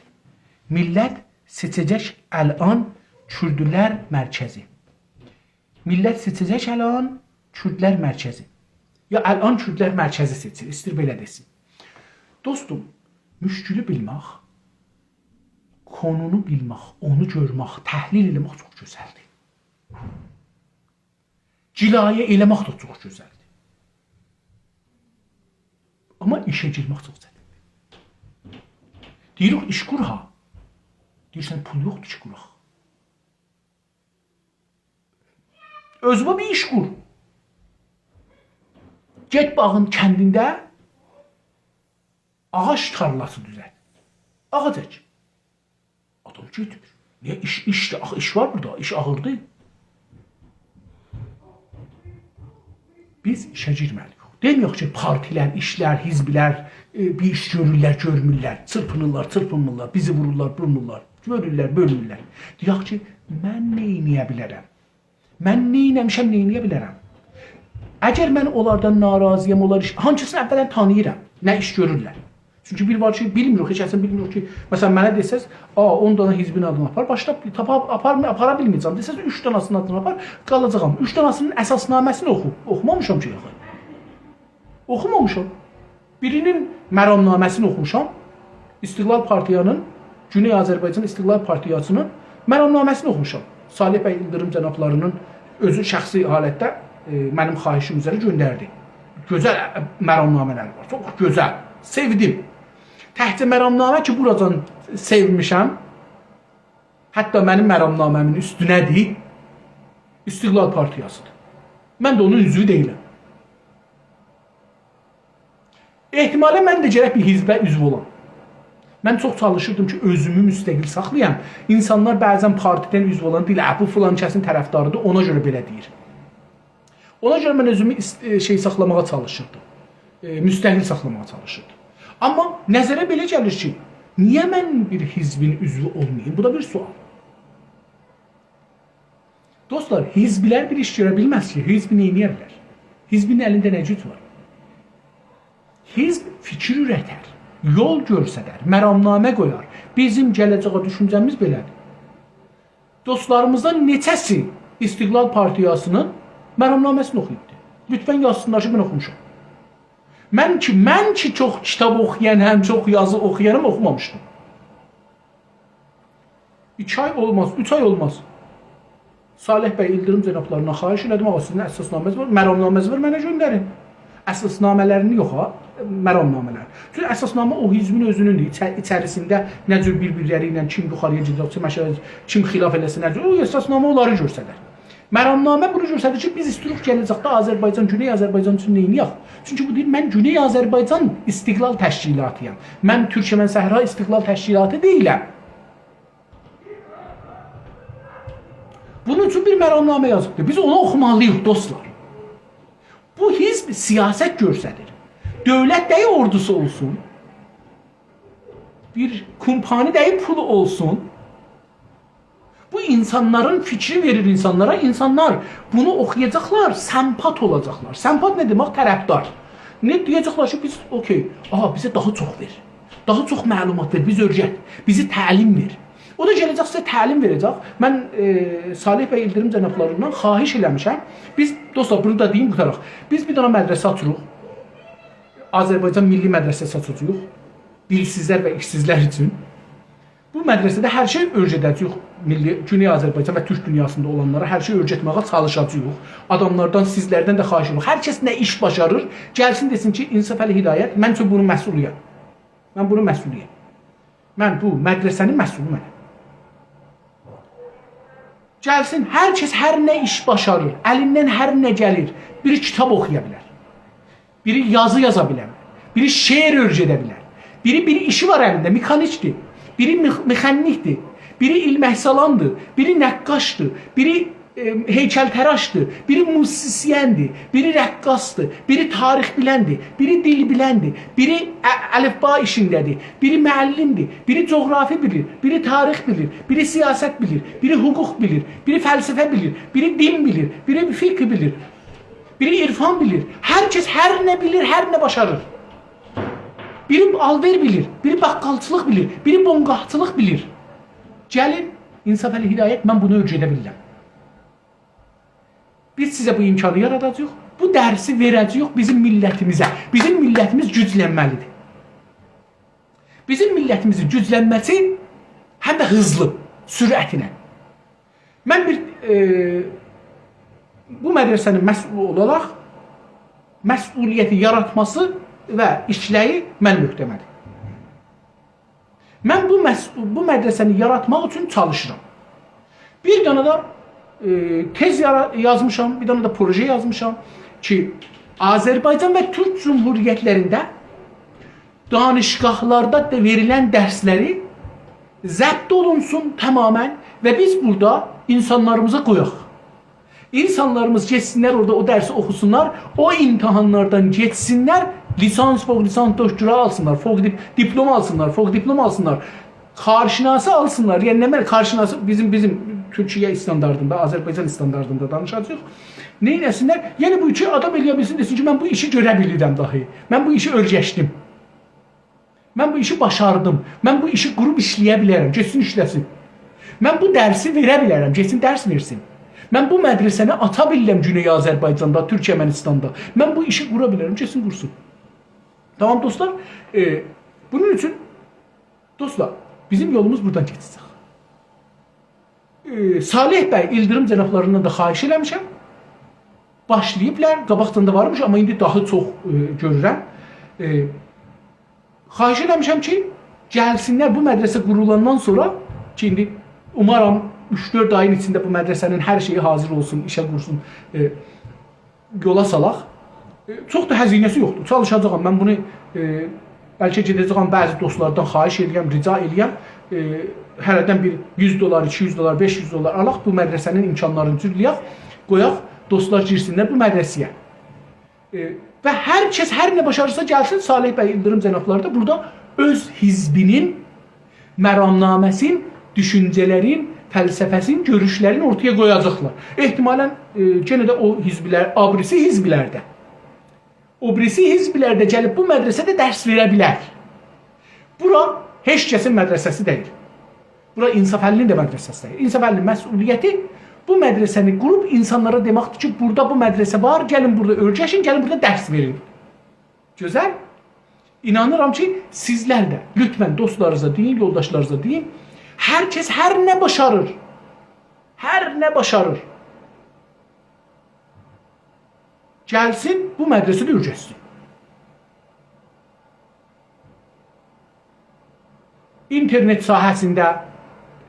میللت سئچه‌جک الان کوردلر مرکزی. میللت سئچه‌جک الان کوردلر مرکزی. یا الان کوردلر مرکزی سئچیر، ایستیر بئله دئسین. دوستوم، مشکلی بیلمک، قونونو بیلمک، اونو گؤرمک، تحلیل ائله‌مک چوخ گؤزلدیر. جنایت ائله‌مک ده چوخ گؤزلدیر. آمما ایشه گیرمک چوخ چتیندیر. دئییریک، ایش قور ها. دئییرسن، پول یوخدور کی، قوراق. اؤزونه بیر ایش قور. گئت باغین کندینده آغاج تارلاسی دوزلت. آغاج اک. آدام گئدیر. نییه؟ ایش، ایشدیر. آخی ایش وار بورادا، ایش آغیردیر. بیز ایشه گیرمه‌لی‌ییک. دئمه‌یک کی، پارتی‌لر، ایشلر، حزبلر، ائ، بیر ایش گؤرورلر، گؤرمورلر، چیرپینیرلار، چیرپینمیرلار، بیزی وورورلار، وورمورلار، بؤلورلر، بؤلمورلر. دئیک کی، من نه ائله‌یه بیلرم؟ من نه ائله‌میشم، نه ائله‌یه بیلرم؟ اگر من اونلاردان ناراضی‌یام، اونلار ایش، هامیسینی اولاً تانیییرام، نه ایش گؤرورلر. چونکی بیر وار کی، بیلمیریک، هئچ کسین بیلمیریک کی، مثلا، منه دئسز، «آ، اون دانا حزبین آدینی آپار»، باشدا تاپا، آپار، آپارا بیلمه‌یه‌جم. دئسز، «اوچ داناسینین آدینی آپار»، قالاجاغام. اوچ داناسینین اساسنامه‌سینی اوخو. اوخومامیشام کی، آخی. اوخومامیشام. بیرینین مرامنامه‌سینی اوخوموشام. استقلال پارتیانین، گونئی آذربایجان استقلال پارتیاسینین مرامنامه‌سینی اوخوموشام. صالح بی ایلدیریم جنابلاری‌نین اؤزو شخصی حالتده، ائ، منیم خواهیشیم اوزره گؤندردی. گؤزل، ائ، مرامنامه‌لری وار. چوخ گؤزل. سئودیم. تکجه مرامنامه کی، بوراجان سئومیشم، حتی منیم مرامنامه‌مین اوستونه‌دیر، استقلال پارتیاسی‌دیر. من ده اونون عضوو دئییلم. احتمالاً من ده گرک بیر حزبه عضو اولام. من چوخ چالیشیردیم کی، اؤزومو مستقل ساخلایام. اینسانلار بعضا پارتیدن عضو اولاندا دئییرلر: «اه، بو فلان کسین طرفداریدیر، اونا گؤره بئله دئییر.» اونا گؤره من اؤزومو ایست-، ائ، شئی ساخلاماغا چالیشیردیم. ائ، مستقل ساخلاماغا چالیشیردیم. آمما نظره بئله گلیر کی، نییه من بیر حزبین عضوو اولماییم؟ بو دا بیر سؤال. دوستلار، حزبلر بیر ایش گؤره بیلمز کی، حزب نئینیه بیلر؟ حزبین الینده نه گوج وار؟ حزب فیکیر اوره‌تر، یول گؤسترر، مرامنامه قویار. بیزیم گله‌جه‌یه دوشونجه‌میز بئله‌دیر. دوستلاریمیزدان نئچه‌سی استقلال پارتیاسینین مرامنامه‌سینی اوخویوبدور؟ لطفا یازسینلار کی، من اوخوموشام. من کی، من کی چوخ کیتاب اوخویانام، چوخ یازی اوخویانام، اوخومامیشدیم. ایکی آی اولماز، اوچ آی اولماز. صالح بی ایلدیریم جنابلاریندان خواهش ائله‌دیم: «آغا، سیزین اساسنامه‌نیز وار، مرامنامه‌نیز وار، منه گؤندرین.» اساسنامه‌لرینی یوخ ها، مرامنامه‌لر. چونکی اساسنامه او حزبین اؤزونوندور. ایچه-، ایچریسینده نه جور بیر-بیرلری ایله کیم یوخاری‌یا گئده‌جک، کیم آشاغی، کیم خلاف ائله‌سه، نه جور، او اساسنامه اونلاری گؤسترر. مرامنامه بونو گؤستریر کی، بیز ایستیروخ گله‌جکده آذربایجان، گونئی آذربایجان اوچون نئینیه‌ک؟ چونکی بو دئییر: «من گونئی آذربایجان استقلال تشکیلاتی‌یام. من تورکمن صحرا استقلال تشکیلاتی دئییلم.» بونون اوچون بیر مرامنامه یازیبدیر. بیز اونو اوخومالی‌ییق، دوستلار. بو حزب سیاست گؤستریر. دؤولت دئیی اوردوسو اولسون، بیر کمپانی دئیی پولو اولسون. بو اینسانلارین فیکری وئریر اینسانلارا. اینسانلار بونو اوخویاجاقلار، سمپات اولاجاقلار. سمپات نه دئمک؟ طرفدار. نه دئیه‌جکلر کی، بیز، اوکی، آها، بیزه داها چوخ وئر. داها چوخ معلومات وئر، بیز اؤیرت، بیزی تعلیم وئر. او دا گله‌جک، سیزه تعلیم وئره‌جک. من، ائ، صالح بی ایلدیریم جنابلاریندان خواهش ائله‌میشم. بیز، دوستلار، بونو دا دئییم، قوتاراق. بیز بیر دنه مدرسه آچیریق. آذربایجان میللی مدرسه‌سی آچاجاغیق. دیلسیزلر و ایشسیزلر اوچون. بو مدرسه‌ده هر شئی اؤیره‌ده‌جه‌ییک. میللی، گونئی آذربایجان و تورک دونیاسیندا اولانلارا هر شئی اؤیرتمه‌یه چالیشاجاغیق. آداملاردان، سیزلردن ده خواهش ائدیریک. هر کس نه ایش باشاریر، گلسین دئسین کی، انصافعلی هدایت، من اوچون بونون مسئولویام. من بونون مسئولویام. من بو مدرسه‌نین مسئولو منم. گلسین، هر کس هر نه ایش باشاریر، الیندن هر نه گلیر، بیری کیتاب اوخویا بیلر. بیری یازی یازا بیلر. بیری شعر اؤیره‌ده بیلر. بیری، بیری ایشی وار الینده، مکانیکدیر. بیری مخ-، مخنیکدیر. بیری ایلمک‌سالاندیر. بیری نقاشدیر. بیری، ائ، هیکل‌تراشدیر. بیری موزیسیندیر. بیری رقاصدیر. بیری تاریخ بیلندیر. بیری دیل بیلندیر. بیری ا-، الفبا ایشینده‌دیر. بیری معلمدیر. بیری جغرافی بیلیر. بیری تاریخ بیلیر. بیری سیاست بیلیر. بیری حقوق بیلیر. بیری فلسفه بیلیر. بیری دین بیلیر. بیری فقه بیلیر. بیری عرفان بیلیر. هر کس هر نه بیلیر، هر نه باشاریر. بیری آلوئر بیلیر، بیری باققالچیلیق بیلیر، بیری بونقاهچیلیق بیلیر. گلین، انصافعلی هدایت، من بونو اؤیره‌ده بیلیرم. بیز سیزه بو امکانی یاراداجاغیق، بو درسی وئره‌جه‌ییک بیزیم میللتیمیزه. بیزیم میللتیمیز گوجلنمه‌لیدیر. بیزیم میللتیمیزین گوجلنمه‌سی هم ده هیزلی، سرعتله. من بیر، ائ، بو مدرسه‌نین مسئولو اولاراق مسئولیتی یاراتماسی و ایشله‌یی منیم عهده‌مه‌دیر. من بو مس-، بو مدرسه‌نی یاراتماق اوچون چالیشیرام. بیر دنه ده، ائ، تز یارا-، یازمیشام، بیر دنه ده پروژه یازمیشام کی، آذربایجان و تورک جمهوریتلرینده دانشگاهلاردا دا وئریلن درسلری ضبط اولونسون تماما و بیز بورادا اینسانلاریمیزی قویاق. اینسانلاریمیز گئتسینلر اورادا او درسی اوخوسونلار، او امتحانلاردان گئتسینلر، لیسانس، فوق لیسانس، دکترا آلسینلار، فوق دیپ-، دیپلم آلسینلار، فوق دیپلم آلسینلار. کارشناسی آلسینلار. یعنی نمنه کارشناسی بیزیم، بیزیم تورکیه استانداردیندا، آذربایجان استانداردیندا دانیشاجاغیق. نئینه‌سینلر؟ یعنی بو کی آدام ائلیه بیلسین، دئسین کی، من بو ایشی گؤره بیلیرم داهی. من بو ایشی اؤیرشدیم. من بو ایشی باشاردیم. من بو ایشی قوروب ایشله‌یه بیلرم. گئتسین ایشله‌سین. من بو درسی وئره بیلرم. گئتسین درس وئرسین. من بو مدرسه‌نی آچا بیلیرم گونئی آذربایجاندا، تورکمنیستاندا. من بو ایشی قورا بیلرم. گئتسین قورسون. تامام دوستلار؟ ائ، بونون اوچون دوستلار، بیزیم یولوموز بورادان کئچه‌جک. ائ، صالح بی ایلدیریم جنابلاریندان دا خواهش ائله‌میشم. باشلاییبلار، قاباقجان دا وارمیش، آمما ایندی داها چوخ، ائ، گؤرورم. ائ، خواهش ائله‌میشم کی، گلسینلر بو مدرسه قورولاندان سونرا کی، ایندی اومارام اوچ-دؤرد آیین ایچینده بو مدرسه‌نین هر شئیی حاضر اولسون، ایشه قورسون، ائ، یولا سالاق. ائ، چوخ دا هزینه‌سی یوخدور. چالیشاجاغام. من بونو، ائ، بلکه گئده‌جه‌یم بعضی دوستلاردان خواهش ائله‌یم، رجا ائله‌یم، ائ، هره‌دن بیر یوز دلار، ایکی یوز دلار، بئش یوز دلار آلاق، بو مدرسه‌نین امکانلارینی جورله‌یک، قویاق، دوستلار گیرسینلر بو مدرسه‌یه. ائ، و هر کس هر نه باشاریرسا گلسین، صالح بی ایلدیریم جنابلاری دا بورادا اؤز حزبینین مرامنامه‌سین، دوشونجه‌لرین، فلسفه‌سین، گؤروشلرین اورتایا قویاجاقلار. احتمالاً، ائ، یئنه ده او حزبلر، او بیریسی حزبلرده، او بیریسی حزبلرده گلیب بو مدرسه‌ده درس وئره بیلر. بورا هئچ کسین مدرسه‌سی دئییل. بورا انصافعلی‌نین ده مدرسه‌سی دئییل. انصافعلی‌نین مسئولیتی بو مدرسه‌نی قوروب اینسانلارا دئمکدیر کی، بورادا بو مدرسه وار، گلین بورادا اؤیرشین، گلین بورادا درس وئرین. گؤزل. اینانیرام کی، سیزلر ده لطفاً دوستلارینیزا دئیین، یولداشلارینیزا دئیین. هر کس هر نه باشاریر، هر نه باشاریر، گلسین، بو مدرسه‌ده اؤیرشسین. اینترنت ساحه‌سینده،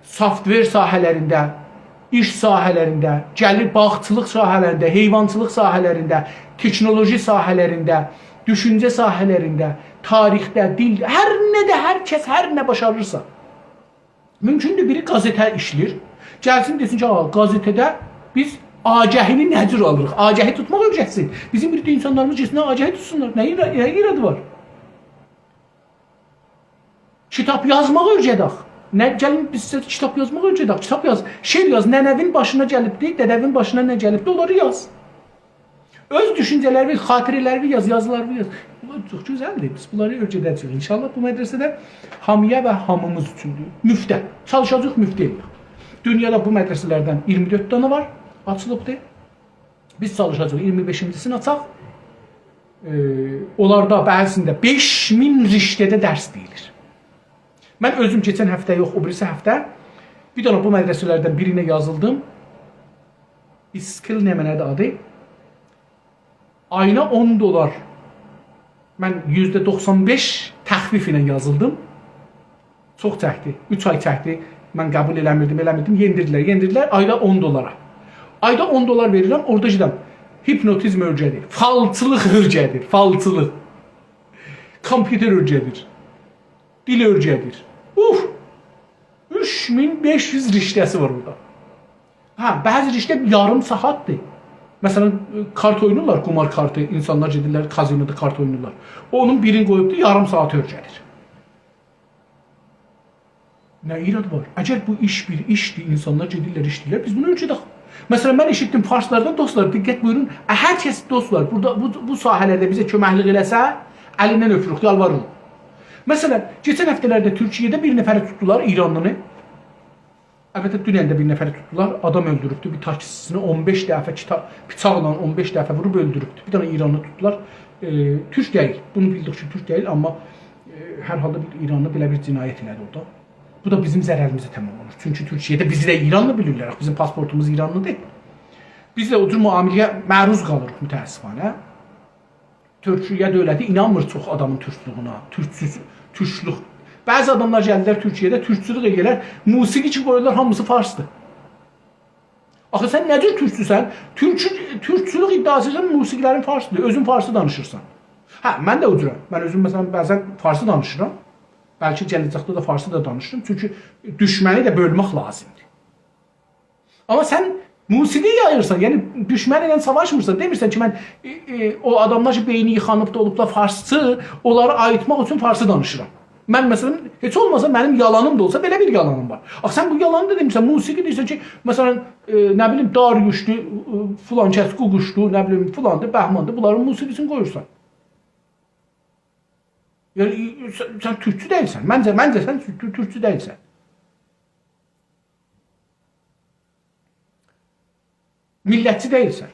سافت‌وئر ساحه‌لرینده، ایش ساحه‌لرینده، گلیر باغچیلیق ساحه‌لرینده، حیوانچیلیق ساحه‌لرینده، تکنولوژی ساحه‌لرینده، دوشونجه ساحه‌لرینده، تاریخده، دیلده، هر نه‌ده، هر کس هر نه باشاریرسا. مومکوندور بیری قازئته ایشله‌ییر. گلسین دئسین کی، «آ، قازئته‌ده بیز آگهی‌نی نه جور آلیریق؟» آگهی توتماق اؤیرشسین. بیزیم بیر ده اینسانلاریمیز گئتسینلر آگهی توتسونلار. نه ایرا-، نه ایرادی وار؟ کیتاب یازماق اؤیره‌دک. نه، گلین بیز سیزه کیتاب یازماق اؤیره‌دک. کیتاب یاز. شعر یاز. ننه‌وین باشینا گلیبدی، دده‌وین باشینا نه گلیبدی، اونلاری یاز. اؤز دوشونجه‌لریوی، خاطره‌لریوی یاز، یازیلاری یاز. بونلار چوخ گؤزلدیر. بیز بونلاری اؤیره‌ده‌جه‌ییک. انشاءالله بو مدرسه ده هامییا و هامیمیز اوچوندور. مفته. چالیشاجاغیق، مفته ائله‌یک. دونیادا بو مدرسه‌لردن اییرمی دؤرد دنه وار، آچیلیبدیر. بیز چالیشاجاغیق، اییرمی بئشینجی‌سینی آچاق. ائ، اونلاردا بعضی‌سینده بئش مین رشته‌ده درس دئییلیر. من اؤزوم کئچن هفته یوخ، او بیریسی هفته بیر دنه بو مدرسه‌لردن بیرینه یازیلدیم. اسکیل نمنه‌دیر آدی. آیینا اون دلار. من یوزده دوخسان بئش تخفیف ایله یازیلدیم. چوخ چکدی. اوچ آی چکدی. من قبول ائله‌میردیم، ائله‌میردیم. یئندیردیلر، یئندیردیلر. آیدا اون دلارا. آیدا اون دلار وئریرم، اورادا گئدم. هیپنوتیزم اؤیره‌دیر. فالچیلیق اؤیره‌دیر، فالچیلیق. کامپیوتر اؤیره‌دیر. دیل اؤیره‌دیر. اوف! اوچ مین بئش یوز رشته‌سی وار اورادا. هه، بعضی رشته یاریم ساعاتدیر. مثلا، کارت اوینایرلار، قمار کارتی، اینسانلار گئدیرلر کازینودا کارت اوینایرلار. اونون بیرینی قویوبدور، یاریم ساعات اؤیره‌دیر. نه ایراد وار؟ اگر بو ایش بیر ایشدیر، اینسانلار گئدیرلر، ایشله‌ییرلر، بیز بونو اؤیره‌دک. مثلا، من ائشیتدیم فارسلاردان، دوستلار، دقت بویورون، ا، هر کس، دوستلار، بورادا بو، بو ساحه‌لرده بیزه کؤمکلیک ائله‌سه، الیندن اؤپوروک، یالواریریق. مثلا، کئچن هفته‌لرده تورکیه‌ده بیر نفری توتدولار، ایرانلینی. البته، دونن ده بیر نفری توتدولار، آدام اؤلدوروبدو، بیر تاکسیچینی اون بئش دفعه کیتا-، بیچاقلا اون بئش دفعه ووروب اؤلدوروبدو. بیر دنه ایرانلی توتدولار، ائ، تورک دئییل، بونو بیلدیک کی، تورک دئییل، آمما، ائ، هر حالدا بیر ایرانلی بئله بیر جنایت ائله‌دی اورادا. بو دا بیزیم ضرریمیزه تمام اولور. چونکی تورکیه‌ده بیزی ده ایرانلی بیلیرلر، بیزیم پاسپورتوموز ایرانلیدیر. بیز ده او جور معامله‌یه معروض قالیریق متأسفانه. تورکیه دؤولتی اینانمیر چوخ آدامین تورکلویونه، تورکچوسو، تورکلوک. بعضی آداملار گلیرلر تورکیه‌ده، تورکچولوک ائله‌ییرلر، موسیقی کی قویورلار، هامیسی فارسدیر. آخی سن نه جور تورکچوسن؟ تورکچو-، تورکچولوک ادعاسی ائدیرسن، موسیقی‌لرین فارسدیر، اؤزون فارسی دانیشیرسان. هه، من ده او جورم. من اؤزوم، مثلا، بعضا فارسی دانیشیرام. بلکه گله‌جکده ده فارسی دا دانیشیرام. چونکی دوشمنی ده بؤلمک لازیمدیر. آمما سن موسیقی یاییرسان، یعنی دوشمن ایله ساواشمیرسان، دئمیرسن کی، من، ائ، ائ، او آداملار کی، بئینی ییخانیب دا اولوبلار فارسچی، اونلاری آییتماق اوچون فارسی دانیشیرام. من، مثلا، هئچ اولماسا منیم یالانیم دا اولسا، بئله بیر یالانیم وار. آخی سن بو یالانی دا دئمیرسن، موسیقی دئییرسن کی، مثلا، ائ، نه بیلیم، داریوشدور، ائ، فلان کس قوقوشدور، نه بیلیم، فلاندیر، بهماندیر، بونلارین موسیقی‌سینی قویورسان. یعنی، ائ، سن، سن تورکچو دئییلسن. منجه، منجه سن تور-، تورکچو دئییلسن. میللتچی دئییلسن.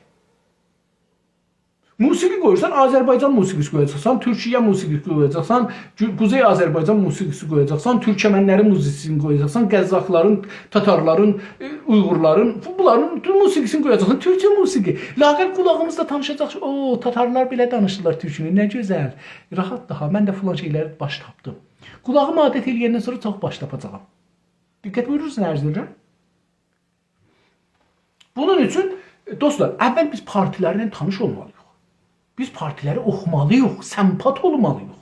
موسیقی قویورسان، آذربایجان موسیقی‌سی قویاجاقسان، تورکیه موسیقی‌سی قویاجاقسان، گو-، قوزئی آذربایجان موسیقی‌سی قویاجاقسان، تورکمنلرین موسیقی‌سینی قویاجاقسان، قزاقلارین، تاتارلارین، ائ، اویغورلارین، بو-، بونلارین بوتون موسیقی‌سینی قویاجاقسان، تورکچه موسیقی. لااقل قولاغیمیزدا دانیشاجاق کی، «او، تاتارلار بئله دانیشیرلار تورکونو، نه گؤزل.» راحتدیر ها، من ده فلان شئیلری باش تاپدیم. قولاغیم عادت ائله‌یندن سونرا چوخ باش تاپاجاغام. دقت بویورورسون، عرض ائدیرم. بونون اوچون، دوستلار، اول بیز پارتی‌لرله تانیش اولمالی‌ییق. بیز پارتی‌لری اوخومالی‌ییق، سمپات اولمالی‌ییق.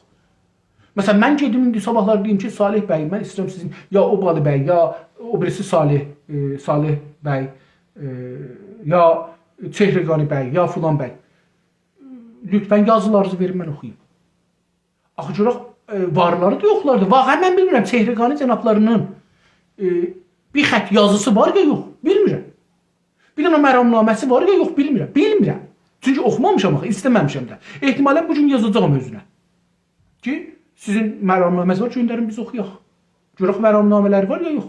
مثلا، من گئدیم ایندی صاباحلار دئییم کی، صالح بی، من ایسته‌ییرم سیزین، یا اوبالی بی، یا او بیریسی صالح، ائ، صالح بی، ائ، یا چهرگانی بی، یا فلان بی. لطفا یازیلارینیزی وئرین، من اوخویوم. آخی گؤرک، ائ، وارلاری دا یوخلاری دا. واقعا من بیلمیرم، چهرگانی جنابلارینین، ائ، بیر خط یازیسی وار یا یوخ، بیلمیرم. بیر دنه مرامنامه‌سی وار یا یوخ، بیلمیرم. بیلمیرم. چونکی اوخومامیشام آخی، ایسته‌مه‌میشم ده. احتمالا بو گون یازاجاغام اؤزونه. کی، سیزین مرامنامه‌نیز وار، گؤندرین بیز اوخویاق. گؤرک مرامنامه‌لری وار یا یوخ.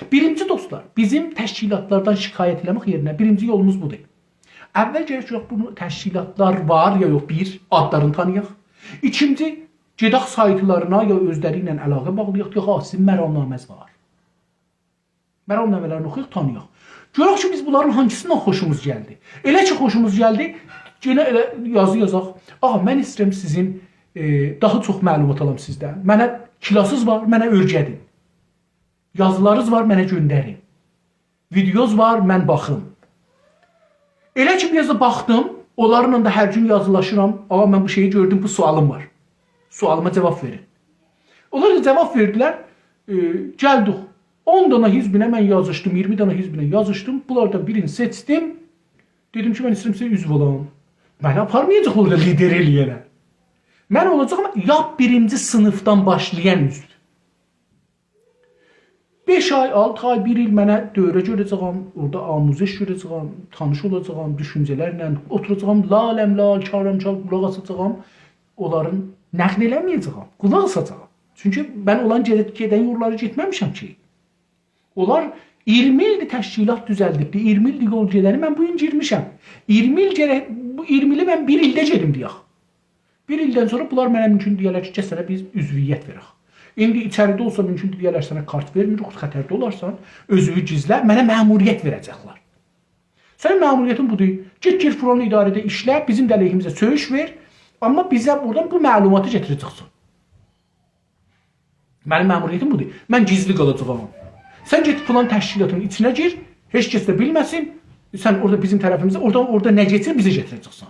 بیرینجی دوستلار، بیزیم تشکیلاتلاردان شکایت ائله‌مک یئرینه بیرینجی یولوموز بودور. اول گرک گؤرک بو تشکیلاتلار وار یا یوخ، بیر، آدلارینی تانییاق. ایکینجی، گئدک سایتلارینا یا اؤزلری ایله علاقه باغلایاق، یوخ، ها، سیزین مرامنامه‌نیز وار. مرامنامه‌لرینی اوخویاق، تانییاق. گؤرک کی، بیز بونلارین هانسیندان خوشوموز گلدی. ائله کی، خوشوموز گلدی، یئنه ائله یازی یازاق. آغا، من ایسته‌ییرم سیزین، ائ، داها چوخ معلومات آلام سیزدن. منه کلاسینیز وار، منه اؤیره‌دین. یازیلارینیز وار، منه گؤندرین. ویدئونوز وار، من باخیم. ائله کی، بیر آز دا باخدیم، اونلارلا دا هر گون یازیلاشیرام. «آغا، من بو شئیی گؤردوم، بو سؤالیم وار. سؤالیما جاواب وئرین.» اونلار دا جاواب وئردیلر. ائ، گلدیک. اون دانا حزبینه من یازیشدیم، اییرمی دانا حزبینه یازیشدیم. بونلاردان بیرینی سئچدیم. دئدیم کی، من ایسته‌ییرم سیزه عضو اولام. منی آپارمایاجاقلار اورادا لیدر ائله‌ینه. من اولاجاغام لاپ بیرینجی صینیفدان باشلایان عضو. بئش آی، آلتی آی، بیر ایل منه دوره گؤره‌جه‌یم، اورادا آموزش گؤره‌جه‌یم، تانیش اولاجاغام، دوشونجه‌لرله اوتوراجاغام، لالم لال، کارم کار، قولاق آساجاغام. اونلارین نقد ائله‌مه‌یه‌جه‌یم، قولاق آساجاغام. چونکی من اونلارین گئده-، گئدن یوللاری گئتمه‌میشم کی. اونلار اییرمی ایلدیر تشکیلات دوزلدیبدی، اییرمی ایلدیر یول گئدنی، من بو گون گیرمیشم. اییرمی ایل گرک، بو اییرمی ایلی من بیر ایلده گئدیم دئیک. بیر ایلدن سونرا بونلار منه مومکون دئیه‌لر کی، گل سنه بیز عضویت وئرک. ایندی ایچریده اولسا مومکون دئیه‌لر سنه کارت وئرمیریک، خطرده اولارسان، اؤزووو گیزله، منه مأموریت وئره‌جکلر. سنین مأموریتین بودور. گئت، گئت فلان اداره‌ده ایشله، بیزیم ده علیهیمیزه سؤیوش وئر، آمما بیزه بورادان بو معلوماتی گتیره‌جکسن. منیم مأموریتیم بودور. من گیزلی قالاجاغام. سن گئت فلان تشکیلاتین ایچینه گیر، هئچ کس ده بیلمه‌سین. سن اورادا بیزیم طرفیمیزه، اورادا، اورادا نه کئچیر، بیزه گتیره‌جکسن.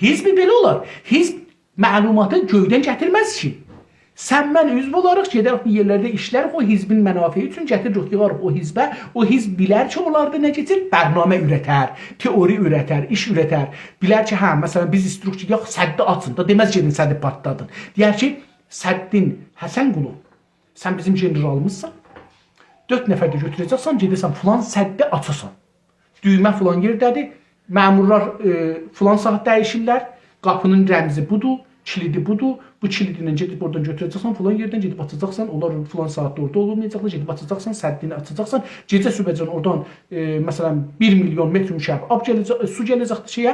حزب بئله اولار. حزب معلوماتی گؤیدن گتیرمز کی. سن من عضو اولاراق گئدریک بیر یئرلرده ایشلریک، او حزبین منافعی اوچون گتیریریک، ییغاریق او حزبه. او حزب بیلر کی، اونلاردا نه کئچیر، برنامه اوره‌تر، تئوری اوره‌تر، ایش اوره‌تر. بیلر کی، هه، مثلا، بیز ایستیریک کی، یوخ، سدی آچین دا، دئمز گئدین سدی پارتلادین. دئیر کی، سدین، حسن‌قولو، سن بیزیم ژنرالیمیزسان. دؤرد نفر ده گؤتوره‌جکسن، گئده‌سن فلان سدی آچاسان. دویمه فلان یئرده‌دیر. مأمورلار، ائ، فلان ساعت دییشیرلر. قاپینین رمزی بودور، کلیدی بودور. بو کلیدی ایله گئدیب اورادان گؤتوره‌جکسن، فلان یئردن گئدیب آچاجاقسان. اونلار فلان ساعتده اورادا اولمایاجاقلار، گئدیب آچاجاقسان، سدینی آچاجاقسان. گئجه صبحه‌جن اورادان، ائ، مثلا، بیر میلیون متر مکعب آب گله‌جک، سو گله‌جکدیر شئیه،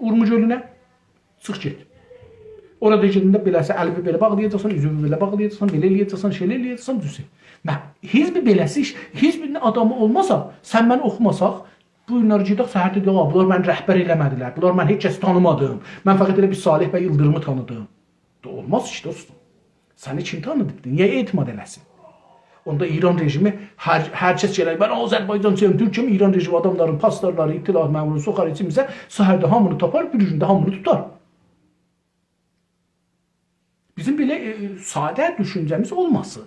اورمو گؤلونه. چیخ گئت. اورادا گئدنده بئله‌سی، الیوی بئله باغلایاجاقسان، اوزووو بئله باغلایاجاقسان، بئله ائله‌یه‌جکسن، شئیله ائله‌یه‌جکسن، دوزدور. نه، حزب بئله‌سی ایش، حزبین آدامی اولماسا، سن من اوخوماساق، بو گونلری گئدک، سحر دئدیک، «آ، بونلار منی رهبر ائله‌مه‌دیلر، بونلار، من هئچ کسی تانیمادیم، من فقط ائله بیر صالح بی ایلدیریمی تانیدیم.» دا اولماز کی، دوستوم. سنی کیم تانیدیبدی؟ نییه اعتماد ائله‌سین؟ اوندا ایران رژیمی هر، هر کس گلر، «من آذربایجانچی‌یام، تورکم»، ایران رژیمی آداملارین، پاسدارلاری، اطلاعات مأمورو سوخار ایچیمیزه، سحرده هامینی تاپار، بیری گون ده هامینی توتار. بیزیم بئله، ائ، ساده دوشونجه‌میز اولماسین.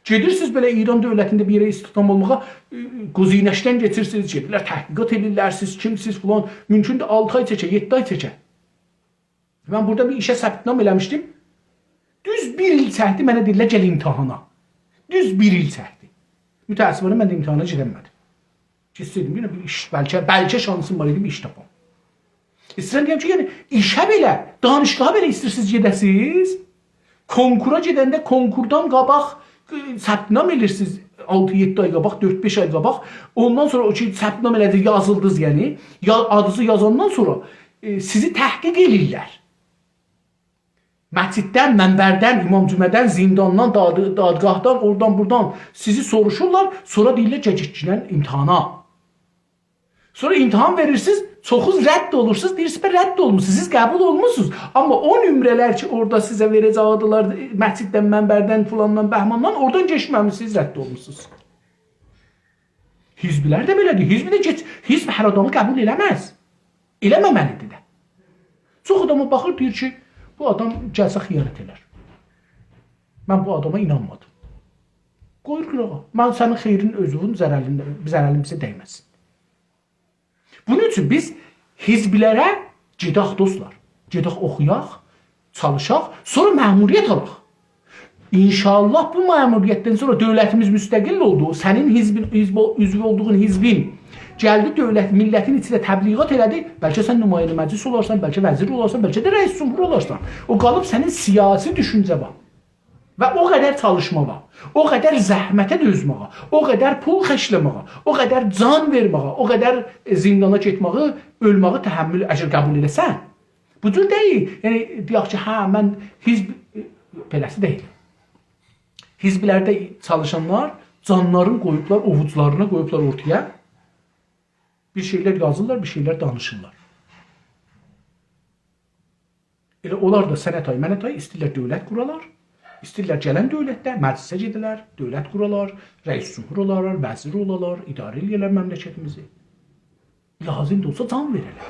گئدیرسینیز بئله ایران دؤولتینده بیر یئره استخدام اولماغا، ائ، گزینشدن کئچیرسینیز، گئدیرلر، تحقیقات ائله‌ییرلر، سیز کیمسیز، فلان. مومکوندور، آلتی آی چکه، یئددی آی چکه. من بورادا بیر ایشه ثبت‌نام ائله‌میشدیم. دوز بیر ایل چکدی، منه دئدیلر، «گل امتحانا.» دوز بیر ایل چکدی. متأسفانه، من ده امتحانا گئدنمه‌دیم. کئچسه‌یدیم، یئنه بیر ایش، بلکه، بلکه شانسیم وار ایدی، بیر ایش تاپام. ایسته‌ییرم دئیم کی، یعنی، ایشه بئله، دانشگاها بئله ایسته‌ییرسینیز گئده‌سیز، کنکورا گئدنده کنکوردان قاباق، ائ، ثبت‌نام ائله‌ییرسینیز، آلتی-یئددی آی قاباق، دؤرد-بئش آی قاباق. اوندان سونرا او کی، ثبت‌نام ائله‌دینیز، یازیلدینیز، یعنی، یا، آدینیزی یازاندان سونرا، ائ، سیزی تحقیق ائله‌ییرلر. مسجددن، منبردن، امام جمعه‌دن، زنداندان، داد-، دادگاهدان، اورادان، بورادان سیزی سوروشورلار، سونرا دئییرلر، «گل، گئت گینن امتحانا.» سونرا امتحان وئریرسینیز، چوخونوز رد اولورسونوز، دئییرسینیز، «به، رد اولموسونوز، سیز قبول اولموسونوز.» آمما او نمره‌لر کی، اورادا سیزه وئره‌جکدیلر، مسجددن، منبردن، فلاندان، بهماندان، اورادان کئچمه‌میسینیز، رد اولموسونوز. حزبلر ده بئله‌دیر. حزب ده کئچ-، حزب هر آدامی قبول ائله‌مز. ائله‌مه‌مه‌لیدیر ده. چوخ آداما باخیر، دئییر کی، بو آدام گلسه خیانت ائلر. من بو آداما اینانمادیم. قویور قیراغا. من سنین خیرین، عضوون ضررین، ضررین بیزه دیمه‌سین. بونون اوچون بیز حزبلره گئدک، دوستلار. گئدک اوخویاق، چالیشاق، سونرا مأموریت آلاق. ان‌شاءالله بو مأموریتدن سونرا دؤولتیمیز مستقل اولدو. سنین حزبین، حزب، عضو اولدوغون حزبین گلدی دؤولت، میللتین ایچینده تبلیغات ائله‌دی. بلکه سن نماینده مجلس اولارسان، بلکه وزیر اولارسان، بلکه ده رئیس جمهور اولارسان. او قالیب سنین سیاسی دوشونجه‌وه و او قدر چالیشماغا، او قدر زحمته دؤزمه‌یه، او قدر پول خرجله‌مه‌یه، او قدر جان وئرمه‌یه، او قدر زیندانا گئتمه‌یی، اؤلمه‌یی تحمل، اگر قبول ائله‌سن. بو جور دئییل. یعنی، دئیک کی، هه، من حزب، ائ، بئله‌سی دئییل. حزبلرده چالیشانلار جانلارینی قویوبلار، اوووجلارینا قویوبلار اورتایا. بیر شئیلر یازیرلار، بیر شئیلر دانیشیرلار. ائله اونلار دا سنه تای، منه تای ایسته‌ییرلر دؤولت قورالار، ایسته‌ییرلر گلن دؤولتده مجلسه گئده‌لر، دؤولت قورالار، رئیس جمهور اولالار، وزیر اولالار، اداره ائله‌یه‌لر مملکتیمیزی. لازیم دا اولسا جان وئره‌لر.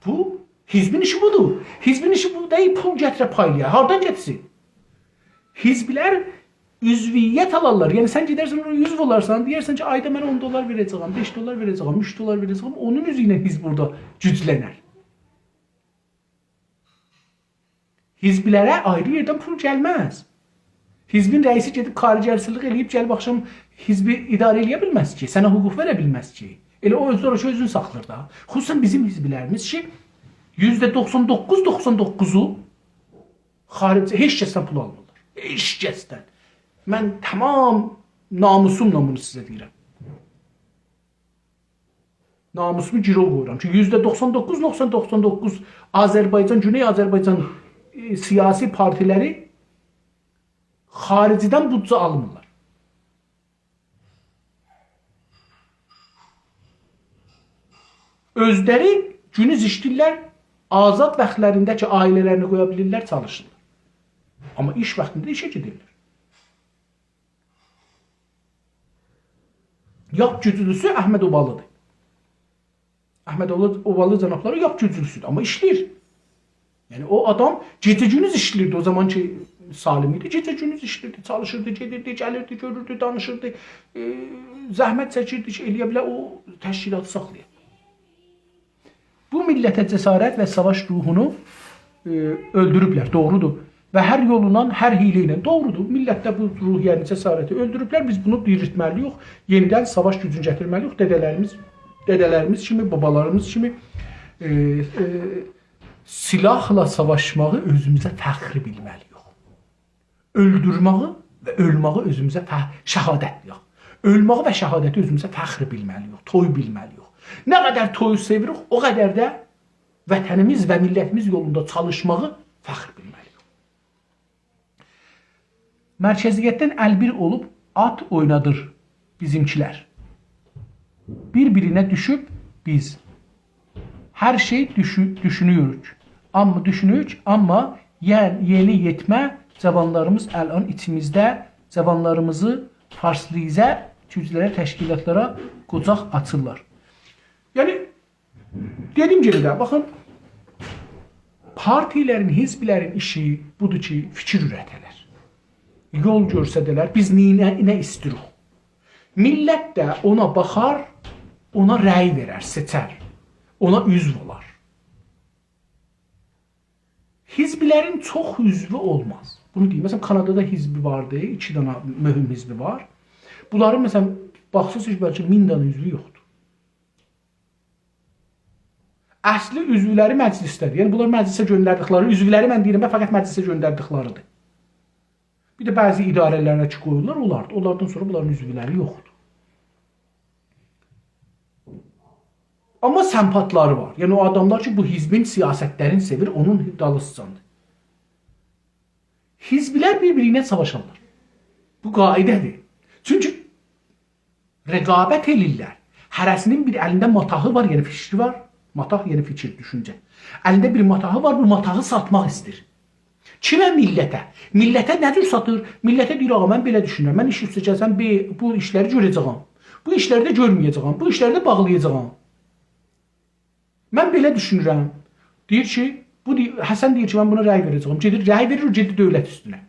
بو، حزبین ایشی بودور. حزبین ایشی بو دئییل، پول گتیره پایلایا. هاردان گتیرسین؟ حزبلر عضویت آلارلار. یعنی سن گئدرسن اورا عضو اولارسان، دئیرسن کی، آیدا من اون دلار وئره‌جه‌یم، بئش دلار وئره‌جه‌یم، اوچ دلار وئره‌جه‌یم. اونون اوزو ایله حزب اورادا گوجلنر. حزبلره آیری یئردن پول گلمز. حزبین رئیسی گئدیب کارگرچیلیک ائله‌ییب گلیب آخشام حزبی اداره ائله‌یه بیلمز کی، سنه حقوق وئره بیلمز کی. ائله او اؤزو اورادا اؤزونو ساخلیر دا. خصوصاً بیزیم حزبلریمیز کی، یوزده دوخسان دوققوز، دوخسان دوققوزو خارجی، هئچ کسدن پول آلمیرلار. هئچ کسدن. من تمام ناموسوملا بونو سیزه دئییرم. ناموسومو گیروو قویورام کی، یوزده دوخسان دوققوز نقطه دوخسان دوققوز آذربایجان، گونئی آذربایجان، ائ، سیاسی پارتیلری خارجیدن بودجه آلمیرلار. اؤزلری گونوز ایشله‌ییرلر، آزاد واختلاریندا کی، عائله‌لرینی قویا بیلیرلر، چالیشیرلار. آمما ایش واختیندا ایشه گئدیرلر. لاپ گوجلوسو احمد اوبالی‌دیر. احمد اوبالی، اوبالی جنابلاری لاپ گوجلوسودور، آمما ایشله‌ییر. یعنی، او آدام گئجه گونوز ایشله‌ییردی، او زامان کی، سالم ایدی، گئجه گونوز ایشله‌ییردی، چالیشیردی، گئدیردی، گلیردی، گؤروردو، دانیشیردی، ائ، زحمت چکیردی کی، ائله‌یه بیله او تشکیلاتی ساخلایا. بو میللته جسارت و ساواش روحونو، ائ، اؤلدوروبلر، دوغرودور. و هر یولونان، هر حیله ایله، دوغرودور. میللتده بو روحیه‌نی، جسارتی اؤلدوروبلر. بیز بونو دیریلتمه‌لی‌ییک، یئنیدن ساواش گوجونو گتیرمه‌لی‌ییک. دده‌لریمیز، دده‌لریمیز کیمی، بابالاریمیز کیمی، ائ، ائ، سلاحلا ساواشماغی اؤزوموزه فخر بیلمه‌لی‌ییک. اؤلدورمه‌یی و اؤلمه‌یی اؤزوموزه فه-، شهادت، یوخ. اؤلمه‌یی و شهادتی اؤزوموزه فخر بیلمه‌لی‌ییک، توی بیلمه‌لی‌ییک. نه قدر تویو سئویریک، او قدر ده وطنیمیز و میللتیمیز یولوندا چالیشماغی فخر بیلمه‌لی‌ییک. مرکزیتدن ال‌بیر اولوب آت اوینادیر بیزیمکیلر. بیر-بیرینه دوشوب بیز. هر شئی دوشو-، دوشونوروک. آمما دوشونوروک، آمما یئ-، یئنی یئتمه جاوانلاریمیز الان ایچیمیزده جاوانلاریمیزی فارسلیزه گوجلره، تشکیلاتلارا قوجاق آچیرلار. یعنی، دئدیم یئنه ده، باخین، پارتیلرین، حزبلرین ایشی بودور کی، فیکیر اوره‌ته‌لر، یول گؤرسده‌لر، بیز نه، نه، نه ایستیروق. میللت ده اونا باخار، اونا رأی وئرر، سئچر، اونا عضو اولار. حزبلرین چوخ عضوو اولماز. بونو دئییم، مثلا، کانادادا حزبی واردی، ایکی دنه مهم حزبی وار. بونلارین، مثلا، باخسیز، هئچ بلکه مین دنه عضوو یوخدور. اصلی عضولری مجلسده‌دیر. یعنی، بونلار مجلسه گؤندردیکلری، عضولری من دئییرم، فقط مجلسه گؤندردیکلری‌دیر. بیر ده بعضی اداره‌لره کی قویورلار، اولاردیر. اونلاردان سونرا بونلارین عضولری یوخدور. آمما سمپاتلاری وار. یعنی، او آداملار کی، بو حزبین سیاستلرینی سئویر، اونون دالیسیجاندیر. حزبلر بیر-بیرینه ساواشارلار. بو قاعده‌دیر. چونکی رقابت ائله‌ییرلر. هره‌سینین بیر الینده متاهی وار، یعنی فیکری وار. متاه، یعنی فیکیر، دوشونجه. الینده بیر متاهی وار، بو متاهی ساتماق ایسته‌ییر. کیمه؟ میللته. میللته نه جور ساتیر؟ میللته دئییر، «آغا، من بئله دوشونورم. من ایش اوسته گلسم، بئ-، بو ایشلری گؤره‌جه‌یم. بو ایشلری ده گؤرمه‌یه‌جه‌یم. بو ایشلری ده باغلایاجاغام.» من بئله دوشونورم. دئییر کی، بو دئییر، حسن دئییر کی، من بونا رأی وئره‌جه‌یم. گئدیر، رأی وئریر، او گئدیر دؤولت اوستونه.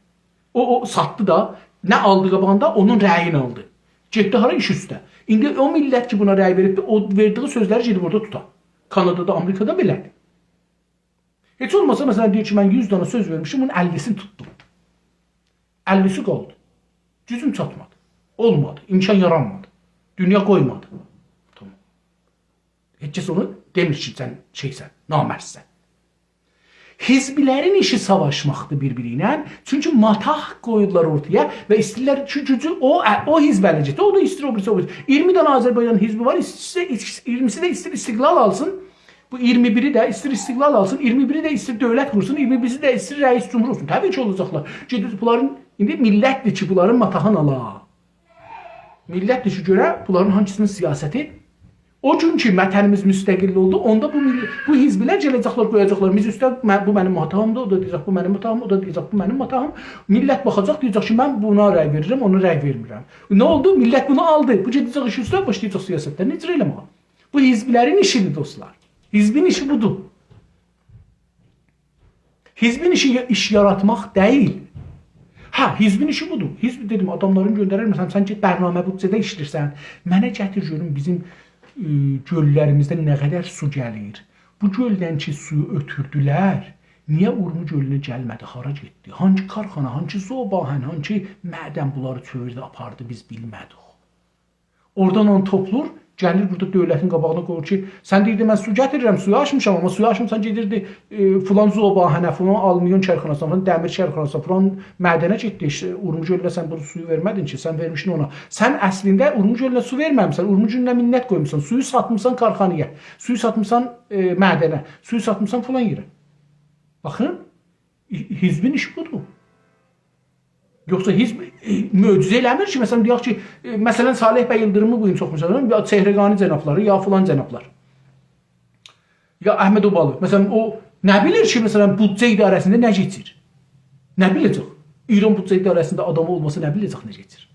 او، او ساتدی دا، نه آلدی قاباغیندا، اونون رأیینی آلدی. گئتدی هارا؟ ایش اوسته. ایندی او میللت کی، بونا رأی وئریبدی، او وئردیگی سؤزلری گئدیب اورادا توتا. کانادادا، آمریکادا بئله‌دیر. هئچ اولماسا، مثلا، دئییر کی، من یوز دانا سؤز وئرمیشم، بونون اللی‌سینی توتدوم. اللی‌سی قالدی. گوجوم چاتمادی. اولمادی. امکان یارانمادی. دونیا قویمادی. تامام. هئچ کس اونو دئمیر کی، سن شئیسن، نامردسن. حزبلرین ایشی ساواشماقدیر بیر-بیری ایله. چونکی متاح قویورلار اورتایا و ایسته‌ییرلر کی، گوجو او، او حزب اله گئتسین، او دا ایسته‌ییر او بیریسی، او بیریسی. اییرمی دانا آذربایجان حزبی وار، ایسته‌ییر، ایسته‌ییر، اییرمیسی ده ایسته‌ییر استقلال آلسین. بو اییرمی بیری ده ایسته‌ییر استقلال آلسین، اییرمی بیری ده ایسته‌ییر دؤولت قورسون، اییرمی بیریسی ده ایسته‌ییر رئیس جمهور اولسون. طبیعی کی، اولاجاقلار. گئدیر بونلارین، ایندی میللتدیر کی، بونلارین متاحینی آلا. میللتدیر کی، گؤره بونلارین هانسی‌نین سیاستی. او گون کی، وطنیمیز مستقل اولدو، اوندا بو میلل-، بو حزبلر گله‌جکلر، قویاجاقلار میز اوسته، «من، بو منیم متاحیمدیر»، او دا دئیه‌جک، «بو منیم متاحیم»، او دا دئیه‌جک، «بو منیم متاحیم». میللت باخاجاق، دئیه‌جک کی، «من بونا رأی وئریرم، اونا رأی وئرمیرم.» نه اولدو؟ میللت بونو آلدی. بو گئده‌جک ایش اوسته، باشلایاجاق سیاستلرینی اجرا ائله‌مه‌یه. بو حزبلرین ایشیدیر، دوستلار. حزبین ایشی بودور. حزبین ایشی ایش یاراتماق دئییل. هه، حزبین ایشی بودور. حزب، دئدیم، آداملارین گؤندرر، مثلا، سن کی، برنامه بودجه‌ده ایشله‌ییرسن، منه گتیر گؤروم بیزیم، ائ، گؤللریمیزده نه قدر سو گلیر. بو گؤلدن کی، سویو اؤتوردولر، نییه اورمو گؤلونه گلمه‌دی، هارا گئتدی؟ هانسی کارخانا، هانسی ذوب‌آهن، هانسی معدن بونلاری چئویردی، آپاردی، بیز بیلمه‌دیک. اورادان اونو توپلور، گلیر بورادا دؤولتین قاباغینا قویور کی، سن دئییردی، «من سو گتیریرم، سویو آچمیشام»، آمما سویو آچمیسان، گئدیردی، ائ، فلان ذوب‌آهنه، فلان آلومینیوم کارخاناسینا، فلان دمیر کارخاناسینا، فلان معدنه گئتدی، ایشته، اورمو گؤلونه سن بو سویو وئرمه‌دین کی، سن وئرمیشدین اونا. سن اصلینده اورمو گؤلونه سو وئرمه‌میسن، اورمو گؤلونه منت قویموسان، سویو ساتمیسان کارخانایا، سویو ساتمیسان، ائ، معدنه، سویو ساتمیسان فلان یئره. باخین، ای-، حزبین ایشی بودور. یوخسا حزب، ائ، معجزه ائله‌میر کی، مثلا، دئیک کی، ائ، مثلا، صالح بی ایلدیریمی بو گون چوخ مثلا، یا چهرگانی جنابلاری، یا فلان جنابلار. یا احمد اوبالی. مثلا، او نه بیلیر کی، مثلا، بودجه اداره‌سینده نه کئچیر؟ نه بیله‌جک؟ ایران بودجه اداره‌سینده آدامی اولماسا نه بیله‌جک نه کئچیر؟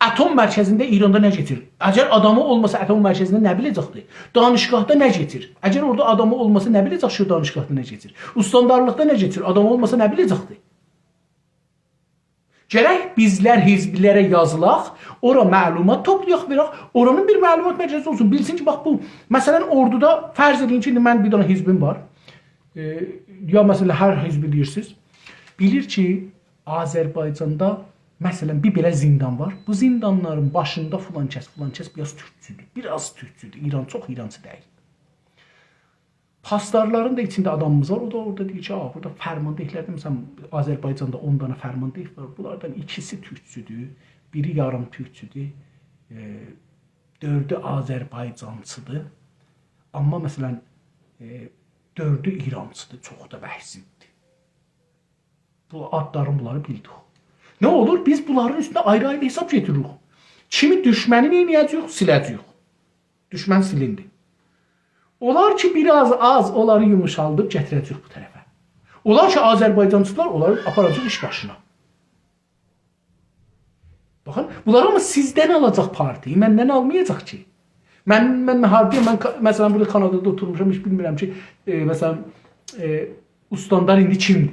اتم مرکزینده ایراندا نه کئچیر؟ اگر آدامی اولماسا اتم مرکزینده نه بیله‌جکدی؟ دانشگاهدا نه کئچیر؟ اگر اورادا آدامی اولماسا نه بیله‌جک کی، دانشگاهدا نه کئچیر؟ استاندارلیقدا نه کئچیر؟ آدامی اولماسا نه بیله‌جکدی؟ گرک بیزلر حزبلره یازیلاق، اورا معلومات توپلایاق، وئرک، اورانین بیر معلومات مرکزی اولسون. بیلسین کی، باخ بو، مثلا، اوردودا فرض ائدین کی، ایندی من بیر دنه حزبیم وار. ائ، یا مثلا، هر حزبی دئییرسینیز. بیلیر کی، آذربایجاندا، مثلا، بیر بئله زیندان وار. بو زیندانلارین باشیندا فلان کس، فلان کس بیر آز تورکچودور. بیر آز تورکچودور. ایران، چوخ ایرانچی دئییل. پاسدارلارین دا ایچینده آدامیمیز وار. او دا اورادا دئییر کی، «آ، بورادا فرمانده‌لردن، مثلا، آذربایجاندا اون دنه فرمانده وار. بونلاردان ایکیسی تورکچودور، بیری یاریم تورکچودور، ائ، دؤردو آذربایجانچیدیر. آمما، مثلا، ائ، دؤردو ایرانچیدیر، چوخ دا وحشیدیر.» بو آدلارین بونلاری بیلدیک. نه اولور؟ بیز بونلارین اوستونده آیری-آیری حساب گتیریریک. کیمی، دوشمنی نئینیه‌جه‌ییک؟ سیله‌جه‌ییک. دوشمن سیلیندی. اولار کی، بیر آز، آز اونلاری یوموشالدیب گتیره‌جه‌ییک بو طرفه. اولار کی، آذربایجانچیلار، اونلاری آپاراجاق ایش باشینا. باخین، بونلاری آمما سیزدن آلاجاق پارتی، مندن آلمایاجاق کی. من، من هاردایام، من کا-، مثلا، بورادا کانادادا اوتورموشام، هئچ بیلمیرم کی، ائ، مثلا، ائ، استاندار ایندی کیمدیر؟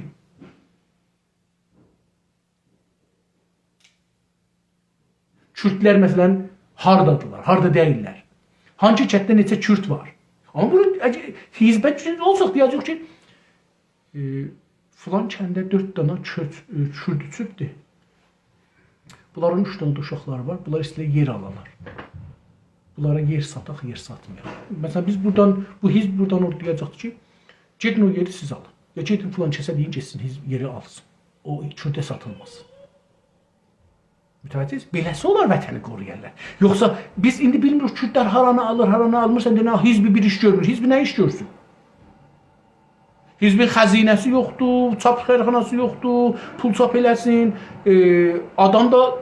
کوردلر، مثلا، هاردادیلار، هاردا دئییللر؟ هانسی کندده نئچه کورد وار؟ آمما بونو، اگر حزبه دوشونجه اولساق، دئیه‌جه‌ییک کی، ائ، فلان کنده دؤرد دنه کؤچ-، ائ، کورد اوچوبدور. بونلارین اوچ دنه ده اوشاقلاری وار. بونلار ایسته‌ییرلر یئر آلالار. بونلارا یئر ساتاق، یئر ساتمایاق. مثلا، بیز بورادان، بو حزب بورادان اورادا دئیه‌جکدیر کی، گئدین او یئری سیز آلین. یا گئدین فلان کسه دئیین، گئتسین، حزب یئری آلسین. او کورده ساتیلماز. متوجه‌سینیز؟ بئله‌سی اولار وطنی قورویارلار. یوخسا بیز ایندی بیلمیریک کوردلر هارانی آلیر، هارانی آلمیر، سن دئییرسن، «حزب بیر ایش گؤرمور.» حزب نه ایش گؤرسون؟ حزبین خزینه‌سی یوخدور، چاپ کارخاناسی یوخدور، پول چاپ ائله‌سین. ائ، آدام دا، ائ،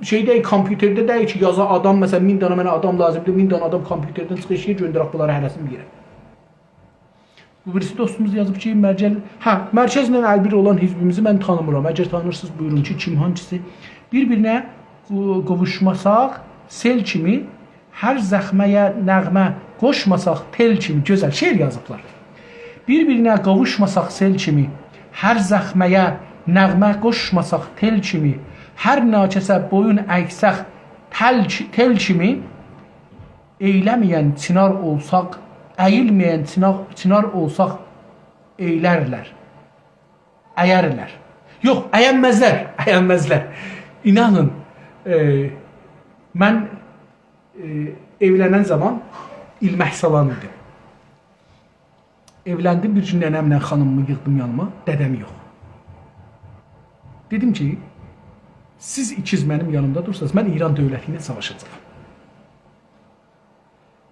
شئی دئییل، کامپیوترده دئییل کی، یازا آدام، مثلا، مین دنه منه آدام لازیمدیر، مین دنه آدام کامپیوتردن چیخیب ائشییه گؤندرک، بونلاری هره‌سینی بیر یئره. بو بیریسی دوستوموز یازیب کی، مرکز، هه، مرکزله البیر اولان حزبیمیزی من تانیمیرام. اگر تانیرسینیز، بویورون کی، کیم، هانسیسی؟ بیر-بیرینه قو-، قوووشماساق، سئل کیمی هر زخمه‌یه نغمه قوشماساق تئل کیمی»، گؤزل شعر یازیبلار. «بیر-بیرینه قاووشماساق سئل کیمی، هر زخمه‌یه نغمه قوشماساق تئل کیمی، هر ناکسه بویون اگسک تل کی-، تئل کیمی، ائیله‌مه‌ین چینار اولساق، اییلمه‌ین چینار، چینار اولساق ائیلرلر، ایرلر.» یوخ، ایرمزلر، ایرمزلر. اینانین، ائ، من، ائ، ائولنن زامان ایلمک سالان ایدیم. ائولندیم، بیر گون ننه‌مله خانیمیمی ییغدیم یانیما، دده‌می یوخ. دئدیم کی، سیز ایکیز منیم یانیمدا دورسانیز، من ایران دؤولتی ایله ساواشاجاغام.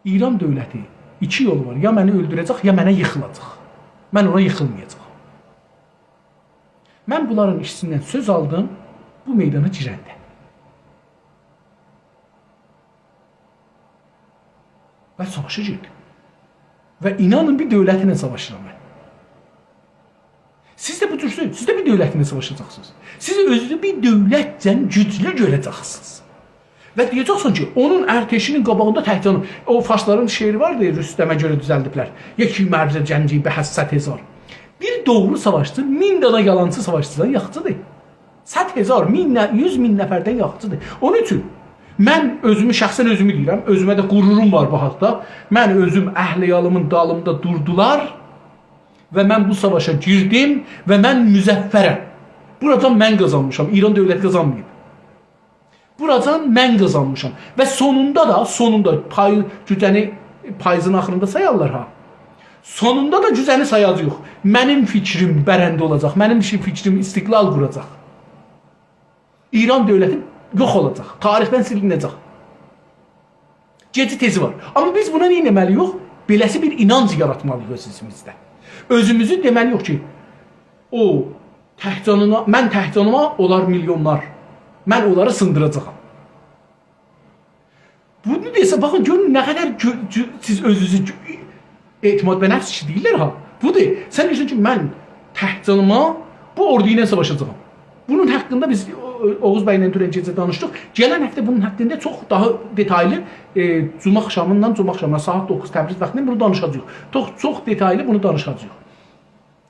ایران دؤولتی ایکی یولو وار، یا منی اؤلدوره‌جک، یا منه ییخیلاجاق. من اونا ییخیلمایاجاغام. من بونلارین ایکیسیندن سؤز آلدیم، بو میدانا گیرنده. و ساواشا گیردیم. و اینانین، بیر دؤولتله ساواشیرام من. سیز ده بو جورسونوز، سیز ده بیر دؤولتله ساواشاجاقسینیز. سیز اؤزونوزو بیر دؤولتجن گوجلو گؤره‌جکسینیز. و دئیه‌جکسن کی، اونون ارتشی‌نین قاباغیندا تک جانیم. او فارسلارین شعری واردی، رستمه گؤره دوزلدیبلر. «یکی مرد جنگی به از صد هزار.» بیر دوغرو ساواشچی، مین دانا یالانچی ساواشچیدان یاخشیدیر. صد هزار، مین نه-، یوز مین نفردن یاخشیدیر. اونون اوچون من اؤزومو، شخصاً اؤزومو دئییرم، اؤزومه ده غروروم وار بو حاقدا. من اؤزوم اهل عیالیمین دالیندا دوردولار و من بو ساواشا گیردیم و من مظفرم. بورادا من قازانمیشام، ایران دؤولتی قازانماییب. بوراجان من قازانمیشام. و سونوندا دا، سونوندا پای-، جوجه‌نی پاییزین آخیریندا سایارلار ها. سونوندا دا جوجه‌نی سایاجاغیق. منیم فیکریم برنده اولاجاق. منیم فی-، فیکریم استقلال قوراجاق. ایران دؤولتی یوخ اولاجاق. تاریخدن سیلینه‌جک. گئجی تئزی وار. آمما بیز بونا نه ائتمه‌لی‌ییک؟ بئله‌سی بیر اینانج یاراتمالی‌ییق اؤز ایچیمیزده. اؤزوموزو دئمه‌لی‌ییک کی، او تک جانینا، من تک جانیما، اونلار میلیونلار. من اونلاری سیندیراجاغام. بونو دئسه، باخین، گؤرون نه قدر گؤ-، گؤ-، سیز اؤزونوزو گؤ-، اعتماد به نفس کی دئییرلر ها. بودور. سن دئییرسن کی، من تک جانیما بو اوردو ایله ساواشاجاغام. بونون حاقیندا بیز او-، اوغوز بی‌له دونن گئجه دانیشدیق. گلن هفته بونون حاقیندا چوخ داها دئتایلی، ائ، جمعه آخشامیندان، جمعه آخشامینا ساعات دوققوز تبریز واختیندا بونو دانیشاجاغیق. چوخ، چوخ دئتایلی بونو دانیشاجاغیق.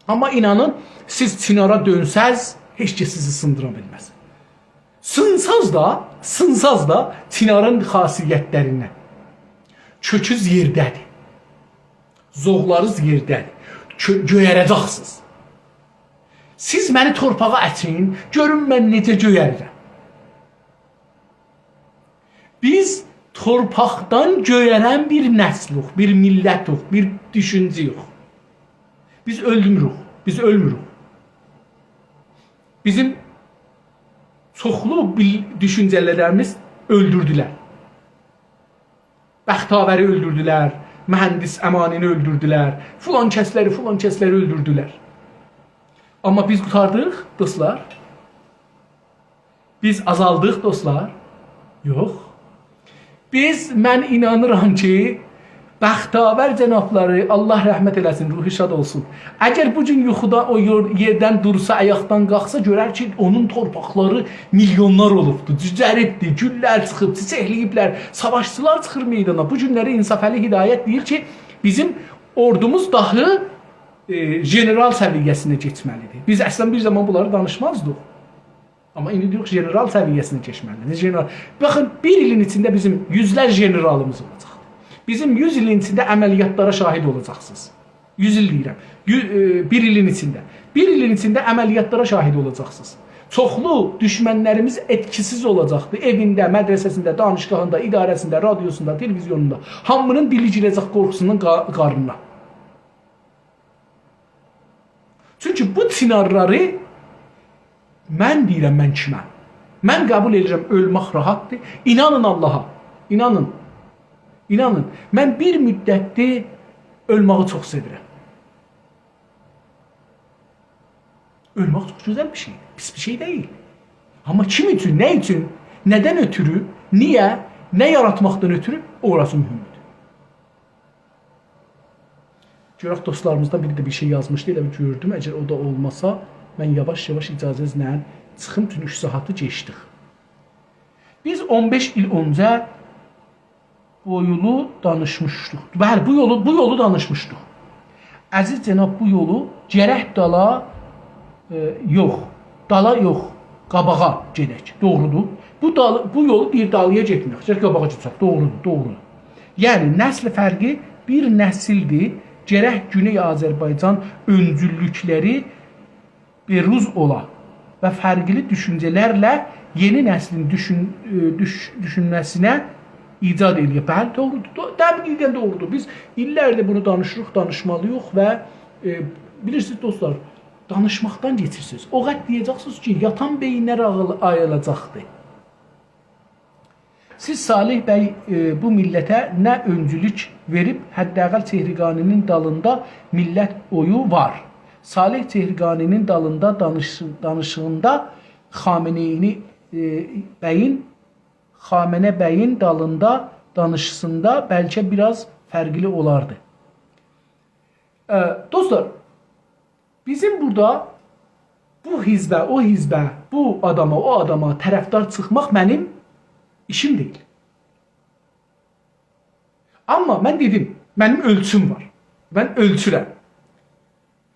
آمما اینانین، سیز چینارا دؤنسز، هئچ کس سیزی سیندیرا بیلمز. سینساز دا، سینساز دا چینارین خاصیتلریندن. کؤکوز یئرده‌دیر. زوغلارینیز یئرده‌دیر. کؤ-، گؤیره‌جکسینیز. سیز منی تورپاغا اچین، گؤرون من نئجه گؤیریرم. بیز تورپاقدان گؤیرن بیر نسلوق، بیر میللتوق، بیر دوشونجه‌یوخ. بیز اؤلموروک، بیز اؤلموروک. بیزیم چوخلو بیل-، دوشونجه‌لریمیز اؤلدوردولر. بختاوری اؤلدوردولر، مهندس امانی‌نی اؤلدوردولر، فلان کسلری، فلان کسلری اؤلدوردولر. آمما بیز قوتاردیق، دوستلار. بیز آزالدیق، دوستلار. یوخ. بیز، من اینانیرام کی، بختاور جنابلاری، الله رحمت ائله‌سین، روحو شاد اولسون. اگر بو گون یوخودا او یور-، یئردن دورسا، آیاقدان قالخسا، گؤرر کی، اونون تورپاقلاری میلیونلار اولوبدور، جوجریبدیر، گوللر چیخیب، چیچکله‌ییبلر، ساواشچیلار چیخیر میدانا. بو گونلری انصافعلی هدایت دئییر کی، بیزیم اوردوموز داهی، ائ، ژنرال سویه‌سینه کئچمه‌لیدیر. بیز اصلاً بیر زامان بونلاری دانیشمازدیق. آمما ایندی دئییریک، ژنرال سویه‌سینه کئچمه‌لیدیر. ژنرال، باخین، بیر ایلین ایچینده بیزیم یوزلر ژنرالیمیز اولاجاق. بیزیم یوز ایلین ایچینده عملیاتلارا شاهد اولاجاقسینیز. یوز ایل دئییرم. یو-، ائ، بیر ایلین ایچینده. بیر ایلین ایچینده عملیاتلارا شاهد اولاجاقسینیز. چوخلو دوشمنلریمیز ائتکیسیز اولاجاقدیر. ائوینده، مدرسه‌سینده، دانشگاهیندا، اداره‌سینده، رادیوسوندا، تلویزیونوندا. هامینین دیلی گیره‌جک قورخوسونون قا-، قارنینا. چونکی بو چینارلاری من دئییرم، من کیمم؟ من قبول ائدیرم، اؤلمک راحتدیر. اینانین آللاها، اینانین. اینانین. من بیر مدتدیر اؤلمه‌یی چوخ سئویرم. اؤلمک چوخ گؤزل بیر شئیدیر، پیس بیر شئی دئییل. آمما کیم اوچون، نه اوچون، نه‌دن اؤتورو، نییه، نه یاراتماقدان اؤتورو، اوراسی مهمدور. گؤرک، دوستلاریمیزدان بیری ده بیر شئی یازمیشدی، ائله بیل گؤردوم. اگر او دا اولماسا، من یاواش-یاواش اجازه‌نیزله چیخیم، چونکی اوچ ساعاتی کئچدیک. بیز اون بئش ایل اؤنجه بو یولو دانیشمیشدیق. بلی، بو یولو، بو یولو دانیشمیشدیق. عزیز جناب، بو یولو گرک دالا، ائ، یوخ، دالا یوخ، قاباغا گئدک. دوغرودور. بو دال-، بو یولو دئییر دالایا گئتمه‌یک، گرک قاباغا گئدک. دوغرودور، دوغرودور. یعنی نسل فرقی بیر نسیلدیر. گرک گونئی آذربایجان اؤنجوللوکلری بروز اولا و فرقلی دوشونجه‌لرله یئنی نسلین دوشون-، ائ، دوش-، دوشونمه‌سینه ایجاد ائله‌یه. بلی، دوغرودور. دو-، دقیقاً دوغرودور. بیز ایللردیر بونو دانیشیریق، دانیشمالی‌ییق و، ائ، بیلیرسینیز، دوستلار، دانیشماقدان کئچیرسینیز. او قدر دئیه‌جکسینیز کی، یاتان بئیینلر آغیل-، آییلاجاقدیر. سیز صالح بی، ائ، بو میللته نه اؤنجولوک وئریب، حداقل چهرگانی‌نین دالیندا میللت اویو وار. صالح چهرگانی‌نین دالیندا دانیش-، دانیشیغیندا خامنه‌ای، ائ، بیین، خامنه بیین دالیندا دانیشسیندا بلکه بیر آز فرقلی اولاردی. ائ، دوستلار، بیزیم بورادا بو حزبه، او حزبه، بو آداما، او آداما طرفدار چیخماق منیم ایشیم دئییل. آمما من دئدیم، منیم اؤلچوم وار. من اؤلچورم.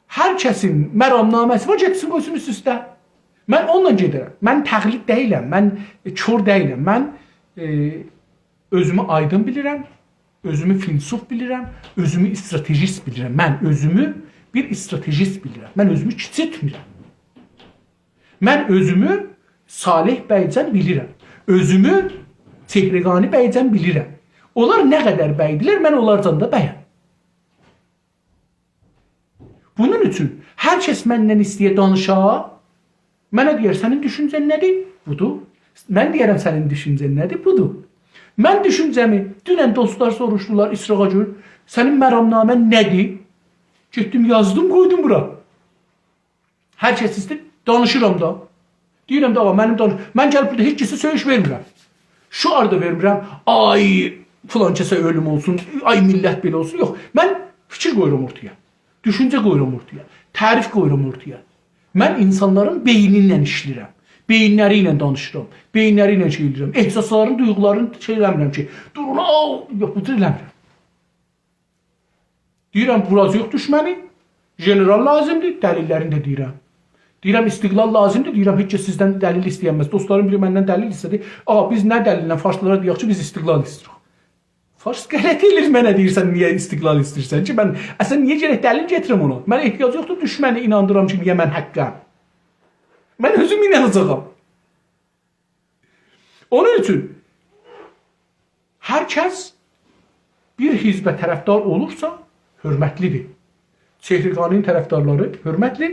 هر کسین مرام‌نامه‌سی وار، گتیرسین قویسون اوست اوسته. من اونونلا گئدیرم. من تقلید دئییلم، من، ائ، کور دئییلم. من، ائ، اؤزومو آیدین بیلیرم، اؤزومو فیلسوف بیلیرم، اؤزومو استراتژیست بیلیرم. من اؤزومو بیر استراتژیست بیلیرم. من اؤزومو کیچیلتمیرم. من اؤزومو صالح بیجن بیلیرم. اؤزومو چهرگانی بیجن بیلیرم. اونلار نه قدر بیدیلر، من اونلارجان دا بیم. بونون اوچون هر کس منن ایسته‌یه دانیشا، منه دئیر: «سنین دوشونجه‌ن نه‌دیر؟» بودور. من دئیه‌رم: «سنین دوشونجه‌ن نه‌دیر؟» بودور. من دوشونجه‌می، دونن دوستلار سوروشدولار، اسراغا گؤر: «سنین مرام‌نامه‌ن نه‌دیر؟» گئتدیم، یازدیم، قویدوم بورا. هر کس ایسته‌ییر، دانیشیرام دا. دئییرم ده: «آغا، منیم دانیش-، من گلیب بورادا هئچ کسه سؤیوش وئرمیرم. شعار دا وئرمیرم. آی، فلان کسه اؤلوم اولسون، آی، میللت بئله اولسون.» یوخ، من فیکیر قویورام اورتایا. دوشونجه قویورام اورتایا. تعریف قویورام اورتایا. من اینسانلارین بئینی ایله ایشله‌ییرم. بئیینلری ایله دانیشیرام. بئینلری ایله شئی ائله‌ییرم. احساسلارین، دویغولارین شئی ائله‌میرم کی، دورون، آو، یوخ، بو جور ائله‌میرم. دئییرم، ووراجاغیق دوشمنی، ژنرال لازیمدیر، دلیللرینی ده دئییرم. دئییرم، استقلال لازیمدیر، دئییرم، هئچ کس سیزدن دلیل ایسته‌ینمز. دوستلاریم بیری مندن دلیل ایسته‌دی. «آغا، بیز نه دلیلله فارسلارا دئیک کی، بیز استقلال ایسته‌ییریک؟» فارس غلط ائله‌ییر منه دئییر: «سن نییه استقلال ایسته‌ییرسن کی؟» من اصلاً نییه گرک دلیل گتیرم اونا؟ من احتیاج یوخدور دوشمنی ایناندیرام کی، نییه من حاققام. من اؤزوم ایناناجاغام. اونون اوچون هر کس بیر حزبه طرفدار اولورسا، حؤرمتلی‌دیر. چهرگانی‌نین طرفدارلاری حؤرمتلی،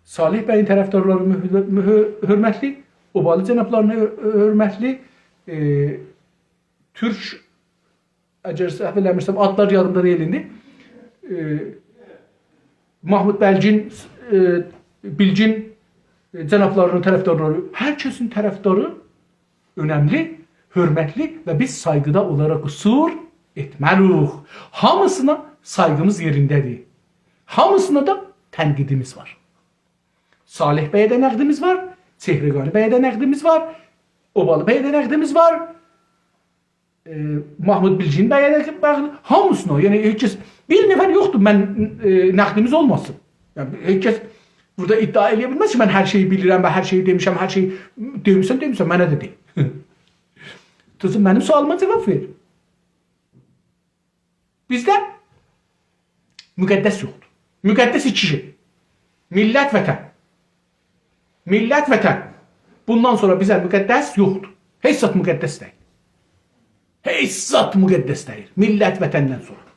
صالح بیین طرفدارلاری مهو-، مهو-، حؤرمتلی، اوبالی جنابلارینی حؤ-، حؤرمتلی، ائ، تورک، اگر سهو ائله‌میرسم، آدلار یادیمدا دئییل ایندی. ائ، محمود بلگین، ائ، بیلگین، ائ، جنابلارینین طرفدارلاری، هر کسین طرفداری اؤنملی، حؤرمتلی و بیز سایغیدا اونلارا قصور ائتمه‌ریک. هامیسینا سایغیمیز یئرینده‌دیر. هامیسینا دا تنقیدیمیز وار. صالح بیه ده نقدیمیز وار، چهرگانی بیه ده نقدیمیز وار، اوبالی بیه ده نقدیمیز وار. ائ، محمود بیلگین بیه ده باغلی، هامیسینا، یعنی هئچ کس، بیر نفر یوخدور، من، ائ، نقدیمیز اولماسین. یعنی هئچ کس بورادا ادعا ائله‌یه بیلمز کی، من هر شئیی بیلیرم و هر شئیی دئمیشم، هر شئیی دئمیسن، دئمیسن، منه ده دئ. دوزو، منیم سؤالیما جاواب وئر. بیزده مقدس یوخدور. مقدس ایکی شئی. میللت، وطن. میللت، وطن. بوندان سونرا بیزه مقدس یوخدور. هئچ زاد مقدس دئییل. هئچ زاد مقدس دئییل. میللت، وطندن سونرا.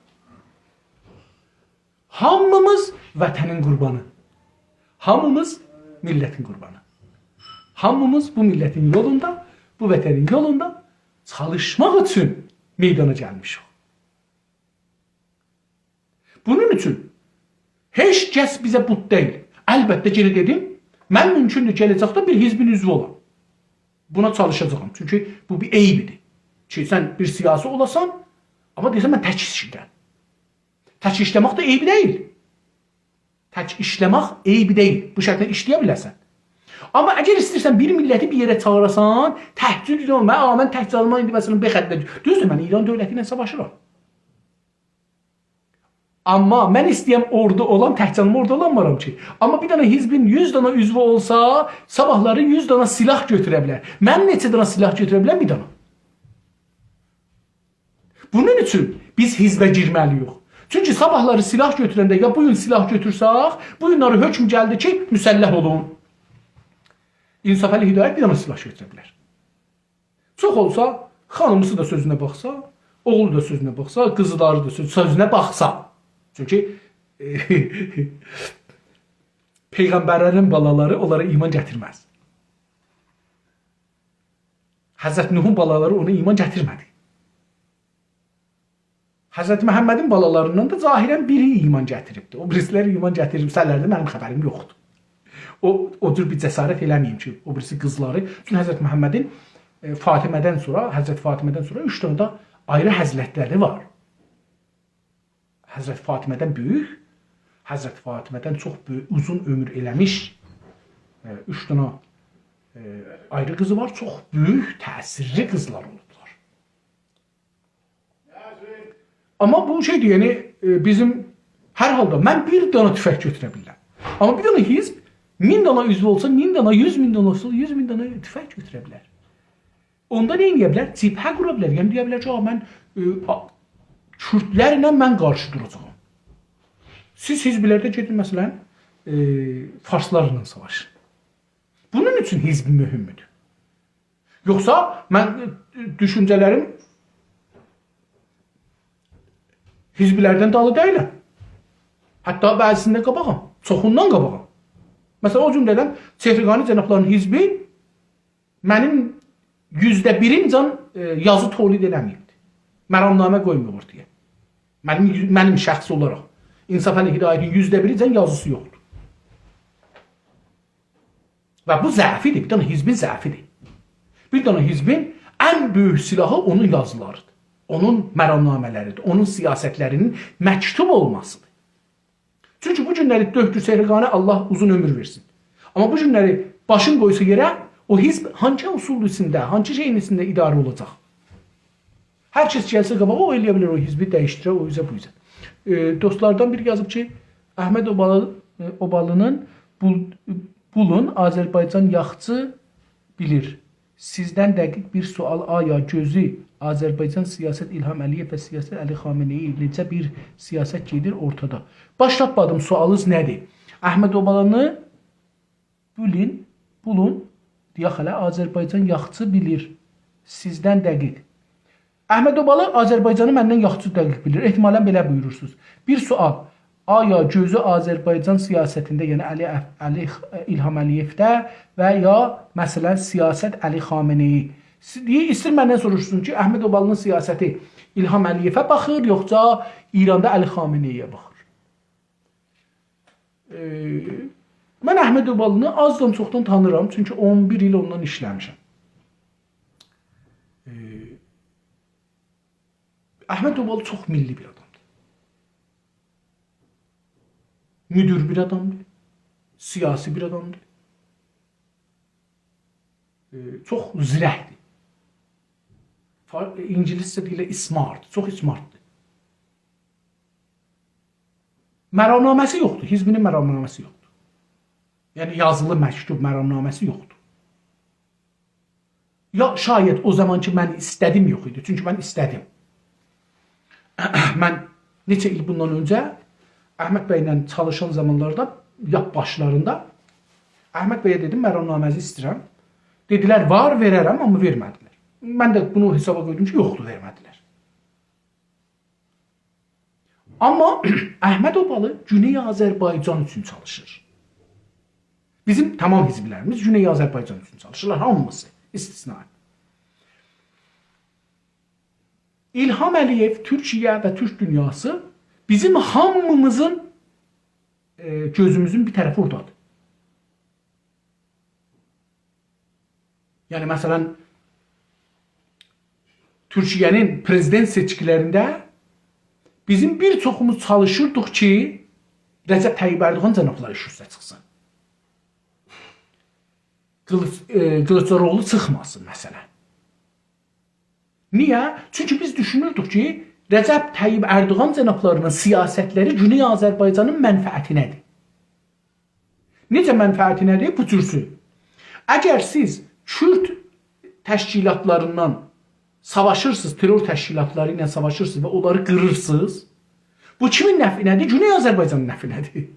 هامیمیز وطنین قوربانی. هامیمیز میللتین قوربانی. هامیمیز بو میللتین یولوندا، بو وطنین یولوندا چالیشماق اوچون میدانا گلمیشیک. بونون اوچون هئچ کس بیزه بوت دئییل. البته، یئنه دئدیم، من مومکوندور گله‌جکده بیر حزبین عضوو اولام. بونا چالیشاجاغام. چونکی بو بیر عیبیدیر. کی، سن بیر سیاسی اولاسان، آمما دئیه‌سن، من تک ایشله‌ییرم. تک ایشله‌مک ده عیب دئییل. تک ایشله‌مک عیب دئییل. بو شکیلده ایشله‌یه بیلرسن. آمما اگر ایسته‌ییرسن بیر میللتی بیر یئره چاغیراسان، تکجون اولما، «آ، من تک چاغیرمام، ایندی مثلا بئ خطینه.» دوزدور، من ایران دؤولتی ایله ساواشیرام. آمما من ایسته‌یم اوردو اولام، تک جانیما اوردو اولانمارام کی. آمما بیر دنه حزبین یوز دنه عضوو اولسا، صاباحلاری یوز دنه سلاح گؤتوره بیلر. من نئچه دنه سلاح گؤتوره بیلرم؟ بیر دنه. بونون اوچون بیز حزبه گیرمه‌لی‌ییک. چونکی صاباحلاری سلاح گؤتورنده، یا بو گون سلاح گؤتورسک، بو گونلری حکم گلدی کی، مسلح اولون. انصافعلی هدایت بیر دنه سلاح گؤتوره بیلر. چوخ اولسا، خانیمیسی دا سؤزونه باخسا، اوغلو دا سؤزونه باخسا، قیزلاری دا سؤز-، سؤزونه باخسا. چونکی پیغمبرلرین بالالاری اونلارا ایمان گتیرمز. حضرت نوحون بالالاری اونا ایمان گتیرمه‌دی. حضرت محمدین بالالاریندان دا ظاهرا بیری ایمان گتیریبدی. او بیریسی‌لر ایمان گتیرسه‌لردی، منیم خبریم یوخدور. او، او جور بیر جسارت ائله‌مه‌ییم کی، او بیریسی قیزلاری. چونکی حضرت محمدین، ائ، فاطمه‌دن سونرا، حضرت فاطمه‌دن سونرا اوچ دنه ده آیری حضرتلری وار. حضرت فاطمه‌دن بؤیوک، حضرت فاطمه‌دن چوخ بؤیوک، اوزون عؤمور ائله‌میش، ائ، اوچ دنه، ائ، آیری قیزی وار. چوخ بؤیوک، تأثیرلی قیزلار اولوبلار. آمما بو شئیدیر، یعنی، ائ، بیزیم هر حالدا من بیر دنه توفنگ گؤتوره بیلرم. آمما بیر دنه حزب مین دنه عضوو اولسا، مین دنه، یوز مین دنه اولسا، یوز مین دنه توفنگ گؤتوره بیلر. اوندا نه ائده بیلر؟ جبهه قورا بیلر. یعنی دئیه بیلر کی، «آ، من، ائ، آ، کوردلرله من قارشی دوراجاغام. سیز حزبلرده گئدین، مثلا، ائ، فارسلارلا ساواشین.» بونون اوچون حزب مهمدور. یوخسا من، ائ، دوشونجه‌لریم حزبلردن دالی دئییلم. حتی بعضی‌سینده قاباغام، چوخوندان قاباغام. مثلا، او جمله‌دن چهرگانی جنابلارین حزبی منیم یوزده بیریم جان، ائ، یازی تولید ائله‌مه‌ییبدی. مرامنامه قویماییب اورتایا. منیم، منیم شخصی اولاراق. انصافعلی هدایتین یوزده بیری جان یازیسی یوخدور. و بو ضعفی‌دیر، بیر دنه حزبین ضعفی‌دیر. بیر دنه حزبین ان بؤیوک سلاحی اونون یازیلاری‌دیر. اونون مرامنامه‌لری‌دیر، اونون سیاستلری‌نین مکتوب اولماسی‌دیر. چونکی بو گونلری دؤکتور چهرگانی، الله اوزون عؤمور وئرسین. آمما بو گونلری باشین قویسا یئره، او حزب هانسی اصول ایچینده، هانسی شئیین ایچینده اداره اولاجاق؟ هر کس گلسه قاباغا، او ائلیه بیلر او حزبی دییشدیره، او اوزه، بو اوزه. ائ، دوستلاردان بیری یازیب کی، احمد اوبالی، ائ، اوبالی‌نین بول-، بولون آذربایجان یاخچی بیلیر. سیزدن دقیق بیر سؤال، آیا گؤزو آذربایجان سیاست الهام علی‌یئو و سیاست علی خامنه‌ای نئجه بیر سیاست گئدیر اورتادا؟ باش تاپمادیم، سؤالینیز نه‌دیر؟ احمد اوبالینی بولون، بولون، دئیک هله، آذربایجان یاخچی بیلیر. سیزدن دقیق. احمد اوبالی آذربایجانی مندن یاخشی دقیق بیلیر. احتمالا بئله بویورورسونوز. بیر سؤال. آیا گؤزو آذربایجان سیاستینده، یعنی علی اف-، علی خ-، الهام علی‌یئوده و یا، مثلا، سیاست علی خامنه‌ای؟ سی-، دئییر، ایسته‌ییر مندن سوروشسون کی، احمد اوبالی‌نین سیاستی الهام علی‌یئوه باخیر، یوخسا ایراندا علی خامنه‌ای‌یه باخیر؟ ائ، من احمد اوبالینی آزدان چوخدان تانیرام، چونکی اون بیر ایل اوننان ایشله‌میشم. ائ، احمد اوبالی چوخ میللی بیر آدامدیر. مدیر بیر آدامدیر. سیاسی بیر آدامدیر. ائ، چوخ زیرکدیر. فار-، اینگیلیسجه دئییرلر smart، چوخ smartدیر. مرامنامه‌سی یوخدور، حزبینین مرامنامه‌سی یوخدور. یعنی یازیلی مکتوب، مرامنامه‌سی یوخدور. یا شاید او زامان کی، من ایسته‌دیم یوخ ایدی، چونکی من ایسته‌دیم. من نئچه ایل بوندان اؤنجه احمد بی‌له چالیشان زامانلاردا، لاپ باشلاریندا احمد بیه دئدیم، «مرامنامه‌زی ایسته‌ییرم.» دئدیلر، «وار، وئررم»، آمما وئرمه‌دیلر. من ده بونو حسابا قویدوم کی، یوخدور، وئرمه‌دیلر. آمما احمد اوبالی گونئی آذربایجان اوچون چالیشیر. بیزیم تمام حزبلریمیز گونئی آذربایجان اوچون چالیشیرلار، هامیسی، استثنا. الهام علی‌یئو، تورکیه و تورک دونیاسی بیزیم هامیمیزین، ائ، گؤزوموزون بیر طرفی اورادادیر. یعنی، مثلا، تورکیه‌نین پرزیدنت سئچکیلرینده بیزیم بیر چوخوموز چالیشیردیق کی، رجب طیب اردوغان جنابلاری اوسته چیخسین. قیلیچ، ائ، قیلیچداروغلو چیخماسین، مثلا. نییه؟ چونکی بیز دوشونوردوک کی، رجب طیب اردوغان جنابلاری‌نین سیاستلری گونئی آذربایجانین منفعتینه‌دیر. نئجه منفعتینه‌دیر؟ بو جورسو. اگر سیز کورد تشکیلاتلاریندان ساواشیرسینیز، ترور تشکیلاتلاری ایله ساواشیرسینیز و اونلاری قیریرسینیز، بو کیمین نفعینه‌دیر؟ گونئی آذربایجانین نفعینه‌دیر.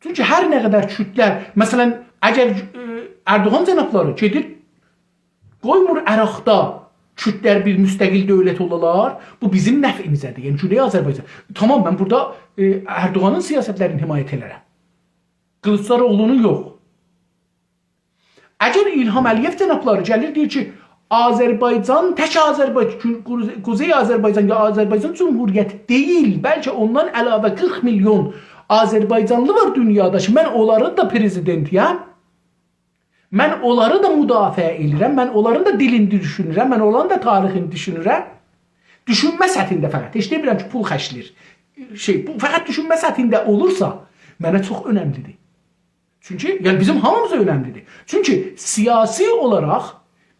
چونکی هر نه قدر کوردلر، مثلا، اگر، ائ، اردوغان جنابلاری گئدیر، قویمور عراقدا کوردلر بیر مستقل دؤولت اولالار، بو بیزیم نفعیمیزه‌دیر. یعنی گونئی آذربایجان. تامام، من بورادا، ائ، اردوغانین سیاستلرینی حمایت ائدرم. قیلیچداروغلونون یوخ. اگر الهام علی‌یئو جنابلاری گلیر، دئییر کی، آذربایجان، تک آذربایجان، قو-، قوزئی آذربایجان یا آذربایجان جمهوریتی دئییل، بلکه اوندان علاوه قیرخ میلیون آذربایجانلی وار دونیادا کی، من اونلارین دا پرزیدنتی‌یم، من اونلاری دا مدافعه ائدیرم، من اونلارین دا دیلینی دوشونورم، من اونلارین دا تاریخینی دوشونورم. دوشونمه سطحینده فقط، هئچ دئمیرم کی، پول خرجله‌ییر. شئی، بو فقط دوشونمه سطحینده اولورسا، منه چوخ اؤنملی‌دیر. چونکی، یعنی بیزیم هامیمیزا اؤنملی‌دیر. چونکی سیاسی اولاراق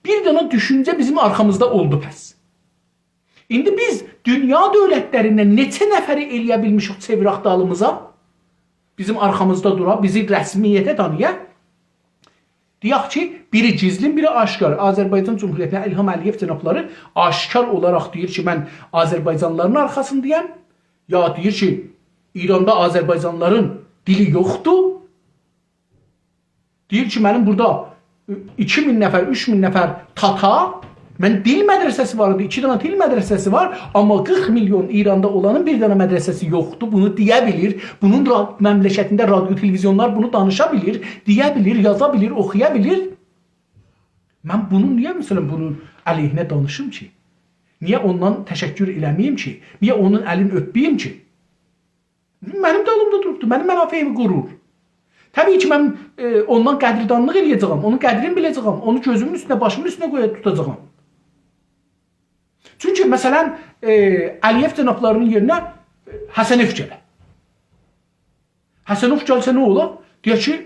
بیر دنه دوشونجه بیزیم آرخامیزدا اولدو پس. ایندی بیز دونیا دؤولتلریندن نئچه نفری ائلیه بیلمیشیک چئویرک دالیمیزا، بیزیم آرخامیزدا دورا، بیزی رسمیته تانییا. دئیک کی، بیری گیزلین، بیری آشکار. آذربایجان جمهوریتینه الهام علی‌یئو جنابلاری آشکار اولاراق دئییر کی، من آذربایجانلیلارین آرخاسیندایام. یا دئییر کی، ایراندا آذربایجانلیلارین دیلی یوخدور. دئییر کی، منیم بورادا ایکی مین نفر، اوچ مین نفر تاتار، من دیل مدرسه‌سی وار ایدی، ایکی دنه دیل مدرسه‌سی وار، آمما قیرخ میلیون ایراندا اولانین بیر دنه مدرسه‌سی یوخدور. بونو دئیه بیلیر. بونون را-، مملکتینده رادیو، تلویزیونلار بونو دانیشا بیلیر، دئیه بیلیر، یازا بیلیر، اوخویا بیلیر. من بونون نییه، مثلا، بونون علیهینه دانیشیم کی؟ نییه اوندان تشکر ائله‌مه‌ییم کی؟ نییه اونون الینی اؤپمه‌ییم کی؟ منیم دالیمدا دوروبدور، منیم منافعیمی قورور. طبیعی کی، من، ائ، اوندان قدردانلیق ائله‌یه‌جه‌یم، اونون قدرینی بیله‌جه‌یم، اونو گؤزومون اوستونه، باشیمین اوستونه قویاجاغام، توتاجاغام. چونکی، مثلا، ائ، علی‌یئو جنابلاری‌نین یئرینه، ائ، حسنوف گله. حسنوف گلسه نه اولار؟ دئیر کی، ائ،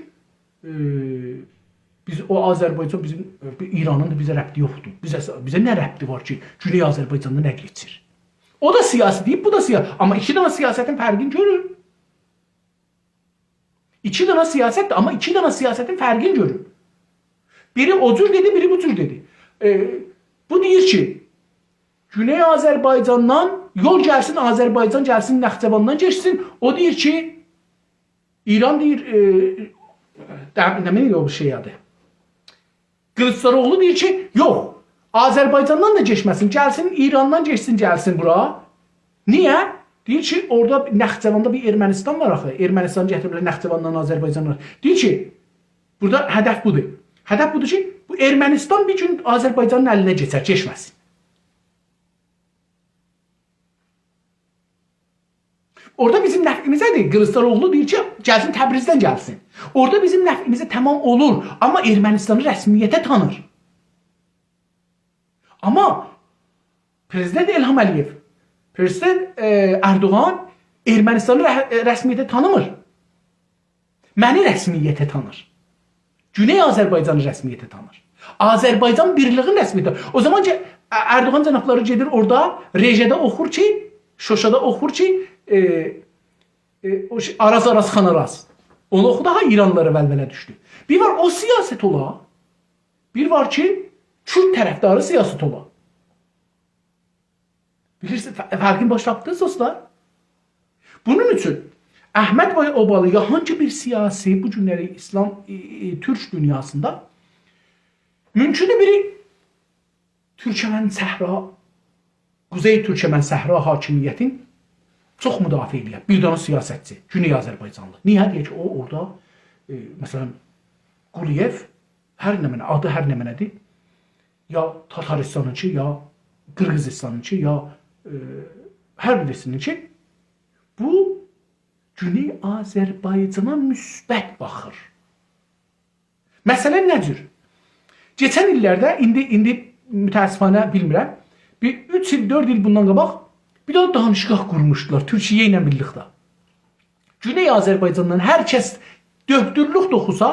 بیز، او آذربایجان بیزیم، ائ، بیر ایرانین دا بیزه ربطی یوخدور. بیزه، بیزه نه ربطی وار کی، گونئی آذربایجاندا نه کئچیر؟ او دا سیاسی دئییب، بو دا سیاسی. آمما ایکی دنه سیاستین فرقینی گؤرون. ایکی دنه سیاستدیر، آمما ایکی دنه سیاستین فرقینی گؤرون. بیری او جور دئدی، بیری بو جور دئدی. ائ، بو دئییر کی، گونئی آذربایجاندان یول گلسین، آذربایجان گلسین، نخجواندان کئچسین. او دئییر کی، ایران دئییر، ائ، ده-، نه بیلیم، او شئی آدی. قیلیچداروغلو دئییر کی، یوخ، آذربایجاندان دا کئچمه‌سین، گلسین، ایراندان کئچسین، گلسین بورا. نییه؟ دئییر کی، اورادا نخجواندا بیر ارمنستان وار آخی. ارمنستانی گتیریبلر نخجواندان آذربایجانا. دئییر کی، بورادا هدف بودور. هدف بودور کی، بو ارمنستان بیر گون آذربایجانین الینه کئچر، کئچمه‌سین. اورادا بیزیم نفعیمیزه‌دیر. قیلیچداروغلو دئییر کی، گلسین تبریزدن گلسین. اورادا بیزیم نفعیمیزه تمام اولور. آمما ارمنستانی رسمیته تانیر. آمما پرزیدنت الهام علی‌یئو، پرزیدنت، ائ، اردوغان ارمنستانی ره-، ائ، رسمیته تانیمیر. منی رسمیته تانیر. گونئی آذربایجانی رسمیته تانیر. آذربایجان بیرلیگینی رسمیته تانیر. او زامان کی، ا-، اردوغان جنابلاری گئدیر اورادا، رژه‌ده اوخور کی، شوشادا اوخور کی، ائ، ائ، او شئی، آراز آراز خان آراز. اونو اوخودو، ها، ایرانلیلارا ولوله دوشدو. بیر وار او سیاست اولا، بیر وار کی، کورد طرفداری سیاست اولا. بیلیرسینیز، ف-، فرقینی باشا دوشدونوز، دوستلار؟ بونون اوچون احمد بی اوبالی یا هانسی بیر سیاسی بو گونلری ایسلام، ائ، ائ، تورک دونیاسیندا مومکوندور بیری تورکمن صحرا، قوزئی تورکمن صحرا حاکمیتین چوخ مدافعه ائله‌یه. بیر دنه سیاستچی، گونئی آذربایجانلی. نییه؟ دئییر کی، او اورادا، ائ، مثلا، قولی‌یئو، هر نمنه، آدی هر نمنه‌دیر، یا تاتاریستانینکی، یا قیرغیزیستانینکی، یا، ائ، هر بیریسینینکی، بو گونئی آذربایجانا مثبت باخیر. مثلا نه جور؟ کئچن ایللرده، ایندی، ایندی متأسفانه بیلمیرم، بیر اوچ ایل، دؤرد ایل بوندان قاباق بیر دنه دانشگاه قورموشدولار تورکیه ایله بیرلیکده. گونئی آذربایجاندان هر کس دؤکتورلوک دا اوخوسا،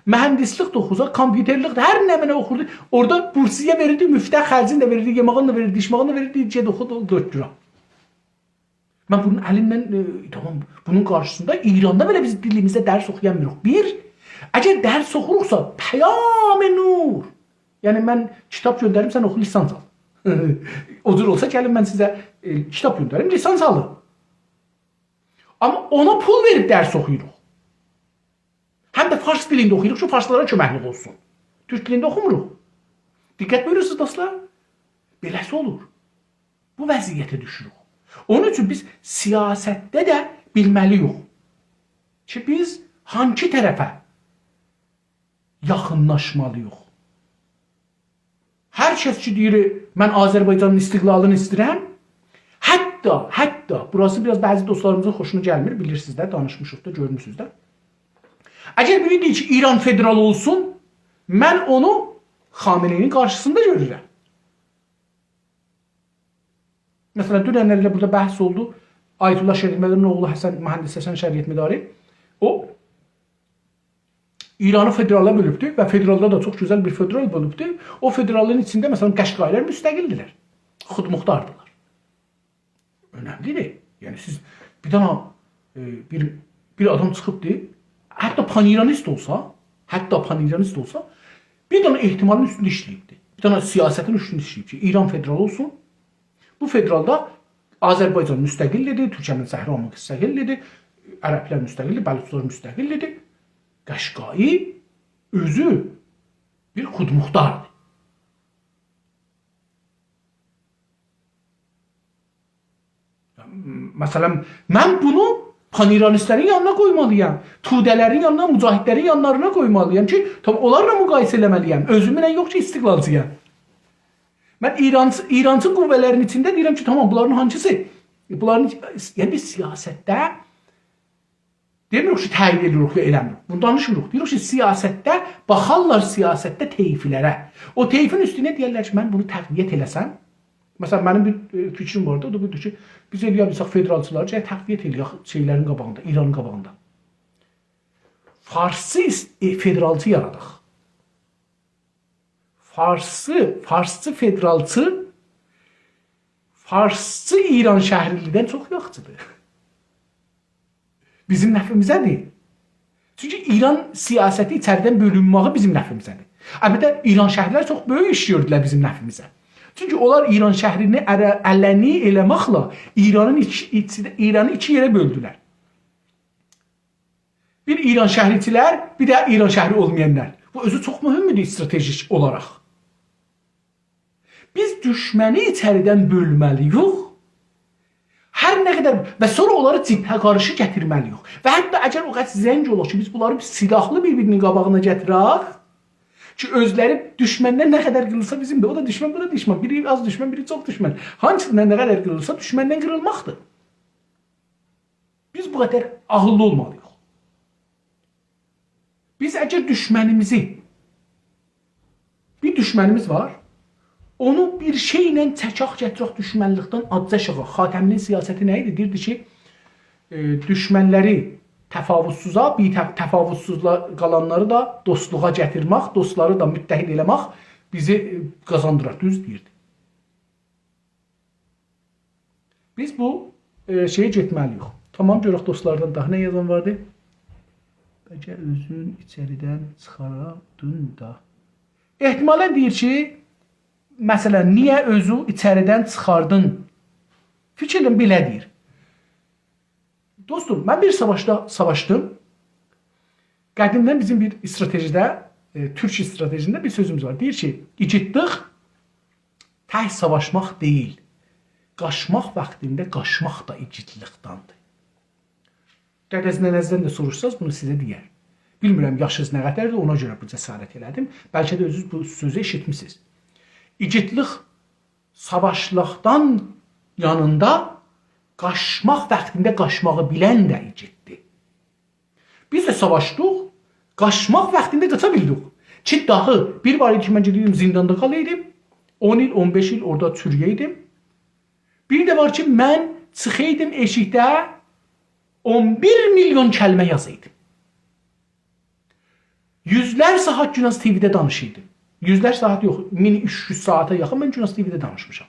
مهندسلیک ده اوخوسا، کامپیوترلیک ده، هر نمنه اوخوردو. اورادا بورسیه وئریردی، مفته خرجین ده وئریردی، یئماغین دا وئریردی، ایچماغین دا وئریردی، گئت اوخو دو-، دکترا. من بونون الیندن، ائ، تامام، بونون قارشیسیندا ایراندا بئله بیز دیلیمیزده درس اوخویامیریق. بیر، اگر درس اوخوروقسا، پیام نور. یعنی من کیتاب گؤندریم، سن اوخو، لیسانس آل. او جور اولسا، گلین من سیزه، ائ، کیتاب گؤندریم، لیسانس آلین. آمما اونا پول وئریب درس اوخویوروق. هم ده فارس دیلینده اوخویوروق کی، فارسلارا کؤمکلیک اولسون. تورک دیلینده اوخوموروق. دقت بویورورسونوز، دوستلار؟ بئله‌سی اولور. بو وضعیته دوشوروک. اونون اوچون بیز سیاستده ده بیلمه‌لی‌ییک کی، بیز هانسی طرفه یاخینلاشمالی‌ییق. هر کس کی دئییر، «من آذربایجانین استقلالینی ایسته‌ییرم»، حتی، حتی، بوراسی بیر آز بعضی دوستلاریمیزین خوشونا گلمیر، بیلیرسینیز ده، دانیشمیشیق دا، گؤرموسونوز ده. اگر بیری دئییر کی، «ایران فدرال اولسون»، من اونو خامنه‌ای‌نین قارشیسیندا گؤرورم. مثلا، دوننلری ده بورادا بحث اولدو. آیت‌الله شریعتمدارین اوغلو حسن، مهندس حسن شریعتمداری، او ایرانی فدرالا بؤلوبدو و فدرالدا دا چوخ گؤزل بیر فدرال بؤلوبدو. او فدرالین ایچینده، مثلا، قشقایی‌لر مستقل‌دیرلر. خودمختاردیلار. اؤنملی‌دیر. یعنی سیز بیر دنه، ائ، بیر، بیر آدام چیخیبدی، حتی پان‌ایرانیست اولسا، حتی پان‌ایرانیست اولسا، بیر دنه احتمالین اوستونده ایشله‌ییبدی. بیر دنه سیاستین اوستونده ایشله‌ییب کی، ایران فدرال اولسون. بو فدرالدا آذربایجان مستقل‌دیر، تورکمن صحرا مستقل‌دیر، عرب‌لر مستقل‌دیر، بلوچلار مستقل‌دیر. قشقایی اؤزو بیر خودمختاردیر. مثلا، من بونو پان‌ایرانیست‌لرین یانینا قویمالی‌یام، توده‌لرین یانینا، مجاهدلرین یانلارینا قویمالی‌یام کی، تامام، اونلارلا مقایسه ائله‌مه‌لی‌یم. اؤزومله یوخ کی، استقلالچی‌یام. من ایران، ایرانچی قوه‌لرین ایچینده دئییرم کی، تامام، بونلارین هانسیسی؟ بونلارین، یعنی بیز سیاستده دئمیریک کی، تأیید ائدیریک یا ائله‌میریک. بونو دانیشمیریق. دئییریک کی، سیاستده باخارلار سیاستده طیف‌لره. او طیفین اوستونه دئیرلر کی، من بونو تقویت ائله‌سم، مثلا، منیم بیر، ائ، فیکریم واردی. او دا بودور کی، بیز ائلیه بیلسک فدرالچیلاری گرک تقویت ائلیک شئی‌لرین قاباغیندا، ایرانین قاباغیندا. فارسی ایس-، ائ، فدرالچی یاراداق. فارسی، فارسچی فدرالچی، فارسچی ایرانشهرلی‌دن چوخ یاخشی‌دیر. بیزیم نفعیمیزه‌دیر. چونکی ایران سیاستی ایچریدن بؤلونمه‌یی بیزیم نفعیمیزه‌دیر. البته، ایرانشهرلی‌لر چوخ بؤیوک ایش گؤردولر بیزیم نفعیمیزه. چونکی اونلار ایرانشهری‌نی اره-، علنی ائله‌مکله ایرانین ایچ-، ایچ-، ایرانی ایکی یئره بؤلدولر. بیر ایرانشهری‌چی‌لر، بیر ده ایرانشهری اولمایانلار. بو اؤزو چوخ مهم‌دور استراتژیک اولاراق. بیز دوشمنی ایچریدن بؤلمه‌لی‌ییک. هر نه قدر، و سونرا اونلاری جبهه قارشی گتیرمه‌لی‌ییک. و حتی اگر او قدر زنگ اولاق کی، بیز بونلاری سلاحلی بیر-بیری‌نین قاباغینا گتیرک کی، اؤزلری دوشمندن نه قدر قیریلسا بیزیم ده، او دا دوشمن، بو دا دوشمن، بیری آز دوشمن، بیری چوخ دوشمن. هانسیندان نه قدر قیریلسا دوشمندن قیریلماقدیر. بیز بو قدر عاغیللی اولمالی‌ییق. بیز اگر دوشمنیمیزی، بیر دوشمنیمیز وار، اونو بیر شئیله چکاق گتیرک دوشمنلیکدن آزجا آشاغی. خاتمی‌نین سیاستی نه ایدی؟ دئییردی کی، ائ، دوشمنلری تفاوت‌سوزا، بیر تف-، تفاوت‌سوزلا-، قالانلاری دا دوستلوغا گتیرمک، دوستلاری دا متحد ائله‌مک بیزی، ائ، قازاندیرار. دوز دئییردی. بیز بو، ائ، شئیه گئتمه‌لی‌ییک. تامام، گؤرک دوستلاردان داها نه یازان واردی؟ بلکه اؤزون ایچریدن چیخاردین دا. احتمالا دئییر کی، مثلا، نییه اؤزو ایچریدن چیخاردین؟ فیکریم بئله دئییر. دوستوم، من بیر ساواشدا ساواشدیم. قدیمدن بیزیم بیر استراتژیده، ائ، تورک استراتژی‌سینده بیر سؤزوموز وار. دئییر کی، ایگیدلیک تک ساواشماق دئییل، قاچماق واختیندا قاچماق دا ایگیدلیکدندیر. دده‌ز ننه‌زدن ده سوروشساز، بونو سیزه دئیر. بیلمیرم، یاشینیز نه قدردیر، اونا گؤره بو جسارت ائله‌دیم. بلکه ده اؤزونوز بو سؤزو ائشیتمیسینیز. ایگیدلیک ساواشلاقدان یانیندا، قاچماق واختیندا قاچماغی بیلن ده ایگیددیر. بیز ده ساواشدیق، قاچماق واختیندا قاچا بیلدیک. کی، داهی بیر وار ایدی کی، من گئدیردیم، زینداندا قالایدیم، اون ایل، اون بئش ایل اورادا چورویه‌یدیم. بیر ده وار کی، من چیخایدیم ائشیکده، اون بیر میلیون کلمه یازایدیم. یوزلر ساعات گوناز تی‌وی‌ده دانیشیردیم. یوزلر ساعات یوخ، مین اوچ یوز ساعاتا یاخین من گوناز تی‌وی‌ده دانیشمیشام.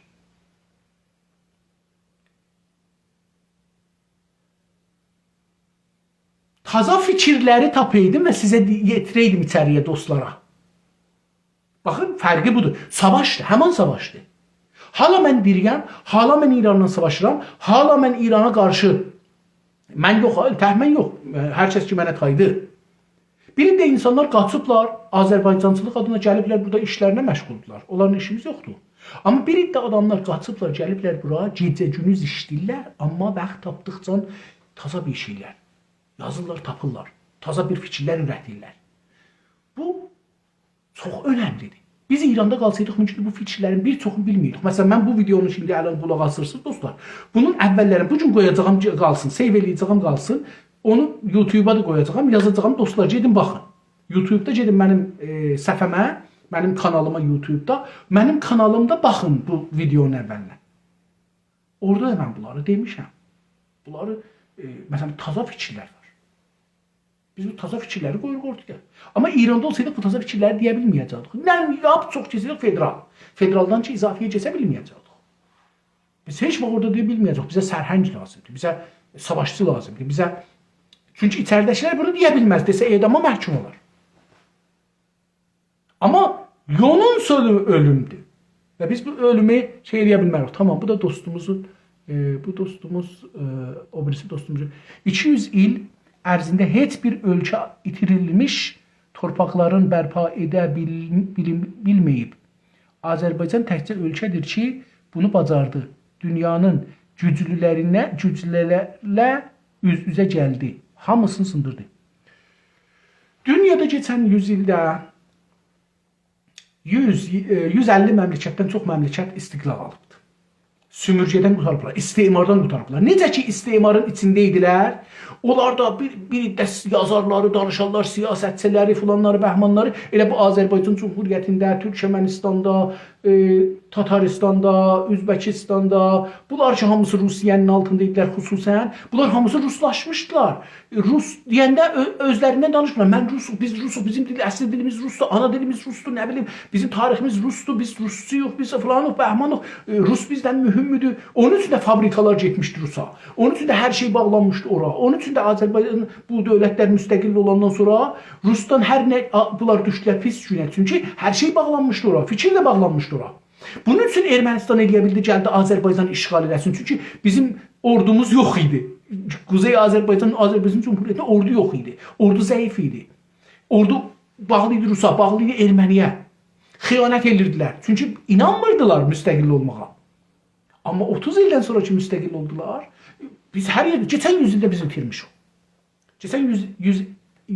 تازا فیکیرلری تاپایدیم و سیزه دی-، یئتیره‌یدیم ایچری‌یه، دوستلارا. باخین، فرقی بودور. ساواشدیر، همان ساواشدیر. حالا من دیری‌یم، حالا من ایرانلا ساواشیرام، حالا من ایرانا قارشی. من یوخ، تک من یوخ، هر کس کی منه تایدی. بیر عده اینسانلار قاچیبلار، آذربایجانچیلیق آدینا گلیبلر، بورادا ایشلرینه مشغولدولار. اونلارلا ایشیمیز یوخدور. آمما بیر عده آداملار قاچیبلار، گلیبلر بورا، گئجه گوندوز ایشله‌ییرلر، آمما واخت تاپدیقجا تازا بیر شئیلر یازیرلار، تاپیرلار. تازا بیر فیکیرلر اوره‌دیرلر. بو چوخ اؤنملی‌دیر. بیز ایراندا قالسایدیق، مومکوندور بو فیکیرلرین بیر چوخونو بیلمیردیک. مثلا، من بو ویدئونو ایندی الان قولاق آسیرسینیز، دوستلار. بونون اوللرینی بو گون قویاجاغام، قالسین، سیو ائله‌یه‌جه‌یم، قالسین. اونو یوتیوبا دا قویاجاغام، یازاجاغام، دوستلار، گئدین باخین. یوتیوبدا گئدین منیم، ائ، صفحه‌مه، منیم کانالیما یوتیوبدا، منیم کانالیمدا باخین بو ویدئونون اولینه. اورادا دا من بونلاری دئمیشم. بونلاری، ائ، مثلا، تازا فیکیرلر وار. بیز بو تازا فیکیرلری قویوروق اورتایا. آمما ایراندا اولسایدیق، بو تازا فیکیرلری دئیه بیلمه‌یه‌جکدیک. نه، لاپ چوخ کئچیریک فدرال. فدرالدان کی اضافه‌یه کئچه بیلمه‌یه‌جکدیک. بیز هئچ واخت اورادا دئیه بیلمه‌یه‌جکدیک، بیزه سرهنگ لازیمدیر، بیزه ساواشچی لازیمدیر، بیزه... چونکی ایچریده‌کیلر بونو دئیه بیلمز، دئسه اعداما محکوم اولار. آمما یونون سونو اؤلومدور. و بیز بو اؤلومو شئی ائله‌یه بیلمه‌ریک. تامام، بو دا دوستوموزون، ائ، بو دوستوموز، ائ، او بیریسی دوستوموزون: «ایکی یوز ایل عرضینده هئچ بیر اؤلکه ایتیریلمیش تورپاقلارین برپا ائده بیل-، بیلین-، بیلمه‌ییب. آذربایجان تکجه اؤلکه‌دیر کی، بونو باجاردی. دونیانین گوجلولرینه، گوجلولرله اوز-اوزه گلدی. هامیسینی سیندیردی.» دونیادا کئچن یوز ایلده یوز، ائ، یوز اللی مملکتدن چوخ مملکت استقلال آلیبدی. سؤمورگه‌دن قوتاریبلار، استعماردان قوتاریبلار. نئجه کی، استعمارین ایچینده ایدیلر، اونلار دا بیر، بیر عده یازارلاری، دانیشانلار، سیاستچیلری، فلانلاری، بهمانلاری، ائله بو آذربایجان جمهوریتینده، تورکمنیستاندا، ائ، تاتاریستاندا، اؤزبکیستاندا، بونلار کی، هامیسی روسیه‌نین آلتیندا ایدیلر خصوصا، بونلار هامیسی روسلاشمیشدیلار. روس دئینده اؤ-، اؤزلریندن دانیشمیرلار. «من روسوم، بیز روسوق، بیزیم دیل، اصلی دیلیمیز روسدور، آنا دیلیمیز روسدور، نه بیلیم، بیزیم تاریخیمیز روسدور، بیز روسچویوق، بیز فلانوق، بهمانوق، ائ، روس بیزدن مهمدور.» اونون اوچون ده فابریکالار گئتمیشدی روسا. اونون اوچون ده هر شئی باغلانمیشدی اورا. اونون اوچون ده آذربایجان، بو دؤولتلر مستقل اولاندان سونرا روسدان هر نه، آ، بونلار دوشدولر پیس گونه. چونکی هر شئی باغلانمیشدی اورا، فیکیر ده باغلانمیشدی اورا. بونون اوچون ارمنیستان ائلیه بیلدی، گلدی آذربایجان اشغال ائله‌سین. چونکی بیزیم اوردوموز یوخ ایدی. قوزئی آذربایجان، آذربایجان جمهوریتینده اوردو یوخ ایدی. اوردو ضعیف ایدی. اوردو باغلی ایدی روسا، باغلی ایدی ارمنی‌یه. خیانت ائدیردیلر. چونکی اینانمیردیلار مستقل اولماغا. آمما اوتوز ایلدن سونرا کی مستقل اولدولار، بیز هر یئرده، کئچن یوز ایلده بیز اوتورموشوق. کئچن یوز، یوز،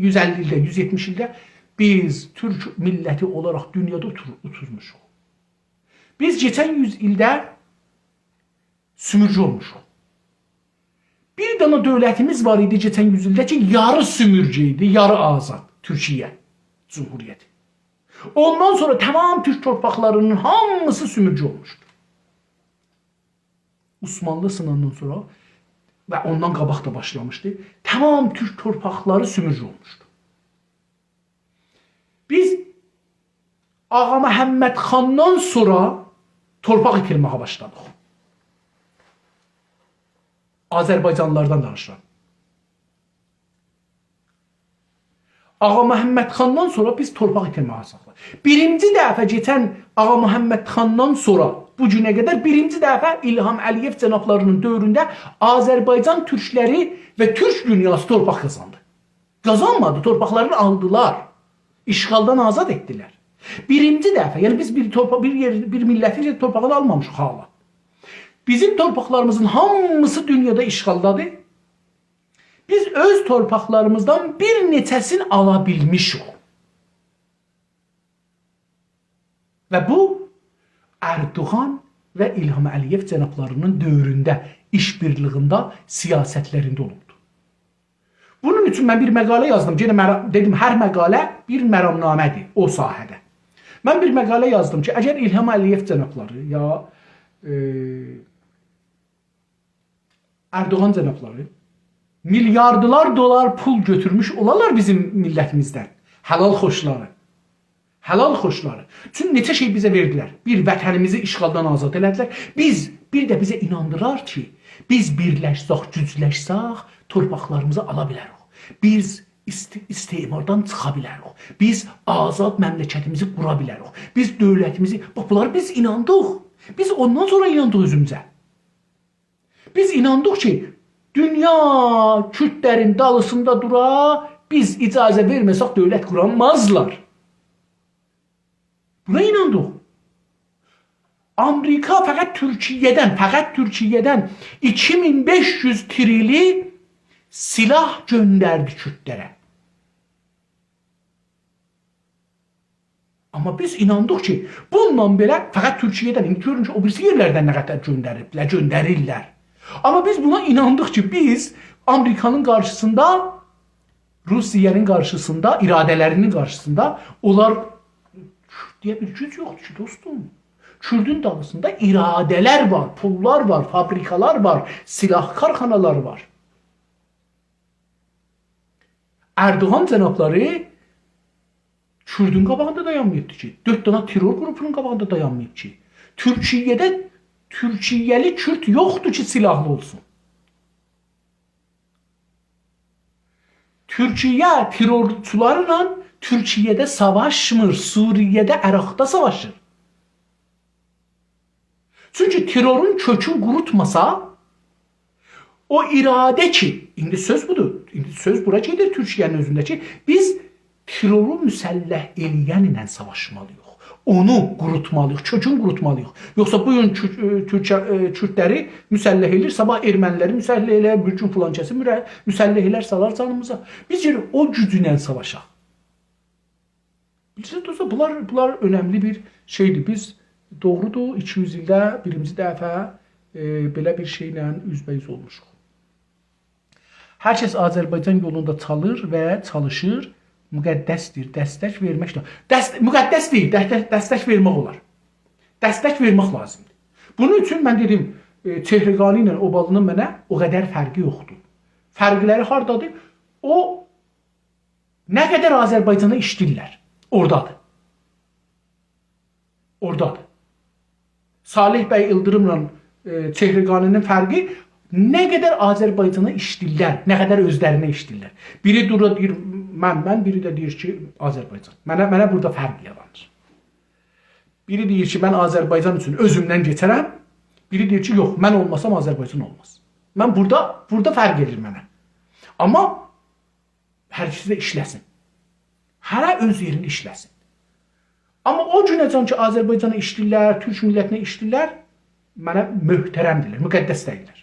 یوز اللی ایلده، یوز یئتمیش ایلده بیز تورک میللتی اولاراق دونیادا اوتور-، اوتورموشوق. بیز کئچن یوز ایلده سؤمورگه اولموشوق. بیر دنه دؤولتیمیز وار ایدی کئچن یوز ایلده کی، یاری سؤمورگه ایدی، یاری آزاد، تورکیه جمهوریتی. اوندان سونرا تمام تورک تورپاقلارینین هامیسی سؤمورگه اولموشدو. عثمانلی سیناندان سونرا و اوندان قاباق دا باشلامیشدی. تمام تورک تورپاقلاری سؤمورگه اولموشدو. بیز آغا محمد خاندان سونرا تورپاق ایتیرمه‌یه باشلادیق. آذربایجانلیلاردان دانیشیرام. آغا محمد خاندان سونرا بیز تورپاق ایتیرمه‌یه باشلادیق. بیرینجی دفعه کئچن آغا محمد خاندان سونرا بو گونه قدر بیرینجی دفعه الهام علی‌یئو جنابلاری‌نین دؤورونده آذربایجان تورکلری و تورک دونیاسی تورپاق قازاندی. قازانمادی، تورپاقلارینی آلدیلار. اشغالدان آزاد ائتدیلر. بیرینجی دفعه، یعنی بیز بیر تورپا-، بیر یئر، بیر میللتین یئر تورپاغینی آلمامیشیق حالا. بیزیم تورپاقلاریمیزین هامیسی دونیادا اشغالدادیر. بیز اؤز تورپاقلاریمیزدان بیر نئچه‌سینی آلا بیلمیشیک. و بو، اردوغان و الهام علی‌یئو جنابلاری‌نین دؤورونده، ایش‌بیرلیگینده، سیاستلرینده اولوبدور. بونون اوچون من بیر مقاله یازدیم. یئنه مرا-، دئدیم، هر مقاله بیر مرامنامه‌دیر او ساحه‌ده. من بیر مقاله یازدیم کی، اگر الهام علی‌یئو جنابلاری یا، ائ، اردوغان جنابلاری میلیاردلار دلار پول گؤتورموش اولالار بیزیم میللتیمیزدن، حلال خوشلاری. حلال خوشلاری. چون نئچه شئی بیزه وئردیلر. بیر، وطنیمیزی اشغالدان آزاد ائله‌دیلر. بیز، بیر ده بیزه ایناندیرار کی، بیز بیرلشسک، گوجلشسک، تورپاقلاریمیزی آلا بیلریک. بیز است-، استعماردان چیخا بیلریک. بیز آزاد مملکتیمیزی قورا بیلریک. بیز دؤولتیمیزی، باخ، بونلاری بیز ایناندیق. بیز اوندان سونرا ایناندیق اؤزوموزه. بیز ایناندیق کی، دونیا کوردلرین دالیسیندا دورا، بیز اجازه وئرمه‌سک دؤولت قورانمازلار. بونا ایناندیق. آمریکا فقط تورکیه‌دن، فقط تورکیه‌دن ایکی مین بئش یوز تریلی سلاح گؤندردی کوردلره. آمما بیز ایناندیق کی، بونونلا بئله فقط تورکیه‌دن، ایندی گؤرون کی، او بیریسی یئرلردن نه قدر گؤندریبلر، گؤندریرلر. آمما بیز بونا ایناندیق کی، بیز آمریکانین قارشیسیندا، روسیه‌نین قارشیسیندا، اراده‌لری‌نین قارشیسیندا اونلار، کورد دئیه بیر گوج یوخدور کی، دوستوم. کوردون دالیسیندا اراده‌لر وار، پوللار وار، فابریکالار وار، سلاح کارخانالاری وار. اردوغان جنابلاری کوردون قاباغیندا دایانماییبدی کی. دؤرد دنه ترور قروپونون قاباغیندا دایانماییب کی. تورکیه‌ده تورکیه‌لی کورد یوخدور کی، سلاحلی اولسون. تورکیه ترورچولارلا تورکیه‌ده ساواشمیر، سوریه‌ده، عراقدا ساواشیر. چونکی ترورون کؤکون قوروتماسا، او اراده کی، ایندی سؤز بودور، ایندی سؤز بورا گئدیر تورکیه‌نین اؤزونده کی، بیز ترورو مسلح ائله‌ین ایله ساواشمالی‌ییق. اونو قوروتمالی‌ییق، کؤکون قوروتمالی‌ییق. یوخسا بو گون کور-، ائ، تورکیه، ائ، کوردلری مسلح ائله‌ییر، صاباح ارمنی‌لری مسلح ائله‌ییر، بیر گون فلان کسی مره-، مسلح ائله‌ییر، سالار جانیمیزا. بیز گلیب او گوجونن ساواشاق. بیلیرسینیز، دوستلار، بونلار، بونلار اؤنملی بیر شئیدیر. بیز، دوغرودور، ایکی یوز ایلده بیرینجی دفعه، ائ، بئله بیر شئیله اوزبه‌اوز اولموشوق. هر کس آذربایجان یولوندا چالیر و چالیشیر، مقدسدیر، دستک وئرمک ده. دست-، مقدس دئییل، دستک، دستک وئرمک اولار. دستک وئرمک لازیمدیر. بونون اوچون من دئدیم، ائ، چهرگانی ایله اوبالی‌نین منه او قدر فرقی یوخدور. فرقلری هاردادیر؟ او نه قدر آذربایجانا ایشله‌ییرلر، اورادادیر. اورادادیر. صالح بی ایلدیریملا، ائ، چهرگانی‌نین فرقی نه قدر آذربایجانا ایشله‌ییرلر، نه قدر اؤزلرینه ایشله‌ییرلر. بیری دورور دئییر، «من، من»، بیری ده دئییر کی، «آذربایجان». منه، منه بورادا فرق یارانیر. بیری دئییر کی، «من آذربایجان اوچون اؤزومدن کئچرم.» بیری دئییر کی، «یوخ، من اولماسام آذربایجان اولماز.» من بورادا، بورادا فرق ائدیر منه. آمما هر ایکیسی ده ایشله‌سین. هره اؤز یئرینده ایشله‌سین. آمما او گونه‌جن کی، آذربایجانا ایشله‌ییرلر، تورک میللتینه ایشله‌ییرلر، منه محترم دئییرلر، مقدس دئییرلر.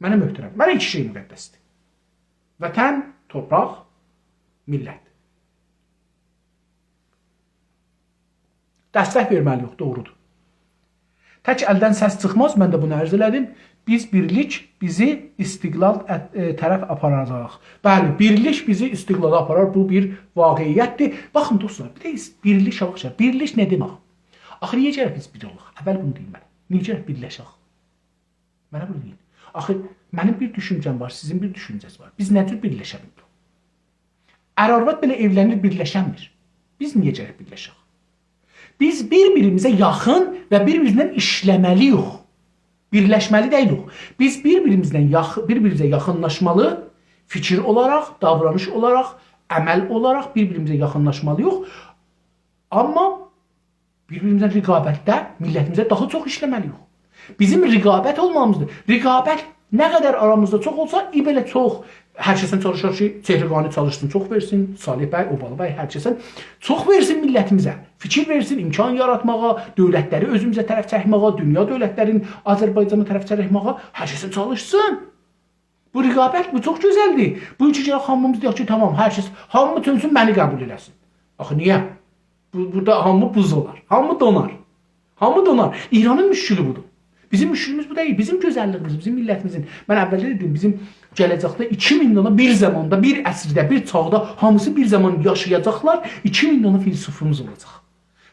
منه محترم. منه ایکی شئی مقدسدیر. وطن، تورپاق، میللت. دستک وئرمه‌لی‌ییک، دوغرودور. تک الدن سس چیخماز، من ده بونو عرض ائله‌دیم. بیز بیرلیک بیزی استقلال ات-، ائ، طرف آپاراجاق. بلی، بیرلیک بیزی استقلالا آپارار، بو بیر واقعیتدیر. باخین، دوستلار، بیر ده ایس-، بیرلیک آلاق شئی. بیرلیک نه دئمک؟ آخی نییه گرک بیز بیر اولاق؟ اول بونو دئیین منه. نییه گرک بیرلشک؟ منه بونو دئیین. آخی منیم بیر دوشونجه‌م وار، سیزین بیر دوشونجه‌ز وار. بیز نه جور بیرلشه بیلیریک؟ ار-آرواد بئله ائولنیر، بیرلشنمیر. بیز نییه گرک بیرلشک؟ بیز بیر-بیریمیزه یاخین و بیر-بیریمیزله ایشله‌مه‌لی‌ییک. بیرلشمه‌لی دئییلیک. بیز بیر-بیریمیزله یاخ-، بیر-بیریمیزه یاخینلاشمالی، فیکیر اولاراق، داورانیش اولاراق، عمل اولاراق بیر-بیریمیزه یاخینلاشمالی‌ییق. آمما بیر-بیریمیزله رقابتده میللتیمیزه داها چوخ ایشله‌مه‌لی‌ییک. بیزیم رقابت اولمامیزدیر. رقابت نه قدر آرامیزدا چوخ اولسا، ای بئله چوخ. هر کسن چالیشار کی، چهرگانی چالیشسین، چوخ وئرسین، صالح بی، اوبالی بی، هر کسن چوخ وئرسین میللتیمیزه. فیکیر وئرسین، امکان یاراتماغا، دؤولتلری اؤزوموزه طرف چکمه‌یه، دونیا دؤولتلرین آذربایجانا طرف چکمه‌یه، هر کسن چالیشسین. بو رقابت، بو چوخ گؤزلدیر. بو کی، گلک هامیمیز دئیک کی، تامام، هر کس، هامی چؤنسون، منی قبول ائله‌سین. آخی نییه؟ بو، بورادا هامی بوز اولار، هامی دونار. هامی دونار. ایرانین مشکلی بودور. بیزیم مشکلیمیز بو دئییل. بیزیم گؤزللیگیمیز، بیزیم میللتیمیزین. من اولده دئدیم، بیزیم گله‌جکده ایکی مین دانا بیر زاماندا، بیر عصرده، بیر چاغدا هامیسی بیر زامان یاشایاجاقلار، ایکی مین دانا فیلسوفوموز اولاجاق.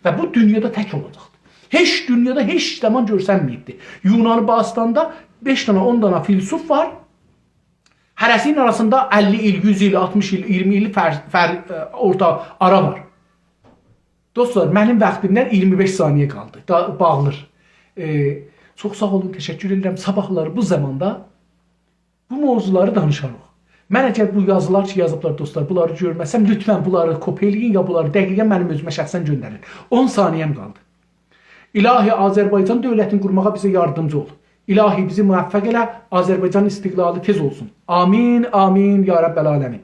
و بو دونیادا تک اولاجاقدیر. هئچ دونیادا هئچ زامان گؤرسنمه‌ییبدیر. یونان باستاندا بئش دانا، اون دانا فیلسوف وار. هره‌سینین آراسیندا اللی ایل، یوز ایل، آلتمیش ایل، اییرمی ایل فر-، فر-، ائ، اورتا آرا وار. دوستلار، منیم واختیمدان اییرمی بئش ثانیه قالدی. دا، باغلیر. ائ، چوخ ساغ اولون، تشکر ائدیرم. صاباحلاری بو زاماندا بو موضوعلاری دانیشاریق. من اگر بو یازیلار کی یازیبلار دوستلار، بونلاری گؤرمه‌سم، لطفاً بونلاری کپی ائله‌یین یا بونلاری دقیقاً منیم اؤزومه شخصاً گؤندرین. اون ثانیه‌م قالدی. الهی آذربایجان دؤولتینی قورماغا بیزه یاردیمجی اول. الهی بیزی موفق ائله، آذربایجان استقلالی تئز اولسون. آمین، آمین یا رب العالمین.